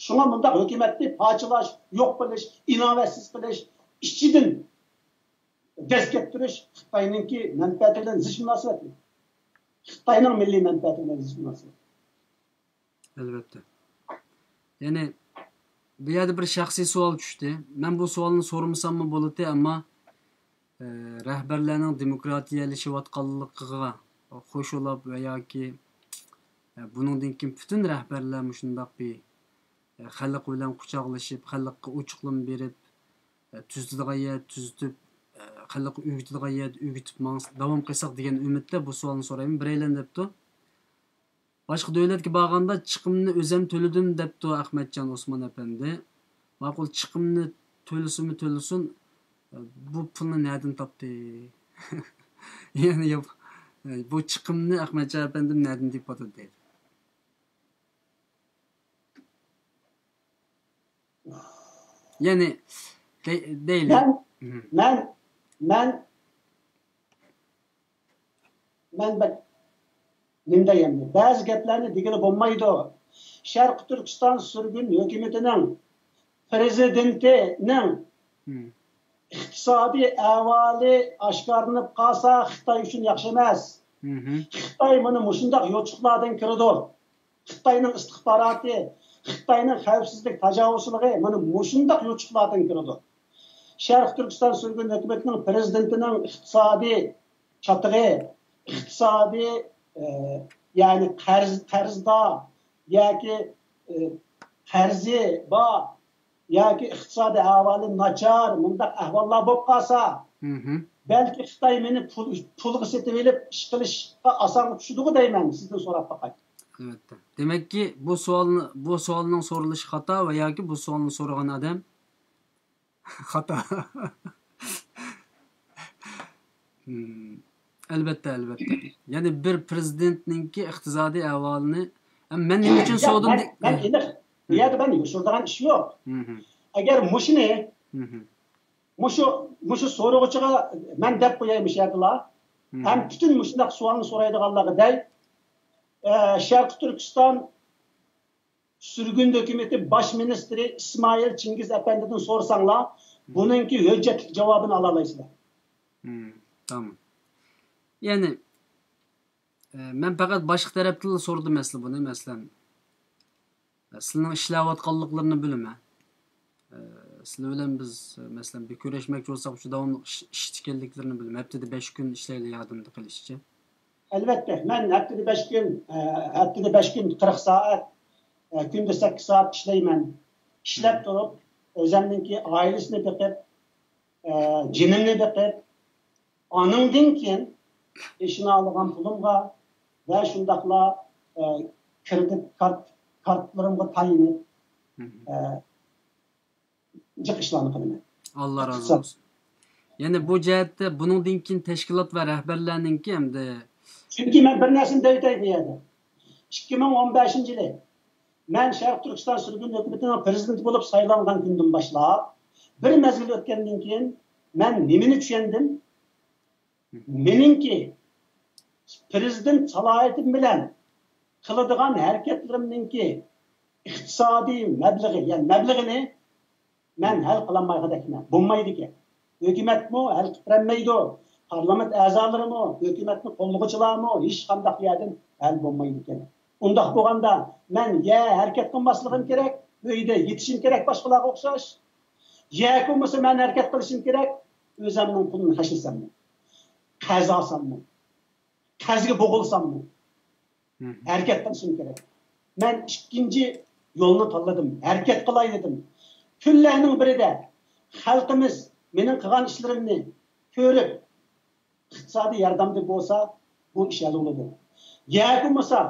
شۇڭا مۇنداق ھۆكۈمەتنى پارچىلاش، يوق قىلىش، ئىناۋەتسىز قىلىش، ئىچىدىن دەسكەپ تۇرۇش خىتاينىڭكى مەنپەئەتى بىلەن زىچ مۇناسىۋەتلىك. خىتاينىڭ مىللىي مەنپەئەتى بىلەن زىچ مۇناسىۋەتلىك. ئەلۋەتتە. يەنى بۇ يەردە بىر شەخسىي سوئال چۈشتى. مەن بۇ سوئالنى سورىمىساممۇ بولاتتى، ئەمما، ئە، رەھبەرلەرنىڭ دېموكراتىيەلىشىۋاتقانلىقىغا خوش بولاپ ۋە ياكى، ئە، بۇنىڭدىن كېيىن پۈتۈن رەھبەرلەر مۇشۇنداق بىر، ئە، خەلق بىلەن قۇچاقلىشىپ، خەلققە ئوچۇقلىما بېرىپ، ئە، تۈزىتىدىغان يەر تۈزىتىپ، ئە، خەلققە ئۆگىتىدىغان يەردە ئۆگىتىپ ماڭس-، داۋام قىلساق دېگەن ئۈمىدتە بۇ سوئالنى سورايمەن. بىرەيلەن دەپتۇ. باشقا دۆلەتكە بارغاندا چىقىمنى ئۆزۈم تۆلىدىم دەپتۇ ئەخمەتجان ئوسمان ئەپەندى. ماقۇل، چىقىمنى تۆلىسىمۇ تۆلىسۇن، بۇ پۇلنى نەدىن تاپتى؟ يەنى يا-، بۇ چىقىمنى ئەخمەتجان ئەپەندىم نەدىن تېپىۋاتىدۇ دەيدۇ. يەنى دەي-، دەيلى. مەن، مەن، مەن مەن بەك نېمە دەي ئەمدى؟ بەزى گەپلەرنى دېگىلى بولمايدۇ. شەرقىي تۈركىستان سۈرگۈن ھۆكۈمىتىنىڭ پىرېزىدېنتىنىڭ ئىقتىسادىي ئەھۋالى ئاشكارىلىنىپ قالسا، خىتاي ئۈچۈن ياخشى ئەمەس. خىتاي مانا مۇشۇنداق يوچۇقلاردىن كىرىدۇ. خىتاينىڭ ئىستىخباراتى، خىتاينىڭ خەۋپسىزلىك تاجاۋۇزچىلىقى مانا مۇشۇنداق يوچۇقلاردىن كىرىدۇ. شەرقىي تۈركىستان سۈرگۈن ھۆكۈمىتىنىڭ پىرېزىدېنتىنىڭ ئىقتىسادىي چاتىقى، ئىقتىسادىي، ئە، يەنى قەرز، قەرزدار ياكى، ئە، قەرزى بار ياكى ئىقتىسادىي ئەھۋالى ناچار، مۇنداق ئەھۋاللار بولۇپ قالسا، بەلكى خىتاي مېنى پۇل، پۇلغا سېتىۋېلىپ ئىش قىلىشقا ئاسانغا چۈشىدىغۇ دەيمەن، سىزدىن سوراپ باقاي. ئەلۋەتتە. دېمەككى، بۇ سوئالنى، بۇ سوئالنىڭ سورىلىشى خاتا ۋە ياكى بۇ سوئالنى سورىغان ئادەم خاتا. مم، ئەلۋەتتە، ئەلۋەتتە. يەنى بىر پىرېزىدېنتنىڭكى ئىقتىسادىي ئەھۋالىنى، ھەم مەن نېمە ئۈچۈن ياق، سورىدىم مەن، دە-، مەن ئېنىق، بۇ يەردە مەن يوشۇرىدىغان ئىش يوق. ئەگەر مۇشۇنى، مۇشۇ، مۇشۇ سورىغۇچىغا مەن دەپ قوياي مۇشۇ يەردىلا. ھەم پۈتۈن مۇشۇنداق سوئالنى سورايدىغانلارغا دەي، ئە، شەرقىي تۈركىستان سۈرگۈن ھۆكۈمىتى باش مىنىستىرى ئىسمائىل چىڭگىز ئەپەندىدىن سورىساڭلار، بۇنىڭكى ھۆججەتلىك جاۋابىنى ئالالايسىلەر. مم، تامام. يەنى، ئە، مەن پەقەت باشقا تەرەپتىنلا سورىدىم ئەسلى بۇنى، مەسىلەن، سىلىنىڭ ئىشلەۋاتقانلىقلىرىنى بىلىمەن. ئە، سىلەر بىلەن بىز، مەسىلەن، بىر كۆرۈشمەكچى بولساق، شۇ داۋاملىق ئىش، ئىشتا ئىكەنلىكلىرىنى بىلىمەن. ھەپتىدە بەش كۈن ئىشلەيلى ياردىمدە قىلىشچە. ئەلۋەتتە، مەن ھەپتىدە بەش كۈن، ئە، ھەپتىدە بەش كۈن قىرىق سائەت، ئە، كۈندە سەككىز سائەت ئىشلەيمەن. ئىشلەپ تۇرۇپ، ئۆزەمنىڭكى ئائىلىسىنى بېقىپ، ئە، جېنىمنى بېقىپ، ئانىڭدىن كېيىن پېشىنا ئالغان پۇلۇمغا ۋە شۇنداقلا، ئە، كىرېدىت كارت، كارتلىرىمغا تايىنىپ، ئە، جىق ئىشلارنى قىلىمەن. ئاللا رازى بولسۇن. يەنى بۇ جەھەتتە بۇنىڭدىن كېيىن تەشكىلات ۋە رەھبەرلەرنىڭكى ئەمدى. چۈنكى مەن بىر نەرسىنى دەۋېتەي بۇ يەردە. ئىككى مىڭ ئون بەشىنچى يىلى مەن شەرقىي تۈركىستان سۈرگۈن ھۆكۈمىتىنىڭ پىرېزىدېنتى بولۇپ سايلانغان كۈندىن باشلاپ، بىر مەزگىل ئۆتكەندىن كېيىن مەن نېمىنى چۈشەندىم؟ مېنىڭكى پىرېزىدېنت سالاھىيىتىم بىلەن قىلىدىغان ھەرىكەتلىرىمنىڭكى ئىقتىسادىي مەبلىغى، يەنى مەبلىغىنى مەن ھەل قىلالمايدىكەن، بولمايدىكەن. ھۆكۈمەتمۇ ھەل قىلىپ بېرەلمەيدۇ. پارلامېنت ئەزالىرىمۇ، ھۆكۈمەتنى قوللىغۇچىلارمۇ ھېچقانداق يەردىن ھەل بولمايدىكەن. ئۇنداق بولغاندا مەن يا ھەرىكەت قىلماسلىقىم كېرەك، ئۆيدە يېتىشىم كېرەك باشقىلارغا ئوخشاش. ياكى بولمىسا مەن ھەرىكەت قىلىشىم كېرەك، ئۆزۈمنىڭ پۇلىنى خەجلىسەممۇ، قەرز ئالساممۇ، قەرزگە بوغۇلساممۇ، ھەرىكەت قىلىشىم كېرەك. مەن ئىككىنچى يولنى تاللىدىم، ھەرىكەت قىلاي دېدىم. كۈنلەرنىڭ بىرىدە خەلقىمىز مېنىڭ قىلغان ئىشلىرىمنى كۆرۈپ، ئىقتىسادىي ياردەمدە بولسا، بۇ ئىش ھەل بولىدۇ. ياكى بولمىسا،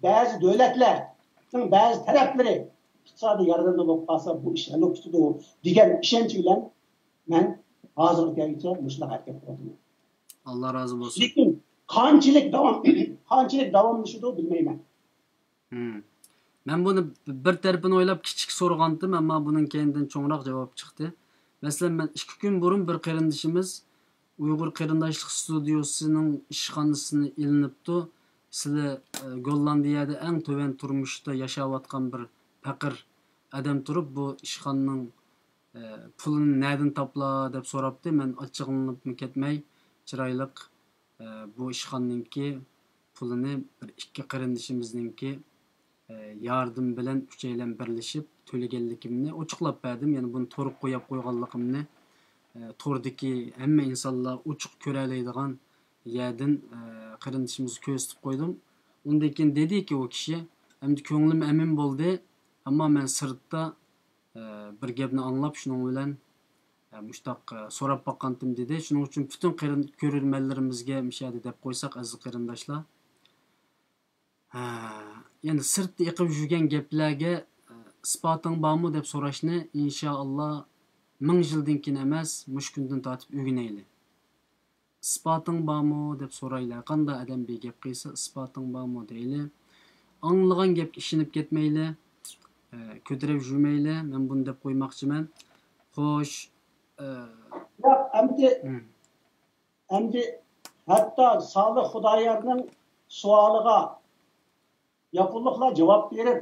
بەزى دۆلەتلەرنىڭ بەزى تەرەپلىرى ئىقتىسادىي ياردەمدە بولۇپ قالسا، بۇ ئىش ھەل بولۇپ كېتىدۇ دېگەن ئىشەنچ بىلەن مەن ھازىرغا كەلگۈچە مۇشۇنداق ھەرىكەت قىلىۋاتىمەن. ئاللا رازى بولسۇن. لېكىن قانچىلىك داۋام، قانچىلىك داۋاملىشىدۇ بىلمەيمەن. مم. مەن بۇنى بىر تەرىپىنى ئويلاپ كىچىك سورىغانتىم، ئەمما بۇنىڭ كەينىدىن چوڭراق جاۋاب چىقتى. مەسىلەن، مەن ئىككى كۈن بۇرۇن بىر قېرىندىشىمىز ئۇيغۇر قېرىنداشلىق ستۇدىيوسىنىڭ ئىشخانىسىنى ئېلىنىپتۇ. سىلى، ئە، گوللاندىيەدە ئەڭ تۆۋەن تۇرمۇشتا ياشاۋاتقان بىر پەقىر ئادەم تۇرۇپ، بۇ ئىشخانىنىڭ، ئە، پۇلىنى نەدىن تاپلا دەپ سوراپتۇ. مەن ئاچچىقلىنىپمۇ كەتمەي، چىرايلىق، ئە، بۇ ئىشخانىنىڭكى پۇلىنى بىر ئىككى قېرىندىشىمىزنىڭكى، ئە، ياردىمى بىلەن ئۈچەيلەن بىرلىشىپ تۆلىگەنلىكىمنى ئوچۇقلاپ بەردىم. يەنە بۇنى تورغا قويۇپ قويغانلىقىمنى، ئە، توردىكى ھەممە ئىنسانلار ئوچۇق كۆرەلەيدىغان يەردىن، ئە، قېرىندىشىمىزغا كۆرسىتىپ قويدۇم. ئۇندىن كېيىن دېدىكى ئۇ كىشى، ئەمدى كۆڭلۈم ئەمىن بولدى، ئەمما مەن سىرتتا، ئە، بىر گەپنى ئاڭلاپ، شۇنىڭ بىلەن، ئە، مۇشتاق، ئە، سوراپ باققانتىم دېدى. شۇنىڭ ئۈچۈن پۈتۈن قېرىن-، كۆرۈرمەنلىرىمىزگە مۇشۇ يەردە دەپ قويساق، ئەزىز قېرىنداشلار. ھە، يەنى سىرتتا ئېقىپ يۈرگەن گەپلەرگە، ئە، ئىسپاتىڭ بارمۇ دەپ سوراشنى، ئىنشائاللا، مىڭ يىلدىن كېيىن ئەمەس، مۇشۇ كۈندىن تارتىپ ئۆگىنەيلى. ئىسپاتىڭ بارمۇ دەپ سورايلى. قانداق ئادەم بىر گەپ قىلسا، ئىسپاتىڭ بارمۇ دەيلى. ئاڭلىغان گەپكە ئىشىنىپ كەتمەيلى. ئە، كۆتۈرۈپ يۈرمەيلى. مەن بۇنى دەپ قويماقچىمەن. خوش. ئە، ياق، ئەمدى، ھىم. ئەمدى ھەتتا سالىھ خۇدايارنىڭ سوئالىغا ياپونلۇقلار جاۋاب بېرىپ،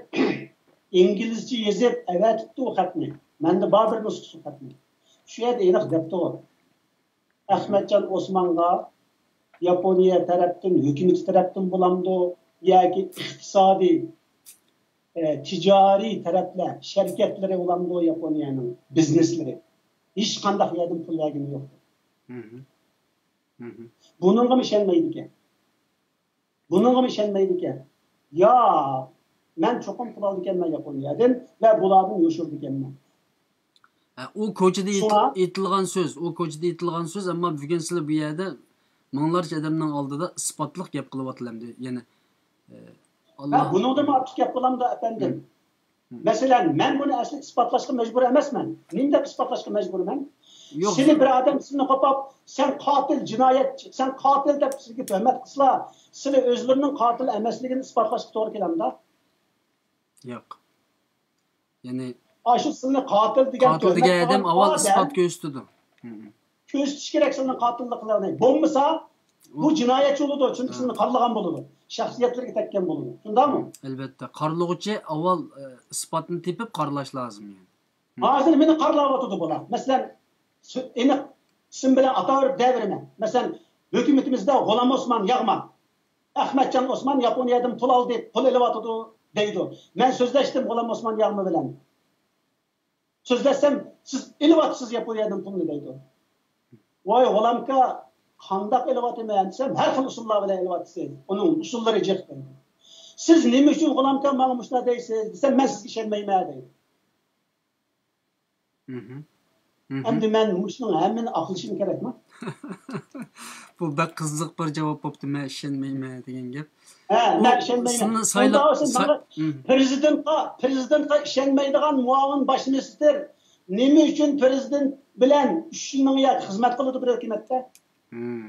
ئىنگلىزچە يېزىپ ئەۋەتىپتۇ ئۇ خەتنى. مەندە بار بىر نۇسخىسى خەتنى. شۇ يەردە ئېنىق دەپتۇ. ئەخمەتجان ئوسمانغا ياپونىيە تەرەپتىن، ھۆكۈمىتى تەرەپتىن بولامدۇ ياكى ئىقتىسادىي، ئە، تىجارىي تەرەپلەر، شىركەتلىرى بولامدۇ ياپونىيەنىڭ بىزنېسلىرى؟ ھېچقانداق يەردىن پۇل بەرگىنى يوق. مھم. مھم. بۇنىڭغىمۇ ئىشەنمەيدىكەن. بۇنىڭغىمۇ ئىشەنمەيدىكەن. يا، مەن چوقۇم پۇل ئالىدىكەنمەن ياپونىيەدىن ۋە بۇلاردىن يوشۇرىدىكەنمەن. ھە، ئۇ كوچىدا ئېيتىل-، شۇڭا ئېيتىلغان سۆز، ئۇ كوچىدا ئېيتىلغان سۆز، ئەمما بۈگۈن سىلەر بۇ يەردە مىڭلارچە ئادەمنىڭ ئالدىدا ئىسپاتلىق گەپ قىلىۋاتىمەن دە، يەنى، ئە، ھە، ئاللا. بۇنىڭدىنمۇ ئارتۇق گەپ بولامدۇ، ئەپەندىم؟ مم. مەسىلەن، مەن بۇنى ئەسلى ئىسپاتلاشقا مەجبۇر ئەمەسمەن. نېمە دەپ ئىسپاتلاشقا مەجبۇرمەن؟ يوق. سېنى بىر ئادەم سېنى قوپاپ، «سەن قاتىل، جىنايەتچى، سەن قاتىل» دەپ سىزگە تۆھمەت قىلسىلا، سىلى ئۆزلىرىنىڭ قاتىل ئەمەسلىكىنى ئىسپاتلاشقا توغرا كېلەمدۇ؟ ياق. يەنى ئاشۇ سىلىنى قاتىل دېگەن قاتىل تۆھمەت دېگەن ئادەم قىلغان ئاۋۋال ئادەم ئىسپات كۆرسىتىدۇ. مم. كۆرسىتىش كېرەك سىلىنىڭ قاتىللىقىنى. بولمىسا، بۇ ئۇ جىنايەتچى بولىدۇ، چۈنكى ھە. سىلىنى قارىلىغان بولىدۇ. شەخسىيەتلىرىگە تەگكەن بولىدۇ. شۇنداقمۇ؟ ئەلۋەتتە. قارىلىغۇچى ئاۋۋال، ئە، ئىسپاتنى تېپىپ قارىلاش لازىم، يەنى. ھە. ھازىر مېنى قارىلاۋاتىدۇ بۇلار. مەسىلەن، سۆ-، ئېنىق ئىسىم بىلەن ئاتاۋېرىپ دەۋېرىمەن. مەسىلەن، ھۆكۈمىتىمىزدە غۇلام ئوسمان ياغما، ئەخمەتجان ئوسمان ياپونىيەدىن پۇل ئالدى، پۇل ئېلىۋاتىدۇ دەيدۇ. مەن سۆزلەشتىم غۇلام ئوسمان ياغما بىلەن. سۆزلەشسەم، سىز ئېلىۋاتىسىز ياپونىيەدىن پۇلنى دەيدۇ. ۋاي غۇلامكا، قانداق ئېلىۋاتىمەن دېسەم، ھەر خىل ئۇسۇللار بىلەن ئېلىۋاتىسىز. ئۇنىڭ ئۇسۇللىرى جىق دەيدۇ. سىز نېمە ئۈچۈن غۇلامكا ماڭا مۇشۇنداق دەيسىز دېسەم، مەن سىزگە ئىشەنمەيمەن دەيدۇ. مھم. مھم. ئەمدى مەن مۇشۇنىڭ ھەممىنى ئاقلىشىم كېرەكمۇ؟ بۇ بەك قىزىق بىر جاۋاب بوپتۇ، «مەن ئىشەنمەيمەن» دېگەن گەپ. ھە، بۇ مەن ئىشەنمەيمەن. سىلىنى سايلا-، ئۇنداق بولسا سا-، ماڭا مھم. پرېزىدېنتقا، پرېزىدېنتقا ئىشەنمەيدىغان مۇئاۋىن باش مىنىستىر نېمە ئۈچۈن پرېزىدېنت بىلەن ئۈچ يىل مىڭ ياكى خىزمەت قىلىدۇ بىر ھۆكۈمەتتە؟ مھم.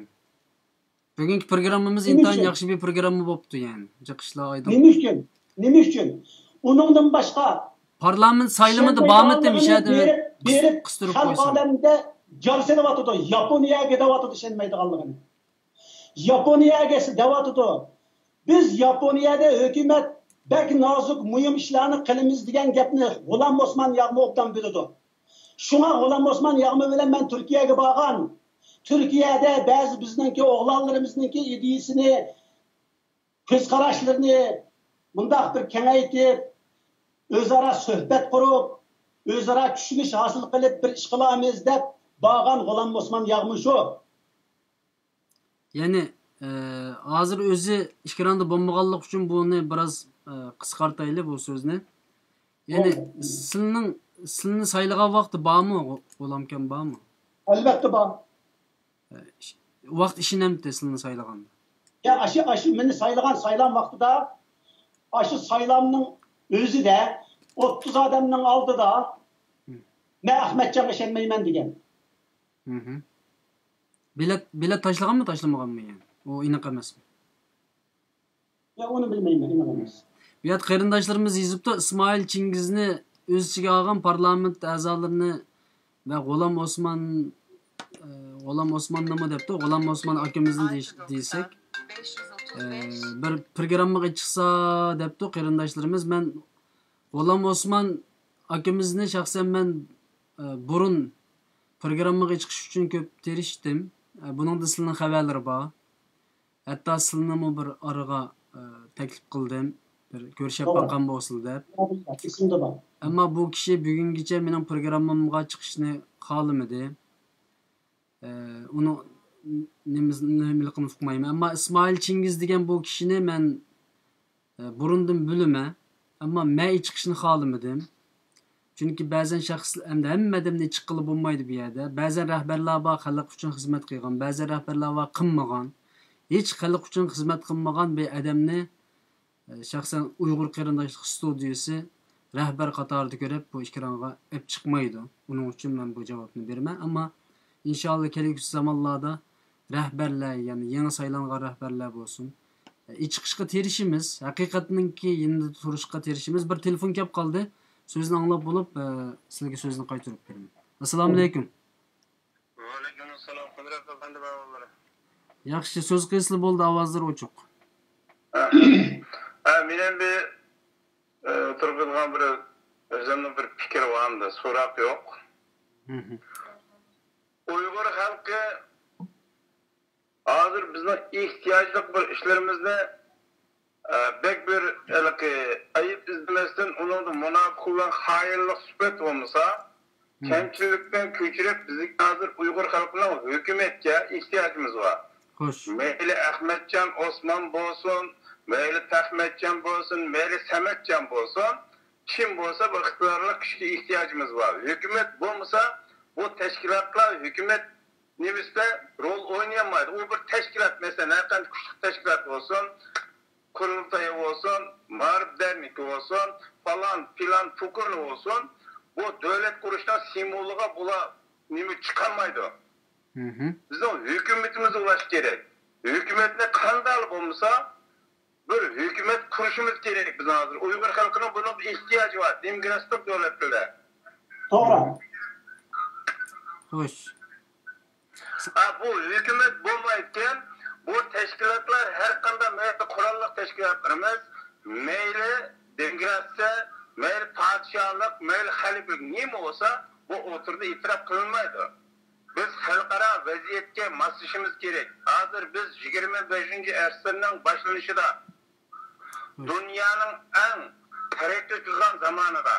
بۈگۈنكى پروگراممىمىز نېمە ئىنتايىن ئۈچۈن؟ ياخشى بىر پروگرامما بوپتۇ، يەنى. جىق ئىشلار ئايدىڭ. نېمە ئۈچۈن؟ نېمە ئۈچۈن؟ ئۇنىڭدىن باشقا پارلامېنت سايلىمىدا بارمىدى، ئىشەنمەيدىغانلىقىنى مۇشەدە بېرىپ، بېرىپ قىستۇرۇپ خەلق قويسۇن. ئالەمدە جار سېلىۋاتىدۇ. ياپونىيەگە دەۋاتىدۇ ئىشەنمەيدىغانلىقىنى. ياپونىيەگە دەۋاتىدۇ. بىز ياپونىيەدە ھۆكۈمەت بەك نازۇك، مۇھىم ئىشلارنى قىلىمىز دېگەن گەپنى غۇلام ئوسمان ياغما ئوبدان بىلىدۇ. شۇڭا غۇلام ئوسمان ياغما بىلەن مەن تۈركىيەگە بارغان. تۈركىيەدە بەزى بىزنىڭكى ئوغلانلىرىمىزنىڭكى ئىدىيىسىنى، كۆز قاراشلىرىنى مۇنداق بىر كېڭەيتىپ، ئۆزئارا سۆھبەت قۇرۇپ، ئۆزئارا چۈشىنىش ھاسىل قىلىپ بىر ئىش قىلارمىز دەپ بارغان غۇلام ئوسمان ياغما شۇ. يەنى، ئە، ھازىر ئۆزى ئېكراندا بولمىغانلىقى ئۈچۈن بۇنى بىراز، ئە، قىسقارتايلى بۇ سۆزنى. يەنى سىلىنىڭ، سىلىنى سايلىغان ۋاقتى بارمۇ؟ غۇ-، غۇلامكام بارمۇ؟ ئەلۋەتتە بار. ئە، ئىش-، ۋاقىت ئىشىنەمتى سىلىنى سايلىغاندا؟ يا، ئاشۇ، ئاشۇ مېنى سايلىغان سايلام ۋاقتىدا، ئاشۇ سايلامنىڭ ئۆزىدە ئوتتۇز ئادەمنىڭ ئالدىدا، مم. «مەن ئەخمەتجانغا ئىشەنمەيمەن» دېگەن. مھم. بېلەت، بېلەت تاشلىغانمۇ، تاشلىمىغانمۇ يەنى؟ ئۇ ئېنىق ئەمەسمۇ؟ يا، ئۇنى بىلمەيمەن، ئېنىق ئەمەس. بۇ يەردە قېرىنداشلىرىمىز يېزىپتۇ، ئىسمائىل چىڭگىزنى ئۆز ئىچىگە ئالغان پارلامېنت ئەزالىرىنى ۋە غۇلام ئوسمان، ئە، غۇلام ئوسماننىمۇ دەپتۇ، غۇلام ئوسمان ئاكىمىزنى دېيىش-، دېسەك، ئە، بىر پروگراممىغا چىقسا دەپتۇ قېرىنداشلىرىمىز. مەن غۇلام ئوسمان ئاكىمىزنى شەخسەن مەن، ئە، بۇرۇن پروگراممىغا چىقىش ئۈچۈن كۆپ تىرىشتىم. ئە، بۇنىڭدا سىلىنىڭ خەۋەرلىرى بار. ھەتتا سىلىنىمۇ بىر ئارىغا، ئە، تەكلىپ قىلدىم. بىر كۆرۈشۈپ باققان بولسىلا دەپ. ئەمما بۇ كىشى بۈگۈنگىچە مېنىڭ پروگراممامغا چىقىشنى خالىمىدى. ئە، ئۇنىڭ نېمىز-، نېمىلىكىنى ئۇقمايمەن. ئەمما ئىسمائىل چىڭگىز دېگەن بۇ كىشىنى مەن، ئە، بۇرۇندىن بىلىمەن. ئەمما مەن چىقىشنى خالىمىدىم. چۈنكى بەزەن شەخس، ئەمدى ھەممە ئادەمنى چىققىلى بولمايدۇ بۇ يەردە. بەزەن رەھبەرلەر بار، خەلق ئۈچۈن خىزمەت قىلغان. بەزەن رەھبەرلەر بار، قىلمىغان. ھېچ خەلق ئۈچۈن خىزمەت قىلمىغان بىر ئادەمنى، ئە، شەخسەن ئۇيغۇر قېرىنداشلىق ستۇدىيىسى رەھبەر قاتارىدا كۆرۈپ، بۇ ئېكرانغا ئېلىپ چىقمايدۇ. ئۇنىڭ ئۈچۈن مەن بۇ جاۋابنى بېرىمەن. ئەمما ئىنشائاللا، كەلگۈسى زامانلاردا رەھبەرلەر، يەنى يېڭى سايلانغان رەھبەرلەر بولسۇن، ئېچىقىشقا تىرىشىمىز، ھەقىقەتنىڭكى يېنىدا تۇرۇشقا تىرىشىمىز. بىر تېلېفون كەپ قالدى. سۆزنى ئاڭلاپ بولۇپ، ئە، سىلەرگە سۆزنى قايتۇرۇپ بېرىمەن. ئەسسالامۇئەلەيكۇم. ۋەئەلەيكۇمئەسسالام. قۇدرەت ئەپەندىم، ئەھۋاللىرى؟ ياخشى، سۆز قىلسىلا بولدى، ئاۋازلىرى ئوچۇق. ھە، مېنىڭ بىر، ئە، تۇرغۇزغان بىر، ئۆزۈمنىڭ بىر پىكرى بار ئەمدى، سوراق يوق. مھم. ئۇيغۇر خەلقى ھازىر بىزنىڭ ئېھتىياجلىق بىر ئىشلىرىمىزنى، ئە، بەك بىر ھېلىقى ئەيىب ئىزدىمەستىن، ئۇنىڭدا مۇناپىقلىق، خائىنلىق سۈپەت بولمىسا، كەمچىلىكتىن كۆچۈرۈپ، بىزگە ھازىر ئۇيغۇر خەلقىنىڭ ھۆكۈمەتكە ئېھتىياجىمىز بار. خوش. مەيلى ئەخمەتجان ئوسمان بولسۇن، مەيلى پەخمەتجان بولسۇن، مەيلى سەمەتجان بولسۇن، كىم بولسا بۇ ئىقتىدارلىق كىشىگە ئېھتىياجىمىز بار. ھۆكۈمەت بولمىسا، بۇ تەشكىلاتلار ھۆكۈمەت نېمىسىدە رول ئوينىيالمايدۇ. ئۇ بىر تەشكىلات، مەسىلەن، ھەرقانچە كۈچلۈك تەشكىلات بولسۇن، قۇرۇلتاي بولسۇن، مائارىپ دەرنىكى بولسۇن، پالان، پىلان، پۇكۇن بولسۇن، بۇ دۆلەت قۇرۇشنىڭ سىمۋولىغا بۇلار نېمە چىقالمايدۇ. مھم. بىزنىڭ ھۆكۈمىتىمىز بولۇشى كېرەك. ھۆكۈمەتنى قانداقلا بولمىسا، بىر ھۆكۈمەت قۇرۇشىمىز كېرەك بىزنىڭ ھازىر. ئۇيغۇر خەلقىنىڭ بۇنىڭغا ئېھتىياجى بار، دېموكراتىك دۆلەتلەردە. توغرا. خوش. ھا، بۇ ھۆكۈمەت بولمايدىكەن، بۇ تەشكىلاتلار ھەر قانداق مەيلى قوراللىق تەشكىلاتلىرىمىز، مەيلى دېموكراتىيە، مەيلى پادىشاھلىق، مەيلى خەلىپىلىك نېمە بولسا، بۇ ئوتتۇرىدا ئېتىراپ قىلىنمايدۇ. بىز خەلقئارا ۋەزىيەتكە ماسلىشىشىمىز كېرەك. ھازىر بىز يىگىرمە بەشىنچى ئەسىرنىڭ باشلىنىشىدا، دۇنيانىڭ ئەڭ تەرەققىي قىلغان زامانىدا.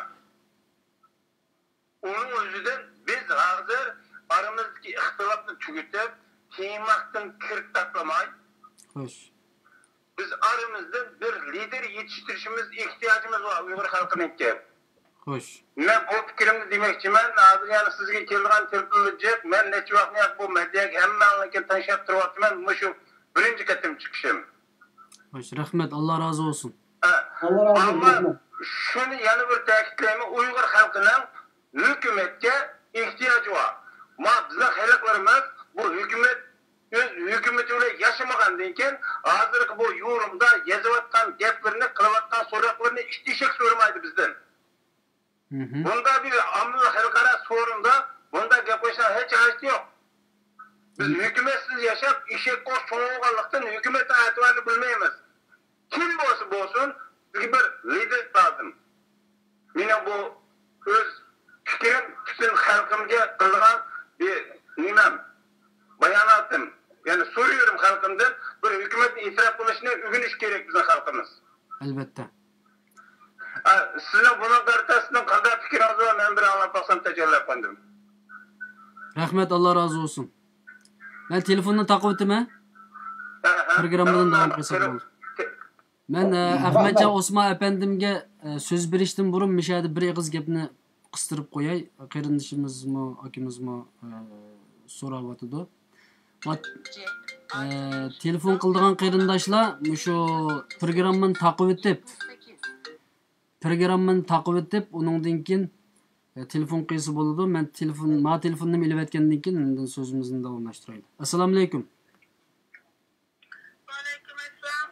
ئۇنىڭ ئۆزىدىن بىز ھازىر ئارىمىزدىكى ئىختىلاپنى تۈگىتىپ، تىيماقتىن كىرىپ تاشلىماي، خوش. بىز ئارىمىزدىن بىر لىدېر يېتىشتۈرۈشىمىز ئېھتىياجىمىز بار ئۇيغۇر خەلقىنىڭكى. خوش. مەن بۇ پىكرىمنى دېمەكچىمەن. ھازىر يەنە سىزگە كېلىدىغان تېلېفونلار جىق. مەن نەچچە ۋاقىتتىن ياق بۇ مېدىياگە ھەممەڭلارنى تەڭشەپ تۇرۇۋاتىمەن. مۇشۇ بىرىنچى قېتىم چىقىشىم. خوش، رەھمەت، ئاللا رازى بولسۇن. ھە. ئاللا رازى بولسۇن، ئەمما رەھمەت. شۇنى يەنە بىر تەكىتلەيمەن، ئۇيغۇر خەلقىنىڭ ھۆكۈمەتكە ئېھتىياجى بار. ما بىزنىڭ خەلقلىرىمىز بۇ ھۆكۈمەت ئۆز ھۆكۈمىتى بىلەن ياشىمىغاندىن كېيىن، ھازىرقى بۇ يورۇمدا يېزىۋاتقان گەپلىرىنى، قىلىۋاتقان سوراقلىرىنى ئىت ئېشەك سورىمايدۇ بىزدىن. مھم. بۇنداق بىر ئاممىۋى خەلقئارا فورۇمدا بۇنداق گەپ قىلىشنىڭ ھېچ ھاجىتى يوق. بىز ھۆكۈمەتسىز ياشاپ، ئېشەك قوش چوڭ بولغانلىقتىن، ھۆكۈمەتنىڭ ئەتىۋارىنى بىلمەيمىز. كىم بولسا بولسۇن، بىزگە بىر لىدېر لازىم. مېنىڭ بۇ ئۆز پىكرىم، پۈتۈن خەلقىمگە قىلغان بىر نېمەم، باياناتىم. يەنى سورۇيۇرۇم خەلقىمدىن، بىر ھۆكۈمەتنى ئېتىراپ قىلىشنى ئۆگىنىشى كېرەك بىزنىڭ خەلقىمىز. ئەلۋەتتە. ئا، سىزنىڭ بۇنىڭغا قارىتا سىزنىڭ قانداق پىكرىڭىز بار؟ مەن بىر ئاڭلاپ باقسام تەجەللا ئەپەندىم. رەھمەت، ئاللا رازى بولسۇن. مەن تېلېفوننى تاقىۋېتىمەن. ھە، ھە. پروگراممىدىن داۋام قىلساق بولىدۇ. مەن، ئە، ئەخمەتجان ئوسمان ئەپەندىمگە، ئە، سۆز بېرىشتىن بۇرۇن مۇشۇ يەردە بىر ئېغىز گەپنى قىستۇرۇپ قوياي. قېرىندىشىمىزمۇ، ئاكىمىزمۇ، ئە، سوراۋاتىدۇ. ۋات-، ئە، تېلېفون قىلىدىغان قېرىنداشلار مۇشۇ پروگراممىنى تاقىۋېتىپ، پروگراممىنى تاقىۋېتىپ، ئۇنىڭدىن كېيىن، ئە، تېلېفون قىلسا بولىدۇ. مەن تېلېفون، ما تېلېفوننى ئېلىۋەتكەندىن كېيىن ئاندىن سۆزىمىزنى داۋاملاشتۇرايلى. ئەسسالامۇئەلەيكۇم. ۋەئەلەيكۇم ئەسسالام.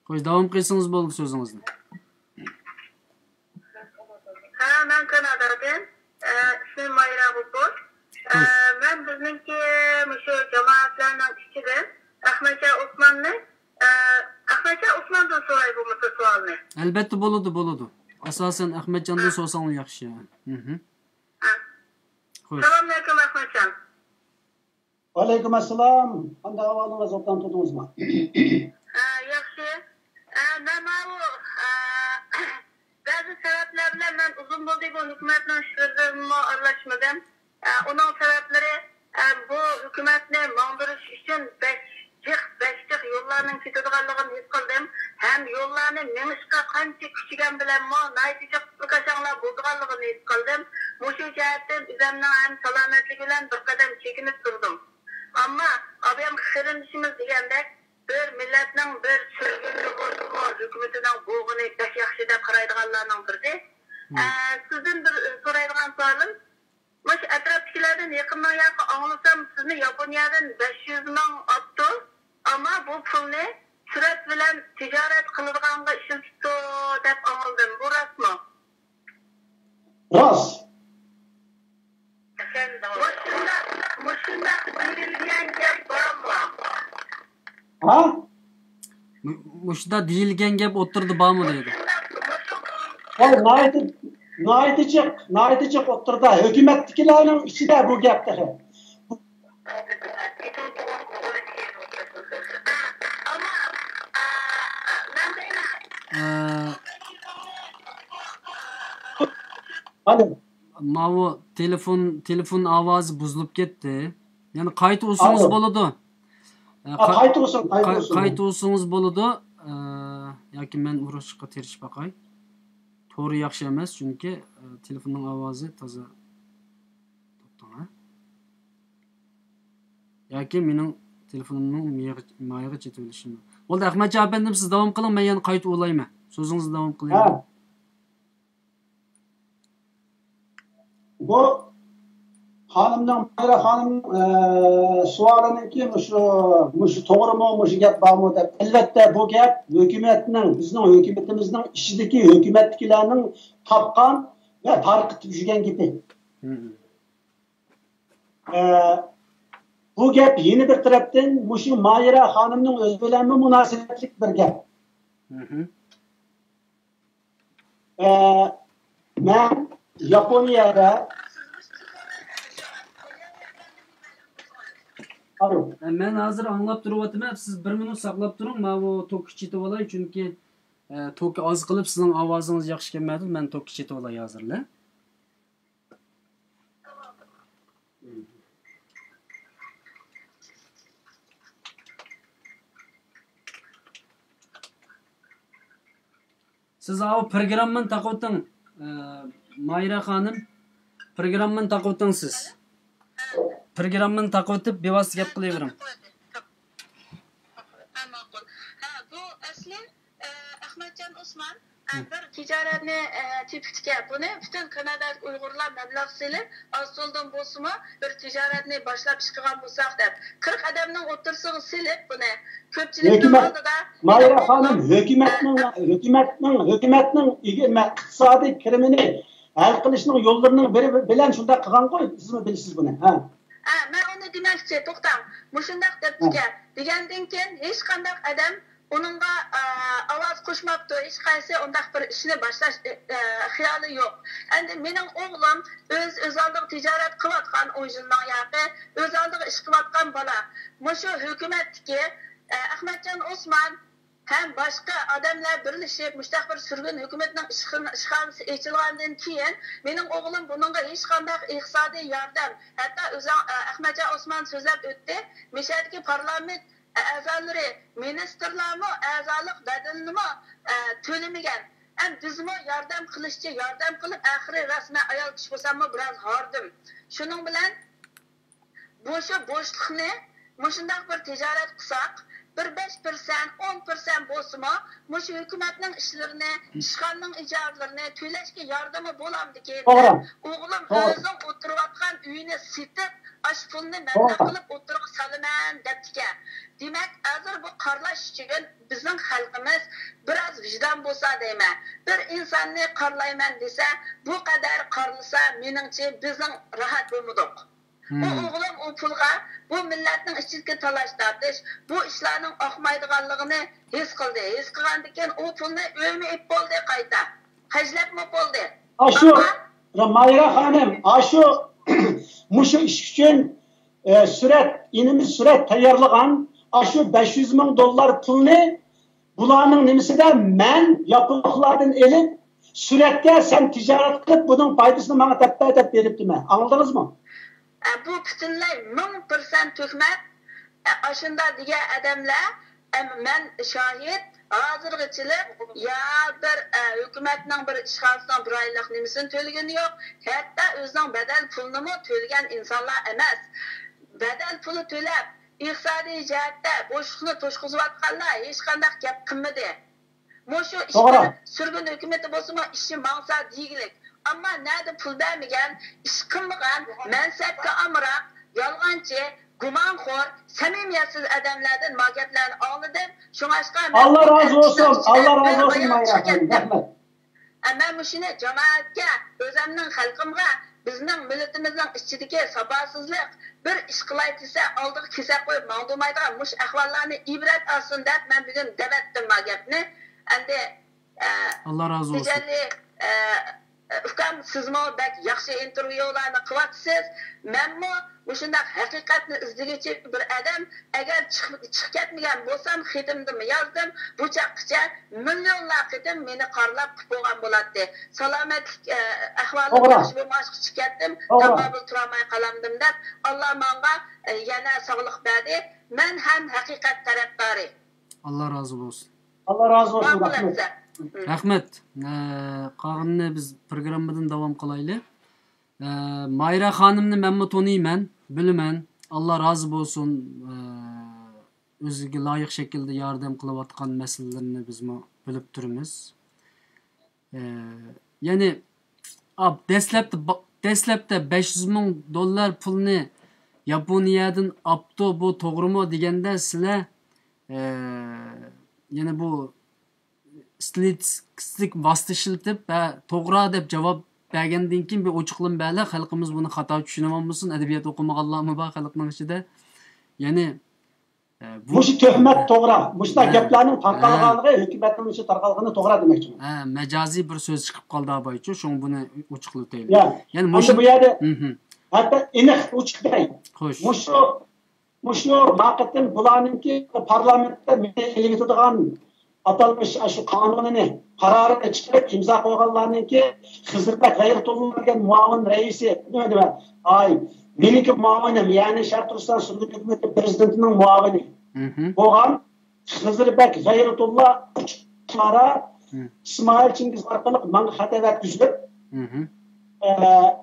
خوش، داۋام قىلسىڭىز بولدى سۆزىڭىزنى. ھە، مەن كانادادىن. ئە، ئىسمىم مايرا غوپۇر. ئە، خوش. مەن بىزنىڭكى مۇشۇ جامائەتلەرنىڭ ئىچىدىن ئەخمەتجان ئوسماننى، ئە، ئەخمەتجان ئوسماندىن سوراي بولمىسا سوئالنى. ئەلبەتتە بولىدۇ، بولىدۇ. ئاساسەن ئەخمەتجاندىن ھە. سورىساڭلار ياخشى. مھم. ھە. خوش. سالامئەلەيكۇم ئەخمەتجان. ۋەئەلەيكۇم ئەسسالام. قانداق ئەھۋالىڭىز، ئوبدان تۇردىڭىزمۇ؟ ئە، ياخشى. ئە، مەن ماۋۇ، ئە، بەزى سەۋەبلەر بىلەن مەن ئۇزۇن بولدى بۇ ھۆكۈمەتنىڭ ئىشلىرىدىنمۇ ئارىلاشمىدىم. ئە، ئۇنىڭ سەۋەبلىرى، ئە، بۇ ھۆكۈمەتنى ماڭدۇرۇش ئۈچۈن بەك جىق، بەك جىق يوللارنىڭ كېتىدىغانلىقىنى ھېس قىلدىم. ھەم يوللارنى مېڭىشقا قانچە كۈچىگەن بىلەنمۇ ناھايىتى جىق تىلكاشاڭلار بولىدىغانلىقىنى ھېس قىلدىم. مۇشۇ جەھەتتىن ئۆزۈمنىڭ ھەم سالامەتلىكى بىلەن بىر قەدەم چېكىنىپ تۇردۇم. ئەمما ئابايام قېرىندىشىمىز دېگەندەك، بىر مىللەتنىڭ، بىر سۆيگۈنى بولسىمۇ، ھۆكۈمىتىنىڭ بولغىنى بەك ياخشى دەپ قارايدىغانلارنىڭ بىرى. مم. ئە، سىزدىن بىر، ئە، سورايدىغان سوئالىم، مۇشۇ ئەتراپتىكىلەردىن يېقىننىڭ ياقى ئاڭلىسام، سىزنى ياپونىيەدىن بەش يۈز مىڭ ئاپتۇ، ئەمما بۇ پۇلنى سۈرەت بىلەن تىجارەت قىلىدىغانغا ئىشلىتىپتۇ دەپ ئاڭلىدىم. بۇ راستمۇ؟ راست. مۇشۇنداق، مۇشۇنداق دېيىلگەن گەپ بارمۇ؟ ھا؟ مۇ-، مۇشۇنداق دېيىلگەن گەپ ئوتتۇرىدا بارمۇ دەيدۇ. ھەي، ناھايىتى، ناھايىتى جىق، ناھايىتى جىق ئوتتۇرىدا. ھۆكۈمەتتىكىلەرنىڭ ئىچىدە بۇ گەپ تېخى. بۇ ئالو. ماۋۇ تېلېفون، تېلېفون ئاۋازى بۇزۇلۇپ كەتتى. يەنە قايتا ئۇرسىڭىز بولىدۇ. ئە، قايتا ئۇرسۇڭ، قايتا ئۇرسۇڭ. قايتا ئۇرسىڭىز بولىدۇ. ئە، ياكى مەن ئۇرۇشقا تىرىشىپ باقاي. تورى ياخشى ئەمەس، چۈنكى، ئە، تېلېفوننىڭ ئاۋازى تازا. توختاڭ، ھە؟ ياكى مېنىڭ تېلېفونۇمنىڭ مايىغا، مايىغا چېتىۋېلىشىمۇ. بولدى، ئەخمەتجان ئەپەندىم، سىز داۋام قىلىڭ، مەن يەنە قايتا ئۇلايمەن. سۆزىڭىزنى داۋام قىلىڭ. ھە. بۇ خانىمنىڭ، مايرا خانىمنىڭ، ئە، سوئالىنىڭكى مۇشۇ، مۇشۇ توغرىمۇ، مۇشۇ گەپ بارمۇ دەپ. ئەلۋەتتە، بۇ گەپ ھۆكۈمەتنىڭ، بىزنىڭ ھۆكۈمىتىمىزنىڭ ئىچىدىكى ھۆكۈمەتتىكىلەرنىڭ تاپقان ۋە تارقىتىپ يۈرگەن گېپى. مم. ئە، بۇ گەپ يەنە بىر تەرەپتىن مۇشۇ مايرا خانىمنىڭ ئۆزى بىلەنمۇ مۇناسىۋەتلىك بىر گەپ. مم. ئە، مەن ياپونىيەدە. ئالو. مەن ھازىر ئاڭلاپ تۇرۇۋاتىمەن. سىز بىر مىنۇت ساقلاپ تۇرۇڭ، ماۋۇ توكى چېتىۋالاي، چۈنكى، ئە، توكى ئاز قىلىپ، سىزنىڭ ئاۋازىڭىز ياخشى كەلمەيدۇ. مەن توكى چېتىۋالاي ھازىرلا. سىز ئاۋۇ پروگراممىنى تاقىۋېتىڭ، ئە، مايرا خانىم. پروگراممىنى تاقىۋېتىڭ سىز. پروگراممىنى تاقىۋېتىپ، بىۋاسىتە گەپ قىلىۋېرىڭ. ھە، ماقۇل. ھە، بۇ ئەسلى، ئە، ئەخمەتجان ئوسمان، ئە، بىر تىجارەتنى، ئە، تېپىپتىكەن. بۇنى پۈتۈن كانادادىكى ئۇيغۇرلار مەبلەغ سېلىپ، ئاز-تولدىن بولسىمۇ بىر تىجارەتنى باشلاپ چىقىدىغان بولساق دەپ، قىرىق ئادەمنىڭ ئوتتۇرىسىغا سېلىپ بۇنى كۆپچىلىكنىڭ ھۆكۈمەت، ئالدىدا مايرا خانىم، ھۆكۈمەتنىڭ، ھۆكۈمەتنىڭ، ھۆكۈمەتنىڭ ئىگە-، ئىقتىسادىي كىرىمىنى ھەل قىلىشنىڭ يوللىرىنىڭ بىرى بىلەن شۇنداق قىلغانغۇ، سىزمۇ بىلىسىز بۇنى. ھە. ھە، مەن ئۇنى دېمەكچى، توختاڭ. مۇشۇنداق دەپتىكەن. دېگەندىن كېيىن ھېچقانداق ئادەم ئۇنىڭغا، ئە، ئاۋاز قوشماپتۇ. ھېچقايسى ئۇنداق بىر ئىشنى باشلاش، ئە، خىيالى يوق. ئەمدى مېنىڭ ئوغلۇم ئۆز، ئۆز ئالدىغا تىجارەت قىلىۋاتقان، ئون يىلنىڭ ياقى ئۆز ئالدىغا ئىش قىلىۋاتقان بالا. مۇشۇ ھۆكۈمەتتىكى، ئە، ئەخمەتجان ئوسمان ھەم باشقا ئادەملەر بىرلىشىپ، مۇشۇنداق بىر سۈرگۈن ھۆكۈمەتنىڭ ئىشخان-، ئىشخانىسى ئېچىلغاندىن كېيىن، مېنىڭ ئوغلۇم بۇنىڭغا ھېچقانداق ئىقتىسادىي ياردەم، ھەتتا ئۆزۈڭ، ئە، ئەخمەتجان ئوسمان سۆزلەپ ئۆتتى، مىشەدىكى پارلامېنت ئەزالىرى، مىنىستىرلارمۇ ئەزالىق بەدىلىنىمۇ، ئە، تۆلىمىگەن. ھەم بىزمۇ ياردەم قىلىشچە ياردەم قىلىپ، ئاخىرى راست مەن ئايال كىشى بولساممۇ بىراز ھاردىم. شۇنىڭ بىلەن مۇشۇ بوشلۇقنى مۇشۇنداق بىر تىجارەت قىلساق، بىر بەش پىرسەنت، ئون پىرسەنت بولسىمۇ، مۇشۇ ھۆكۈمەتنىڭ ئىشلىرىنى، ئىشخانىنىڭ ئىجارىلىرىنى تۆلەشكە ياردىمى بولامدىكىن توغرا. دەپ، ئوغلۇم توغرا. ئۆزىنىڭ ئولتۇرۇۋاتقان ئۆيىنى سېتىپ، ئاشۇ پۇلنى مەبلەغ توغرا. قىلىپ ئوتتۇرىغا سالىمەن دەپتىكەن. دېمەك، ھازىر بۇ قارىلاش ئۈچۈن بىزنىڭ خەلقىمىز بىراز ۋىجدان بولسا دەيمەن. بىر ئىنساننى قارىلايمەن دېسە، بۇ قەدەر قارىلىسا، مېنىڭچە بىزنىڭ راھەت بولمىدۇق. ئۇ ئوغلۇم ئۇ پۇلغا بۇ مىللەتنىڭ ئىچىدىكى تالاش-تارتىش، بۇ ئىشلارنىڭ ئاقمايدىغانلىقىنى ھېس قىلدى. ھېس قىلغاندىن كېيىن ئۇ پۇلنى ئۆيمۇ ئېلىپ بولدى قايتا. خەجلەپمۇ بولدى. ئاشۇ، ئەمما مايرا خانىم، ئاشۇ، مۇشۇ ئىش ئۈچۈن، ئە، سۈرەت، ئىنىمىز سۈرەت تەييارلىغان، ئاشۇ بەش يۈز مىڭ دوللار پۇلنى بۇلارنىڭ نېمىسىدە مەن ياپونلۇقلاردىن ئېلىپ، سۈرەتكە سەن تىجارەت قىلىپ، بۇنىڭ پايدىسىنى ماڭا تەپپە-تەپ بېرىپتىمەن. ئاڭلىدىڭىزمۇ؟ ئە، بۇ پۈتۈنلەي مىڭ پىرسەنت تۆھمەت. ئە، ئاشۇنداق دېگەن ئادەملەر، ئە، مەن شاھىت، ھازىرغىچىلىك يا بىر، ئە، ھۆكۈمەتنىڭ بىر ئىشخانىسىنىڭ بىر ئايلىق نېمىسىنى تۆلىگىنى يوق، ھەتتا ئۆزىنىڭ بەدەل پۇلىنىمۇ تۆلىگەن ئىنسانلار ئەمەس. بەدەل پۇلى تۆلەپ، ئىقتىسادىي جەھەتتە بوشلۇقنى توشقۇزۇۋاتقانلار ھېچقانداق گەپ قىلمىدى. مۇشۇ توغرا. ئىشقىلىپ سۈرگۈن ھۆكۈمىتى بولسىمۇ ئىشى ماڭسا دېگۈلۈك. ئەمما نەدە پۇل بەرمىگەن، ئىش قىلمىغان، مەنسەپكە ئامراق، يالغانچى، گۇمانخور، سەمىمىيەتسىز ئادەملەردىن ما گەپلەرنى ئاڭلىدىم. شۇڭاشقا مەن ئاللا بۇ رازى بولسۇن، ئەلچىشىدە ئاللا رازى بىر بولسۇن، ئايال مايرا چىقىپ خانىم، كەتتىم. رەھمەت. ئە، مەن مۇشۇنى جامائەتكە، ئۆزەمنىڭ خەلقىمغا، بىزنىڭ مىللىتىمىزنىڭ ئىچىدىكى ساپاسىزلىق، بىر ئىش قىلاي دېسە، ئالدىغا كېسەك قويۇپ ماڭدۇرمايدىغان مۇشۇ ئەھۋاللارنى ئىبرەت ئالسۇن دەپ، مەن بۈگۈن دەۋەتتىم ما گەپنى. ئەمدى، ئە، ئاللا رازى بولسۇن. تېجەللى، ئە، ئۇكام، سىزمۇ بەك ياخشى ئىنتېرۋيۇلارنى قىلىۋاتىسىز. مەنمۇ مۇشۇنداق ھەقىقەتنى ئىزدىگۈچى بىر ئادەم، ئەگەر چىق-، چىقىپ كەتمىگەن بولسام، خېتىمدىمۇ يازدىم، بۇ چاغقىچە مىليونلار قېتىم مېنى قارىلاپ قىپ بولغان بولاتتى. سالامەتلىك، ئە، ئەھۋالىم توغرا. ياخشى بولماي چىقىپ كەتتىم، توغرا. تاقابىل تۇرالماي قالامدىم دەپ، ئاللا ماڭا، ئە، يەنە ساغلىق بەردى. مەن ھەم ھەقىقەت تەرەپدارى. ئاللا رازى بولسۇن. ئاللا رازى بولسۇن. ماقۇل رەھمەت. ئەمىسە. رەھمەت. ئە، قالغىنىنى بىز پروگراممىدىن داۋام قىلايلى. ئە، مايرا خانىمنى مەنمۇ تونۇيمەن، بىلىمەن. ئاللا رازى بولسۇن. ئە، ئۆزىگە لايىق شەكىلدە ياردەم قىلىۋاتقان مەسىلىلىرىنى بىزمۇ بىلىپ تۇرىمىز. ئە، يەنى، ئاپ، دەسلەپتە با-، دەسلەپتە بەش يۈز مىڭ دوللار پۇلنى ياپونىيەدىن ئاپتۇ، بۇ توغرىمۇ دېگەندە سىلەر، ئە، يەنە بۇ ئىستاتىستىك ۋاسىتە ئىشلىتىپ، ھە، توغرا دەپ جاۋاب بەرگەندىن كېيىن بىر ئوچۇقلىما بەرلە، خەلقىمىز بۇنى خاتا چۈشىنىۋالمىسۇن، ئەدەبىيات ئوقۇمىغانلارمۇ بار خەلقنىڭ ئىچىدە. يەنى، ئە، بۇ مۇشۇ تۆھمەت توغرا. مۇشۇنداق ھە، گەپلەرنىڭ ھە. تارقالغانلىقى، ھۆكۈمەتنىڭ ئىچىدە تارقالغىنى توغرا دېمەكچىمەن. ھە، مەجازىي بىر سۆز چىقىپ قالدى ئابايچۇ، شۇڭا بۇنى ئوچۇقلىتايلى. يا. يەنى ئەمدى مۇشۇ بۇ يەردە مۇھىم. ھەتتا ئېنىق ئوچۇق دەي. خوش. مۇشۇ مۇشۇ ما قېتىم بۇلارنىڭكى پارلامېنتتا مېنى ئېلىۋېتىدىغان ئاتالمىش ئاشۇ قانۇنىنى، قارارىنى چىقىرىپ ئىمزا قويغانلارنىڭكى خىزىربەك غەيرىتۇللا دېگەن مۇئاۋىن رەئىسى، نېمە دېمە، ئاي، مېنىڭكى مۇئاۋىنىم، يەنى شەرقىي تۈركىستان سۇلتان ھۆكۈمىتى پىرېزىدېنتىنىڭ مۇئاۋىنى مھم. بولغان خىزىربەك غەيرىتۇللا ئۈچ چارە مم. ئىسمائىل چىڭگىز ئارقىلىق ماڭا خەت ئەۋەتكۈزۈپ، مم. ئە،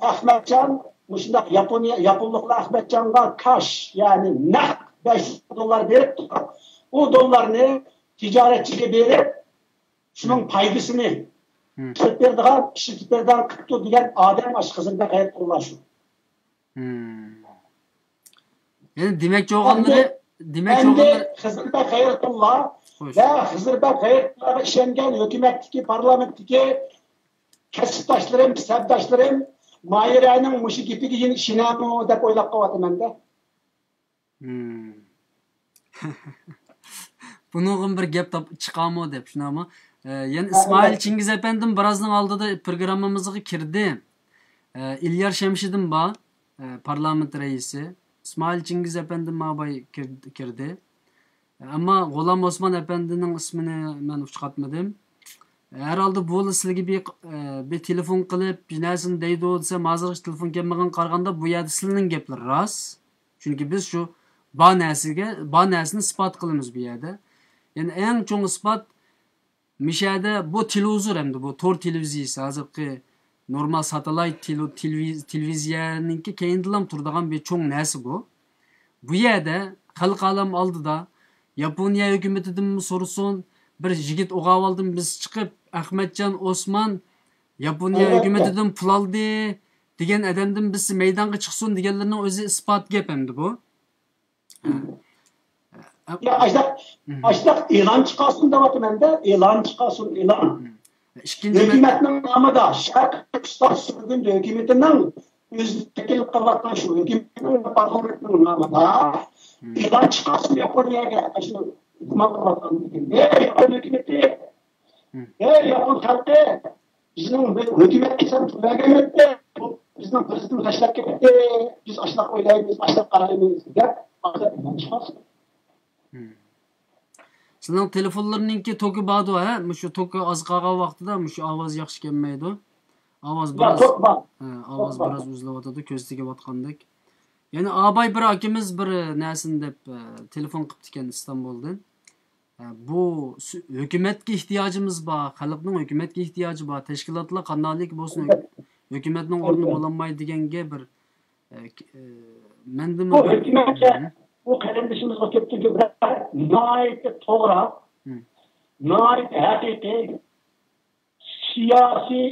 ئەخمەتجان مۇشۇنداق ياپونىيە، ياپونلۇقلار ئەخمەتجانغا كاش، يەنى نەق بەش يۈز دوللار بېرىپ تۇرۇپ، ئۇ دوللارنى تىجارەتچىگە بېرىپ، شۇنىڭ مم. پايدىسىنى مم. قىلىپ بېرىدىغان، ئىشلىتىپ بېرىدىغان قىپتۇ دېگەن ئادەم ئاشۇ خىزىربەك غەيرىتۇللا شۇ. مم. يەنى دېمەكچى بولغانلىرى، ئەمدى، دېمەكچى ئەمدى بولغانلىرى خىزىربەك غەيرىتۇللا خوش. ۋە خىزىربەك غەيرىتۇللاغا ئىشەنگەن ھۆكۈمەتتىكى، پارلامېنتتىكى كەسىپداشلىرىم، سەپداشلىرىم ماھىرەنىڭ مۇشۇ گېپىگە يەنە ئىشىنەمۇ دەپ ئويلاپ قېلىۋاتىمەن-دە. مم. بۇنىڭغىمۇ بىر گەپ تاپ-، چىقامۇ دەپ، شۇنداقمۇ؟ ئە، يەنە ھە، ئىسمائىل ئەلۋەتتە. چىڭگىز ئەپەندىم بىرازنىڭ ئالدىدا پروگراممىمىزغا كىردى. ئە، ئىليار شەمشىدىن بار، ئە، پارلامېنت رەئىسى. ئىسمائىل چىڭگىز ئەپەندىم ماۋاي كىر-، كىردى. ئەمما غۇلام ئوسمان ئەپەندىنىڭ ئىسمىنى مەن ئۇچقاتمىدىم. ھەر ھالدا بۇلا سىلىگە بىر، ئە، بىر تېلېفون قىلىپ، بىر نەرسىنى دەيدۇ دېسەم، ھازىرغىچە تېلېفون كەلمىگەن قارىغاندا، بۇ يەردە سىلىنىڭ گەپلىرى راست. چۈنكى بىز شۇ بار نەرسىگە، بار نەرسىنى ئىسپات قىلىمىز بۇ يەردە. يەنى ئەڭ چوڭ ئىسپات مىشەدە بۇ تېلېۋىزور ئەمدى، بۇ تور تېلېۋىزىيىسى، ھازىرقى نورمال ساتېلايت تېلېۋ-، تېلېۋىز-، تېلېۋىزىيەنىڭكى كەينىدىلا تۇرىدىغان بىر چوڭ نەرسە بۇ. بۇ يەردە خەلقى ئالەم ئالدىدا ياپونىيە ھۆكۈمىتىدىنمۇ سورىسۇن، بىر يىگىت ئوغاۋالدىن بىز چىقىپ، ئەخمەتجان ئوسمان ياپونىيە ئەلۋەتتە. ھۆكۈمىتىدىن پۇل ئالدى دېگەن ئادەمدىن بىرسى مەيدانغا چىقسۇن دېگەنلىرىنىڭ ئۆزى ئىسپات گەپ ئەمدى بۇ. يا، ئاشۇنداق، مم. ئاشۇنداق ئېلان چىقارسۇن دەۋاتىمەن-دە، ئېلان چىقارسۇن، ئېلان. مم. ئىككىنچى مە- ھۆكۈمەتنىڭ نامىدا، شەرقىي تۈركىستان سۈرگۈندە ھۆكۈمىتىنىڭ ئۆزى تەشكىل قىلىۋاتقان شۇ ھۆكۈمەتنىڭ، پارلامېنتنىڭ نامىدا مم. ئېلان چىقارسۇن ياپونىيەگە، شۇ گۇمان قىلىۋاتقان ھۆكۈمەت. ھەي، ياپون ھۆكۈمىتى! مم. ھەي، ياپون خەلقى! بىزنىڭ ھۆكۈمەتكە سەن پۇل بەرگەن ئەمەستى، بىزنىڭ پىرېزىدېنت تاشلاپ كەتتى، بىز ئاشۇنداق ئويلايمىز، ئاشۇنداق قارايمىز دەپ، ھازىر ئېلان چىقارسۇن. مم. سىلەرنىڭ تېلېفونلىرىنىڭكى توكى باردۇ، ھە؟ مۇشۇ توكى ئاز قالغان ۋاقتىدا مۇشۇ ئاۋاز ياخشى كەلمەيدۇ. ئاۋاز يا، بىراز، توك بار. ھە، ئاۋاز توك بار. بىراز ئۈزۈلۈۋاتىدۇ، كۆز تېگىۋاتقاندەك. يەنە ئاباي بىر ئاكىمىز بىر نەرسىنى دەپ، ئە، تېلېفون قىپتىكەن ئىستانبۇلدىن. ئە، بۇ سۈ-، ھۆكۈمەتكە ئېھتىياجىمىز بار، خەلقنىڭ ھۆكۈمەتكە ئېھتىياجى بار، تەشكىلاتلار قانداقلىكى بولسۇن، ھۆك-، ھۆكۈمەتنىڭ ئورنى بولالمايدۇ دېگەن گەپ بىر، ئە، ك-، ئە، مەندىمۇ بۇ بىر ھۆكۈمەتكە، مم. بۇ قېرىندىشىمىزغا كۆپتىن كۆپ رەھمەت. ناھايىتى توغرا، مم. ناھايىتى ھەقىقىي، سىياسىي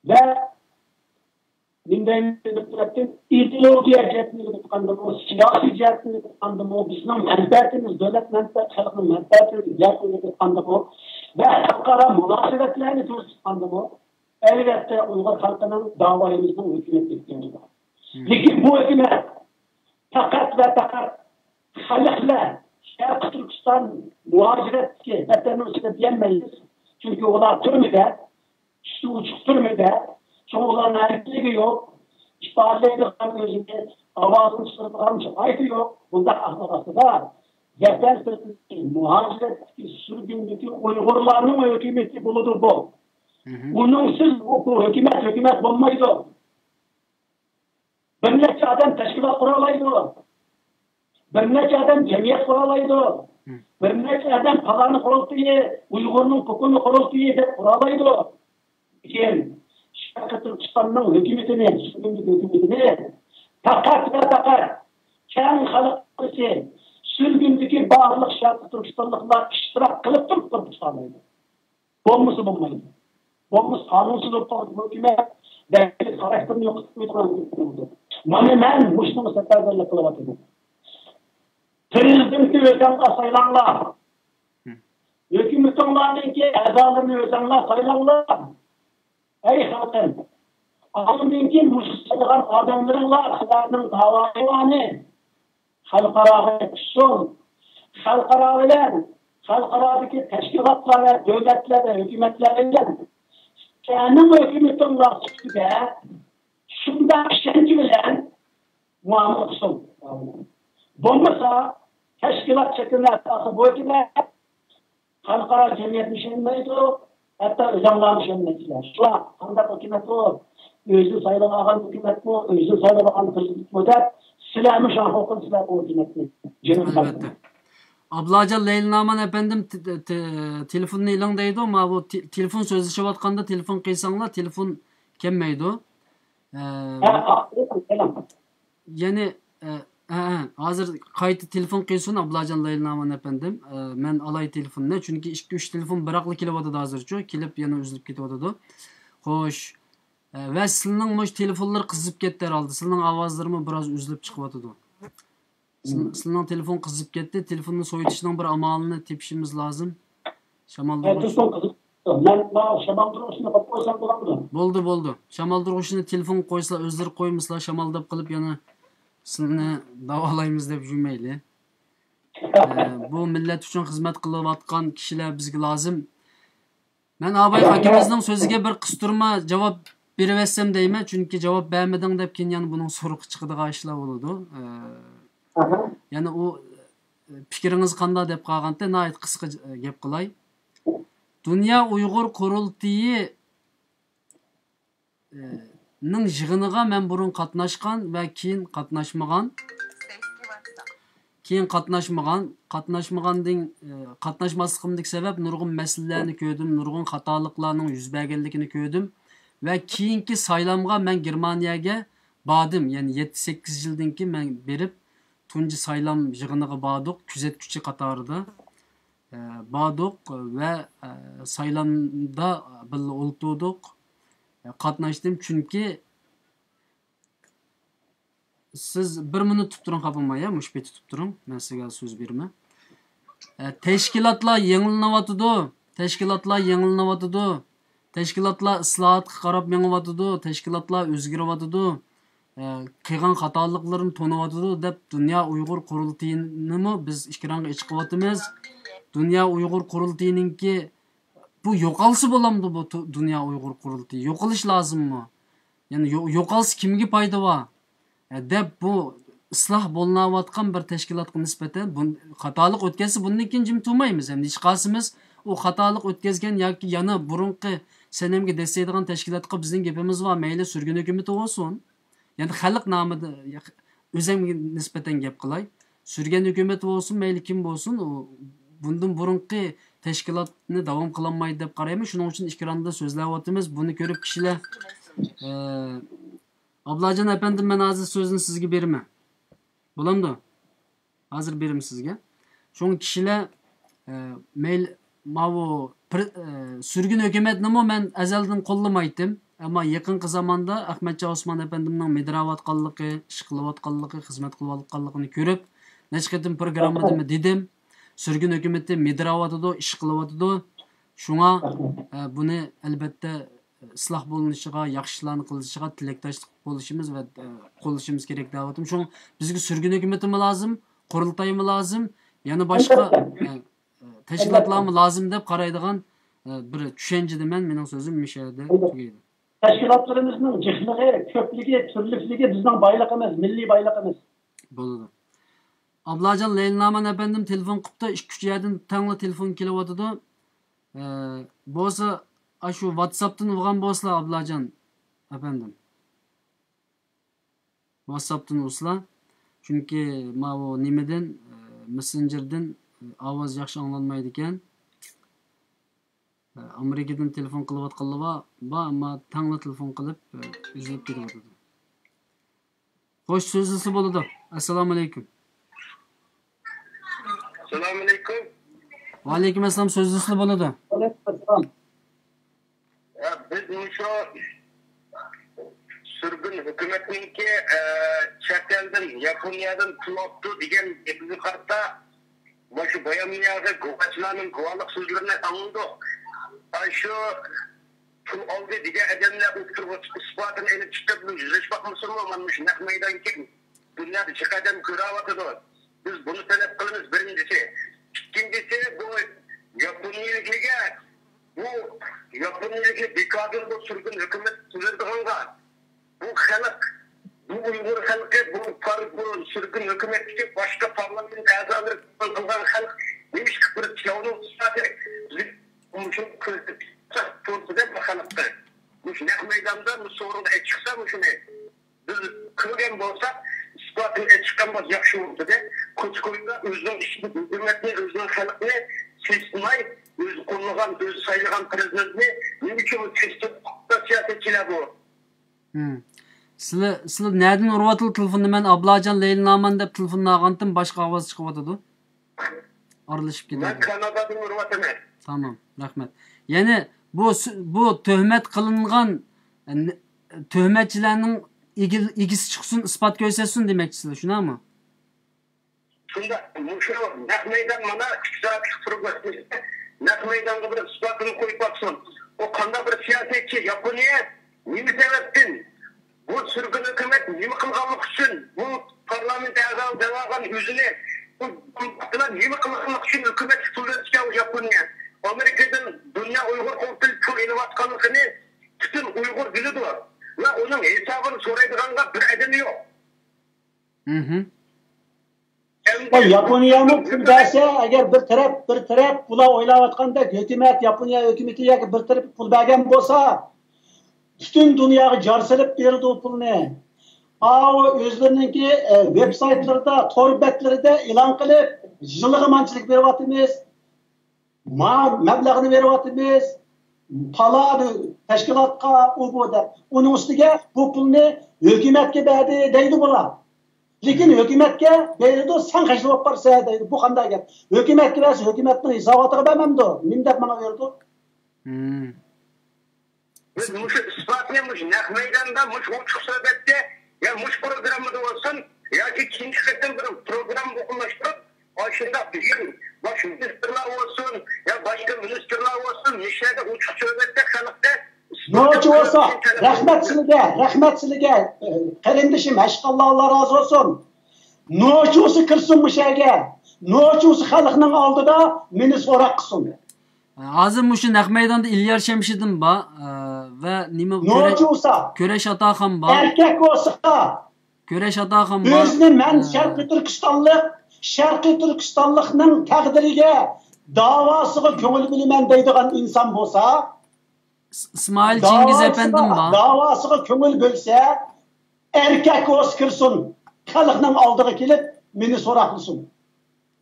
ۋە نېمە دەيمەن، بىر تەرەپتىن ئىدېئولوگىيە جەھەتتىن ئېلىپ ئېيتقاندىمۇ، سىياسىي جەھەتتىن ئېلىپ ئېيتقاندىمۇ، بىزنىڭ مەنپەئەتىمىز، دۆلەت مەنپەئەتى، خەلقنىڭ مەنپەئەتى جەھەتتىن ئېلىپ ئېيتقاندىمۇ ۋە خەلقئارا مۇناسىۋەتلەرنى تۈرتكە تۇتقاندىمۇ، ئەلۋەتتە، ئۇيغۇر خەلقىنىڭ داۋايىمىزنىڭ ھۆكۈمەتكە ئېھتىياجى بار. مم. لېكىن بۇ ھۆكۈمەت پەقەت ۋە پەقەت خەلقلەر، شەرقىي تۈركىستان، مۇھاجىرەتتىكى، ۋەتەننىڭ ئىچىدە دېيەلمەيمىز. چۈنكى ئۇلار تۈرمىدە، ئۈستى ئوچۇق تۈرمىدە، شۇڭا ئۇلارنىڭ ئەركىنلىكى يوق. ئىپادىلەيدىغان، ئۆزىنى ئاۋازىنى چىقىرىدىغان شارائىتى يوق. بۇنداق ئەھۋال ئاستىدا ۋەتەن سىرتىدىكى، مۇھاجىرەتتىكى، سۈرگۈندىكى ئۇيغۇرلارنىڭ ھۆكۈمىتى بولىدۇ بۇ. ئۇنىڭسىز بۇ، بۇ ھۆكۈمەت ھۆكۈمەت بولمايدۇ. بىر نەچچە ئادەم تەشكىلات قۇرالايدۇ. بىر نەچچە ئادەم جەمئىيەت قۇرالايدۇ. بىر نەچچە ئادەم پالانى قۇرۇلتىيى، ئۇيغۇرنىڭ پوكۇنى قۇرۇلتىيى دەپ قۇرالايدۇ. لېكىن شەرقىي تۈركىستاننىڭ ھۆكۈمىتىنى، سۈرگۈندىكى ھۆكۈمىتىنى پەقەت ۋە پەقەت كەڭ خەلق ئارىسى، سۈرگۈندىكى بارلىق شەرقىي تۈركىستانلىقلار ئىشتىراك قىلىپ تۇرۇپ قۇرۇپ چىقالايدۇ. بولمىسا بولمايدۇ. بولمىسا قانۇنسىز بولۇپ قالىدۇ بۇ ھۆكۈمەت. بەلكى خاراكتېرىنى يوقىتىپ قويىدىغان ھۆكۈمەت بولىدۇ. مانا مەن مۇشۇنىڭغا سەپەرۋەرلىك قىلىۋاتىمەن. پىرېزىدېنتنى ئۆزۈڭلار سايلاڭلار. ھۆكۈمىتىڭلارنىڭكى ئەزالىرىنى ئۆزۈڭلار سايلاڭلار. ئەي خەلقىم، ئاندىن كېيىن مۇشۇ سايلىغان ئادەملىرىڭلار سىلەرنىڭ داۋاڭلارنى خەلقئاراغا يەتكۈزسۇن. خەلقئارا بىلەن، خەلقئارادىكى تەشكىلاتلار ۋە دۆلەتلەر ۋە ھۆكۈمەتلەر بىلەن سىلەرنىڭ ھۆكۈمىتىڭلار سۈپىتىدە شۇنداق ئىشەنچ بىلەن مۇئامىلە قىلسۇن. بولمىسا، تەشكىلات شەكلىنىپ قالسا، بۇ ھۆكۈمەت خەلقئارا جەمئىيەتمۇ ئىشەنمەيدۇ، ھەتتا ئۆزۈڭلارمۇ ئىشەنمەيسىلەر. شۇلار قانداق ھۆكۈمەت بۇ؟ ئۆزى سايلىۋالغان ھۆكۈمەتمۇ، ئۆزى سايلىۋالغان پىرېزىدېنتمۇ دەپ، سىلەرمۇ شاڭخۇ قىلىسىلەر بۇ ھۆكۈمەتنى. جېنىم ئەلۋەتتە. ئابلاجان لەيلىنامان ئەپەندىم، تې-، تې-، تېلېفوننى ئېلىڭ دەيدۇ. ما بۇ تې-، تېلېفون سۆزلىشىۋاتقاندا تېلېفون قىلساڭلار، تېلېفون كەلمەيدۇ. ئە، ھە، ئا-، ئېلىڭ. يەنى، ئە، ھە، ھە، ھازىر قايتا تېلېفون قىلسۇن ئابلاجان لەيلىنامان ئەپەندىم. ئە، مەن ئالاي تېلېفوننى، چۈنكى ئىككى، ئۈچ تېلېفون بىراقلا كېلىۋاتىدۇ ھازىرچۇ، كېلىپ يەنە ئۈزۈلۈپ كېتىۋاتىدۇ. خوش. ئە، ۋە سىلىنىڭ مۇشۇ تېلېفونلىرى قىزىپ كەتتى ھەرھالدا. سىلىنىڭ ئاۋازلىرىمۇ بىراز ئۈزۈلۈپ چىقىۋاتىدۇ. سىل-، سىلىنىڭ تېلېفون قىزىپ كەتتى. تېلېفوننى سوۋۇتۇشنىڭ بىر ئامالىنى تېپىشىمىز لازىم. شامالدۇرغۇچ. تېلېفون قىزىپ، مەن ماۋۇ شامالدۇرغۇچنى قويۇپ قويسام بولامدۇ؟ بولدى، بولدى. شامالدۇرغۇچنى تېلېفونغا قويسىلا، ئۆزلىرى قويمىسىلا، شامالداپ قېلىپ يەنە سىلىنى داۋالايمىز دەپ يۈرمەيلى. ئە، بۇ مىللەت ئۈچۈن خىزمەت قىلىۋاتقان كىشىلەر بىزگە لازىم. مەن ئاباي ئاكىمىزنىڭ سۆزىگە بىر قىستۇرما جاۋاب بېرىۋەتسەم دەيمەن، چۈنكى جاۋاب بەرمىدىڭ دەپ كېيىن يەنە بۇنىڭ سورىقى چىقىدىغان ئىشلار بولىدۇ. ئە، يەنە ئۇ، ئە، پىكرىڭىز قانداق دەپ قالغانتى، ناھايىتى قىسقا، ئە، گەپ قىلاي. دۇنيا ئۇيغۇر قۇرۇلتىيى، ئە، نىڭ يىغىنىغا مەن بۇرۇن قاتناشقان ۋە كېيىن قاتناشمىغان. كېيىن قاتناشمىغان، قاتناشمىغاندىن، ئە، قاتناشماسلىقىمدىكى سەۋەب نۇرغۇن مەسىلىلەرنى كۆردۈم، نۇرغۇن خاتالىقلارنىڭ يۈز بەرگەنلىكىنى كۆردۈم ۋە كېيىنكى سايلامغا مەن گېرمانىيەگە باردىم. يەنى يەتتە، سەككىز يىلدىن كېيىن مەن بېرىپ، تۇنجى سايلام يىغىنىغا باردۇق، كۆزەتكۈچى قاتارىدا، ئە، باردۇق ۋە، ئە، سايلامدا بىللە ئولتۇردۇق، ئە، قاتناشتىم. چۈنكى سىز بىر مىنۇت تۇتۇپ تۇرۇڭ، خاپا بولماي، يا، مۇشۇ پېتى تۇتۇپ تۇرۇڭ، مەن سىزگە سۆز بېرىمەن. ئە، تەشكىلاتلار يېڭىلىنىۋاتىدۇ، تەشكىلاتلار يېڭىلىنىۋاتىدۇ، تەشكىلاتلار ئىسلاھاتقا قاراپ مېڭىۋاتىدۇ، تەشكىلاتلار ئۆزگىرىۋاتىدۇ. ئە، قىلغان خاتالىقلىرىنى تونۇۋاتىدۇ دەپ، دۇنيا ئۇيغۇر قۇرۇلتىيىنىمۇ بىز ئېكرانغا ئېچىقىۋاتىمىز. دۇنيا ئۇيغۇر قۇرۇلتىيىنىڭكى بۇ يوقالسا بولامدۇ بۇ تۇ-، دۇنيا ئۇيغۇر قۇرۇلتىيى؟ يوقىلىش لازىممۇ؟ يەنى يو-، يوقالسا كىمگە پايدا بار؟ ئە، دەپ بۇ ئىسلاھ بولۇنۇۋاتقان بىر تەشكىلاتقا نىسبەتەن بۇ خاتالىق ئۆتكەزسە بۇندىن كېيىن جىم تۇرمايمىز. ھەم ھېچقايسىمىز ئۇ خاتالىق ئۆتكەزگەن ياكى يەنە بۇرۇنقى سەنەمگە دەسسەيدىغان تەشكىلاتقا بىزنىڭ گېپىمىز بار. مەيلى سۈرگۈن ھۆكۈمىتى بولسۇن. يەنى خەلق نامىدا، يا-، ئۆزۈمگە نىسبەتەن گەپ قىلاي. سۈرگۈن ھۆكۈمەت بولسۇن، مەيلى كىم بولسۇن، ئۇ بۇندىن بۇرۇنقى تەشكىلاتنى داۋام قىلالمايدۇ دەپ قارايمەن. شۇنىڭ ئۈچۈن ئېكراندا سۆزلەۋاتىمىز. بۇنى كۆرۈپ كىشىلەر، ئە، ئابلاجان ئەپەندىم، مەن ھازىر سۆزنى سىزگە بېرىمەن. بولامدۇ؟ ھازىر بېرىمەن سىزگە. شۇڭا كىشىلەر، ئە، مەيلى، ماۋۇ پىر-، ئە، سۈرگۈن ھۆكۈمەتنىمۇ مەن ئەزەلدىن قوللىمايتتىم. ئەمما يېقىنقى زاماندا ئەخمەتجان ئوسمان ئەپەندىمنىڭ مىدىراۋاتقانلىقى، ئىش قىلىۋاتقانلىقى، خىزمەت قىلىۋاتقانلىقىنى كۆرۈپ، نەچچە قېتىم پروگراممىدىمۇ دېدىم. سۈرگۈن ھۆكۈمىتى مىدىراۋاتىدۇ، ئىش قىلىۋاتىدۇ. شۇڭا، ئە، بۇنى ئەلبەتتە ئىسلاھ بولۇنۇشىغا، ياخشى ئىشلارنى قىلىشىغا تىلەكداشلىق بولۇشىمىز ۋە، ئە، قوللىشىمىز كېرەك دەۋاتىمەن. شۇڭا بىزگە سۈرگۈن ھۆكۈمىتىمۇ لازىم، قۇرۇلتايمۇ لازىم، يەنە باشقا، ئە، ئە، تەشكىلاتلارمۇ لازىم دەپ قارايدىغان، ئە، بىر چۈشەنچىدە مەن، مېنىڭ سۆزۈم مۇشۇ يەردە تۈگەيدۇ. تەشكىلاتلىرىمىزنىڭ جىقلىقى، كۆپلۈكى، تۈرلۈكلۈكى بىزنىڭ بايلىقىمىز، مىللىي بايلىقىمىز. بولىدۇ. ئابلاجان لەيلىنامان ئەپەندىم تېلېفون قىپتۇ، ئىككى ئۈچ يەردىن تەڭلا تېلېفون كېلىۋاتىدۇ. ئە، بولسا، ئاشۇ ۋاتساپتىن ئۇرغان بولسىلا، ئابلاجان ئەپەندىم. ۋاتساپتىن ئۇرسىلا. چۈنكى ماۋۇ نېمىدىن، ئە، مېسسېنجېردىن، ئە، ئاۋاز ياخشى ئاڭلانمايدىكەن. ئامېرىكىدىن تېلېفون قىلىۋاتقانلار بار، بار، ئەمما تەڭلا تېلېفون قىلىپ، ئۈزۈلۈپ كېتىۋاتىدۇ. خوش، سۆزلىسە بولىدۇ. ئەسسالامۇ ئەلەيكۇم. ئەسسالامۇ ئەلەيكۇم. ۋەئەلەيكۇم ئەسسالام، سۆزلىسە بولىدۇ. ۋەئەلەيكۇم ئەسسالام. يا، بىز مۇشۇ سۈرگۈن ھۆكۈمەتنىڭكى، ئە، چەت ئەلدىن، ياپونىيەدىن پۇل ئاپتۇ دېگەن گېپىگە قارىتا، مۇشۇ باياننامىگە گۇۋاچىلارنىڭ گۇۋاھلىق سۆزلىرىنى ئاڭلىدۇق. ئاشۇ پۇل ئالدى دېگەن ئادەملەر ئوتتۇرىغا چىقىپ ئىسپاتىنى ئېلىپ چىقىپ يۈزلىشىپ باقمىسۇنمۇ؟ مانا مۇشۇ نەق مەيدانكى دۇنيادا جىق ئادەم كۆرۈۋاتىدۇ. بىز بۇنى تەلەپ قىلىمىز، بىرىنچىسى. ئىككىنچىسى، بۇ ياپونىيەلىكلەرگە، بۇ ياپونىيەلىكلەر بىكاردىن بۇ سۈرگۈن ھۆكۈمەت تۈزىدىغانغا، بۇ خەلق، بۇ ئۇيغۇر خەلقى، بۇ پار-، بۇ سۈرگۈن ھۆكۈمەتتىكى باشقا پارلامېنت ئەزالىرى قىلغان خەلق نېمىشقا بىر چاۋنىڭ ئىسپاتى مۇشۇ كۆرسىتىپ تۇرسىدە بۇ خەلققە؟ مۇشۇ نەق مەيداندا بۇ سورۇنغا چىقسا مۇشۇنى بىز كۆرگەن بولساق، ئىسپاتىنى ئېچىققان بولسا ياخشى بولىدۇ-دە. كوچا-كويدا ئۆزىنىڭ ئىشىنى، ھۆكۈمەتنى، ئۆزىنىڭ خەلقىنى سېسىتماي، ئۆزى قوللىغان، ئۆزى سايلىغان پىرېزىدېنتنى نېمە ئۈچۈن سېسىتىپ سىياسەتچىلەر بۇ؟ ھىم. سىلەر، سىلەر نەدىن ئۇرۇۋاتىدۇ تېلېفوننى؟ مەن ئابلاجان لەيلىنامان دەپ تېلېفوننى ئالغانتىم، باشقا ئاۋاز چىقىۋاتىدۇ. ئارىلىشىپ مەن كېتىۋاتىدۇ. كانادادىن ئۇرۇۋاتىمەن. تامام، رەھمەت. يەنى بۇ سۈ-، بۇ تۆھمەت قىلىنغان، ئە، ن-، تۆھمەتچىلەرنىڭ ئىگىل-، ئىگىسى چىقسۇن، ئىسپات كۆرسەتسۇن دېمەكچىسىلەر، شۇنداقمۇ؟ شۇنداق، مۇشۇ نەق مەيدان مانا ئىككى سائەتلىك پروگراممىسىدا نەق مەيدانغا بىر ئىسپاتىنى قويۇپ باقسۇن. ئۇ قانداق بىر سىياسەتچى، ياپونىيە نېمە سەۋەبتىن بۇ سۈرگۈن ھۆكۈمەت نېمە قىلغانلىقى ئۈچۈن، بۇ پارلامېنت ئەزالىرى دەۋالغان ئۆزىنى، بۇ نېمە قىلغانلىقى ئۈچۈن ھۆكۈمەتكە پۇل بېرىدىكەن ياپونىيە؟ ئامېرىكىدىن دۇنيا ئۇيغۇر قۇرۇلتىيى پۇل ئېلىۋاتقانلىقىنى پۈتۈن ئۇيغۇر بىلىدۇ. ۋە ئۇنىڭ ھېسابىنى سورايدىغانغا بىر ئادەم يوق. مھم. ئەمدى ياپونىيەمۇ پۇل بەرسە، ئەگەر بىر تەرەپ، بىر تەرەپ بۇلار ئويلاۋاتقاندەك ھۆكۈمەت، ياپونىيە ھۆكۈمىتى ياكى بىر تەرەپ پۇل بەرگەن بولسا، پۈتۈن دۇنياغا جار سېلىپ بېرىدۇ پۇلنى. ئاۋۇ ئۆزلىرىنىڭكى، ئە، ۋېبسايتلىرىدا، تور بەتلىرىدە ئېلان قىلىپ، يىلىغا مانچىلىك بېرىۋاتىمىز، ما مەبلەغنى بېرىۋاتىمىز، پالان تەشكىلاتقا، ئۇ بۇ دەپ. ئۇنىڭ ئۈستىگە بۇ پۇلنى ھۆكۈمەتكە بەردى دەيدۇ بۇلار. لېكىن ھۆكۈمەتكە بېرىدۇ، سەن خەجلەپ بېرىسەن دەيدۇ. بۇ قانداق گەپ؟ ھۆكۈمەتكە بەرسە ھۆكۈمەتنىڭ ھېساباتىغا بەرمەمدۇ؟ نېمە دەپ ماڭا بېرىدۇ؟ مم. بىز مۇشۇ ئىسپاتنى مۇشۇ نەق مەيداندا، مۇشۇ ئوچۇق سۆھبەتتە، يا مۇشۇ پروگراممىدا بولسۇن، ياكى كېيىنكى قېتىم بىر پروگرامما ئورۇنلاشتۇرۇپ، ئاشۇنداق بۈگۈن باش مىنىستىرلار بولسۇن، يا باشقا مىنىستىرلار بولسۇن، مۇشۇ يەردە ئوچۇق سۆھبەتتە خەلققە نوچى بولسا، رەھمەت سىلىگە، رەھمەت سىلىگە، قېرىندىشىم، ھەشقاللا، ئاللا رازى بولسۇن. نوچى بولسا كىرسۇن مۇشۇ يەرگە. نوچى بولسا خەلقنىڭ ئالدىدا مېنى سوراق قىلسۇن. ھازىر مۇشۇ نەق مەيداندا ئىليار شەمشىدىن بار، ئە، ۋە نېمە، نوچى بولسا، كۆرەش ئاتاخان بار. ئەركەك بولسا، كۆرەش ئاتاخان بار. ئۆزىنى مەن، ئە، شەرقىي تۈركىستانلىق، شەرقىي تۈركىستانلىقنىڭ تەقدىرىگە، داۋاسىغا كۆڭۈل بۆلىمەن دەيدىغان ئىنسان بولسا، ئىس-، ئىسمائىل چىڭگىز ئەپەندىم بار. داۋاسىغا كۆڭۈل بۆلسە، ئەركەك بولسا كىرسۇن، خەلقنىڭ ئالدىغا كېلىپ، مېنى سوراق قىلسۇن.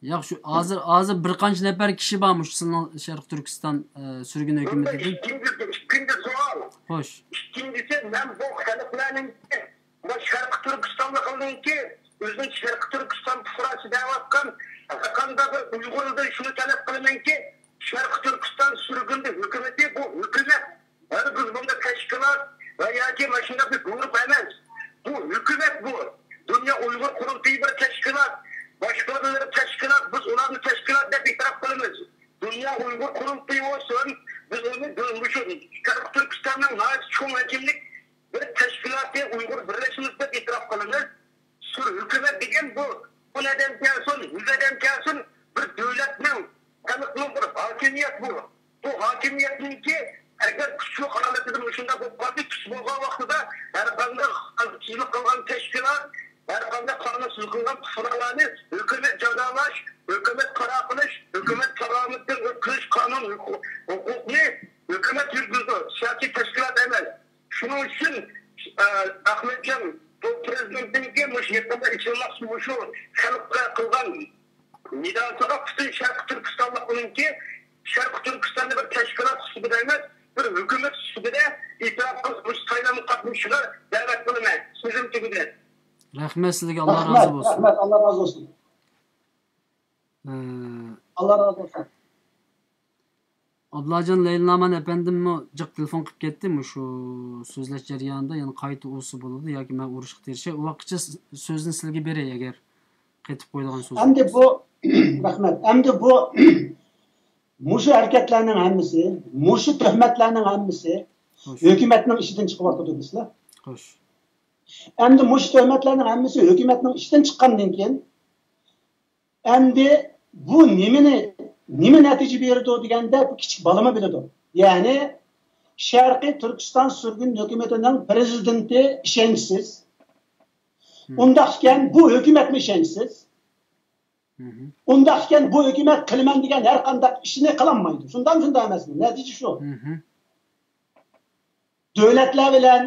ياق، شۇ ھازىر، ھازىر بىر قانچە نەپەر كىشى بار مۇشۇ سىلىنىڭ شەرقىي تۈركىستان، ئە، سۈرگۈن ھۆكۈمىتىدىن. ئىككىنچى، ئىككىنچى سوئال. خوش. ئىككىنچىسى، مەن بۇ خەلقلەرنىڭكى، بۇ شەرقىي تۈركىستانلىقلارنىڭكى ئۆزىنى شەرقىي تۈركىستان پۇقراسى دەۋاتقان ھەرقانداق بىر ئۇيغۇردىن شۇنى تەلەپ قىلىمەنكى، شەرقىي تۈركىستان سۈرگۈندە ھۆكۈمىتى بۇ ھۆكۈمەت ھەرگىز بۇنداق تەشكىلات ۋە ياكى مانا شۇنداق بىر گۇرۇپ ئەمەس. بۇ ھۆكۈمەت بۇ. دۇنيا ئۇيغۇر قۇرۇلتىيى بىر تەشكىلات، باشقا بىر تەشكىلات، بىز ئۇلارنى تەشكىلات دەپ ئېتىراپ قىلىمىز. دۇنيا ئۇيغۇر قۇرۇلتىيى بولسۇن، بىز ئۇنى بۇ، مۇشۇ شەرقىي تۈركىستاننىڭ ناھايىتى چوڭ ھەجىملىك بىر تەشكىلاتى، ئۇيغۇر بىرلەشمىسى دەپ ئېتىراپ قىلىمىز. سۈر ھۆكۈمەت دېگەن بۇ، ئون ئادەم كەلسۇن، يۈز ئادەم كەلسۇن، بىر دۆلەتنىڭ، خەلقنىڭ بىر ھاكىمىيەت بۇ. بۇ ھاكىمىيەتنىڭكى ئەگەر كۈچلۈك ھالىتىدە مۇشۇنداق بولۇپ قالسا، كۈچ شۇنىڭ ئۈچۈن، ئە، ئەخمەتجان، بۇ پىرېزىدېنتنىڭكى مۇشۇ يېقىندا ئېچىلماقچى، مۇشۇ خەلققە قىلغان نىداسىغا پۈتۈن شەرقىي تۈركىستانلىق ئۇنىڭكى شەرقىي تۈركىستاندا بىر تەشكىلات سۈپىتىدە ئەمەس، بىر ھۆكۈمەت سۈپىتىدە ئېتىراپ قىلىپ، مۇشۇ سايلامغا قاتنىشىشىغا دەۋەت قىلىمەن. سۆزۈم تۈگىدى. رەھمەت سىزگە، ئاللا رازى بولسۇن. رەھمەت، ئاللا رازى بولسۇن. ئە، ئاللا رازى بولسۇن. ئابدۇللاجان لەيلىنامان ئەپەندىممۇ جىق تېلېفون قىلىپ كەتتى، مۇشۇ سۆزلەش جەريانىدا يەنە قايتا ئۇرسا بولىدۇ ياكى مەن ئۇرۇشقا تىرىشاي. ئۇ ۋاقىتچە س-، سۆزنى سىلەرگە بېرەي، ئەگەر قېتىپ قويىدىغان سۆز ئەمدى بولمىسا. بۇ، رەھمەت. ئەمدى بۇ، مۇشۇ ھەرىكەتلەرنىڭ ھەممىسى، مۇشۇ تۆھمەتلەرنىڭ ھەممىسى خوش. ھۆكۈمەتنىڭ ئىشىدىن چىقىۋاتىدۇ دېسىلە. خوش. ئەمدى مۇشۇ تۆھمەتلەرنىڭ ھەممىسى ھۆكۈمەتنىڭ ئىشىدىن چىققاندىن كېيىن، ئەمدى بۇ نېمىنى، نېمە نەتىجە بېرىدۇ دېگەندە، بۇ كىچىك بالىمۇ بىلىدۇ. يەنى، شەرقىي تۈركىستان سۈرگۈن ھۆكۈمىتىنىڭ پىرېزىدېنتى ئىشەنچسىز. مم. ئۇنداق ئىكەن، بۇ ھۆكۈمەتمۇ ئىشەنچسىز. مم. ئۇنداق ئىكەن، بۇ ھۆكۈمەت قىلىمەن دېگەن ھەر قانداق ئىشنى قىلالمايدۇ. شۇنداقمۇ، شۇنداق ئەمەسمۇ؟ نەتىجە شۇ. مم. دۆلەتلەر بىلەن،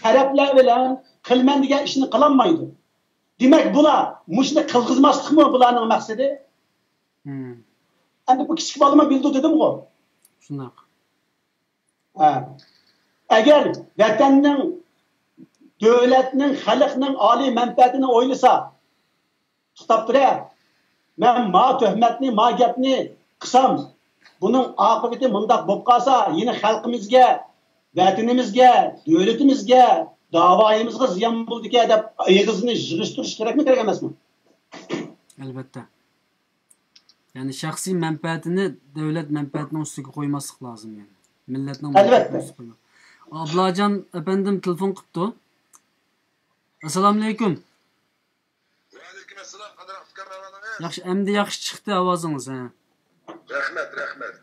تەرەپلەر بىلەن قىلىمەن دېگەن ئىشنى قىلالمايدۇ. دېمەك، بۇلار مۇشۇنى قىلغۇزماسلىقمۇ بۇلارنىڭ مەقسىتى؟ مم. ئەمدى بۇ كىچىك بالىمۇ بىلىدۇ دېدىمغۇ. شۇنداق. ھە. ئەگەر ۋەتەننىڭ، دۆلەتنىڭ، خەلقنىڭ ئالىي مەنپەئەتىنى ئويلىسا، توختاپ تۇرە. مەن ما تۆھمەتنى، ما گەپنى قىلسام، بۇنىڭ ئاقىۋىتى مۇنداق بولۇپ قالسا، يەنە خەلقىمىزگە، ۋەتىنىمىزگە، دۆلىتىمىزگە، داۋايىمىزغا زىيان بولىدىكەن دەپ ئېغىزنى يىغىشتۇرۇش كېرەكمۇ، كېرەك ئەمەسمۇ؟ ئەلۋەتتە. يەنى شەخسىي مەنپەئەتىنى دۆلەت مەنپەئەتىنىڭ ئۈستىگە قويماسلىق لازىم، يەنى مىللەتنىڭ مەنپەئەتىنىڭ ئەلۋەتتە. ئۈستىگە قويما-، ئابلاجان ئەپەندىم تېلېفون قىپتۇ. ئەسسالامۇئەلەيكۇم. ۋەئەلەيكۇم ئەسسالام، قانداق ئۇكام، ئەھۋالىڭىز؟ ياخشى، ئەمدى ياخشى چىقتى ئاۋازىڭىز، ھە. رەھمەت، رەھمەت.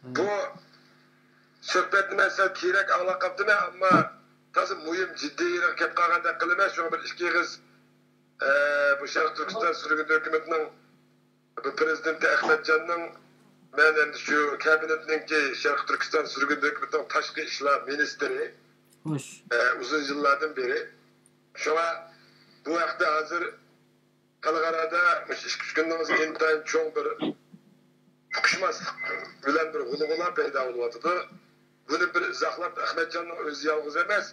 ھە. بۇ سۆھبەتنى مەن سەل كېيىنرەك ئاڭلاپ قاپتىمەن، ئەمما تازا مۇھىم، جىددىي يېرىغا كەپ قالغاندەك قىلىمەن. شۇڭا بىر ئىككى ئېغىز، ئە، بۇ شەرقىي تۈركىستان سۈرگۈندە ھۆكۈمىتىنىڭ بۇ پىرېزىدېنتى ئەخمەتجاننىڭ، مەن ئەمدى شۇ كابىنېتنىڭكى شەرقىي تۈركىستان سۈرگۈندە ھۆكۈمىتىنىڭ تاشقى ئىشلار مىنىستىرى، خوش. ئە، ئۇزۇن يىللاردىن بېرى. شۇڭا بۇ ھەقتە ھازىر خەلقئارادا مۇشۇ ئىككى ئۈچ كۈندىن ئىنتايىن چوڭ بىر ئۇقۇشماسلىق بىلەن بىر غۇلغۇلا پەيدا بولۇۋاتىدۇ. بۇنى بىر ئىزاھلاپ، ئەخمەتجاننىڭ ئۆزى يالغۇز ئەمەس،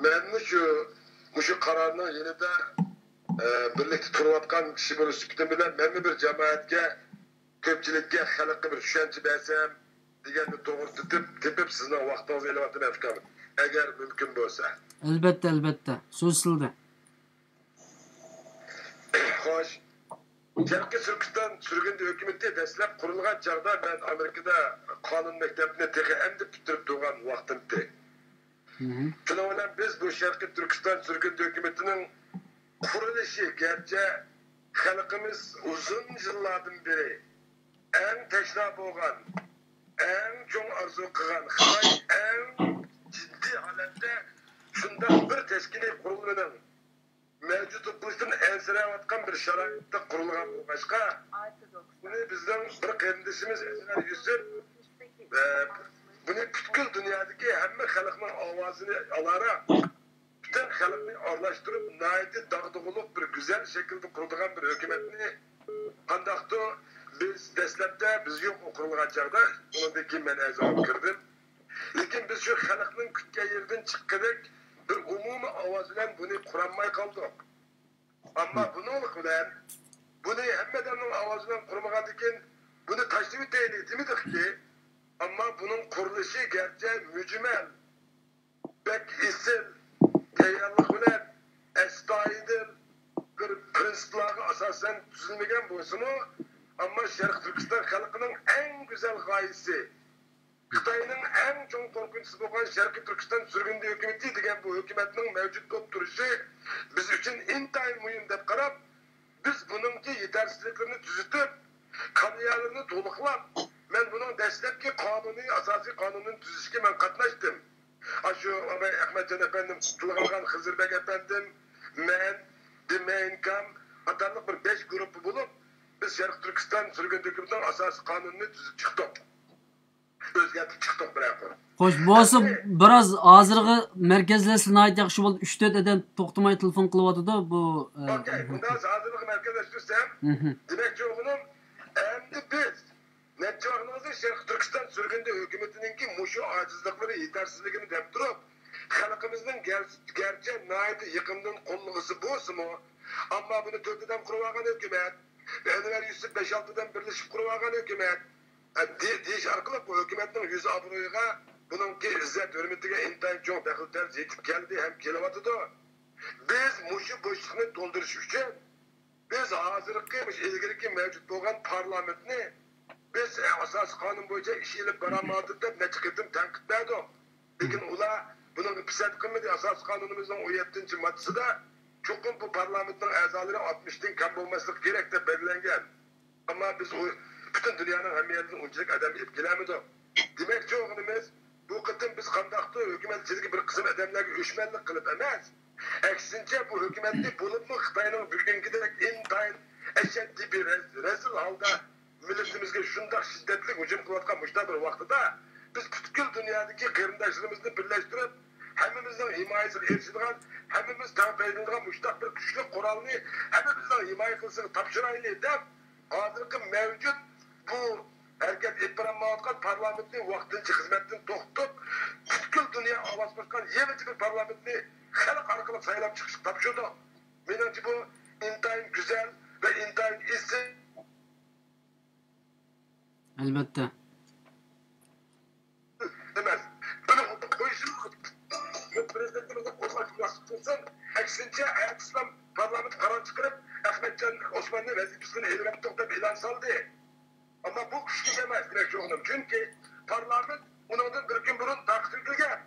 مەنمۇ شۇ، مۇشۇ قارارنىڭ يېنىدا، ئە، بىرلىكتە تۇرۇۋاتقان كىشى بولۇش سۈپىتىم بىلەن مەنمۇ بىر جامائەتكە، كۆپچىلىككە، خەلققە بىر چۈشەنچە بەرسەم دېگەننى توغرا تېپىپ، تېپىپ سىزنىڭ ۋاقتىڭىزنى ئېلىۋاتىمەن، ئۇكام، ئەگەر مۇمكىن بولسا. ئەلبەتتە، ئەلبەتتە. سۆز سىزدە. خوش. شەرقىي تۈركىستان سۈرگۈندە ھۆكۈمىتى دەسلەپ قۇرۇلغان چاغدا مەن ئامېرىكىدا قانۇن مەكتەپنى تېخى ئەمدى پۈتتۈرۈپ تۇرغان ۋاقتىمتى. مم. شۇنىڭ بىلەن بىز بۇ شەرقىي تۈركىستان سۈرگۈندە ھۆكۈمىتىنىڭ قۇرۇلۇشى، گەرچە خەلقىمىز ئۇزۇن يىللاردىن بېرى ئەڭ تەشنا بولغان، ئەڭ چوڭ ئارزۇ قىلغان خىتاي ئەڭ جىددىي ھالەتتە شۇنداق بىر تەشكىلىي قۇرۇلمىنىڭ مەۋجۇت بولۇشتىن ئەنسىرەۋاتقان بىر شارائىتتا قۇرۇلغان بولغاچقا، بۇنى بىزنىڭ بىر قېرىندىشىمىز ئەنۋەر يۈسۈپ، ئە، بۇنى پۈتكۈل دۇنيادىكى ھەممە خەلقنىڭ ئاۋازىنى ئالارا، پۈتۈن خەلقنى ئارىلاشتۇرۇپ، ناھايىتى داغدۇغىلىق بىر گۈزەل شەكىلدە قۇرىدىغان بىر ھۆكۈمەتنى، قانداقتۇ بىز دەسلەپتە بىز يوق قۇرۇلغان چاغدا، ئۇنىڭدىن كېيىن مەن ئەزا بولۇپ كىردىم. لېكىن بىز شۇ خەلقنىڭ كۈتكەن يېرىدىن چىققىدەك بىر ئومۇمىي ئاۋاز بىلەن بۇنى قۇرالماي قالدۇق. ئەمما بۇنىڭلىق بىلەن بۇنى ھەممە ئادەمنىڭ ئاۋازى بىلەن قۇرمىغاندىكىن، بۇنى تاشلىۋېتەيلى دېمىدۇقكى. ئەمما بۇنىڭ قۇرۇلۇشى گەرچە مۈجمەل، بەك ئېسىل تەييارلىق بىلەن ئەستايىدىل بىر پىرىنسىپلارغا ئاساسەن تۈزۈلمىگەن بولسىمۇ، ئەمما شەرقىي تۈركىستان خەلقىنىڭ ئەڭ گۈزەل غايىسى، خىتاينىڭ ئەڭ چوڭ قورقۇنچىسى بولغان شەرقىي تۈركىستان سۈرگۈندە ھۆكۈمىتى دېگەن بۇ ھۆكۈمەتنىڭ مەۋجۇت بولۇپ تۇرۇشى بىز ئۈچۈن ئىنتايىن مۇھىم دەپ قاراپ، بىز بۇنىڭكى يېتەرسىزلىكلىرىنى تۈزىتىپ، كامىيالىرىنى تولۇقلاپ، مەن بۇنىڭ دەسلەپكى قانۇنىي، ئاساسىي قانۇنىنى تۈزۈشكە مەن قاتناشتىم. ئاشۇ ئەخمەتجان ئەپەندىم تىلغا ئالغان خىزىربەگ ئەپەندىم، مەن، دىمەيىنكام قاتارلىق بىر بەش گۇرۇپپا بولۇپ، بىز شەرقىي تۈركىستان سۈرگۈندە ھۆكۈمىتىنىڭ ئاساسىي قانۇنىنى تۈزۈپ چىقتۇق. ئۆزگەرتىپ چىقتۇق بىرەر قۇر. خوش، بولسا بىراز ھازىرغا مەركەزلەشسە ناھايىتى ياخشى بولدى. ئۈچ تۆت ئادەم توختىماي تېلېفون قىلىۋاتىدۇ. بۇ، ئە، ئوكەي، بۇندا ھازىرغا مەركەزلەشتۈرسەم، مھم. دېمەكچى بولغىنىم، ئەمدى بىز نەچچە ۋاقىتنىڭ ئىچىدە شەرقىي تۈركىستان سۈرگۈندە ھۆكۈمىتىنىڭكى مۇشۇ ئاجىزلىقلىرى، يېتەرسىزلىكىنى دەپ تۇرۇپ، خەلقىمىزنىڭ گەر-، گەرچە ناھايىتى يېقىندىن قوللىغۇسى بولسىمۇ، ئەمما بۇنى تۆت ئادەم قۇرۇۋالغان ھۆكۈمەت، ئەنۋەر يۈسۈپ بەش-ئالتە ئادەم بىرلىشىپ قۇرۇۋالغان ھۆكۈمەت، ئە، دې-، دېيىش ئارقىلىق بۇ ھۆكۈمەتنىڭ يۈز-ئابرۇيىغا، بۇنىڭكى ئىززەت-ھۆرمىتىگە ئىنتايىن چوڭ دەخلى-تەرۇز يېتىپ كەلدى ھەم كېلىۋاتىدۇ. بىز مۇشۇ بوشلۇقنى تولدۇرۇش ئۈچۈن، بىز ھازىرقى مۇشۇ ئىلگىرىكى مەۋجۇت بولغان پارلامېنتنى بىز، ئە، ئاساسىي قانۇن بويىچە ئىش ئېلىپ بارالمايۋاتىدۇ دەپ نەچچە قېتىم تەنقىدلەدۇق. لېكىن ئۇلار بۇنىڭغا پىسەنت قىلمىدى. ئاساسىي قانۇنىمىزنىڭ ئون يەتتىنچى ماددىسىدا چوقۇم بۇ پارلامېنتنىڭ ئەزالىرى ئاتمىشتىن كەم بولماسلىقى كېرەك دەپ بەلگىلەنگەن. ئەمما بىز ئۇ پۈتۈن دۇنيانىڭ ھەممە يېرىدىن ئۇنچىلىك ئادەم ئېلىپ كېلەلمىدۇق. دېمەكچى بولغىنىمىز، بۇ قېتىم بىز قانداقتۇر ھۆكۈمەت ئىچىدىكى بىر قىسىم ئادەملەرگە ئۆچمەنلىك قىلىپ ئەمەس، ئەكسىنچە، بۇ ھۆكۈمەتنى، بولۇپمۇ خىتاينىڭ بۈگۈنكىدەك ئىنتايىن ئەشەددىي بىر رەز-، رەزىل ھالدا مىللىتىمىزگە شۇنداق شىددەتلىك ھۇجۇم قىلىۋاتقان مۇشۇنداق بىر ۋاقتىدا، بىز پۈتكۈل دۇنيادىكى قېرىنداشلىرىمىزنى بىرلەشتۈرۈپ، ھەممىمىزنىڭ ھىمايىسىگە ئېرىشىدىغان، ھەممىمىز تەڭ پايدىلىنىدىغان مۇشۇنداق بىر كۈچلۈك قورالنى ھەممىمىزنىڭ ھىمايە قىلىشىغا تاپشۇرايلى دەپ، ھازىرقى مەۋجۇت بۇ ھەرىكەت ئېلىپ بېرەلمەيۋاتقان پارلامېنتنى ۋاقتىنچە خىزمەتتىن توختىتىپ، پۈتكۈل دۇنيا ئاۋاز قوشقان يېڭىچە بىر پارلامېنتنى خەلق ئارقىلىق سايلاپ چىقىشقا تاپشۇردۇق. مېنىڭچە، بۇ ئىنتايىن گۈزەل ۋە ئىنتايىن ئېسىل. ئەلۋەتتە. ئەمەس. بۇنى قويۇشىمىز، بۇ پىرېزىدېنتىمىزنى قوللاش مۇناسىپ بولسۇن. ئەكسىنچە، ئەتىسلام پارلامېنت قارار چىقىرىپ، ئەخمەتجان ئوسماننى ۋەزىپىسىدىن ئېلىۋەتتۇق دەپ ئېلان سالدى. ئەمما بۇ كۈچلۈك ئەمەس، دېمەكچى بولغىنىم. چۈنكى پارلامېنت ئۇنىڭدىن بىر كۈن بۇرۇن تارقىتىۋېتىلگەن.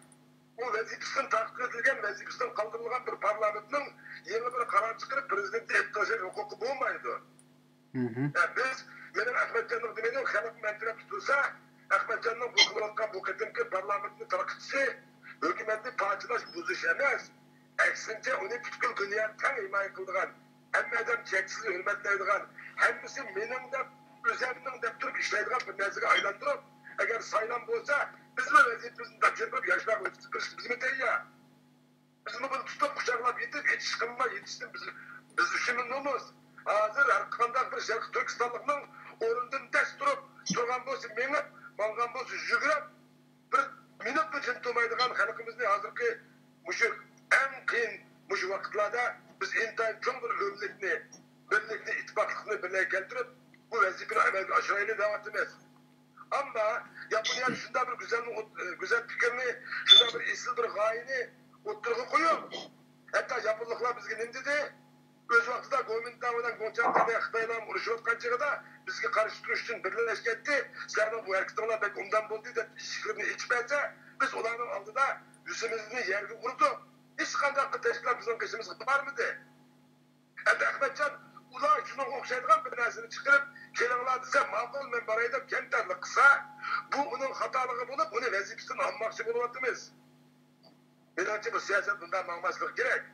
ئۇ ۋەزىپىسىدىن تارقىتىۋېتىلگەن، ۋەزىپىسىدىن قالدۇرۇلغان بىر پارلامېنتنىڭ يېڭى بىر قارار چىقىرىپ، پىرېزىدېنتنى ئېلىپ تاشلاش ھوقۇقى بولمايدۇ. مھم. ھە، بىز، مېنىڭ ئەخمەتجاننىڭ دېمەيدۇ، خەلق مەن تەرەپتە تۇرسا، ئەخمەتجاننىڭ بۇ قىلىۋاتقان بۇ قېتىمقى پارلامېنتنى تارقىتىشى ھۆكۈمەتنى پارچىلاش، بۇزۇش ئەمەس. ئەكسىنچە، ئۇنى پۈتكۈل دۇنيا تەڭ ھىمايە قىلىدىغان، ھەممە ئادەم چەكسىز ھۆرمەتلەيدىغان، ھەممىسى مېنىڭ دەپ، ئۆزەمنىڭ دەپ تۇرۇپ ئىشلەيدىغان بىر نەرسىگە ئايلاندۇرۇپ، ئەگەر سايلام بولسا، بىزمۇ ۋەزىپىمىزنى تاپشۇرۇپ ياشلارغا ۋەزىپە بېرىشكە بىزمۇ تەييار. بىزمۇ بۇنى تۇتۇپ قۇچاقلاپ يېتىپ، ئېچىشقىمۇ يېتىشتىن بىز، بىز ئۈچۈنمۇ نومۇس. ھازىر ھەر قانداق بىر شەرقىي تۈركىستانلىقنىڭ ئورنىدىن دەس تۇرۇپ، تۇرغان بولسا مېڭىپ، ماڭغان بولسا يۈگۈرۈپ، بىر مىنۇتمۇ جىم تۇرمايدىغان خەلقىمىزنى ھازىرقى مۇشۇ ئەڭ قىيىن مۇشۇ ۋاقىتلاردا بىز ئىنتايىن چوڭ بىر ئۆملۈكنى، بىرلىكنى، ئىتتىپاقلىقنى بىرلىككە كەلتۈرۈپ، بۇ ۋەزىپىنى ئەمەلگە ئاشۇرايلى دەۋاتىمىز. ئەمما ياپونىيە شۇنداق بىر گۈزەل، گۈزەل پىكىرنى، شۇنداق بىر ئېسىل بىر غايىنى ئوتتۇرىغا قويۇپ، ھەتتا ياپونلۇقلار بىزگە نېمە دېدى؟ ئۆز ۋاقتىدا گومىنداڭ بىلەن گوڭچاڭدىن خىتايلار ئۇرۇشۇۋاتقان چېغىدا بىزگە قارشى تۇرۇش ئۈچۈن بىرلەشكەنتى، سىلەرنىڭ بۇ ھەرىكىتىڭلار بەك ئوبدان بولدى دەپ ئىشىكلىرىنى ئېچىپ بەرسە، بىز ئۇلارنىڭ ئالدىدا يۈزىمىزنى يەرگە ئۇردۇق. ھېچقانداق تەشكىلات بىزنىڭ قېشىمىزغا بارمىدى. ئەمدى ئەخمەتجان ئۇلار شۇنىڭغا ئوخشايدىغان بىر نەرسىنى چىقىرىپ، كېلىڭلار دېسە، ماقۇل، مەن باراي دەپ كەمتەرلىك قىلسا، بۇ ئۇنىڭ خاتالىقى بولۇپ، ئۇنى ۋەزىپىسىدىن ئالماقچى بولۇۋاتىمىز. مېنىڭچە، بۇ سىياسەت بۇنداق ماڭماسلىقى كېرەك.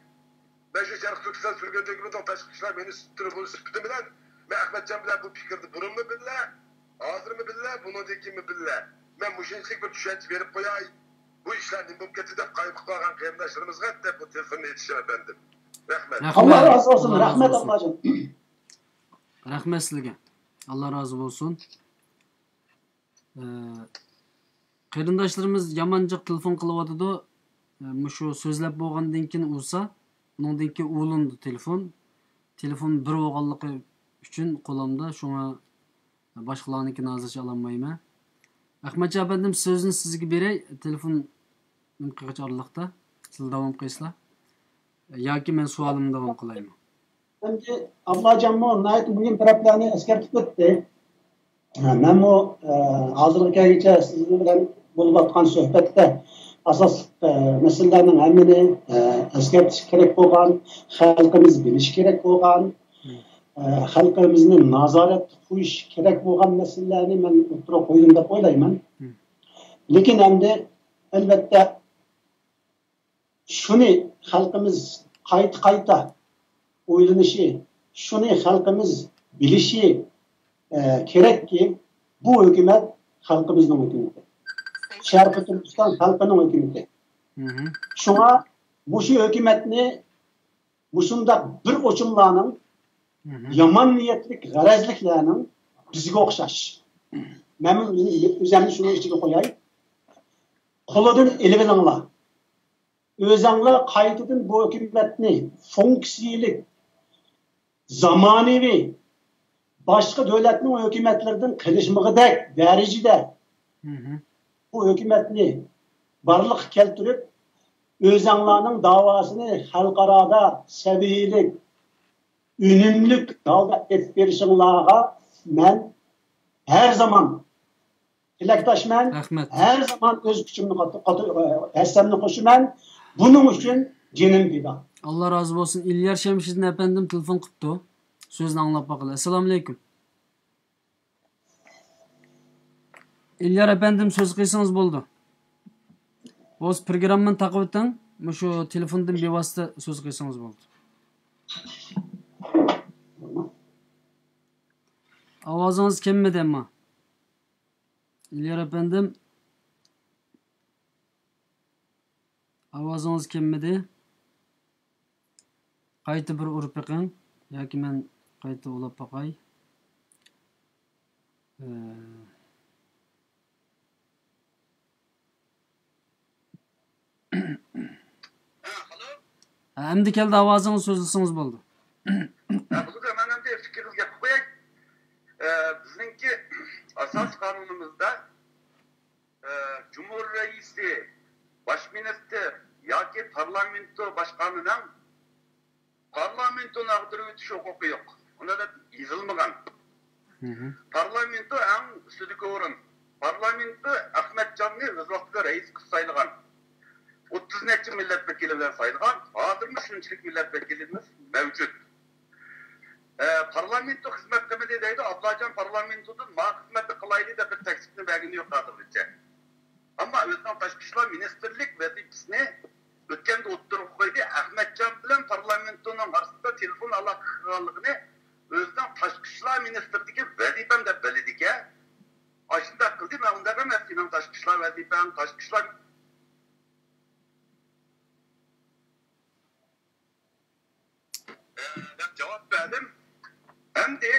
مەن شۇ شەرقىي تۈركىستان سۈرگۈندە ھۆكۈمىتىنىڭ تاشقى ئىشلار مىنىستىرى بولۇش سۈپىتىم بىلەن، مەن ئەخمەتجان بىلەن بۇ پىكىردە بۇرۇنمۇ بىللە، ھازىرمۇ بىللە، بۇنىڭدىن كېيىنمۇ بىللە. مەن مۇشۇنچىلىك بىر چۈشەنچە بېرىپ قوياي. بۇ ئىشلار نېمە بولۇپ كەتتى دەپ قايىل قىلىپ قالغان قېرىنداشلىرىمىزغا دەپ بۇ تېلېفوننى ئېچىشىم ئەپەندىم. رەھمەت. رەھمەت. ئاللا رازى بولسۇن. ئاللا رەھمەت، رازى بولسۇن. ئابلاجان. رەھمەت سىزگە. ئاللا رازى بولسۇن. ئە، قېرىنداشلىرىمىز يامان جىق تېلېفون قىلىۋاتىدۇ. ئە، مۇشۇ سۆزلەپ بولغاندىن كېيىن ئۇرسا، ئۇنىڭدىن كېيىن ئۇۋىلىنىدۇ تېلېفون. تېلېفون بىر بولغانلىقى ئۈچۈن قولۇمدا، شۇڭا باشقىلارنىڭكىنى ھازىرچە ئالالمايمەن. ئەخمەتجان ئەپەندىم، سۆزنى سىزگە بېرەي، تېلېفون نېمە قىلغاچ ئارىلىقتا، سىلەر داۋام قىلىسىلەر. ياكى مەن سوئالىمنى داۋام قىلايمۇ؟ ئەمدى ئابلاجانمۇ ناھايىتى مۇھىم تەرەپلەرنى ئەسكەرتىپ ئۆتتى. مەنمۇ، ئە، ھازىرغا كەلگۈچە سىزنىڭ بىلەن بولۇۋاتقان سۆھبەتتە ئاساسلىق، ئە، مەسىلىلەرنىڭ ھەممىنى، ئە، ئەسكەرتىش كېرەك بولغان، خەلقىمىز بىلىشى كېرەك بولغان، ئە، خەلقىمىزنى نازارەتتە قويۇش كېرەك بولغان مەسىلىلەرنى مەن ئوتتۇرىغا قويدۇم دەپ ئويلايمەن. لېكىن ئەمدى، ئەلۋەتتە، شۇنى خەلقىمىز قايتا-قايتا ئويلىنىشى، شۇنى خەلقىمىز بىلىشى، ئە، كېرەككى، بۇ ھۆكۈمەت خەلقىمىزنىڭ ھۆكۈمىتى. شەرقىي تۈركىستان خەلقىنىڭ ھۆكۈمىتى. شۇڭا مۇشۇ ھۆكۈمەتنى مۇشۇنداق بىر ئوچۇملارنىڭ، يامان نىيەتلىك، غەرەزلىكلەرنىڭ بىزگە ئوخشاش. مەنمۇ ئۆزۈمنى شۇنىڭ ئىچىگە قوياي. قولىدىن ئېلىۋېلىڭلار. ئۆزەڭلار قايتىدىن بۇ ھۆكۈمەتنى فۇنكسىيىلىك، زامانىۋى، باشقا دۆلەتنىڭ ھۆكۈمەتلىرىدىن قېلىشمىغۇدەك دەرىجىدە بۇ ھۆكۈمەتنى بارلىققا كەلتۈرۈپ، ئۆزەڭلارنىڭ داۋاسىنى خەلقئارادا سەۋىيەلىك، ئۈنۈملۈك ھالدا ئېلىپ بېرىشىڭلارغا مەن ھەر زامان تىلەكداشمەن. رەھمەت. ھەر زامان ئۆز كۈچۈمنى قاتى-، قاتى-، ھەسسەمنى قوشىمەن. بۇنىڭ ئۈچۈن جېنىم پىدا. ئاللا رازى بولسۇن. ئىليار شەمشىدىن ئەپەندىم تېلېفون قىپتۇ. سۆزنى ئاڭلاپ باقىلى. ئەسسالامۇئەلەيكۇم. ئىليار ئەپەندىم، سۆز قىلسىڭىز بولىدۇ. بولسا پروگراممىنى تاقىۋېتىڭ. مۇشۇ تېلېفوندىن بىۋاسىتە سۆز قىلسىڭىز بولىدۇ. ئاۋازىڭىز كەلمىدى ئەمما. ئىليار ئەپەندىم، ئاۋازىڭىز كەلمىدى. قايتا بىر ئۇرۇپ بېقىڭ. ياكى مەن قايتا ئۇلاپ باقاي. ئە، ھە، ئەمدى كەلدى، ئاۋازىڭىز، سۆزلىسىڭىز بولىدۇ. ھە، بولىدۇ، مەن ئەمدى پىكرىمگە گەپ قوياي. ئە، بىزنىڭكى ئاساسىي قانۇنىمىزدا، ئە، جۇمھۇر رەئىسى، باش مىنىستىر ياكى پارلامېنتو باشقانىنىڭ پارلامېنتونى ئاغدۇرۇۋېتىش ھوقۇقى يوق. ئۇنداق دەپ يېزىلمىغان. پارلامېنتو ئەڭ ئۈستىدىكى ئورۇن. پارلامېنتو ئەخمەتجاننى ئۆز ۋاقتىدا رەئىس قىلىپ سايلىغان. ئوتتۇز نەچچە مىللەت ۋەكىلى بىلەن سايلىغان. ھازىرمۇ شۇنچىلىك مىللەت ۋەكىلىمىز مەۋجۇت. ئە، پارلامېنتو خىزمەت قىلمىدى دەيدۇ. ئابلاجان پارلامېنتودىن ما خىزمەتنى قىلايلى دەپ بىر تەكلىپنى بەرگىنى يوق ھازىرغىچە. ئەمما ئۆزىنىڭ تاشقى ئىشلار مىنىستىرلىك ۋەزىپىسىنى ئۆتكەندە ئوتتۇرىغا قويدى. ئەخمەتجان بىلەن پارلامېنتونىڭ ئارىسىدا تېلېفون ئالاقە قىلغانلىقىنى ئۆزىنىڭ تاشقى ئىشلار مىنىستىرىدىكى ۋەزىپەم دەپ بىلىدىكەن. ئاشۇنداق قىلدى، مەن ئۇنداق ئەمەس، سېنىڭ تاشقى ئىشلار ۋەزىپەڭ، تاشقى ئىشلار دەپ جاۋاب بەردىم. ئەمدى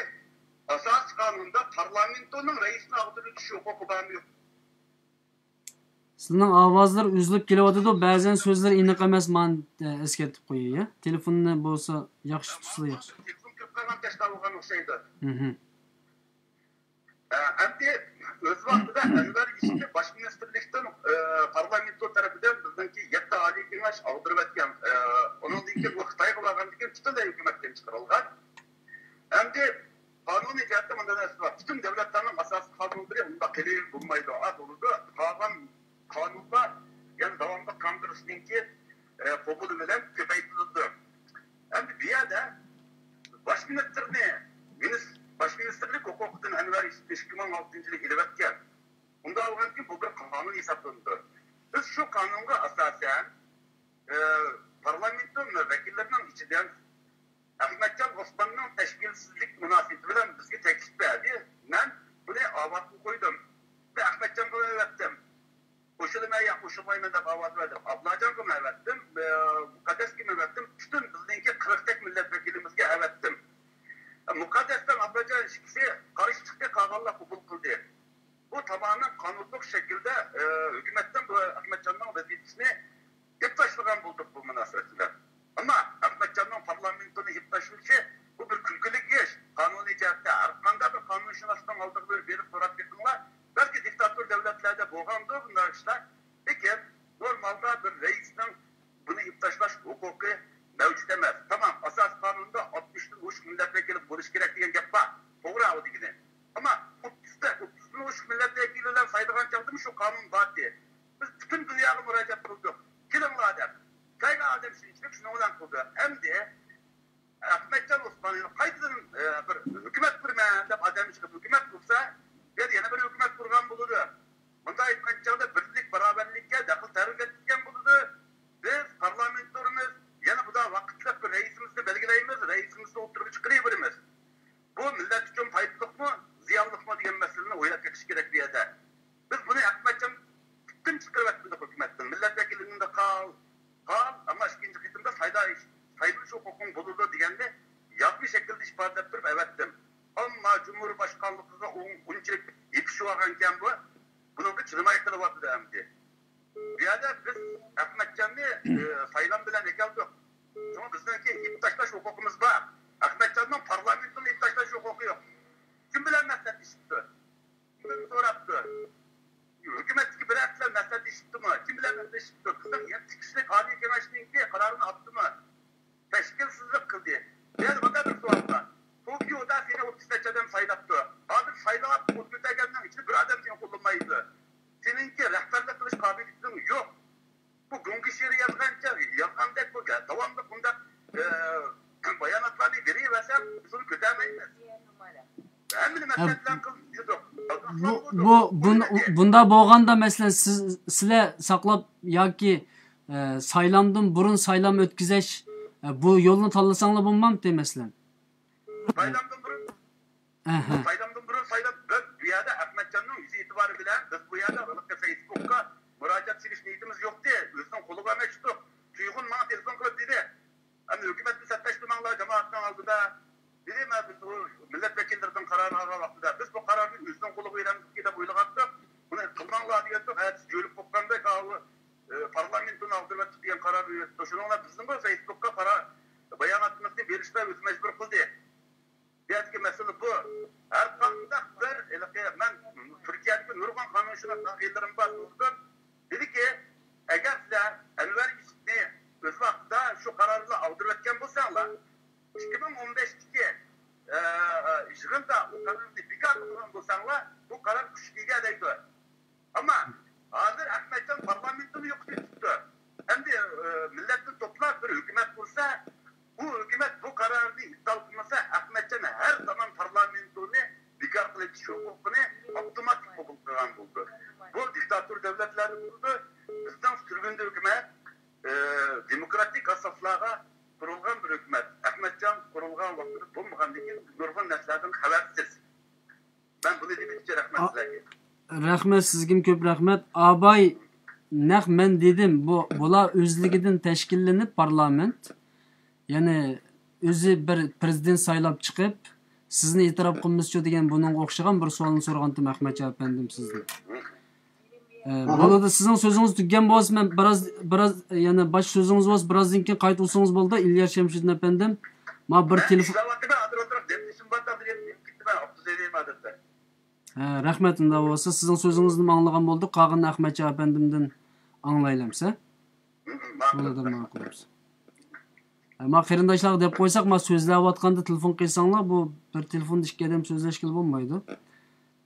ئاساسىي قانۇندا پارلامېنتونىڭ رەئىسىنى ئاغدۇرۇۋېتىش ھوقۇقى بارمۇ يوق؟ سىزنىڭ ئاۋازلار ئۈزۈلۈپ كېلىۋاتىدۇ، بەزەن سۆزلەر ئېنىق ئەمەس، مانا، ئەسكەرتىپ قوياي، يا؟ تېلېفوننى بولسا ياخشى تۇتسىلا ياخشى. تېلېفون كۆپ قالغان تەشنا بولغان ئوخشايدۇ. ئەمدى ئۆز ۋاقتىدا ئەنۋەر يېشىتنى باش مىنىستىرلىكتىن، ئە، پارلامېنتو تەرىپىدىن بىزنىڭكى يەتتە ئالىي كېڭەش ئاغدۇرۇۋەتكەن. ئە، ئۇنىڭدىن كېيىن ئۇ خىتايغا بارغاندىن كېيىن پۈتۈنلەي ھۆكۈمەتتىن چىقىرىلغان. ئەمدى قانۇنىي جەھەتتە مۇنداق نەرسە بار. پۈتۈن دۆلەتلەرنىڭ ئاساسىي قانۇنلىرى ئۇنداق قىلىپ بولمايدۇ. ئا، بولىدۇ. قالغان قانۇنلار يەنە داۋاملىق كونگرېسنىڭكى، ئە، قوبۇلى بىلەن كۆپەيتىلىدۇ. ئەمدى بۇ يەردە باش مىنىستىرنى، مىنىس-، باش مىنىستىرلىك ھوقۇقىدىن ئەنۋەر يېشىتنى ئىككى مىڭ ئالتىنچى يىلى ئېلىۋەتكەن. ئۇنداق بولغاندىكىن بۇ بىر قانۇن ھېسابلىنىدۇ. بىز شۇ قانۇنغا ئاساسەن، ئە، پارلامېنتو ۋەكىللىرىنىڭ ئىچىدىن ئەخمەتجان ئوسماننىڭ تەشكىلسىزلىك مۇناسىۋىتى بىلەن بىزگە تەكلىپ بەردى. مەن بۇنى ئاۋاتقا قويدۇم. مەن ئەخمەتجانغا ئەۋەتتىم. قوشۇلىمەن يا قوشۇلمايمەن دەپ ئاۋاز بەردىم. ئابلاجانغىمۇ ئەۋەتتىم، ئە، مۇقەددەسكىمۇ ئەۋەتتىم. پۈتۈن بىزنىڭكى قىرىق تەك مىللەت ۋەكىلىمىزگە ئەۋەتتىم. مۇقەددەستىن ئابلاجان ئىككىسى قارشى چىقتى، قالغانلار قوبۇل قىلدى. بۇ تامامەن قانۇنلۇق شەكىلدە، ئە، ھۆكۈمەتتىن بۇ ئەخمەتجاننىڭ ۋەزىپىسىنى ئېلىپ تاشلىغان بولدۇق بۇ مۇناسىۋەت بىلەن. ئەمما ئەخمەتجاننىڭ پارلامېنتونى ئېلىپ تاشلىشى بۇ بىر كۈلكىلىك ئىش. قانۇنىي جەھەتتە ھەر قانداق بىر قانۇنشۇناسنىڭ ئالدىغا بېرىپ سوراپ بېقىڭلار. بەلكى دىكتاتور دۆلەتلەردە بولغاندۇ بۇنداق ئىشلار. لېكىن نورمالدا بىر رەئىس ئى، سايلام بىلەن ئەكەلدۇق. شۇڭا بىزنىڭكى ئېلىپ تاشلاش ھوقۇقىمىز بار. ئەخمەتجاننىڭ پارلامېنتنى ئېلىپ تاشلاش ھوقۇقى يوق. كىم بىلەن مەسلىھەتلىشىپتۇ؟ كىمدىن سوراپتۇ؟ ھۆكۈمەتتىكى بىرەر بىلەن مەسلىھەتلىشىپتىمۇ؟ كىم بىلەن مەسلىھەتلىشىپتۇ؟ بىزنىڭ يەتتە كىشىلىك ئالىي كېڭەشنىڭكى قارارىنى ئاپتىمۇ؟ تەشكىلسىزلىك قىلدى. يەنە مۇنداق بىر سوئال بار. توكيودا سېنى ئوتتۇز نەچچە ئادەم سايلاپتۇ. ھازىر سايلىغان ئوتتۇز نەچچە ئادەمنىڭ ئىچىدە بىر ئادەم سېنى قوللىمايدۇ. سېنىڭكى رەھبەرلىك قىلىش قابىلىيىتىڭ يوق. بۇ گۇڭگىشىرى يازغانچە يالغاندەك بۇ گەپ. داۋاملىق بۇنداق، ئە، باياناتلارنى بېرىۋەرسەم، بىز ئۇنى كۆتەرمەيمىز. ھەممىنى ھە، مەسلىھەت بىلەن قىلدۇق. بۇ، بۇ، بۇن-، بۇنداق بولغاندا، مەسىلەن، سىز، سىلەر ساقلاپ ياكى، ئە، سايلامدىن بۇرۇن سايلام ئۆتكۈزۈش، ئە، بۇ يولنى تاللىساڭلار بولمامتى، مەسىلەن؟ سايلامدىن بۇرۇن، ئەھە. سايلامدىن بۇرۇن سايلام، بىز بۇ يەردە ئەخمەتجاننىڭ يۈز ئېتىبارى بىلەن بىز بۇ يەردە ھېلىقى فېيسبۇكقا مۇراجىئەت سېلىش نىيىتىمىز يوقتى. ئۆزىنىڭ قولىغا ئەمەس چىقتۇق. تۇيغۇن ماڭا تېلېفون قىلىپ دېدى، ئەمدى ھۆكۈمەتنى سەتلەشتۈرمەڭلار جامائەتنىڭ ئالدىدا. دېدى، مەن بىز ئۇ مىللەت ۋەكىللىرىنىڭ قارارىنى ئالغان ۋاقتىدا، بىز بۇ قارارنى ئۆزىنىڭ قولىغا بېرەمىزكى دەپ ئويلىغانتۇق. بۇنى قىلماڭلار دېگەنتۇق. ئەتىسى جۆلۈك بولغاندەك، ئاۋۇ، ئى، پارلامېنتنى ئاغدۇرۇۋەتتۇق دېگەن قارارنى بېرىپتۇ. شۇنىڭ بىلەن بىزنىڭمۇ فېيسبۇكقا قارا-، باياناتىمىزنى بېرىشقا ئۆزى مەجبۇر قىلدى. بۇ يەردىكى مەسىلە بۇ. ھەر قانداق بىر، ھېلىقى مەن تۈركىيەدىكى نۇرغۇن قانۇنشۇناس ئاغىنىلىرىم بار، سورىدىم. دېدىكى، ئەگەر سىلەر ئەنۋەر يۈسۈپنى ئۆز ۋاقتىدا شۇ قارار بىلەن ئاغدۇرۇۋەتكەن بولساڭلار، ئىككى مىڭ ئون بەشتىكى، ئە، يىغىندا ئۇ قارارنى بىكار قىلغان بولساڭلار، بۇ قارار كۈچكە ئىگە دەيدۇ. ئەمما ھازىر ئەخمەتجان پارلامېنتنى يوقىتىۋېتىپتۇ. ئەمدى، ئە، مىللەتنى توپلاپ بىر ھۆكۈمەت قۇرسا، بۇ ھۆكۈمەت بۇ قارارنى ئىپتال قىلمىسا، ئەخمەتجان ھەر زامان پارلامېنتنى بىكار قىلىۋېتىش ھوقۇقىنى ئاپتوماتىك قوبۇل قىلغان بولىدۇ. بۇ دىكتاتور دۆلەتلەردە بولىدۇ. بىزنىڭ سۈرگۈندە ھۆكۈمەت، ئە، دېموكراتىك ئاساسلارغا قۇرۇلغان بىر ھۆكۈمەت. ئەخمەتجان قۇرۇلغان ۋاقتىدا بولمىغاندىن كېيىن نۇرغۇن نەرسىلەردىن خەۋەرسىز. مەن بۇنى دېمىدىكچە، رەھمەت سىلەرگە. رەھمەت، سىزگىمۇ كۆپ رەھمەت. ئاباي، نەق مەن دېدىم، بۇ، بۇلار ئۆزلۈكىدىن تەشكىللىنىپ پارلامېنت، يەنى ئۆزى بىر پىرېزىدېنت سايلاپ چىقىپ، سىزنى ئېتىراپ قىلمىسىچۇ دېگەن بۇنىڭغا ئوخشىغان بىر سوئالنى سورىغانتىم ئەخمەتجان ئەپەندىم سىزدىن. ئە، ئاھا. بولىدۇ، سىزنىڭ سۆزىڭىز تۈگىگەن بولسا، مەن بىراز، بىراز، يەنە باش سۆزىڭىز بولسا، بىرازدىن كېيىن قايتا ئۇرسىڭىز بولىدۇ، ئىلياس شەمشىدىن ئەپەندىم. ما بىر تېلېفون. ئىشلەۋاتىمەن، ھازىر ئولتۇرۇپ دەم ئېلىشىم بار، ھازىر يېنىپ كېتىمەن، ئاپتوبۇس ھەيدەيمەن ئادەتتە. ھە، رەھمەت، ئۇنداق بولسا، سىزنىڭ سۆزىڭىزنىمۇ ئاڭلىغان بولدۇق، قالغىنىنى ئەخمەتجان ئەپەندىمدىن ئاڭلايلى ئەمسە. ماقۇل. بولىدۇ، ماقۇل. ھە، ما قېرىنداشلارغا دەپ قويساق، ما سۆزلەۋاتقاندا تېلېفون قىلساڭلار، بۇ بىر تېلېفوندا ئىككى ئادەم سۆزلەشكىلى بولمايدۇ.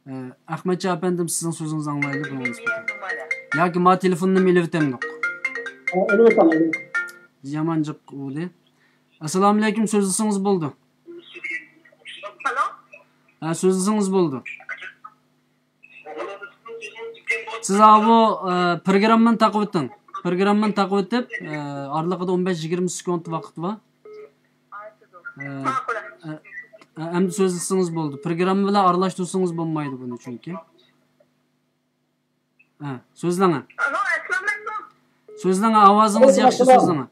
ئە، ئەخمەتجان ئەپەندىم، سىزنىڭ سۆزىڭىزنى ئاڭلايلى بۇنىڭغا نىسبەتەن. ياكى ما تېلېفوننىمۇ ئېلىۋېتەمدۇق؟ ئە، ئېلىۋېتەڭ، ئېلىۋېتەڭ. يامان جىق بولدى. ئەسسالامۇئەلەيكۇم، سۆزلىسىڭىز بولىدۇ. ئالو. ھە، سۆزلىسىڭىز بولىدۇ. سىز ئاۋۇ، ئە، پروگراممىنى تاقىۋېتىڭ. پروگراممىنى تاقىۋېتىپ، ئە، ئارىلىقىدا ئون بەش يىگىرمە سېكۇنت ۋاقىت بار. ئە، ماقۇل. ئە، ئە، ئەمدى سۆزلىسىڭىز بولدى. پروگرامما بىلەن ئارىلاشتۇرسىڭىز بولمايدۇ بۇنى چۈنكى. ئە، سۆزلەڭ. ئالو، ئەسسالامۇئەلەيكۇم. سۆزلەڭ، ئاۋازىڭىز ياخشى، سۆزلەڭ.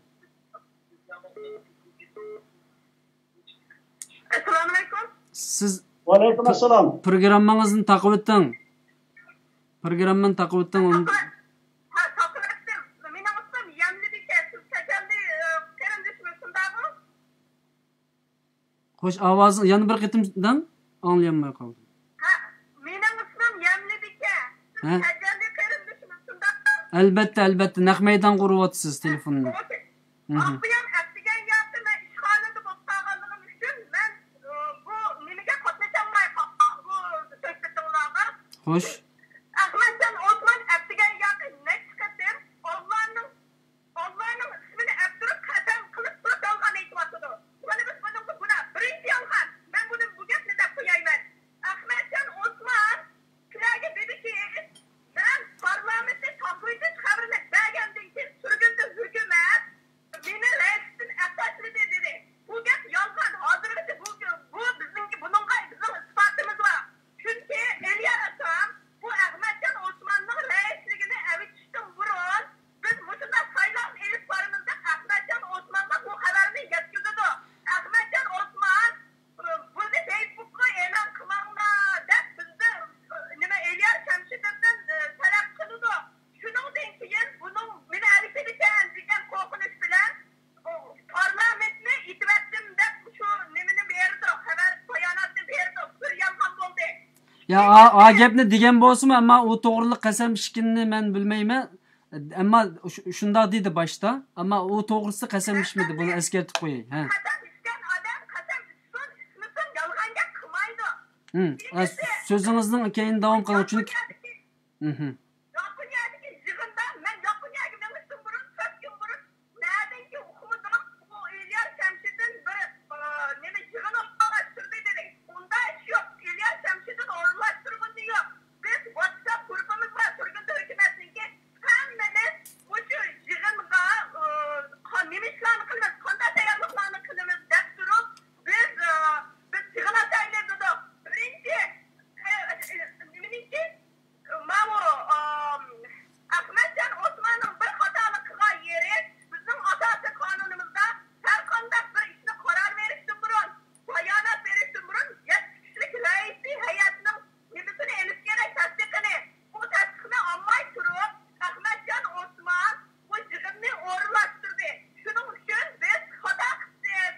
ئەسسالامۇئەلەيكۇم. سىز ۋەئەلەيكۇم ئەسسالام. پروگراممىڭىزنى تاقىۋېتىڭ. پروگراممىنى تاقىۋېتىڭ. ھە، تاقىۋەتتىم. مېنىڭ ئىسمىم يەملىبىكە، سىز تەجەللى، ئە، قېرىندىشىمىز، شۇنداقمۇ؟ خوش، ئاۋازىڭ يەنە بىر قېتىم دەڭ، ئاڭلىيالماي قالدىم. ھە، مېنىڭ ئىسمىم يەملىبىكە. سىز ھە؟ تەجەللى قېرىندىشىمىز، شۇنداقمۇ؟ ئەلبەتتە، ئەلبەتتە، نەق مەيدانغا ئۇرۇۋاتىسىز تېلېفوننى. ئوكەي. مھم. ئاقبۇيان ئەتىگەن ياقى مەن ئىشخانىدا بولۇپ قالغانلىقىم ئۈچۈن مەن، ئۇ، بۇ نېمىگە قاتنىشالماي قالدىم، بۇ سۆھبىتىڭلارغا. خوش. ئەخمەتجان ئوسمان ئەتىگەن ياقى نەچچە قېتىم ئاللانىڭ، ئاللانىڭ ئىسمىنى ئەپ تۇرۇپ قەسەم قىلىپ تۇرۇپ يالغان ئېيتىۋاتىدۇ. مانا بىز بۇنىڭغا گۇناھ. بىرىنچى يالغان. مەن بۇنى، بۇ گەپنى دەپ قويايمەن. ئەخمەتجان ئوسمان سىلەرگە دېدىكى، مەن پارلامېنتنى تاقىۋېتىش خەۋىرىنى بەرگەندىن كېيىن سۈرگۈندە ھۆكۈمەت مېنى رەئىستىن ئەپ تاشلىدى دېدى. بۇ گەپ يالغان. ھازىرغىچە بۇ، بۇ بىزنىڭكى، بۇنىڭغا بىزنىڭ ئىسپاتىمىز بار. چۈنكى ئېلىيار ئاكام بۇ يا، ئا، ئا گەپنى دېگەن بولسىمۇ، ئەمما ئۇ توغرىلىق قەسەم ئىچكىنىنى مەن بىلمەيمەن. ئەمما شۇ-، شۇنداق دېدى باشتا. ئەمما ئۇ توغرىسىدا قەسەم ئىچمىدى. بۇنى ئەسكەرتىپ قوياي. ھە. قەسەم ئىچكەن ئادەم قەسەم ئىچسۇن، ئىچمىسۇن، يالغان گەپ قىلمايدۇ. ھىم. ئە، سۆزىڭىزنىڭ كېيىن داۋام قىلىڭ، چۈنكى. ھىم. ياپونىيەدىكى يىغىندا مەن ياپونىيەگە مېڭىشتىن بۇرۇن، تۆت كۈن بۇرۇن، نەدىنكى ئۇقمىدۇق، بۇ ئىلياس شەمشىدىن بىر، ئا، نېمە، يىغىن ئورۇنلاشتۇردى دېدى. ئۇنداق ئىش يوق. ئىلياس شەمشىدىن ئورۇنلاشتۇرغىنى يوق. بىز ۋاتساپ گۇرۇپپىمىز بار، تۈرگۈن ھۆكۈمەتنىڭكى. ھەممىمىز مۇشۇ يىغىنغا، ئا، قا-، نېمە ئىشلارنى قىلىمىز، قانداق تەييارلىقلارنى قىلىمىز دەپ تۇرۇپ، بىز، ئا، بىز يىغىن ئاچايلى دېدۇق. بىرىنچى، ئە، ئە، نېمىنىڭكى؟ ماۋۇ، ئام، ئەخمەتجان ئوسماننىڭ بىر خاتالىق قىلغان يېرى، بىزنىڭ ئاساسىي قانۇنىمىزدا ھەرقانداق بىر ئىشنى قارار بېرىشتىن بۇرۇن، بايانات بېرىشتىن بۇرۇن يەتتە كىشىلىك رەئىسىي ھەيئەتنىڭ نېمىسىنى ئېلىش كېرەك، تەستىقىنى. بۇ تەستىقنى ئالماي تۇرۇپ، ئەخمەتجان ئوسمان بۇ يىغىننى ئورۇنلاشتۇردى. شۇنىڭ ئۈچۈن بىز خاتا قىپسىز.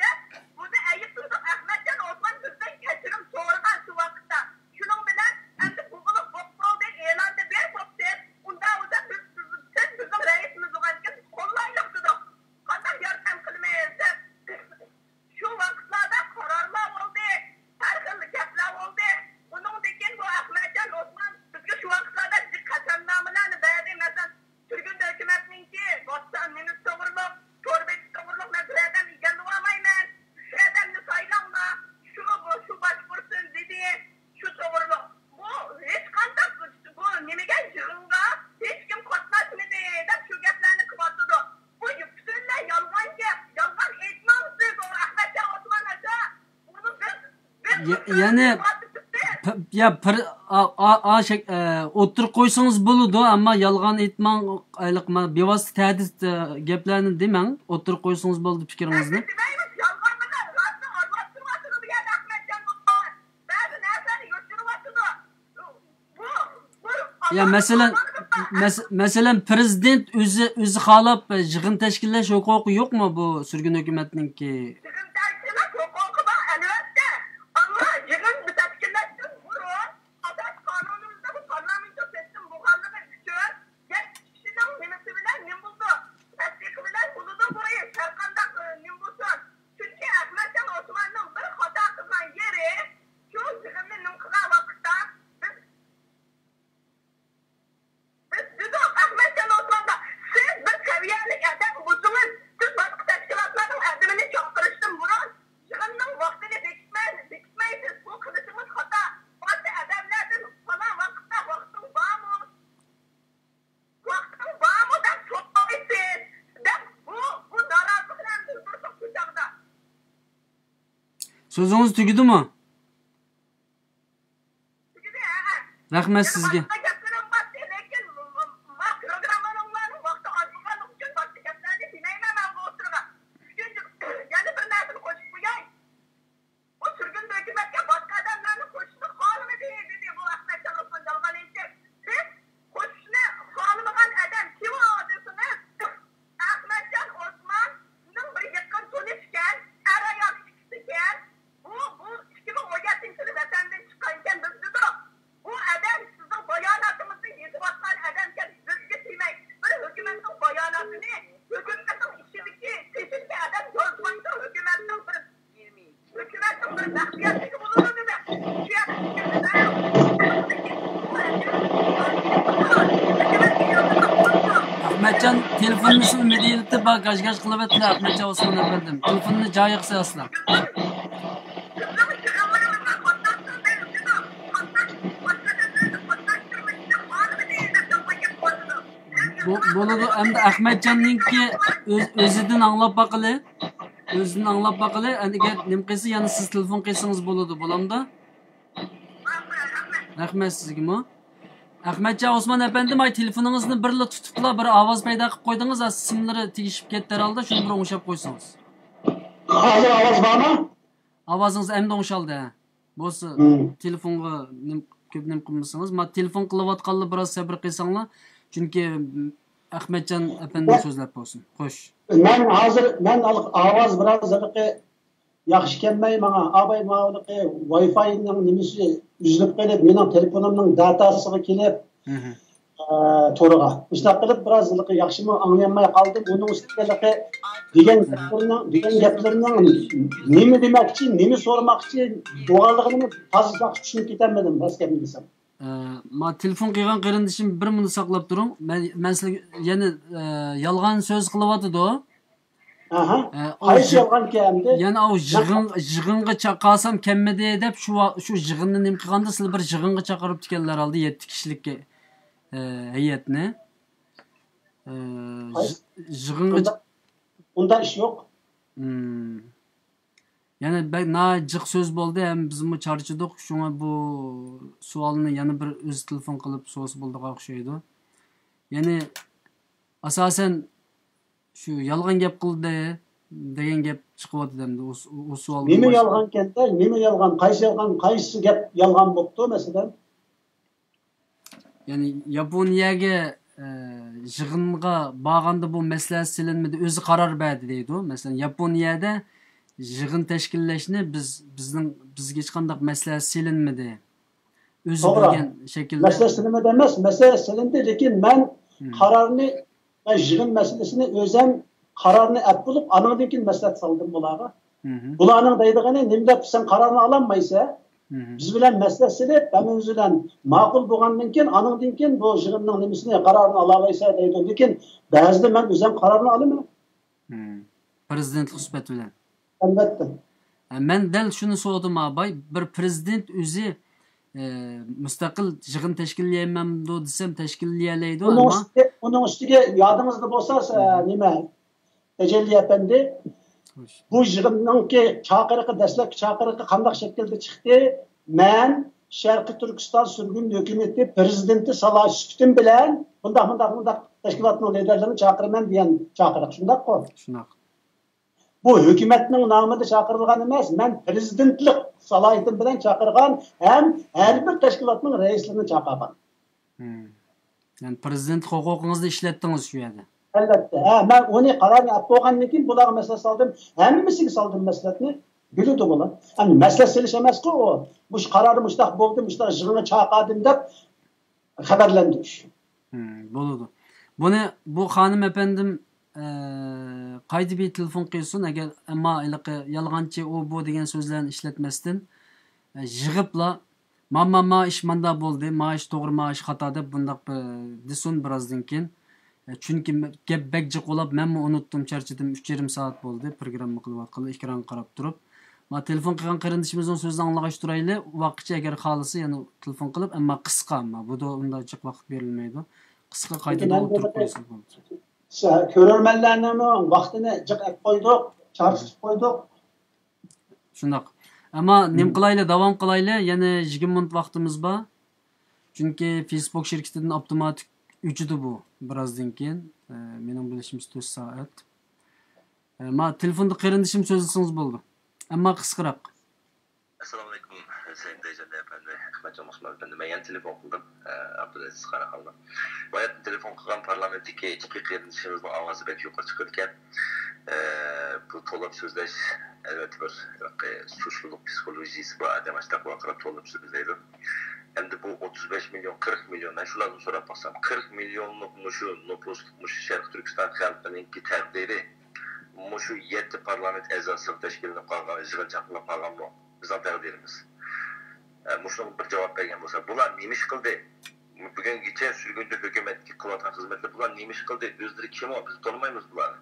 دەپ، بۇنى ئەيىبلىدۇق. ئەخمەتجان ئوسمان بىزدىن كەچۈرۈم سورىغان شۇ ۋاقىتتا. شۇنىڭ بىلەن ئەمدى بۇغۇلۇق بوپ بولدى، ئېلاننى بېرىپ بوپتۇ. ئۇنداق بولسا بىز، سىز، سىز بىزنىڭ رەئىسىمىز بولغاندىكىن قوللايلۇق دېدۇق. قانداق ياردەم قىلىمىز دەپ. شۇ ۋاقىتلاردا قارارلار بولدى، ھەر خىل گەپلەر بولدى. ئۇنىڭدىن كېيىن بۇ ئەخمەتجان ئوسمان بىزگە شۇ ۋاقىتلاردا جىق قەسەمنامىلەرنى بەردى. مەسىلەن، تۈرگۈن ھۆكۈمەتنىڭكى ۋاتساپ نېمىسى توغرۇلۇق، تور بېتى توغرۇلۇق مەن بىر ئادەم ئىگىلىۋالمايمەن، شۇ ئادەمنى سايلاڭلار، شۇ، بۇ، شۇ باشقۇرسۇن دېدى، شۇ توغرۇلۇق. بۇ ھېچقانداق بۇ نېمىگە، يىغىنغا ھېچكىم قاتناشمىدى دەپ شۇ گەپلەرنى قىلىۋاتىدۇ. بۇ پۈتۈنلەي يالغان گەپ، يالغان ئېيتماڭ سىز، ئۇ ئەخمەتجان ئوسمان ئاكا. يە-، يەنى، پ-، يا، پىر-، ئا-، ئا-، ئا-، شەك-، ئە، ئوتتۇرىغا قويسىڭىز بولىدۇ، ئەمما يالغان ئېيتماڭ، ئايلىق ما-، بىۋاسىتە تەھدىت، ئە، گەپلەرنى دېمەڭ، ئوتتۇرىغا قويسىڭىز بولىدۇ پىكرىڭىزنى. يالغاننى راستنى ئارىلاشتۇرۇۋاتىدۇ بۇ يەردە ئەخمەتجان ئوسمان. بەزى نەرسىلەرنى يوشۇرۇۋاتىدۇ. يا، مەسىلەن، مەس-، مەسىلەن، پىرېزىدېنت ئۆزى، ئۆزى خالاپ يىغىن تەشكىللەش ھوقۇقى يوقمۇ بۇ سۈرگۈن ھۆكۈمەتنىڭكى؟ يىغىن تەشكىللەش ھوقۇقى بار، ئەلۋەتتە. ئەمما يىغىن تەشكىللەشتىن بۇرۇن، ئاساسىي قانۇنىمىزدا بۇ پارلامېنتنىڭ سىستېما بولغانلىقى ئۈچۈن، يەتتە كىشىنىڭ نېمىسى بىلەن نېمە بولىدۇ؟ تەستىقى بىلەن بولىدۇ بۇ ئىش، ھەرقانداق، ئى، نېمە بولسۇن. چۈنكى ئەخمەتجان ئوسماننىڭ بىر خاتا قىلغان يېرى، شۇ يىغىننى نېمە قىلغان ۋاقىتتا بىز، بىز دېدۇق، ئەخمەتجان ئوسمانغا، سىز بىر سەۋىيەلىك ئادەم بولسىڭىز، سىز باشقا تەشكىلاتلارنىڭ ئادىمىنى چاقىرىشتىن بۇرۇن يىغىننىڭ ۋاقتىنى بېكىتمەي، بېكىتمەيسىز. بۇ قىلىشىڭىز خاتا. باشقا ئادەملەردىن پالان ۋاقىتتا ۋاقتىڭ بارمۇ؟ ۋاقتىڭ بارمۇ دەپ سورايسىز، دەپ بۇ، بۇ نارازىلىقنى ھەم بىلدۈردۇق شۇ چاغدا. سۆزىڭىز تۈگىدىمۇ؟ تۈگىدى، ھە. رەھمەت سىزگە. باشقا گەپلىرىم بار، لېكىن ما پروگراممىلارنىڭ ۋاقتى ئاز بولغانلىقى ئۈچۈن باشقا گەپلەرنى دېمەيمەن مەن بۇ ئوتتۇرىغا. ئۈچىنچى، يەنە بىر نەرسىنى قوشۇپ قوياي. ئۇ سۈرگۈن ھۆكۈمەتكە باشقا ئادەملەرنى قوشۇشنى خالىمىدى، دېدى بۇ ئەخمەتجان ئوسمان يالغان ئېيتىپ. بىز قوشۇشنى خالىمىغان ئادەم كىم ئۇ دېسىڭىز، ئەخمەتجان ئوسماننىڭ بىر يېقىن تونۇشىكەن، ئەر-ئايال ئىككىسىكەن. بۇ، بۇ ئىككى مىڭ ئون يەتتىنچى يىلى ۋەتەندىن چىققانىكەن، بىز دېدۇق. بۇ ئادەم سىزنىڭ باياناتىڭىزنى يېزىۋاتقان ئادەمكەن، بىزگە تېگىمەي. بىر ھۆكۈمەتنىڭ باياناتىنى ھۆكۈمەتنىڭ ئىچىدىكى، تېشىدىكى ئادەم يازمايدۇ، ھۆكۈمەتنىڭ بىر ئەخمەتجان، تېلېفوننى سىز مىدىرلىتىپ، گاژ-گاژ قىلىۋەتتىلە، ئەخمەتجان ئوسمان ئەپەندىم. تېلېفوننى جايىغا سېلىڭ. بۇ، بولىدۇ. ئەمدى ئەخمەتجاننىڭكى ئۆز-، ئۆزىدىن ئاڭلاپ باقىلى. ئۆزىدىن ئاڭلاپ باقىلى. ئەگەر نېمە قىلسا، يەنە سىز تېلېفون قىلسىڭىز بولىدۇ. بولامدۇ؟ رەھمەت سىزگىمۇ. ئەخمەتجان ئوسمان ئەپەندىم، ئاي، تېلېفونىڭىزنى بىرلا تۇتۇپلا بىر ئاۋاز پەيدا قىلىپ قويدىڭىز، ئا، سىملىرى تېگىشىپ كەتتى ھەرھالدا، شۇنى بىر ئوڭشاپ قويسىڭىز. ھازىر ئاۋاز بارمۇ؟ ئاۋازىڭىز ئەمدى ئوڭشالدى، ھە. بولسا، مم. تېلېفونغا نېم-، كۆپ نېمە قىلمىسىڭىز. ما تېلېفون قىلىۋاتقانلار بىراز سەۋر قىلساڭلار. چۈنكى، م، ئەخمەتجان ئەپەندىم مەن، سۆزلەپ بولسۇن. خوش. مەن ھازىر، مەن ھېلىقى ئاۋاز بىراز ھېلىقى ياخشى كەلمەي ماڭا. ئاباي ماۋۇلۇقى ۋاي فاينىڭ نېمىسى ئۈزۈلۈپ قېلىپ، مېنىڭ تېلېفونۇمنىڭ داتاسىغا كېلىپ، ئە، تورىغا. مۇشۇنداق قىلىپ، بىراز ھېلىقى ياخشىمۇ ئاڭلىيالماي قالدىم. ئۇنىڭ ئۈستىگە ھېلىقى دېگەن گەپلىرىنىڭ، دېگەن گەپلىرىنىڭ نېمە دېمەكچى، نېمە سورىماقچى بولغانلىقىنى تازا ياخشى چۈشىنىپ كېتەلمىدىم، راست گەپنى دېسەم. ئە، ما تېلېفون قىلغان قېرىندىشىم، بىر مۇنۇت ساقلاپ تۇرۇڭ. مەن، مەن سىلەرگە يەنە، ئە، يالغان سۆز قىلىۋاتىدۇ. ئاھا. ئە، ئاۋۇ قايسى يىغ-، يالغانكەن ئەمدى؟ يەنە ئاۋۇ يىغىن، يىغىنغا چاقىرسام كەلمىدى دەپ، شۇ ۋا-، شۇ يىغىننى نېمە قىلغاندا، سىلەر بىر يىغىنغا چاقىرىپتىكەنلەر ھالدا يەتتە كىشىلىك، ئە، ھەيئەتنى. ئە، قايسى؟ يىغ-، يىغىنغا ئۇنداق، چا-، ئۇنداق ئىش يوق. مم. يەنە بەك ناھايىتى جىق سۆز بولدى ھەم بىزمۇ چارچىدۇق. شۇڭا بۇ سوئالنى يەنە بىر ئۆزى تېلېفون قىلىپ سورىسا بولىدىغان ئوخشايدۇ. يەنى ئاساسەن شۇ يالغان گەپ قىلدى دېگەن گەپ چىقىۋاتىدۇ ئەمدى ئۇ، ئۇ سوئالنىڭ نېمە باشلىقى. يالغانكەندە؟ نېمە يالغان؟ قايسى يالغان؟ قايسى گەپ يالغان بوپتۇ، مەسىلەن؟ يەنى ياپونىيەگە، ئە، يىغىنغا بارغاندا بۇ مەسلىھەت سېلىنمىدى، ئۆزى قارار بەردى دەيدۇ. مەسىلەن، ياپونىيەدە يىغىن تەشكىللەشنى بىز، بىزنىڭ، بىزگە ھېچقانداق مەسلىھەت سېلىنمىدى. ئۆزى توغرا. بىلگەن شەكىلدە. مەسىلە سېلىنمىدى ئەمەس، مەسىلە سېلىندى، لېكىن مەن مم. قارارنى، مەن يىغىن مەسىلىسىنى ئۆزەم قارارنى ئەپ بولۇپ، ئانىڭدىن كېيىن مەسلىھەت سالدىم بۇلارغا. مم. بۇلارنىڭ دەيدىغىنى، نېمە دەپ سەن قارارنى ئالالمايسەن؟ مم. بىز بىلەن مەسلىھەت سېلىپ، ھەممىمىز بىلەن ماقۇل بولغاندىن كېيىن، ئانىڭدىن كېيىن بۇ يىغىننىڭ نېمىسىنى، قارارىنى ئالالايسەن دەيدۇ. لېكىن بەزىدە مەن ئۆزەم قارارنى ئالىمەن. مم. پىرېزىدېنتلىق سۈپەت بىلەن. ئەلۋەتتە. ئە، مەن دەل شۇنى سورىدىم، ئاباي. بىر پىرېزىدېنت ئۆزى، ئە، مۇستەقىل يىغىن تەشكىللىيەلمەمدۇ دېسەم، تەشكىللىيەلەيدۇ، ئۇنىڭ ئەمما ئۈستىگە، ئۇنىڭ ئۈستىگە يادىڭىزدا بولسا، ئە، مم. نېمە، تەجەللى ئەپەندى، خوش. بۇ يىغىننىڭكى چاقىرىقى، دەسلەپكى چاقىرىقى قانداق شەكىلدە چىقتى؟ مەن شەرقىي تۈركىستان سۈرگۈن ھۆكۈمىتى پىرېزىدېنتى سالاھىيىتىم بىلەن بۇنداق، بۇنداق، بۇنداق تەشكىلاتنىڭ لىدېرلىرىنى چاقىرىمەن دېگەن چاقىرىق، شۇنداققۇ؟ شۇنداق. بۇ ھۆكۈمەتنىڭ نامىدا چاقىرىلغان ئەمەس، مەن پىرېزىدېنتلىق سالاھىيىتىم بىلەن چاقىرغان ھەم ھەر بىر تەشكىلاتنىڭ رەئىسلىرىنى چاقىرغان. مم. يەنى پىرېزىدېنت ھوقۇقىڭىزنى ئىشلەتتىڭىز شۇ يەردە. ئەلۋەتتە. ھە، مەن ئۇنى قارارنى ئەپ بولغاندىن كېيىن بۇلارغا مەسلىھەت سالدىم. ھەممىسىگە سالدىم مەسلىھەتنى. بىلىدۇ بۇلار. ئەمدى مەسلىھەت سېلىش ئەمەسقۇ ئۇ. مۇشۇ قارار مۇشۇنداق بولدى، مۇشۇنداق يىغىنغا چاقىردىم دەپ خەۋەرلەندۈرۈش. مم، بولىدۇ. بۇنى بۇ خانىم ئەپەندىم، ئە، قايتا بىر تېلېفون قىلسۇن، ئەگەر، ئەمما ھېلىقى يالغانچى ئۇ بۇ دېگەن سۆزلەرنى ئىشلەتمەستىن، ئە، يىغىپلا، ما، ما، ما ئىش ماندا بولدى، ما ئىش توغرا، ما ئىش خاتا دەپ بۇنداق بىر دېسۇن بىرازدىن كېيىن. ئە، چۈنكى مە-، گەپ بەك جىق بولاپ، مەنمۇ ئۇنتتۇم، چارچىدىم، ئۈچ يېرىم سائەت بولدى پروگرامما قىلىۋاتقىلى، ئېكرانغا قاراپ تۇرۇپ. ما تېلېفون قىلغان قېرىندىشىمىزنىڭ سۆزىنى ئاڭلىغاچ تۇرايلى، ۋاقىتچە ئەگەر خالىسا يەنە تېلېفون قىلىپ، ئەمما قىسقا، ئەمما بۇدا ئۇنداق جىق ۋاقىت بېرىلمەيدۇ. قىسقا قايتىدىن لېكىن ئولتۇرۇپ ئەمدى قويسا بولدى. شۇ كۆرۈرمەنلەرنىڭمۇ ۋاقتىنى جىق ئەپ قويدۇق، چارچىتىپ قويدۇق. شۇنداق. ئەمما نېمە قىلايلى، داۋام قىلايلى، يەنە يىگىرمە مىنۇت ۋاقتىمىز بار. چۈنكى فېيسبۇك شىركىتىدىن ئاپتوماتىك ئۆچىدۇ بۇ بىرازدىن كېيىن. ئە، مېنىڭ بىلىشىمچە تۆت سائەت. ئە، ما تېلېفوندا قېرىندىشىم سۆزلىسىڭىز بولىدۇ. ئەمما قىسقىراق. ئەسسالامۇئەلەيكۇم، ھۈسەيىن تەيجەندە ئەپەندى، ئەخمەتجان ئوسمان ئەپەندى، مەن يەنە تېلېفون قىلدىم، ئە، ئابدۇلئەزىز قاراخانلىق. باياتىن تېلېفون قىلغان پارلامېنتتىكى ئىككى قېرىندىشىمىزنىڭ ئاۋازى بەك يۇقىرى چىقىدىكەن. ئە، بۇ توۋلاپ سۆزلەش، ئەلۋەتتە، بىر، بىر سۇچلۇلۇق پسىخولوگىيىسى بار ئادەم ئاشۇنداق ۋارقىراپ توۋلاپ سۆزلەيدۇ. ئەمدى بۇ ئوتتۇز بەش مىليون، قىرىق مىليون، مەن شۇلاردىن سوراپ باقسام، قىرىق مىليونلۇق مۇشۇ نوپۇسلۇق، مۇشۇ شەرقىي تۈركىستان خەلقىنىڭكى تەقدىرى مۇشۇ يەتتە پارلامېنت ئەزاسىغا تەشكىللىنىپ قالغان، يىغىن چاقىرىلىپ قالغانمۇ؟ بىزنىڭ تەقدىرىمىز. ئە، مۇشۇنىڭغا بىر جاۋاب بەرگەن بولسا، بۇلار نېمە ئىش قىلدى؟ بۈگۈنگىچە سۈرگۈندە ھۆكۈمەتتىكى قىلىۋاتقان خىزمەتلىرى، بۇلار نېمە ئىش قىلدى؟ ئۆزلىرى كىم ئۇ؟ بىز تونۇمايمىز بۇلارنى.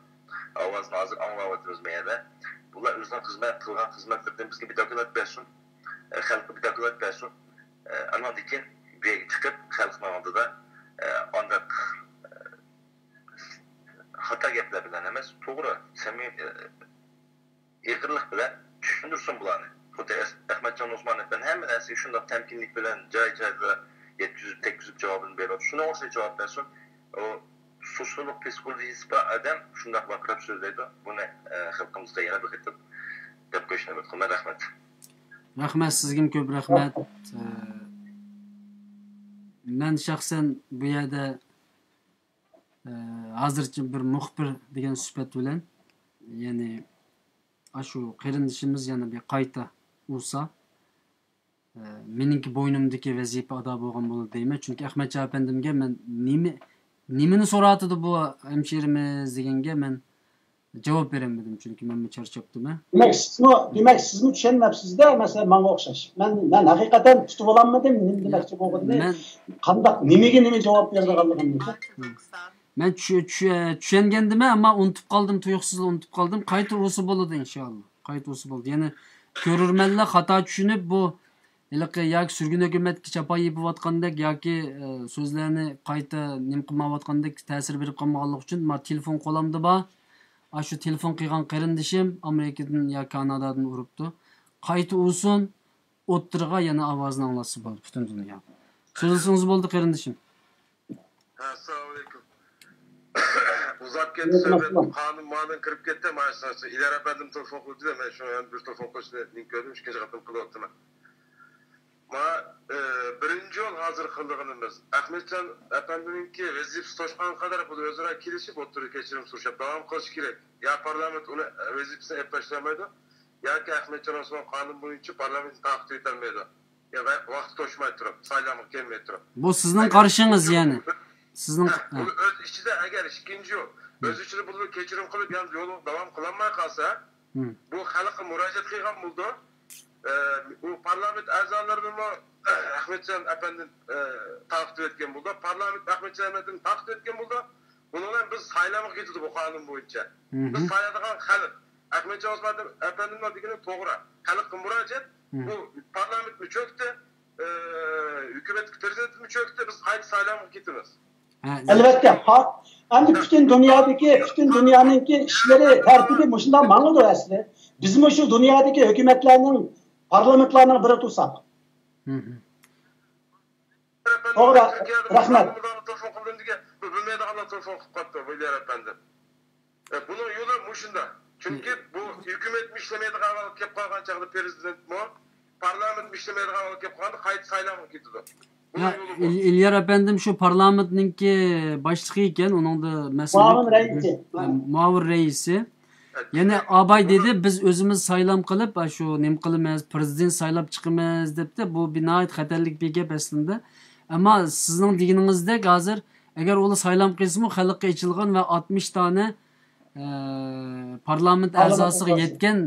ئاۋازىنى ھازىر ئاڭلاۋاتىمىز مۇ يەردە. بۇلار ئۆزىنىڭ خىزمەت قىلغان خىزمەتلىرىدىن بىزگە بىر دوكلات بەرسۇن. ئە، خەلققە بىر دوكلات بەرسۇن. ئە، ئانىڭدىن كېيىن بۇ يەرگە چىقىپ، خەلقنىڭ ئالدىدا، ئە، ئانداق، ئە، خاتا گەپلەر بىلەن ئەمەس، توغرا، سەمىم-، ئېغىرلىق بىلەن چۈشەندۈرسۇن بۇلارنى. خۇددى ئەس-، ئەخمەتجان ئوسمان ئەپەندى ھەممە نەرسىگە شۇنداق تەمكىنلىك بىلەن جاي-جايدا يەتكۈزۈپ، تەگكۈزۈپ جاۋابىنى بېرىۋاتىدۇ. شۇنىڭغا ئوخشاش جاۋاب بەرسۇن. ئۇ سۇسلۇق پسىخولوگىيىسى بار ئادەم شۇنداق ۋارقىراپ سۆزلەيدۇ. بۇنى، ئە، خەلقىمىزغا يەنە بىر قېتىم دەپ قويۇشنى ئۈمىد قىلىمەن. رەھمەت. رەھمەت، سىزگىمۇ كۆپ رەھمەت. ئە، مەن شەخسەن بۇ يەردە ئە، ھازىرچە بىر مۇخبىر دېگەن سۈپەت بىلەن، يەنى ئاشۇ قېرىندىشىمىز يەنە بىر قايتا ئۇرسا، ئە، مېنىڭكى بوينۇمدىكى ۋەزىپە ئادا بولغان بولىدۇ دەيمەن. چۈنكى ئەخمەتجان ئەپەندىمگە مەن نېمە، نېمىنى سوراۋاتىدۇ بۇ ھەمشىرىمىز دېگەنگە مەن جاۋاب بېرەلمىدىم، چۈنكى مەنمۇ چارچاپتىمەن. دېمەك، سىزمۇ، دېمەك، سىزمۇ چۈشەنمەپسىز-دە، مەسىلەن، ماڭا ئوخشاش. مەن، مەن ھەقىقەتەن تۇتۇۋالالمىدىم نېمە دېمەكچى بولغىنىنى، مەن قانداق، نېمىگە نېمە جاۋاب بېرىدىغانلىقىمنى. مەن چۈ-، چۈ-، چۈشەنگەندىمەن، ئەمما ئۇنتۇپ قالدىم، تۇيۇقسىزلا ئۇنتۇپ قالدىم. قايتا ئۇرسا بولىدۇ، ئىنشائاللا. قايتا ئۇرسا بولىدۇ. يەنە كۆرۈرمەنلەر خاتا چۈشىنىپ، بۇ ھېلىقى ياكى سۈرگۈن ھۆكۈمەتكە چاپان يېپىۋاتقاندەك ياكى، ئە، سۆزلەرنى قايتا نېمە قىلمايۋاتقاندەك تەسىر بېرىپ قالمىغانلىقى ئۈچۈن، مانا تېلېفون قولامدا بار. ئاشۇ تېلېفون قىلغان قېرىندىشىم ئامېرىكىدىن يا كانادادىن ئۇرۇپتۇ. قايتا ئۇرسۇن، ئوتتۇرىغا يەنە ئاۋازىنى ئاڭلاتسا بولدى پۈتۈن دۇنيا. سۆزلىسىڭىز بولدى قېرىندىشىم. ھە، ئەسسالامۇئەلەيكۇم. ئۇزاپ كەتتى سۆھبەت. قانۇن مانۇن كىرىپ كەتتى. مانا شۇ ئىليار ئەپەندىم تېلېفون قىلدى، مەن شۇ يەنە بىر تېلېفون قىلىشنى نېمە كۆردۈم، ئىككىنچى قېتىم قىلىۋاتىمەن. ما، ئى، بىرىنچى يول ھازىر قىلىدىغىنىمىز، ئەخمەتجان ئەپەندىنىڭكى ۋەزىپىسى توشقان قەدەر بۇ ئۆزئارا كېلىشىپ، ئوتتۇرىدا كەچۈرۈم سورىشىپ داۋام قىلىشى كېرەك. يا پارلامېنت ئۇنى ۋەزىپىسىدىن ئېلىپ تاشلىيالمايدۇ، ياكى ئەخمەتجان ئوسمان قانۇن بويىچە پارلامېنتنى تارقىتىۋېتەلمەيدۇ. يا ۋە-، ۋاقتى توشماي تۇرۇپ، سايلامغا كەلمەي تۇرۇپ. بۇ سىزنىڭ قارىشىڭىز، يەنى. سىزنىڭ، ھە، ھە. بۇ ئۆز ئىچىدە، ئەگەر ئىككىنچى يول، ئۆز ئىچىدە بۇنى كەچۈرۈم قىلىپ، يەنە يولىغا داۋام قىلالماي قالسا، مم. بۇ خەلققە مۇراجىئەت قىلغان بولىدۇ. ئە، ئۇ پارلامېنت ئەزالىرىنىمۇ ئەخمەتجان ئەپەندىنى، ئە، تارقىتىۋەتكەن بولىدۇ. پارلامېنت ئەخمەتجان ئەپەندىنى تارقىتىۋەتكەن بولىدۇ. بۇنىڭ بىلەن بىز سايلامغا كېتىدۇ بۇ قانۇن بويىچە. مم. بىز سايلايدىغان خەلق. ئەخمەتجان ئوسمان ئەپەندىنىڭ دېگىنى توغرا. خەلققە مۇراجىئەت، مم. بۇ پارلامېنتمۇ چۆكتى، ئە، ھۆكۈمەتتىكى پىرېزىدېنتمۇ چۆكتى، بىز قايتا سايلامغا كېتىمىز. ھە، ئەلۋەتتە، ھا-، ئەمدى پۈتۈن دۇنيادىكى، پۈتۈن دۇنيانىڭكى ئىشلىرى، تەرتىپى مۇشۇنداق ماڭىدۇ ئەسلى. بىزمۇ شۇ دۇنيادىكى ھۆكۈمەتلەرنىڭ، پارلامېنتلارنىڭ بىرى تۇرساق. مم. توغرا، رەھمەت. بىلمەيدىغانلار تېلېفون قىلدىم دېگەن، بۇ بىلمەيدىغانلار تېلېفون قىلىپ قاپتۇ، بۇ ئىليار ئەپەندى. ئە، بۇنىڭ يولى مۇشۇنداق. چۈنكى بۇ ھۆكۈمەتمۇ ئىشلىمەيدىغان ۋاقىت كېلىپ قالغان چاغدا پىرېزىدېنتمۇ، پارلامېنتمۇ ئىشلىمەيدىغان ۋاقىت كېلىپ قالغاندا قايتا سايلامغا كېتىدۇ. بۇنىڭ يا، يولى بۇ. ئىل-، ئىليار ئەپەندىم، شۇ پارلامېنتنىڭكى باشلىقى ئىكەن، ئۇنىڭدا مەسىلە يوق. مۇئاۋىن رەئىسى. ھە، مۇئاۋىن رەئىسى. يەنە ئاباي دېدى، بىز ئۆزىمىز سايلام قىلىپ، ئاشۇ نېمە قىلىمىز، پىرېزىدېنت سايلاپ چىقىمىز دەپتۇ. بۇ بىر ناھايىتى خەتەرلىك بىر گەپ ئەسلىندە. ئەمما سىزنىڭ دېگىنىڭىزدەك ھازىر ئەگەر ئۇلار سايلام قىلسىمۇ، خەلققە ئېچىلغان ۋە ئاتمىش دانە، ئە، پارلامېنت ئەزاسىغا يەتكەن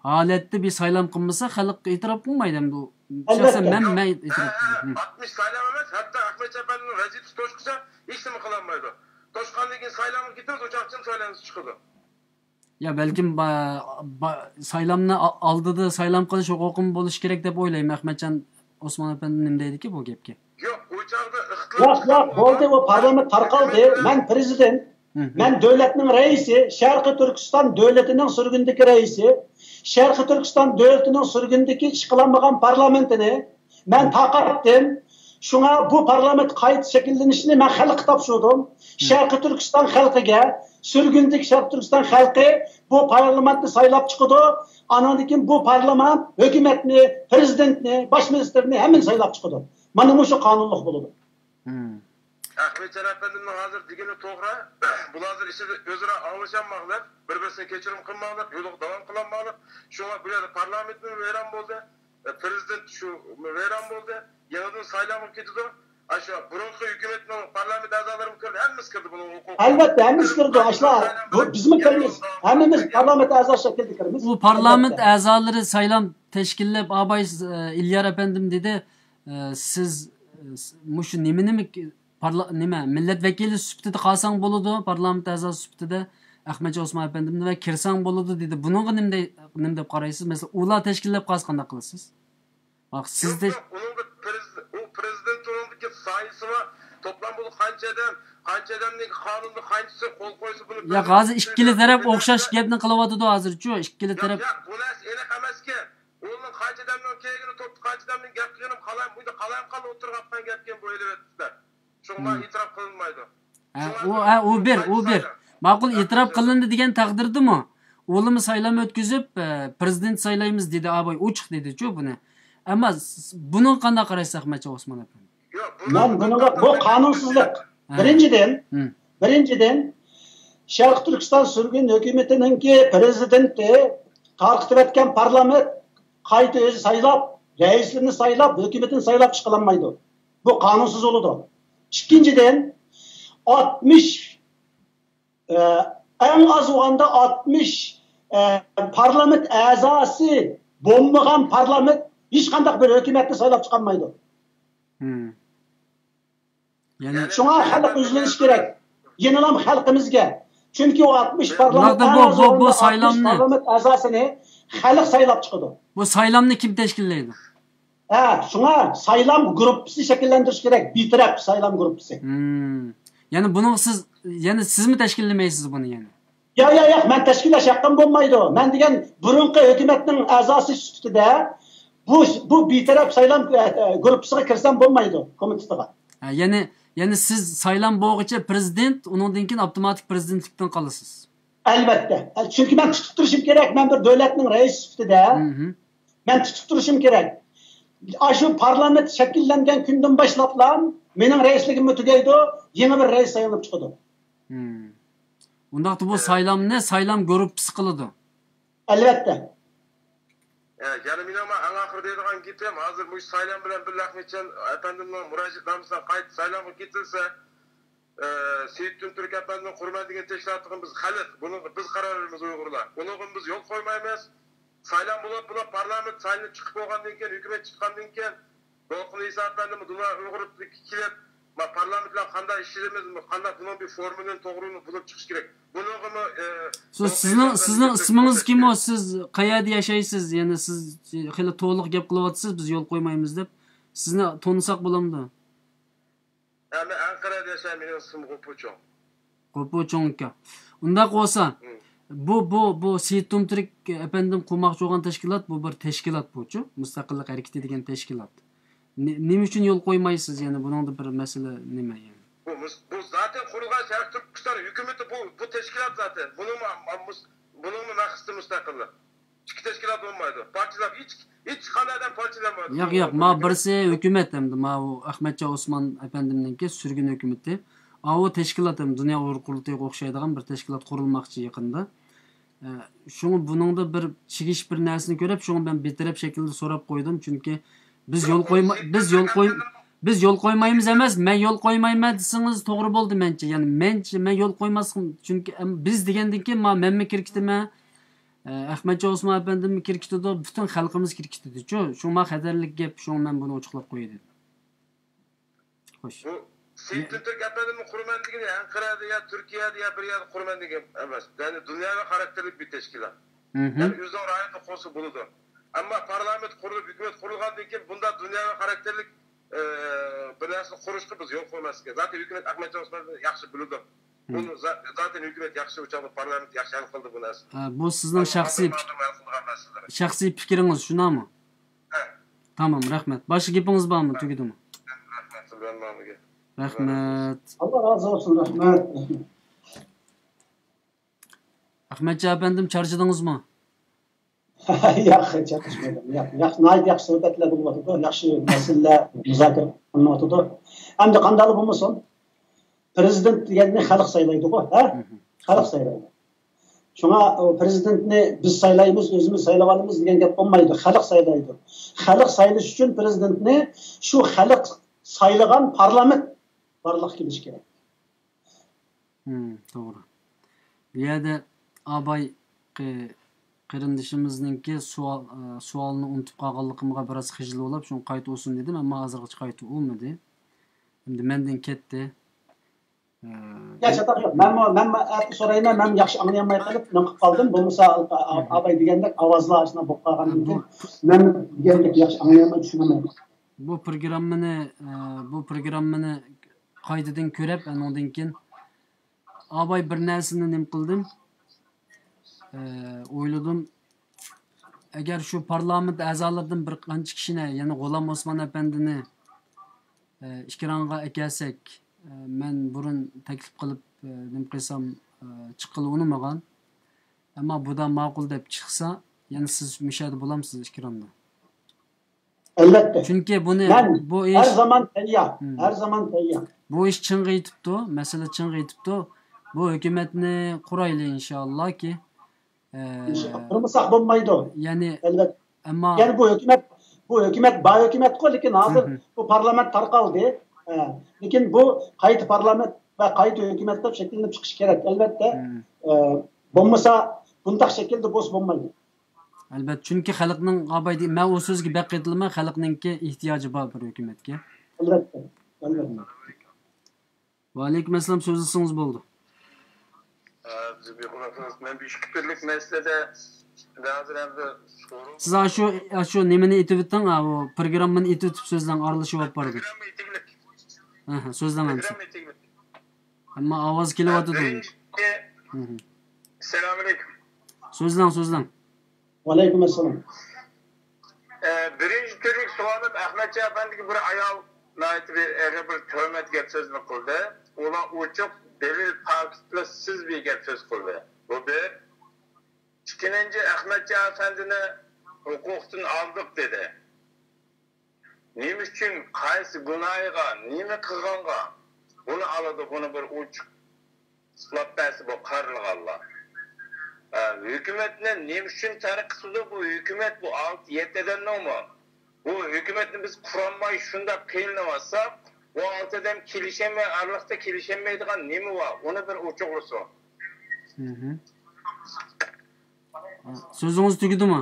ھالەتتە بىر سايلام قىلمىسا، خەلق ئېتىراپ قىلمايدۇ ئەمدى ئۇ. شەخسەن مەن، مەن ئېتىراپ قىلمايمەن. ئاتمىش سايلام ئەمەس، ھەتتا ئەخمەتجان ئەپەندىنىڭ ۋەزىپىسى توشقىچە ھېچنېمە قىلالمايدۇ. توشقاندىن كېيىن سايلامغا كېتىمىز، ئۇ چاغقىچە سايلامسىز چىقىدۇ. يا، بەلكىم با-، با-، سايلامنى ئا-، ئالدىدا سايلام قىلىش ھوقۇقىمۇ بولۇشى كېرەك دەپ ئويلايمەن، ئەخمەتجان ئوسمان ئەپەندى نېمە دەيدىكى بۇ گەپكە؟ يوق، ئۇ چاغدا ئىختىلاپ، ياق، ياق، بولدى، ئۇ پارلامېنت تارقالدى. مەن پىرېزىدېنت، مەن دۆلەتنىڭ رەئىسى، شەرقىي تۈركىستان دۆلىتىنىڭ سۈرگۈندىكى رەئىسى، شەرقىي تۈركىستان دۆلىتىنىڭ سۈرگۈندىكى ئىش قىلالمىغان پارلامېنتىنى مەن تارقاتتىم. شۇڭا بۇ پارلامېنت قايتا شەكىللىنىشىنى مەن خەلققە تاپشۇردۇم. شەرقىي تۈركىستان خەلقىگە، سۈرگۈندىكى شەرقىي تۈركىستان خەلقى بۇ پارلامېنتنى سايلاپ چىقىدۇ. ئانىڭدىن كېيىن بۇ پارلامېنت ھۆكۈمەتنى، پىرېزىدېنتنى، باش مىنىستىرنى ھەممىنى سايلاپ چىقىدۇ. مانا مۇشۇ قانۇنلۇق بولىدۇ. ئەخمەتجان ئەپەندىمنىڭ ھازىر دېگىنى توغرا. بۇلار ھازىر ئىچىدە ئۆزئارا ئاڭلىشالماقلىق، بىر-بىرسىنى كەچۈرۈم قىلماقلىق، يولىغا داۋام قىلالماقلىق. شۇڭا بۇ يەردە پارلامېنتمۇ ۋەيران بولدى، ئە، پىرېزىدېنت شۇ ۋەيران بولدى. يېڭىدىن سايلامغا كېتىدۇ. ئاشۇ بۇرۇنقى ھۆكۈمەتنىڭ پارلامېنت ئەزالىرىمۇ كىردى، ھەممىسى كىردى بۇنىڭ ھوقۇقى. ئەلۋەتتە، ھەممىسى كىردى. ئاشۇلار، بۇ بىزمۇ كىرىمىز. ھەممىمىز پارلامېنت ئەزا شەكلىدە كىرىمىز. ئۇ پارلامېنت ئەزالىرى سايلام تەشكىللەپ، ئاباي، ئە، ئىليار ئەپەندىم دېدى، ئە، سىز، ئە، مۇشۇ نېمىنىمۇ پارلا-، نېمە، مىللەت ۋەكىلى سۈپىتىدە قالساڭ بولىدۇ، پارلامېنت ئەزاسى سۈپىتىدە ئەخمەتجان ئوسمان ئەپەندىمنى ۋە كىرسەڭ بولىدۇ دېدى. بۇنىڭغا نېمە دەي-، نېمە دەپ قارايسىز؟ مەسىلەن، ئۇلار تەشكىللەپ قالسا قانداق قىلىسىز؟ ۋاق، سىز يوق، تەش- يوق، ئۇنىڭدا پىرېز-، ئۇ پىرېزىدېنت ئۇنىڭدىكى سايىسى بار. توپلام بولۇپ قانچە ئادەم، قانچە ئادەمنىڭ قانۇندا قانچىسى قول قويسا بۇنى ياق، ھازىر ئىككىلا تەرەپ ئوخشاش گەپنى قىلىۋاتىدۇ ھازىرچۇ، ئىككىلا تەرەپ. ياق، بۇ نەرسە ئېنىق ئەمەسكەن. ئۇنىڭ قانچە ئادەمنىڭ كەلگىنى توپتا، قانچە ئادەمنىڭ گەپ قىلغىنى قالايمىقان ئوتتۇرىغا ئاتقان گەپكەن بۇ ئېلىۋەتتىلەر. شۇڭا ئېتىراپ قىلىنمايدۇ. ھە، ئۇ، ھە، ئۇ بىر، ئۇ بىر. ماقۇل، ئېتىراپ قىلىندى دېگەن تەقدىردىمۇ، ئۇلىمۇ سايلام ئۆتكۈزۈپ، ئە، پىرېزىدېنت سايلايمىز دېدى، ئاباي ئوچۇق دېدىچۇ بۇنى. ئەمما س-، بۇنىڭغا قانداق قارايسىز، ئەخمەتجان ئوسمان ئەپەندى؟ مەن بۇنىڭغا، بۇ قانۇنسىزلىق. ھە. بىرىنچىدىن، بىرىنچىدىن، شەرقىي تۈركىستان سۈرگۈن ھۆكۈمىتىنىڭكى پىرېزىدېنتى تارقىتىۋەتكەن پارلامېنت قايتا ئۆزى سايلاپ، رەئىسلىرىنى سايلاپ، ھۆكۈمىتىنى سايلاپ چىقىرالمايدۇ. بۇ قانۇنسىز بولىدۇ. ئىككىنچىدىن، ئاتمىش، ئە، ئەڭ ئاز بولغاندا ئاتمىش، ئە، پارلامېنت ئەزاسى بولمىغان پارلامېنت ھېچقانداق بىر ھۆكۈمەتنى سايلاپ چىقالمايدۇ. شۇڭا خەلق يۈزلىنىشى كېرەك. يەنىلا خەلقىمىزگە. چۈنكى ئۇ ئاتمىش پارلامېنت ئەزاسىنى خەلق سايلاپ چىقىدۇ. بۇ سايلامنى كىم تەشكىللەيدۇ؟ ھە، شۇڭا سايلام گۇرۇپپىسى شەكىللەندۈرۈش كېرەك. بىتەرەپ سايلام گۇرۇپپىسى. يەنى بۇنىڭغا سىز، يەنى سىزمۇ تەشكىللىمەيسىز بۇنى يەنى؟ ياق، ياق، ياق، مەن تەشكىللەش ھەققىم بولمايدۇ. مەن دېگەن بۇرۇنقى ھۆكۈمەتنىڭ ئەزاسى سۈپىتىدە بۇ، بۇ بىتەرەپ سايلام، ئە، ئە، گۇرۇپپىسىغا كىرسەم بولمايدۇ، كومىتېتىغا. ھە، يەنى، يەنى سىز سايلام بولغۇچە پىرېزىدېنت، ئۇنىڭدىن كېيىن ئاپتوماتىك پىرېزىدېنتلىكتىن قالىسىز. ئەلۋەتتە. ئە، چۈنكى مەن تۇتۇپ تۇرۇشۇم كېرەك، مەن بىر دۆلەتنىڭ رەئىسى سۈپىتىدە. مەن تۇتۇپ تۇرۇشۇم كېرەك. ئاشۇ پارلامېنت شەكىللەنگەن كۈندىن باشلاپلا مېنىڭ رەئىسلىكىممۇ تۈگەيدۇ، يېڭى بىر رەئىس سايلىنىپ چىقىدۇ. ئۇنداقتا بۇ سايلامنى سايلام گۇرۇپپىسى قىلىدۇ. ئەلۋەتتە. ئە، يەنە مېنىڭ ئەڭ ئاخىرى دەيدىغان گېپىم، ھازىر مۇشۇ سايلام بىلەن بىللە ئەخمەتجان ئەپەندىمنىڭ مۇراجىئەتنامىسىغا قايتا سايلامغا كېتىلسە، ئە، سېيىت تۈنتۈرك ئەپەندىنىڭ قۇرىمەن دېگەن تەشكىلاتىغا بىز خەلق، بۇنىڭغا بىز قارار بېرىمىز ئۇيغۇرلار. ئۇنىڭغا بىز يول قويمايمىز. سايلام بولۇپ، بۇلار پارلامېنت سايلىنىپ چىقىپ بولغاندىن كېيىن، ھۆكۈمەت چىققاندىن كېيىن، دولقۇن ئىسا ئەپەندىمۇ دۇنيا ئۇيغۇرلۇقىغا كېلىپ، ما پارلامېنت بىلەن قانداق ئىشلىشىمىز، قانداق بۇنىڭ بىر فورمىلىنى توغرىلىنىپ بولۇپ چىقىشى كېرەك. بۇنىڭغىمۇ، ئە، سىز، سىزنىڭ، سىزنىڭ ئىسمىڭىز كىم ئۇ؟ سىز قەيەردە ياشايسىز؟ يەنى سىز خېلى توۋلۇق گەپ قىلىۋاتىسىز، بىز يول قويمايمىز دەپ. سىزنى تونۇساق بولامدۇ؟ ھە، مەن ئەنقەرەدە ياشايمەن، مېنىڭ ئىسمىم غوپۇ چوڭ. غوپۇ چوڭ ئاكا. ئۇنداق بولسا، بۇ، بۇ، بۇ سېيىت تۇمتۈرك ئەپەندىم قۇرماقچى بولغان تەشكىلات، بۇ بىر تەشكىلات بۇچۇ. مۇستەقىللىق ھەرىكىتى دېگەن تەشكىلات. نېمە ئۈچۈن يول قويمايسىز يەنە؟ بۇنىڭدا بىر مەسىلە نېمە يەنى؟ بۇ، بۇ زاتەن قۇرۇلغان شەرقىي تۈركىستان ھۆكۈمىتى بۇ، بۇ تەشكىلات زاتەن. بۇنىڭمۇ، بۇنىڭمۇ مەقسىتى مۇستەقىللىق. ئىككى تەشكىلات بولمايدۇ. پارچىلاپ، ھېچ، ھېچقانداق ئادەم پارچىلانمايدۇ. ياق، ياق، ما بىرسى ھۆكۈمەت ئەمدى، ماۋۇ ئەخمەتجان ئوسمان ئەپەندىمنىڭكى سۈرگۈن ھۆكۈمىتى. ئاۋۇ تەشكىلات ھەم دۇنيا ئۇيغۇر قۇرۇلتىيىغا ئوخشايدىغان بىر تەشكىلات قۇرۇلماقچى يېقىندا. ئە، شۇڭا بۇنىڭدا بىر چىگىش بىر نەرسىنى كۆرۈپ، شۇڭا مەن بىتەرەپ شەكىلدە سوراپ قويدۇم. چۈنكى بىز يول قويما-، بىز يول قوي-، بىز يول قويمايمىز ئەمەس، مەن يول قويمايمەن دېسىڭىز توغرا بولدى مەنچە. يەنى مەنچە، مەن يول قويماسلىقىم، چۈنكى ئەم-، بىز دېگەندىن كېيىن ما مەنمۇ كىرىپ كېتىمەن. ئە، ئەخمەتجان ئوسمان ئەپەندىممۇ كىرىپ كېتىدۇ، پۈتۈن خەلقىمىز كىرىپ كېتىدۇچۇ. شۇڭا خەتەرلىك گەپ، شۇڭا مەن بۇنى ئوچۇقلاپ قوياي دېدىم. خوش. بۇ سېيىت تۈرك ئەپەندىمنىڭ قۇرىمەن دېگىنى ئەنقەرەدە يا تۈركىيەدە يا بىر يەردە قۇرىمەن دېگەن ئەمەس. يەنى دۇنياۋى خاراكتېرلىك بىر تەشكىلات. يەنى ئۆزىنىڭ رايونىدا قۇرسا بولىدۇ. ئەمما پارلامېنت قۇرۇلۇپ، ھۆكۈمەت قۇرۇلغاندىن كېيىن بۇنداق دۇنياۋى خاراكتېرلىك، ئە، بىر نەرسىنى قۇرۇشقا بىز يول قويماسلىق كېرەك. زاتەن ھۆكۈمەت ئەخمەتجان ئوسمان ياخشى بىلىدۇ. بۇنى زا-، زاتەن ھۆكۈمەت ياخشى، ئۇ چاغدا پارلامېنت ياخشى ھەل قىلدى بۇ نەرسىنى. ئە، بۇ سىزنىڭ شەخسىي، شەخسىي پىكرىڭىز، شۇنداقمۇ؟ ھە. تامام، رەھمەت. باشقا گېپىڭىز بارمۇ؟ تۈگىدىمۇ؟ رەھمەت، بىلمەمگە. رەھمەت. ئاللا رازى بولسۇن، رەھمەت. ئەخمەتجان ئەپەندىم، چارچىدىڭىزمۇ؟ ياق، چارچاشمىدىم. ياق، ياخشى، ناھايىتى ياخشى سۆھبەتلەر بولۇۋاتىدۇ، ياخشى مەسىلىلەر مۇزاكىرە قىلىنىۋاتىدۇ. ئەمدى قانداقلا بولمىسۇن، پىرېزىدېنت دېگەننى خەلق سايلايدىغۇ، ھە؟ خەلق سايلايدۇ. شۇڭا ئۇ پىرېزىدېنتنى بىز سايلايمىز، ئۆزىمىز سايلىۋالىمىز دېگەن گەپ بولمايدۇ. خەلق سايلايدۇ. خەلق سايلاش ئۈچۈن پىرېزىدېنتنى شۇ خەلق سايلىغان پارلامېنت بارلىققا كېلىشى كېرەك. توغرا. بۇ يەردە ئاباي قېرىندىشىمىزنىڭكى سوئال، ئە، سوئالنى ئۇنتۇپ قالغانلىقىمغا بىراز خىجىل بولۇپ، شۇڭا قايتا ئۇرسۇن دېدىم، ئەمما ھازىرغىچە قايتا ئۇرمىدى. ئەمدى مەندىن كەتتى. ئە، يا، چاتاق يوق. مەنمۇ، مەنمۇ ئەتە سورايمەن، مەن ياخشى ئاڭلىيالماي قېلىپ، نېمە قىلىپ قالدىم. بولمىسا، ئا-، ئا-، ئاباي دېگەندەك ئاۋازلار ئاشۇنداق بولۇپ قالغاندىن كېيىن، مەن دېگەندەك ياخشى ئاڭلىيالماي، چۈشىنەلمەيمەن. بۇ پروگراممىنى، ئە، بۇ پروگراممىنى قايتىدىن كۆرۈپ، ئانىڭدىن كېيىن ئاباي بىر نەرسىنى نېمە قىلدىم؟ ئە، ئويلىدىم. ئەگەر شۇ پارلامېنت ئەزالىرىدىن بىر قانچە كىشىنى، يەنى غۇلام ئوسمان ئەپەندىنى، ئە، ئېكرانغا ئەكەلسەك، ئە، مەن بۇرۇن تەكلىپ قىلىپ، ئە، نېمە قىلسام، ئە، چىققىلى ئۇنىمىغان. ئەمما بۇدا ماقۇل دەپ چىقسا، يەنە سىز مۇشۇ يەردە بولامسىز ئېكراندا؟ ئەلۋەتتە. چۈنكى بۇنى، مەن بۇ ئىش ھەر زامان تەييار. ھەر زامان تەييار. بۇ ئىش چىڭغا يېتىپتۇ، مەسىلە چىڭغا يېتىپتۇ. بۇ ھۆكۈمەتنى قۇرايلى ئىنشائاللاكى. ئە، قۇرمىساق بولمايدۇ. يەنى، ئەلۋەتتە. ئەمما يەنى بۇ ھۆكۈمەت، بۇ ھۆكۈمەت بار ھۆكۈمەتقۇ، لېكىن ھازىر بۇ پارلامېنت تارقالدى. ئە، لېكىن بۇ قايتا پارلامېنت ۋە قايتا ھۆكۈمەت قىلىپ شەكىللىنىپ چىقىشى كېرەك، ئەلۋەتتە. ئە، بولمىسا، بۇنداق شەكىلدە بولسا بولمايدۇ. ئەلۋەتتە، چۈنكى خەلقنىڭ، ئابايدى، مەن ئۇ سۆزگە بەك قېتىلىمەن، خەلقنىڭكى ئېھتىياجى بار بىر ھۆكۈمەتكە. ئەلۋەتتە، ئەلۋەتتە. ۋەئەلەيكۇم ئەسسالام، سۆزلىسىڭىز بولىدۇ. ئە، بىز بىر قۇلاق، مەن بىر ئىككى كۈنلۈك مەسىلىدە، ھازىر ئەمدى سورۇن. سىز ئاشۇ، ئاشۇ نېمىنى ئېتىۋېتىڭ، ئاۋۇ پروگراممىنى ئېتىۋېتىپ سۆزلەڭ، ئارىلىشىۋاپ بارىدۇ. پروگرامما ئېتىۋېلىك. ئەھە، سۆزلەڭ ئەمسە. پروگرامما ئېتىۋېلىك. ئەمما ئاۋاز كېلىۋاتىدۇ. بىرىنچى، ئەسسالامۇئەلەيكۇم. سۆزلەڭ، سۆزلەڭ. ۋەئەلەيكۇم ئەسسالام. ئە، بىرىنچى تۈرلۈك سوئالىم، ئەخمەتجان ئەپەندىگە بىر ئايال ناھايىتى بىر ئېغىر بىر تۆھمەت گەپ سۆزنى قىلدى. ئۇلار ئوچۇق دەلىل پاكىتلارسىز بىر گەپ سۆز قىلدى. بۇ بىر. ئىككىنچى، ئەخمەتجان ئەپەندىنى ھوقۇقتىن ئالدۇق دېدى. نېمە ئۈچۈن، قايسى گۇناھىغا، نېمە قىلغانغا بۇنى ئالىدۇ، بۇنى بىر ئوچۇق ئىسپاتلاپ بەرسە بۇ قارىلىغانلار. ئە، ھۆكۈمەتنى نېمە ئۈچۈن تەرك قىلىدۇ؟ بۇ ھۆكۈمەت، بۇ ئالتە، يەتتە ئادەمنىڭمۇ؟ بۇ ھۆكۈمەتنى بىز قۇرالماي شۇنداق قىينىلىۋاتساق، بۇ ئالتە ئادەم كېلىشەلمەي، ئارىلىقتا كېلىشەلمەيدىغان نېمە بار؟ ئۇنى بىر ئوچۇقلىسۇن. مھم. سۆزىڭىز تۈگىدىمۇ؟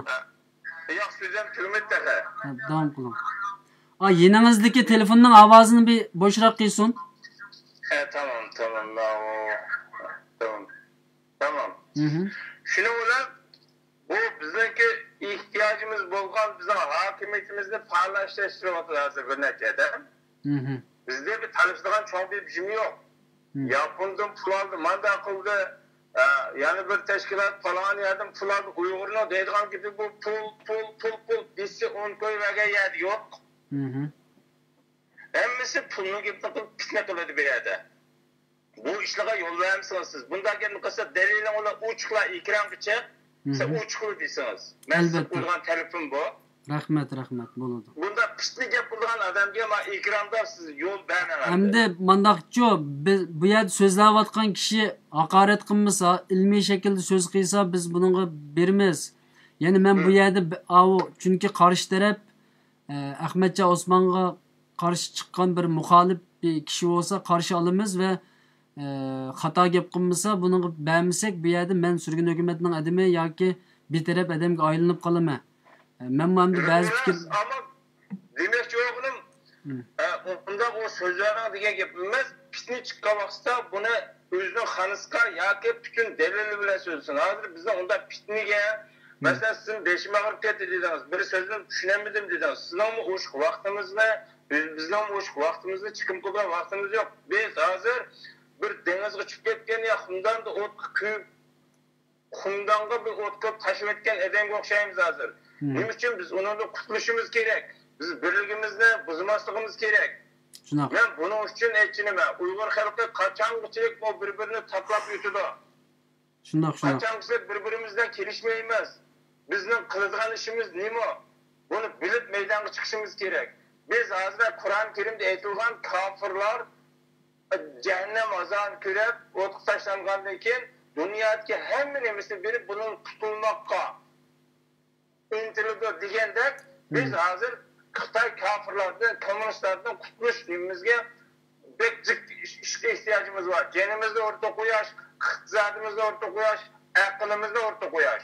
ياق، سۆزۈم تۈگىمىدى تېخى. ھە، داۋام قىلىڭ. ئا، يېنىڭىزدىكى تېلېفوننىڭ ئاۋازىنى بىر بوشراق قىلسۇن. ھە، تامام، تامام، تامام. تامام. مھم. شۇنىڭ بىلەن بۇ بىزنىڭكى ئېھتىياجىمىز بولغان بىزنىڭ ھاكىمىيىتىمىزنى پائاللاشتۇرۇۋاتىدۇ ھازىر بىر نەچچە ئادەم. مھم. بىزدە بىر تالىشىدىغان چوڭ بىر بېجىم يوق. مم. ياپوندىن پۇل ئالدى، مانداق قىلدى، ئە، يەنە بىر تەشكىلات پالان يەردىن پۇل ئالدى، ئۇيغۇرنىڭ دەيدىغان گېپى بۇ پۇل، پۇل، پۇل، پۇل دېسە ئۇنى قويۇۋەرگەن يەردە يوق. مھم. ھەممىسى پۇلنىڭ گېپىنى قىلىپ پىتنە قىلىدۇ بۇ يەردە. بۇ ئىشلارغا يول بەرمىسىڭىز سىز. بۇنداق گەپنى قىلسا دەلىلىڭ ئۇلار ئوچۇقلا ئېكرانغا چىق. سىز مھم. ئوچۇقلا دېسىڭىز. مەن سىزگە ئەلۋەتتە. قويغان تەلىپىم بۇ. رەھمەت، رەھمەت، بولىدۇ. بۇنداق پىتنە گەپ قىلىدىغان ئادەمگە ما ئېكراندا سىز يول بەرمەڭ ئەمدى. ئەمدى مانداقچۇ، بىز بۇ يەردە سۆزلەۋاتقان كىشى ھاقارەت قىلمىسا، ئىلمىي شەكىلدە سۆز قىلسا، بىز بۇنىڭغا بېرىمىز. يەنى مەن بۇ ھىم. يەردە ب-، ئاۋۇ، چۈنكى قارشى تەرەپ، ئە، ئەخمەتجان ئوسمانغا قارشى چىققان بىر مۇخالىپ بىر كىشى بولسا قارشى ئالىمىز ۋە، ئە، خاتا گەپ قىلمىسا، بۇنىڭغا بەرمىسەك، بۇ يەردە مەن سۈرگۈن ھۆكۈمەتنىڭ ئادىمى ياكى بىتەرەپ ئادەمگە ئايلىنىپ قالىمەن. ئە، مەنمۇ ئەمدى بەزى پىكىر ئەمما دېمەكچى بولغىنىم، مم. ئە، ئۇنداق ئۇ سۆزلەرنىڭ دېگەن گېپى ئەمەس، پىتنە چىققان ۋاقىتتا بۇنى ئۆزىنىڭ خانىسىغا ياكى پۈتۈن دەلىلى بىلەن سۆزلىسۇن. ھازىر بىزنىڭ ئۇنداق پىتنىگە، مم. مەسىلەن، سىزنىڭ بېشىم ئاغرىپ كەتتى دېدىڭىز، بىر سۆزنى چۈشىنەلمىدىم دېدىڭىز. سىزنىڭمۇ ئوشۇق ۋاقتىمىزنى، بىز، بىزنىڭمۇ ئوشۇق ۋاقتىمىزنى چىقىم قىلىدىغان ۋاقتىمىز يوق. بىز ھازىر بىر دېڭىزغا چۈشۈپ كەتكەن يا خۇمداندا ئوتقا كۆيۈپ، خۇمدانغا بىر ئوت قىلىپ تاشلىۋەتكەن ئادەمگە ئوخشايمىز ھازىر. مم. نېمە ئۈچۈن بىز ئۇنىڭدىن قۇتۇلۇشىمىز كېرەك؟ بىز بىرلىكىمىزنى بۇزماسلىقىمىز كېرەك. شۇنداق. مەن بۇنىڭ ئۈچۈن ئېيتچىنىمەن، ئۇيغۇر خەلقى قاچانغىچىلىك بۇ بىر-بىرىنى تاپلاپ يۈتىدۇ؟ شۇنداق، شۇنداق. قاچانغىچىلىك بىر-بىرىمىز بىلەن كېلىشمەيمىز؟ بىزنىڭ قىلىدىغان ئىشىمىز نېمە؟ بۇنى بىلىپ مەيدانغا چىقىشىمىز كېرەك. بىز ھازىر قۇرئان كەرىمدە ئېيتىلغان كاپىرلار جەھەننەم ئازابىنى كۆرۈپ، ئوتقا تاشلانغاندىن كېيىن، دۇنيادىكى ھەممە نېمىسىنى بېرىپ، بۇنىڭ قۇتۇلماققا ئىنتىلىدۇ دېگەندەك، بىز مم. ھازىر خىتاي كاپىرلاردىن، كوممۇنىستلاردىن قۇتۇلۇش نېمىمىزگە بەك جىق ئىش-، ئىشقا ئېھتىياجىمىز بار. جېنىمىزنى ئوتتۇرىغا قويۇش، ئىقتىسادىمىزنى ئوتتۇرىغا قويۇش، ئەقلىمىزنى ئوتتۇرىغا قويۇش.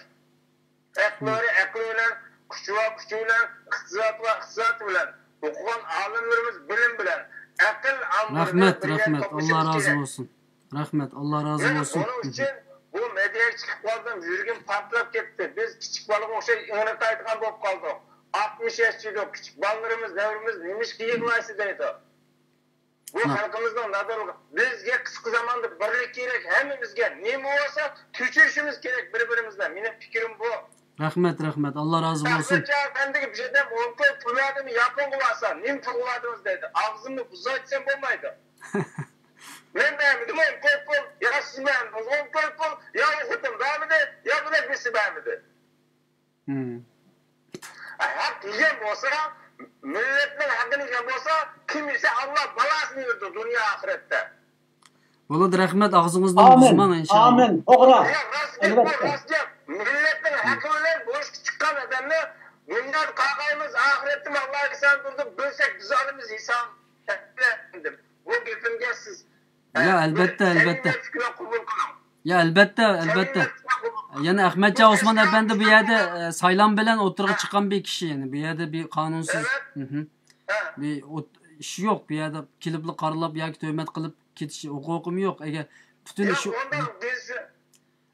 ئەقلى، ئەقلى بىلەن، كۈچى بار، كۈچى بىلەن، ئىقتىساد بار، ئىقتىساد بىلەن، ئوقۇغان ئالىملىرىمىز بىلىم بىلەن، ئەقىل ئامبىرىنى رەھمەت، بىر يەرگە رەھمەت. ئاللا توپلىشىمىز رازى كېرەك. بولسۇن. رەھمەت، ئاللا رازى مەن بولسۇن. ئۇنىڭ ئۈچۈن بۇ مېدىياغا چىقىپ قالدىم، يۈرىكىم پارتلاپ كەتتى. بىز كىچىك بالىغا ئوخشاش ئىڭرىتايدىغان بولۇپ قالدۇق. ئاتمىش ياش چىدۇق، كىچىك بالىلىرىمىز، نەۋرىمىز نېمىشقا يىغلايسىز دەيدۇ. بۇ ھە. خەلقىمىزنىڭ نادانلىقى. بىزگە قىسقا زاماندا بىرلىك كېرەك، ھەممىمىزگە. نېمە بولسا كۆچۈرۈشىمىز كېرەك بىر-بىرىمىزنى. مېنىڭ پىكرىم بۇ. رەھمەت، رەھمەت. ئاللا رازى بولسۇن. ئەخمەتجان ئەپەندىگە بىر ئادەم ئون كوي پۇل بەردىمۇ ياپونغا بارسا، نېمە پۇل بەردىڭىز دەيدۇ. ئاغزىمنى بۇزايتسام بولمايدۇ. مەن بەرمىدىم ئون كوي پۇل، يا سىز بەردىڭىز ئون كوي پۇل، يا ئۇ خوتۇن بەرمىدى، يا بۇنىڭ بىرسى بەرمىدى. مم. ھەق يېگەن بولسا، مىللەتنىڭ ھەققىنى يېگەن بولسا، كىم يېسە ئاللا بالاسىنى بېرىدۇ دۇنيا ئاخىرەتتە. بولىدۇ، رەھمەت، ئاغزىڭىزنى ئامىن، بۇزماڭ، ئىنشائاللا. ئامىن، توغرا. يا، راست گەپ بۇ، ئەلۋەتتە. راست گەپ. مىللەتنىڭ ھەققى بىلەن بۇرۇشقا چىققان ئادەمنى دۇنيا قالغايمىز، ئاخىرەتتىمۇ ئاللا ئېھسان تۇرىدۇ، بىلسەك بىز ئالىمىز ھېسابىنى. بۇ گېپىمگە سىز، يا، ئە، ئەلبەتتە، بىر ئەلبەتتە. سەمىمىي پىكىر قوبۇل قىلىڭ. يا، ئەلبەتتە، ئەلبەتتە. سەمىمىي پىكىر قوبۇل قىلىڭ. يەنى ئەخمەتجان ئوسمان ئەپەندى بۇ يەردە، ئە، سايلام بىلەن ئوتتۇرىغا چىققان بىر كىشى، يەنى بۇ يەردە بىر قانۇنسىز، ئەۋەت. مھم. ھە. بىر ئوت-، ئىش يوق، بۇ يەردە كېلىپلا قارىلاپ ياكى تۆھمەت قىلىپ كېتىش ھوقۇقىمۇ يوق. ئەگەر پۈتۈن ياق، ئىش ئۇنداق بىز،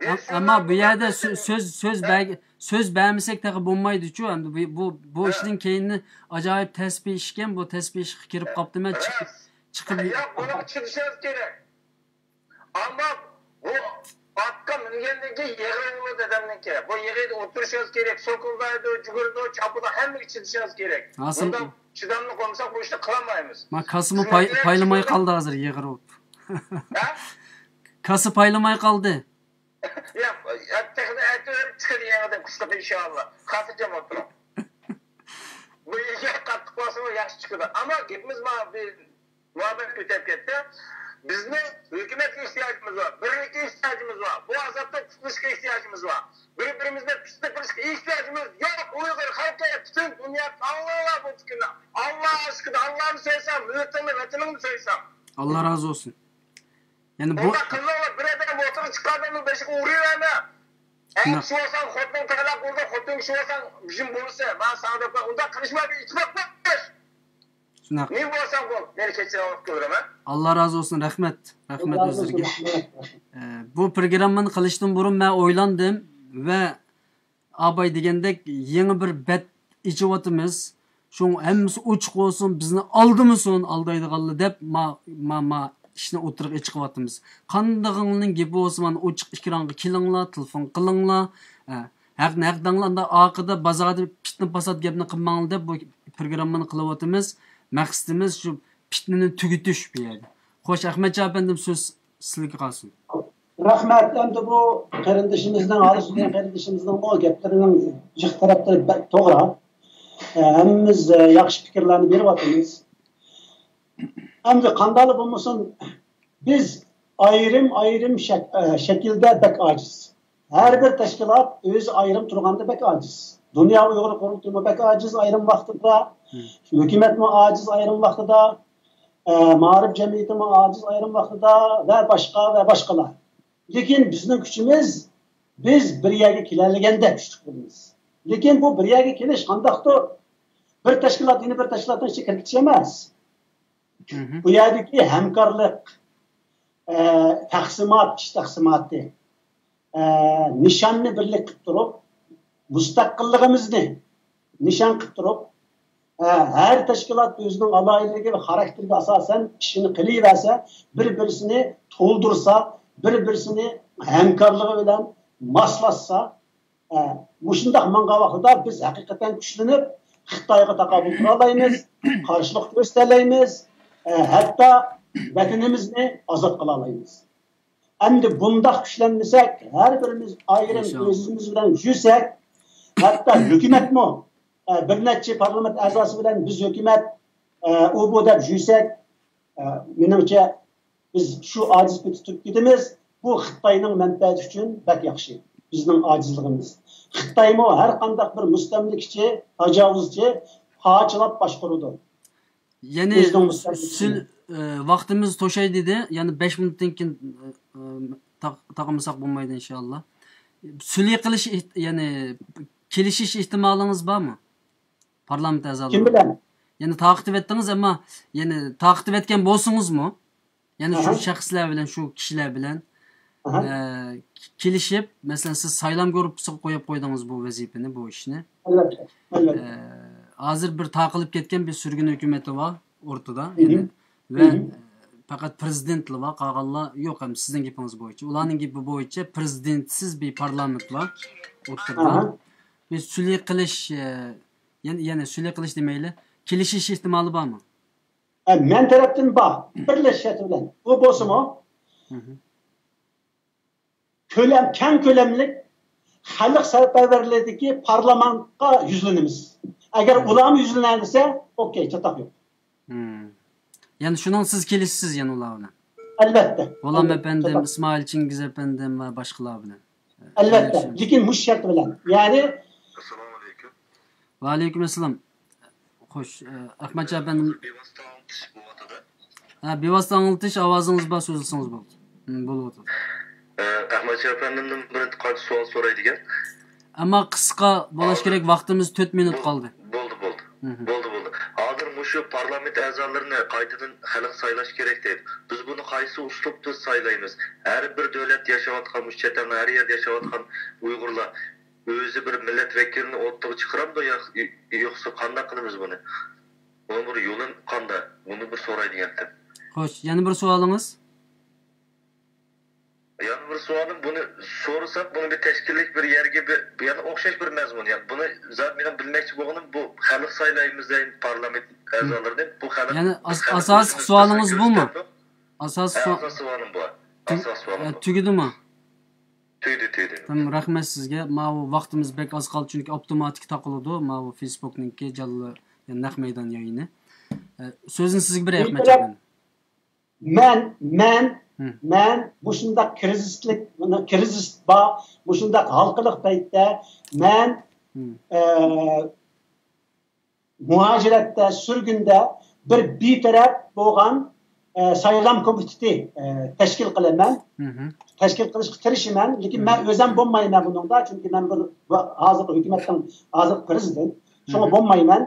ئەم-، ئەمما بۇ يەردە سۆ-، سۆز، سۆز بەرگ-، سۆز بەرمىسەك تېخى بولمايدۇچۇ. ئەمدى بۇ، بۇ، بۇ ئىشتىن كېيىننى ئاجايىپ تەس بىر ئىشكەن، بۇ تەس بىر ئىشقا كىرىپ قاپتىمەن. چىقىپ، چىقىپ ياق، بۇنىڭغا چىدىشىڭىز كېرەك. ئەمما بۇ ئاتقا مىنگەندىن كېيىن يېغىر بولىدۇ دادامنىڭكى. بۇ يېغىردا ئولتۇرۇشىڭىز كېرەك، سوكۇلدايدۇ، جۈگۈرىدۇ، چاپىدۇ، ھەممىگە چىدىشىڭىز كېرەك. ھاسىل. بۇنداق چىداملىق بولمىساق بۇ ئىشنى قىلالمايمىز. ما كاسىمۇ پاي-، پايلىماي قالدى ھازىر يېغىر بولۇپ. ھە؟ كاسا پايلىماي قالدى. ياق، تېخى ئەتىۋېرىپ چىقىدۇ يېڭىدىن قىشلىق ئىنشائاللا. خاتىرجەم ئولتۇرۇڭ. بۇ يېشى قاتتىق بولسىمۇ ياخشى چىقىدۇ. ئەمما گېپىمىز مانا بىر مۇھەببەت كۆتۈرۈپ كەتتى. بىزنىڭ ھۆكۈمەتكە ئېھتىياجىمىز بار، بىرلىككە ئېھتىياجىمىز بار. بۇ ئازادلىق قۇتۇلۇشقا ئېھتىياجىمىز بار. بىر-بىرىمىزنى پىتنە قىلىشقا ئېھتىياجىمىز يوق. ئۇيغۇر خەلقى، پۈتۈن دۇنيا ئاڭلاڭلار بۇ پىكىرنى. ئاللا ئاشقىدا، ئاللانى سۆيسەڭ، مىللىتىڭنى، ۋەتىنىڭنى سۆيسەڭ. ئاللا رازى بولسۇن. يەنى بۇ ئۇنداق قىلماڭلار، بىر ئادەم ئوتتۇرىغا چىققان ئادەمنىڭ بېشىغا ئۇرۇۋەرمە. ئەر كىشى بولساڭ خوتۇنۇڭ تەلەپ قىلىدۇ، خوتۇن كىشى بولساڭ بىزىم بولسا، مانا ساڭا دەپ ئۇنداق قىلىشما، بىر ئىتتىپاق بولۇش. شۇنداق. نېمە بولساڭ بول، مېنى كەچۈرۈڭلار دەپ قىلىمەن. ئاللا رازى بولسۇن، رەھمەت. رەھمەت ئۆزلىرىگە. ئە، بۇ پروگراممىنى قىلىشتىن بۇرۇن مەن ئويلاندىم ۋە ئاباي دېگەندەك يېڭى بىر بەت ئېچىۋاتىمىز. شۇڭا ھەممىسى ئوچۇق بولسۇن، بىزنى ئالدىمىسۇن ئالدايدىغانلار دەپ ما، ما، ما ئىشنى ئوتتۇرىغا چىقىۋاتىمىز. قاندىغىڭلارنىڭ گېپى بولسا مانا ئوچۇق ئېكرانغا كېلىڭلار، تېلېفون قىلىڭلار. ھە، ھەقنى ھەق دەڭلار، ئاندىن ئارقىدا بازاردا پىتنە پاسات گەپنى قىلماڭلار دەپ بۇ پروگراممىنى قىلىۋاتىمىز. مەقسىتىمىز شۇ پىتنىنى تۈگىتىش بۇ يەردە. خوش، ئەخمەتجان ئەپەندىم، سۆز سىزگە قالسۇن. رەھمەت. ئەمدى بۇ قېرىندىشىمىزنىڭ، ھالى سۆزلىگەن قېرىندىشىمىزنىڭ بۇ گەپلىرىنىڭ جىق تەرەپلىرى بەك توغرا. ئە، ھەممىمىز، ئە، ياخشى پىكىرلەرنى بېرىۋاتىمىز. ئەمدى قانداقلا بولمىسۇن، بىز ئايرىم-ئايرىم شەك-، ئە، شەكىلدە بەك ئاجىز. ھەر بىر تەشكىلات ئۆزى ئايرىم تۇرغاندا بەك ئاجىز. دۇنيا ئۇيغۇر قۇرۇلتىيىمۇ بەك ئاجىز ئايرىم ۋاقتىدا، ھۆكۈمەتمۇ ئاجىز ئايرىم ۋاقتىدا، ئە، مائارىپ جەمئىيىتىمۇ ئاجىز ئايرىم ۋاقتىدا ۋە باشقا ۋە باشقىلار. لېكىن بىزنىڭ كۈچىمىز، بىز بىر يەرگە كېلەلىگەندە كۈچلۈك بولىمىز. لېكىن بۇ بىر يەرگە كېلىش قانداقتۇر؟ بىر تەشكىلات يەنە بىر تەشكىلاتنىڭ ئىچىگە كىرىپ كېتىش ئەمەس. بۇ يەردىكى ھەمكارلىق، ئە، تەقسىمات، ئىش تەقسىماتى، ئە، نىشاننى بىرلىك قىلىپ تۇرۇپ، مۇستەقىللىقىمىزنى نىشان قىلىپ تۇرۇپ، ئە، ھەر تەشكىلات ئۆزىنىڭ ئالاھىدىلىكى ۋە خاراكتېرىگە ئاساسەن ئىشىنى قىلىۋەرسە، بىر-بىرسىنى تولدۇرسا، بىر-بىرسىنى ھەمكارلىقى بىلەن ماسلاشسا، ئە، مۇشۇنداق ماڭغان ۋاقتىدا بىز ھەقىقەتەن كۈچلىنىپ، خىتايغا تاقابىل تۇرالايمىز، قارشىلىق كۆرسىتەلەيمىز، ئە، ھەتتا ۋەتىنىمىزنى ئازاد قىلالايمىز. ئەمدى بۇنداق كۈچلەنمىسەك، ھەر بىرىمىز ئايرىم ئىنشاللا. ئۆزىمىز بىلەن يۈرسەك، ھەتتا ھۆكۈمەتمۇ، ئە، بىر نەچچە پارلامېنت ئەزاسى بىلەن بىز ھۆكۈمەت، ئە، ئۇ بۇ دەپ يۈرسەك، ئە، مېنىڭچە، بىز شۇ ئاجىز پېتى تۇرۇپ كېتىمىز. بۇ خىتاينىڭ مەنپەئەتى ئۈچۈن بەك ياخشى، بىزنىڭ ئاجىزلىقىمىز. خىتايمۇ ھەر قانداق بىر مۇستەملىكىچى، تاجاۋۇزچى پارچىلاپ باشقۇرىدۇ. يەنى ئۆزىنىڭ مۇستەملىكىچىسىنى. سۈل-، ئە، ۋاقتىمىز توشاي دېدى. يەنى بەش مىنۇتتىن كېيىن، ئە، ئە، تاق-، تاقىمىساق بولمايدۇ ئىنشاللا. سۈلھى قىلىش ئېھت-، يەنى كېلىشىش ئېھتىمالىڭىز بارمۇ؟ پارلامېنت ئەزالىرى. كىم بىلەن؟ يەنى تارقىتىۋەتتىڭىز، ئەمما يەنى تارقىتىۋەتكەن بولسىڭىزمۇ، يەنى شۇ ئاھا. شەخسلەر بىلەن، شۇ كىشىلەر بىلەن، ئاھا. ئە، كېلىشىپ، مەسىلەن، سىز سايلام گۇرۇپپىسىغا قويۇپ قويدىڭىز بۇ ۋەزىپىنى، بۇ ئىشنى. ئەلۋەتتە، ئەلۋەتتە. ئە، ھازىر بىر تارقىلىپ كەتكەن بىر سۈرگۈن ھۆكۈمىتى بار ئورتىدا، مھم. يەنى، ۋە، مھم. ئە، پەقەت پىرېزىدېنتلا بار، قالغانلار يوق، ھەم سىزنىڭ گېپىڭىز بويىچە. ئۇلارنىڭ گېپى بويىچە پىرېزىدېنتسىز بىر پارلامېنت بار ئوتتۇرىدا. ئاھا. بىز سۈلھى قىلىش، ئە، يەنى، يەنى سۈلھى قىلىش دېمەيلى، كېلىشىش ئېھتىمالى بارمۇ؟ ئە، مەن تەرەپتىن بار، بىرلا شەرت بىلەن. ئۇ بولسىمۇ، مھم. كۆلەم، كەڭ كۆلەملىك خەلق سەۋەنبەرلىكىدىكى پارلامېنتقا يۈزلىنىمىز. ئەگەر مھم. ئۇلارمۇ يۈزلىنەلىسە، ئوكەي، چاتاق يوق. مھم. يەنى شۇنىڭ سىز كېلىشىسىز يەنى ئۇلار بىلەن؟ ئەلۋەتتە. غۇلام ئەلۋەتتە. ئەپەندىم، چاتاق. ئىسمائىل چىڭگىز ئەپەندىم ۋە باشقىلار بىلەن. ئەلۋەتتە. ئەلۋەتتە. لېكىن مۇشۇ شەرت بىلەن. يەنى ئەسسالامۇ ئەلەيكۇم. ۋەئەلەيكۇم ئەسسالام. خوش، ئە، ئەخمەتجان ئەپەندىم. بىۋاسىتە ئاڭلىتىش بولۇۋاتىدۇ. ھە، بىۋاسىتە ئاڭلىتىش، ئاۋازىڭىز بار، سۆزلىسىڭىز بولدى. ھىم، بولۇۋاتىدۇ. ئە، ئەخمەتجان ئەپەندىمدىن بىر قانچە سوئال سوراي دېگەن. ئەمما قىسقا بولۇش كېرەك، ۋاقتىمىز تۆت مىنۇت قالدى. بولدى، بولدى. ھىم. بولدى، بولدى. ھازىر مۇشۇ پارلامېنت ئەزالىرىنى قايتىدىن خەلق سايلاش كېرەك دەيدۇ. بىز بۇنى قايسى ئۇسلۇبتا سايلايمىز؟ ھەر بىر دۆلەتتە ياشاۋاتقان، مۇشۇ چەت ئەلنىڭ ھەر يەردە ياشاۋاتقان ئۇيغۇرلار ئۆزى بىر مىللەت ۋەكىلىنى ئوتتۇرىغا چىقىرامدۇ يا-، يوقسا قانداق قىلىمىز بۇنى؟ بۇنىڭ بىر يولى قانداق؟ بۇنى بىر سوراي دېگەنتىم. خوش، يەنە بىر سوئالىڭىز؟ يەنە بىر سوئالىم، بۇنى سورىساق، بۇنى بىر تەشكىللىك بىر يەرگە بىر، يەنە ئوخشاش بىر مەزمۇن. يەنى بۇنى زادى مېنىڭ بىلمەكچى بولغىنىم، بۇ خەلق سايلايمىز دەيدۇ پارلامېنت ئەزالىرىنى. بۇ خەلق، يەنى ئاس-، بىز خەلقنىڭ ئاساسلىق سۆزىنى سوئالىڭىز بۇمۇ؟ ئۆزگەرتىپ، ئاساسلىق ھە، سوئال. ئاساسلىق سوئالىم بۇ. تۈگ-، ئاساسلىق سوئالىم ئە، بۇ. تۈگىدىمۇ؟ تۈگىدى، تۈگىدى. تامام، رەھمەت سىزگە. ماۋۇ ۋاقتىمىز بەك ئاز قالدى، چۈنكى ئاپتوماتىك تاقىلىدۇ، ماۋۇ فېيسبۇكنىڭكى جانلى، يەنى نەق مەيدان يايىنى. ئە، سۆزنى سىزگە بېرەي، ئەخمەتجان ئەپەندى. مەن، مەن، ھىم. مەن مۇشۇنداق كىرىزىسلىك، مۇنداق كىرىزىس بار، مۇشۇنداق ھالقىلىق پەيتتە مەن، ھىم. ئە، مۇھاجىرەتتە، سۈرگۈندە بىر بىتەرەپ بولغان، ئە، سايلام كومىتېتى، ئە، تەشكىل قىلىمەن. ھىم. تەشكىل قىلىشقا تىرىشىمەن، لېكىن مەن ئۆزەم بولمايمەن بۇنىڭدا، چۈنكى مەن بىر، بۇ ھازىرقى ھۆكۈمەتنىڭ ھازىرقى پىرېزىدېنت. شۇڭا بولمايمەن.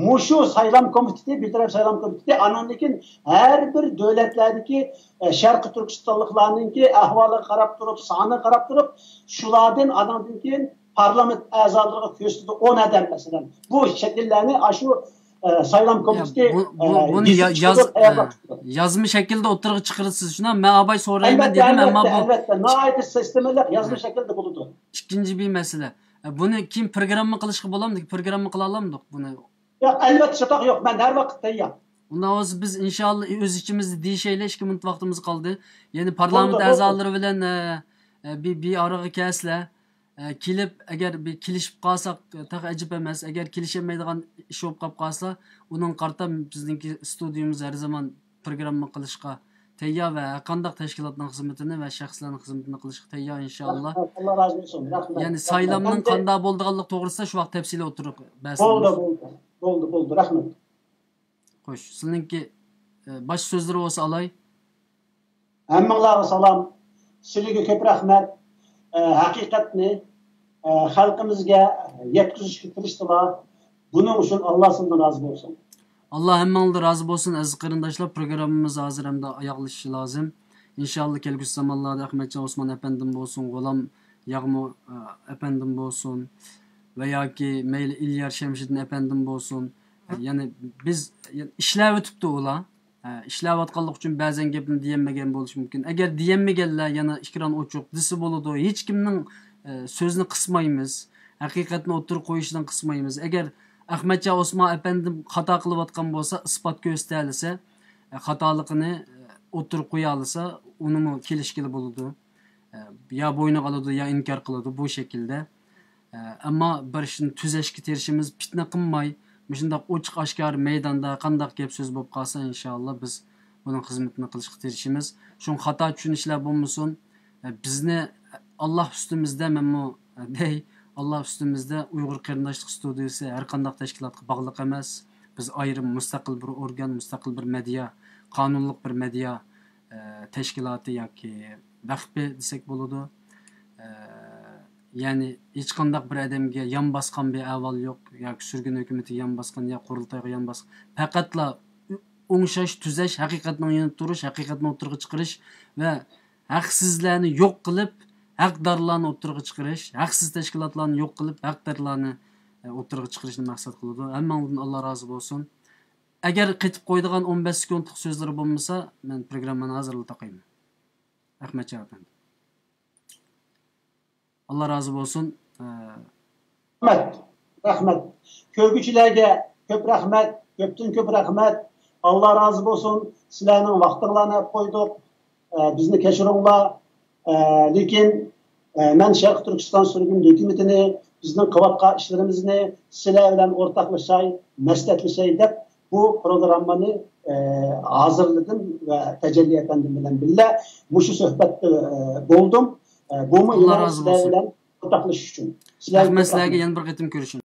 مۇشۇ سايلام كومىتېتى، بىتەرەپ سايلام كومىتېتى، ئانىڭدىن كېيىن ھەر بىر دۆلەتلەردىكى، ئە، شەرقىي تۈركىستانلىقلارنىڭكى ئەھۋالىغا قاراپ تۇرۇپ، سانىغا قاراپ تۇرۇپ، شۇلاردىن ئانىڭدىن كېيىن پارلامېنت ئەزالىرىغا كۆرسىتىدۇ، ئون ئادەم مەسىلەن. بۇ شەكىللەرنى ئاشۇ، ئە، سايلام يا، كومىتېتى، بۇ، بۇ، ئە، بۇنى يېزىپ يا-، چىقىدۇ، ياز-، تەييارلاپ ئە، چىقىدۇ. يازما شەكىلدە ئوتتۇرىغا چىقىرىسىز، شۇنداقمۇ؟ مەن ئاباي سورايمەن ئەلۋەتتە، دېدىم، ئەمما ئەلۋەتتە، بۇ ئەلۋەتتە. ناھايىتى سىستېمىلىق يازما شەكىلدە بولىدۇ. ئىككىنچى بىر مەسىلە. ئە، بۇنى كېيىن پروگرامما قىلىشقا بولامدۇ؟ پروگرامما قىلالامدۇق بۇنى؟ ياق، ئەلۋەتتە، چاتاق يوق. مەن ھەر ۋاقىت تەييار. ئۇنداق بولسا، بىز ئىنشاللا ئۆز ئىچىمىزدە دېيىشەيلى، ئىككى مىنۇت ۋاقتىمىز قالدى. يەنى پارلامېنت بولدى، بولدى. ئەزالىرى بىلەن، ئە، ئە، بىر، بىر ئارىغا كەلسىلەر. ئە، كېلىپ، ئەگەر بىر كېلىشىپ قالساق، تېخى ئەجەب ئەمەس. ئەگەر كېلىشەلمەيدىغان ئىش بولۇپ قاپ قالسا، ئۇنىڭغا قارىتا بىزنىڭكى ستۇدىيىمىز ھەر زامان پروگرامما قىلىشقا تەييار ۋە ھەرقانداق تەشكىلاتنىڭ خىزمىتىنى ۋە شەخسلەرنىڭ خىزمىتىنى قىلىشقا تەييار، ئىنشاللا. رەھمەت، ئاللا رازى بولسۇن، رەھمەت. يەنى رەھمەت. سايلامنىڭ ئەمدى قانداق بولىدىغانلىقى توغرىسىدا شۇ ۋاقىت تەپسىلىي ئوتتۇرىغا بەرسىڭىز. بولدى، بولدى، بولدى، بولدى، رەھمەت. خوش، سىلىنىڭكى، ئە، باشقا سۆزلىرى بولسا ئالاي. ھەممىڭلارغا سالام. سىلىگە كۆپ رەھمەت. ئە، ھەقىقەتنى، ئە، خەلقىمىزگە يەتكۈزۈشكە تىرىشتىلار. بۇنىڭ ئۈچۈن ئاللا سىلىدىن رازى بولسۇن. ئاللا ھەممىڭلاردىن رازى بولسۇن، ئەزىز قېرىنداشلار. پروگراممىمىز ھازىر ئەمدى ئاياغلىشىشى لازىم. ئىنشاللا كەلگۈسى زامانلاردا ئەخمەتجان ئوسمان ئەپەندىم بولسۇن، غۇلام ياغمۇ، ئە، ئەپەندىم بولسۇن ۋە ياكى مەيلى ئىليار شەمشىدىن ئەپەندىم بولسۇن. يەنى بىز، يەنى ئىشلەۋېتىپتۇ ئۇلار. ئە، ئىشلەۋاتقانلىقى ئۈچۈن بەزەن گەپنى دېيەلمىگەن بولۇشى مۇمكىن. ئەگەر دېيەلمىگەنلەر يەنە ئېكران ئوچۇق دېسە بولىدۇ. ھېچكىمنىڭ، ئە، سۆزىنى قىسمايمىز. ھەقىقەتنى ئوتتۇرىغا قويۇشىدىن قىسمايمىز. ئەگەر ئەخمەتجان ئوسمان ئەپەندىم خاتا قىلىۋاتقان بولسا، ئىسپات كۆرسىتەلىسە، ئە، خاتالىقىنى، ئە، ئوتتۇرىغا قويالىسا، ئۇنىمۇ كېلىشكىلى بولىدۇ. ئە، يا بوينىغا ئالىدۇ، يا ئىنكار قىلىدۇ بۇ شەكىلدە. ئە، ئەمما بىر ئىشنى تۈزەشكە تىرىشىمىز، پىتنە قىلماي، مۇشۇنداق ئوچۇق ئاشكارا مەيداندا قانداق گەپ سۆز بولۇپ قالسا، ئىنشاللا بىز بۇنىڭ خىزمىتىنى قىلىشقا تىرىشىمىز. شۇڭا خاتا چۈشىنىشلەر بولمىسۇن. ئە، بىزنى ئاللا ئۈستىمىزدە، مەنمۇ دەي، ئاللا ئۈستىمىزدە. ئۇيغۇر قېرىنداشلىق ستۇدىيىسى ھەر قانداق تەشكىلاتقا باغلىق ئەمەس. بىز ئايرىم مۇستەقىل بىر ئورگان، مۇستەقىل بىر مېدىيا، قانۇنلۇق بىر مېدىيا، ئە، تەشكىلاتى ياكى ۋەخپى دېسەك بولىدۇ. ئە، يەنى ھېچقانداق بىر ئادەمگە يان باسقان بىر ئەھۋال يوق ياكى سۈرگۈن ھۆكۈمىتىگە يان باسقان يا قۇرۇلتايغا يان باسقان. پەقەتلا ئوڭشاش، تۈزەش، ھەقىقەتنىڭ يېنىدا تۇرۇش، ھەقىقەتنى ئوتتۇرىغا چىقىرىش ۋە ھەقسىزلەرنى يوق قىلىپ، ھەقدارلارنى ئوتتۇرىغا چىقىرىش، ھەقسىز تەشكىلاتلارنى يوق قىلىپ، ھەقدارلارنى، ئە، ئوتتۇرىغا چىقىرىشنى مەقسەت قىلىدۇ. ھەممىڭلاردىن ئاللا رازى بولسۇن. ئەگەر قېتىپ قويىدىغان ئون بەش سېكۇنتلۇق سۆزلىرى بولمىسا، مەن پروگراممىنى ھازىرلا تاقايمەن. ئەخمەتجان ئەپەندى. ئاللا رازى بولسۇن. ئە، رەھمەت، رەھمەت. كۆرگۈچىلەرگە كۆپ رەھمەت، كۆپتىن كۆپ رەھمەت. ئاللا رازى بولسۇن. سىلەرنىڭ ۋاقتىڭلارنى ئەپ قويدۇق. ئە، بىزنى كەچۈرۈڭلار. ئە، لېكىن، ئە، مەن شەرقىي تۈركىستان سۈرگۈن ھۆكۈمىتىنى، بىزنىڭ قىلىۋاتقان ئىشلىرىمىزنى سىلەر بىلەن ئورتاقلىشاي، مەسلىھەتلىشەي دەپ بۇ پروگراممىنى، ئە، ھازىرلىدىم ۋە تەجەللى ئەپەندىم بىلەن بىللە مۇشۇ سۆھبەتتە، ئە، بولدۇم. ئە، بۇمۇ ئاللا يەنە رازى سىلەر بولسۇن. بىلەن ئورتاقلىشىش ئۈچۈن. سىلەرگە رەھمەت، كۆپ سىلەرگە رەھمەت. يەنە بىر قېتىم كۆرۈشۈمىز.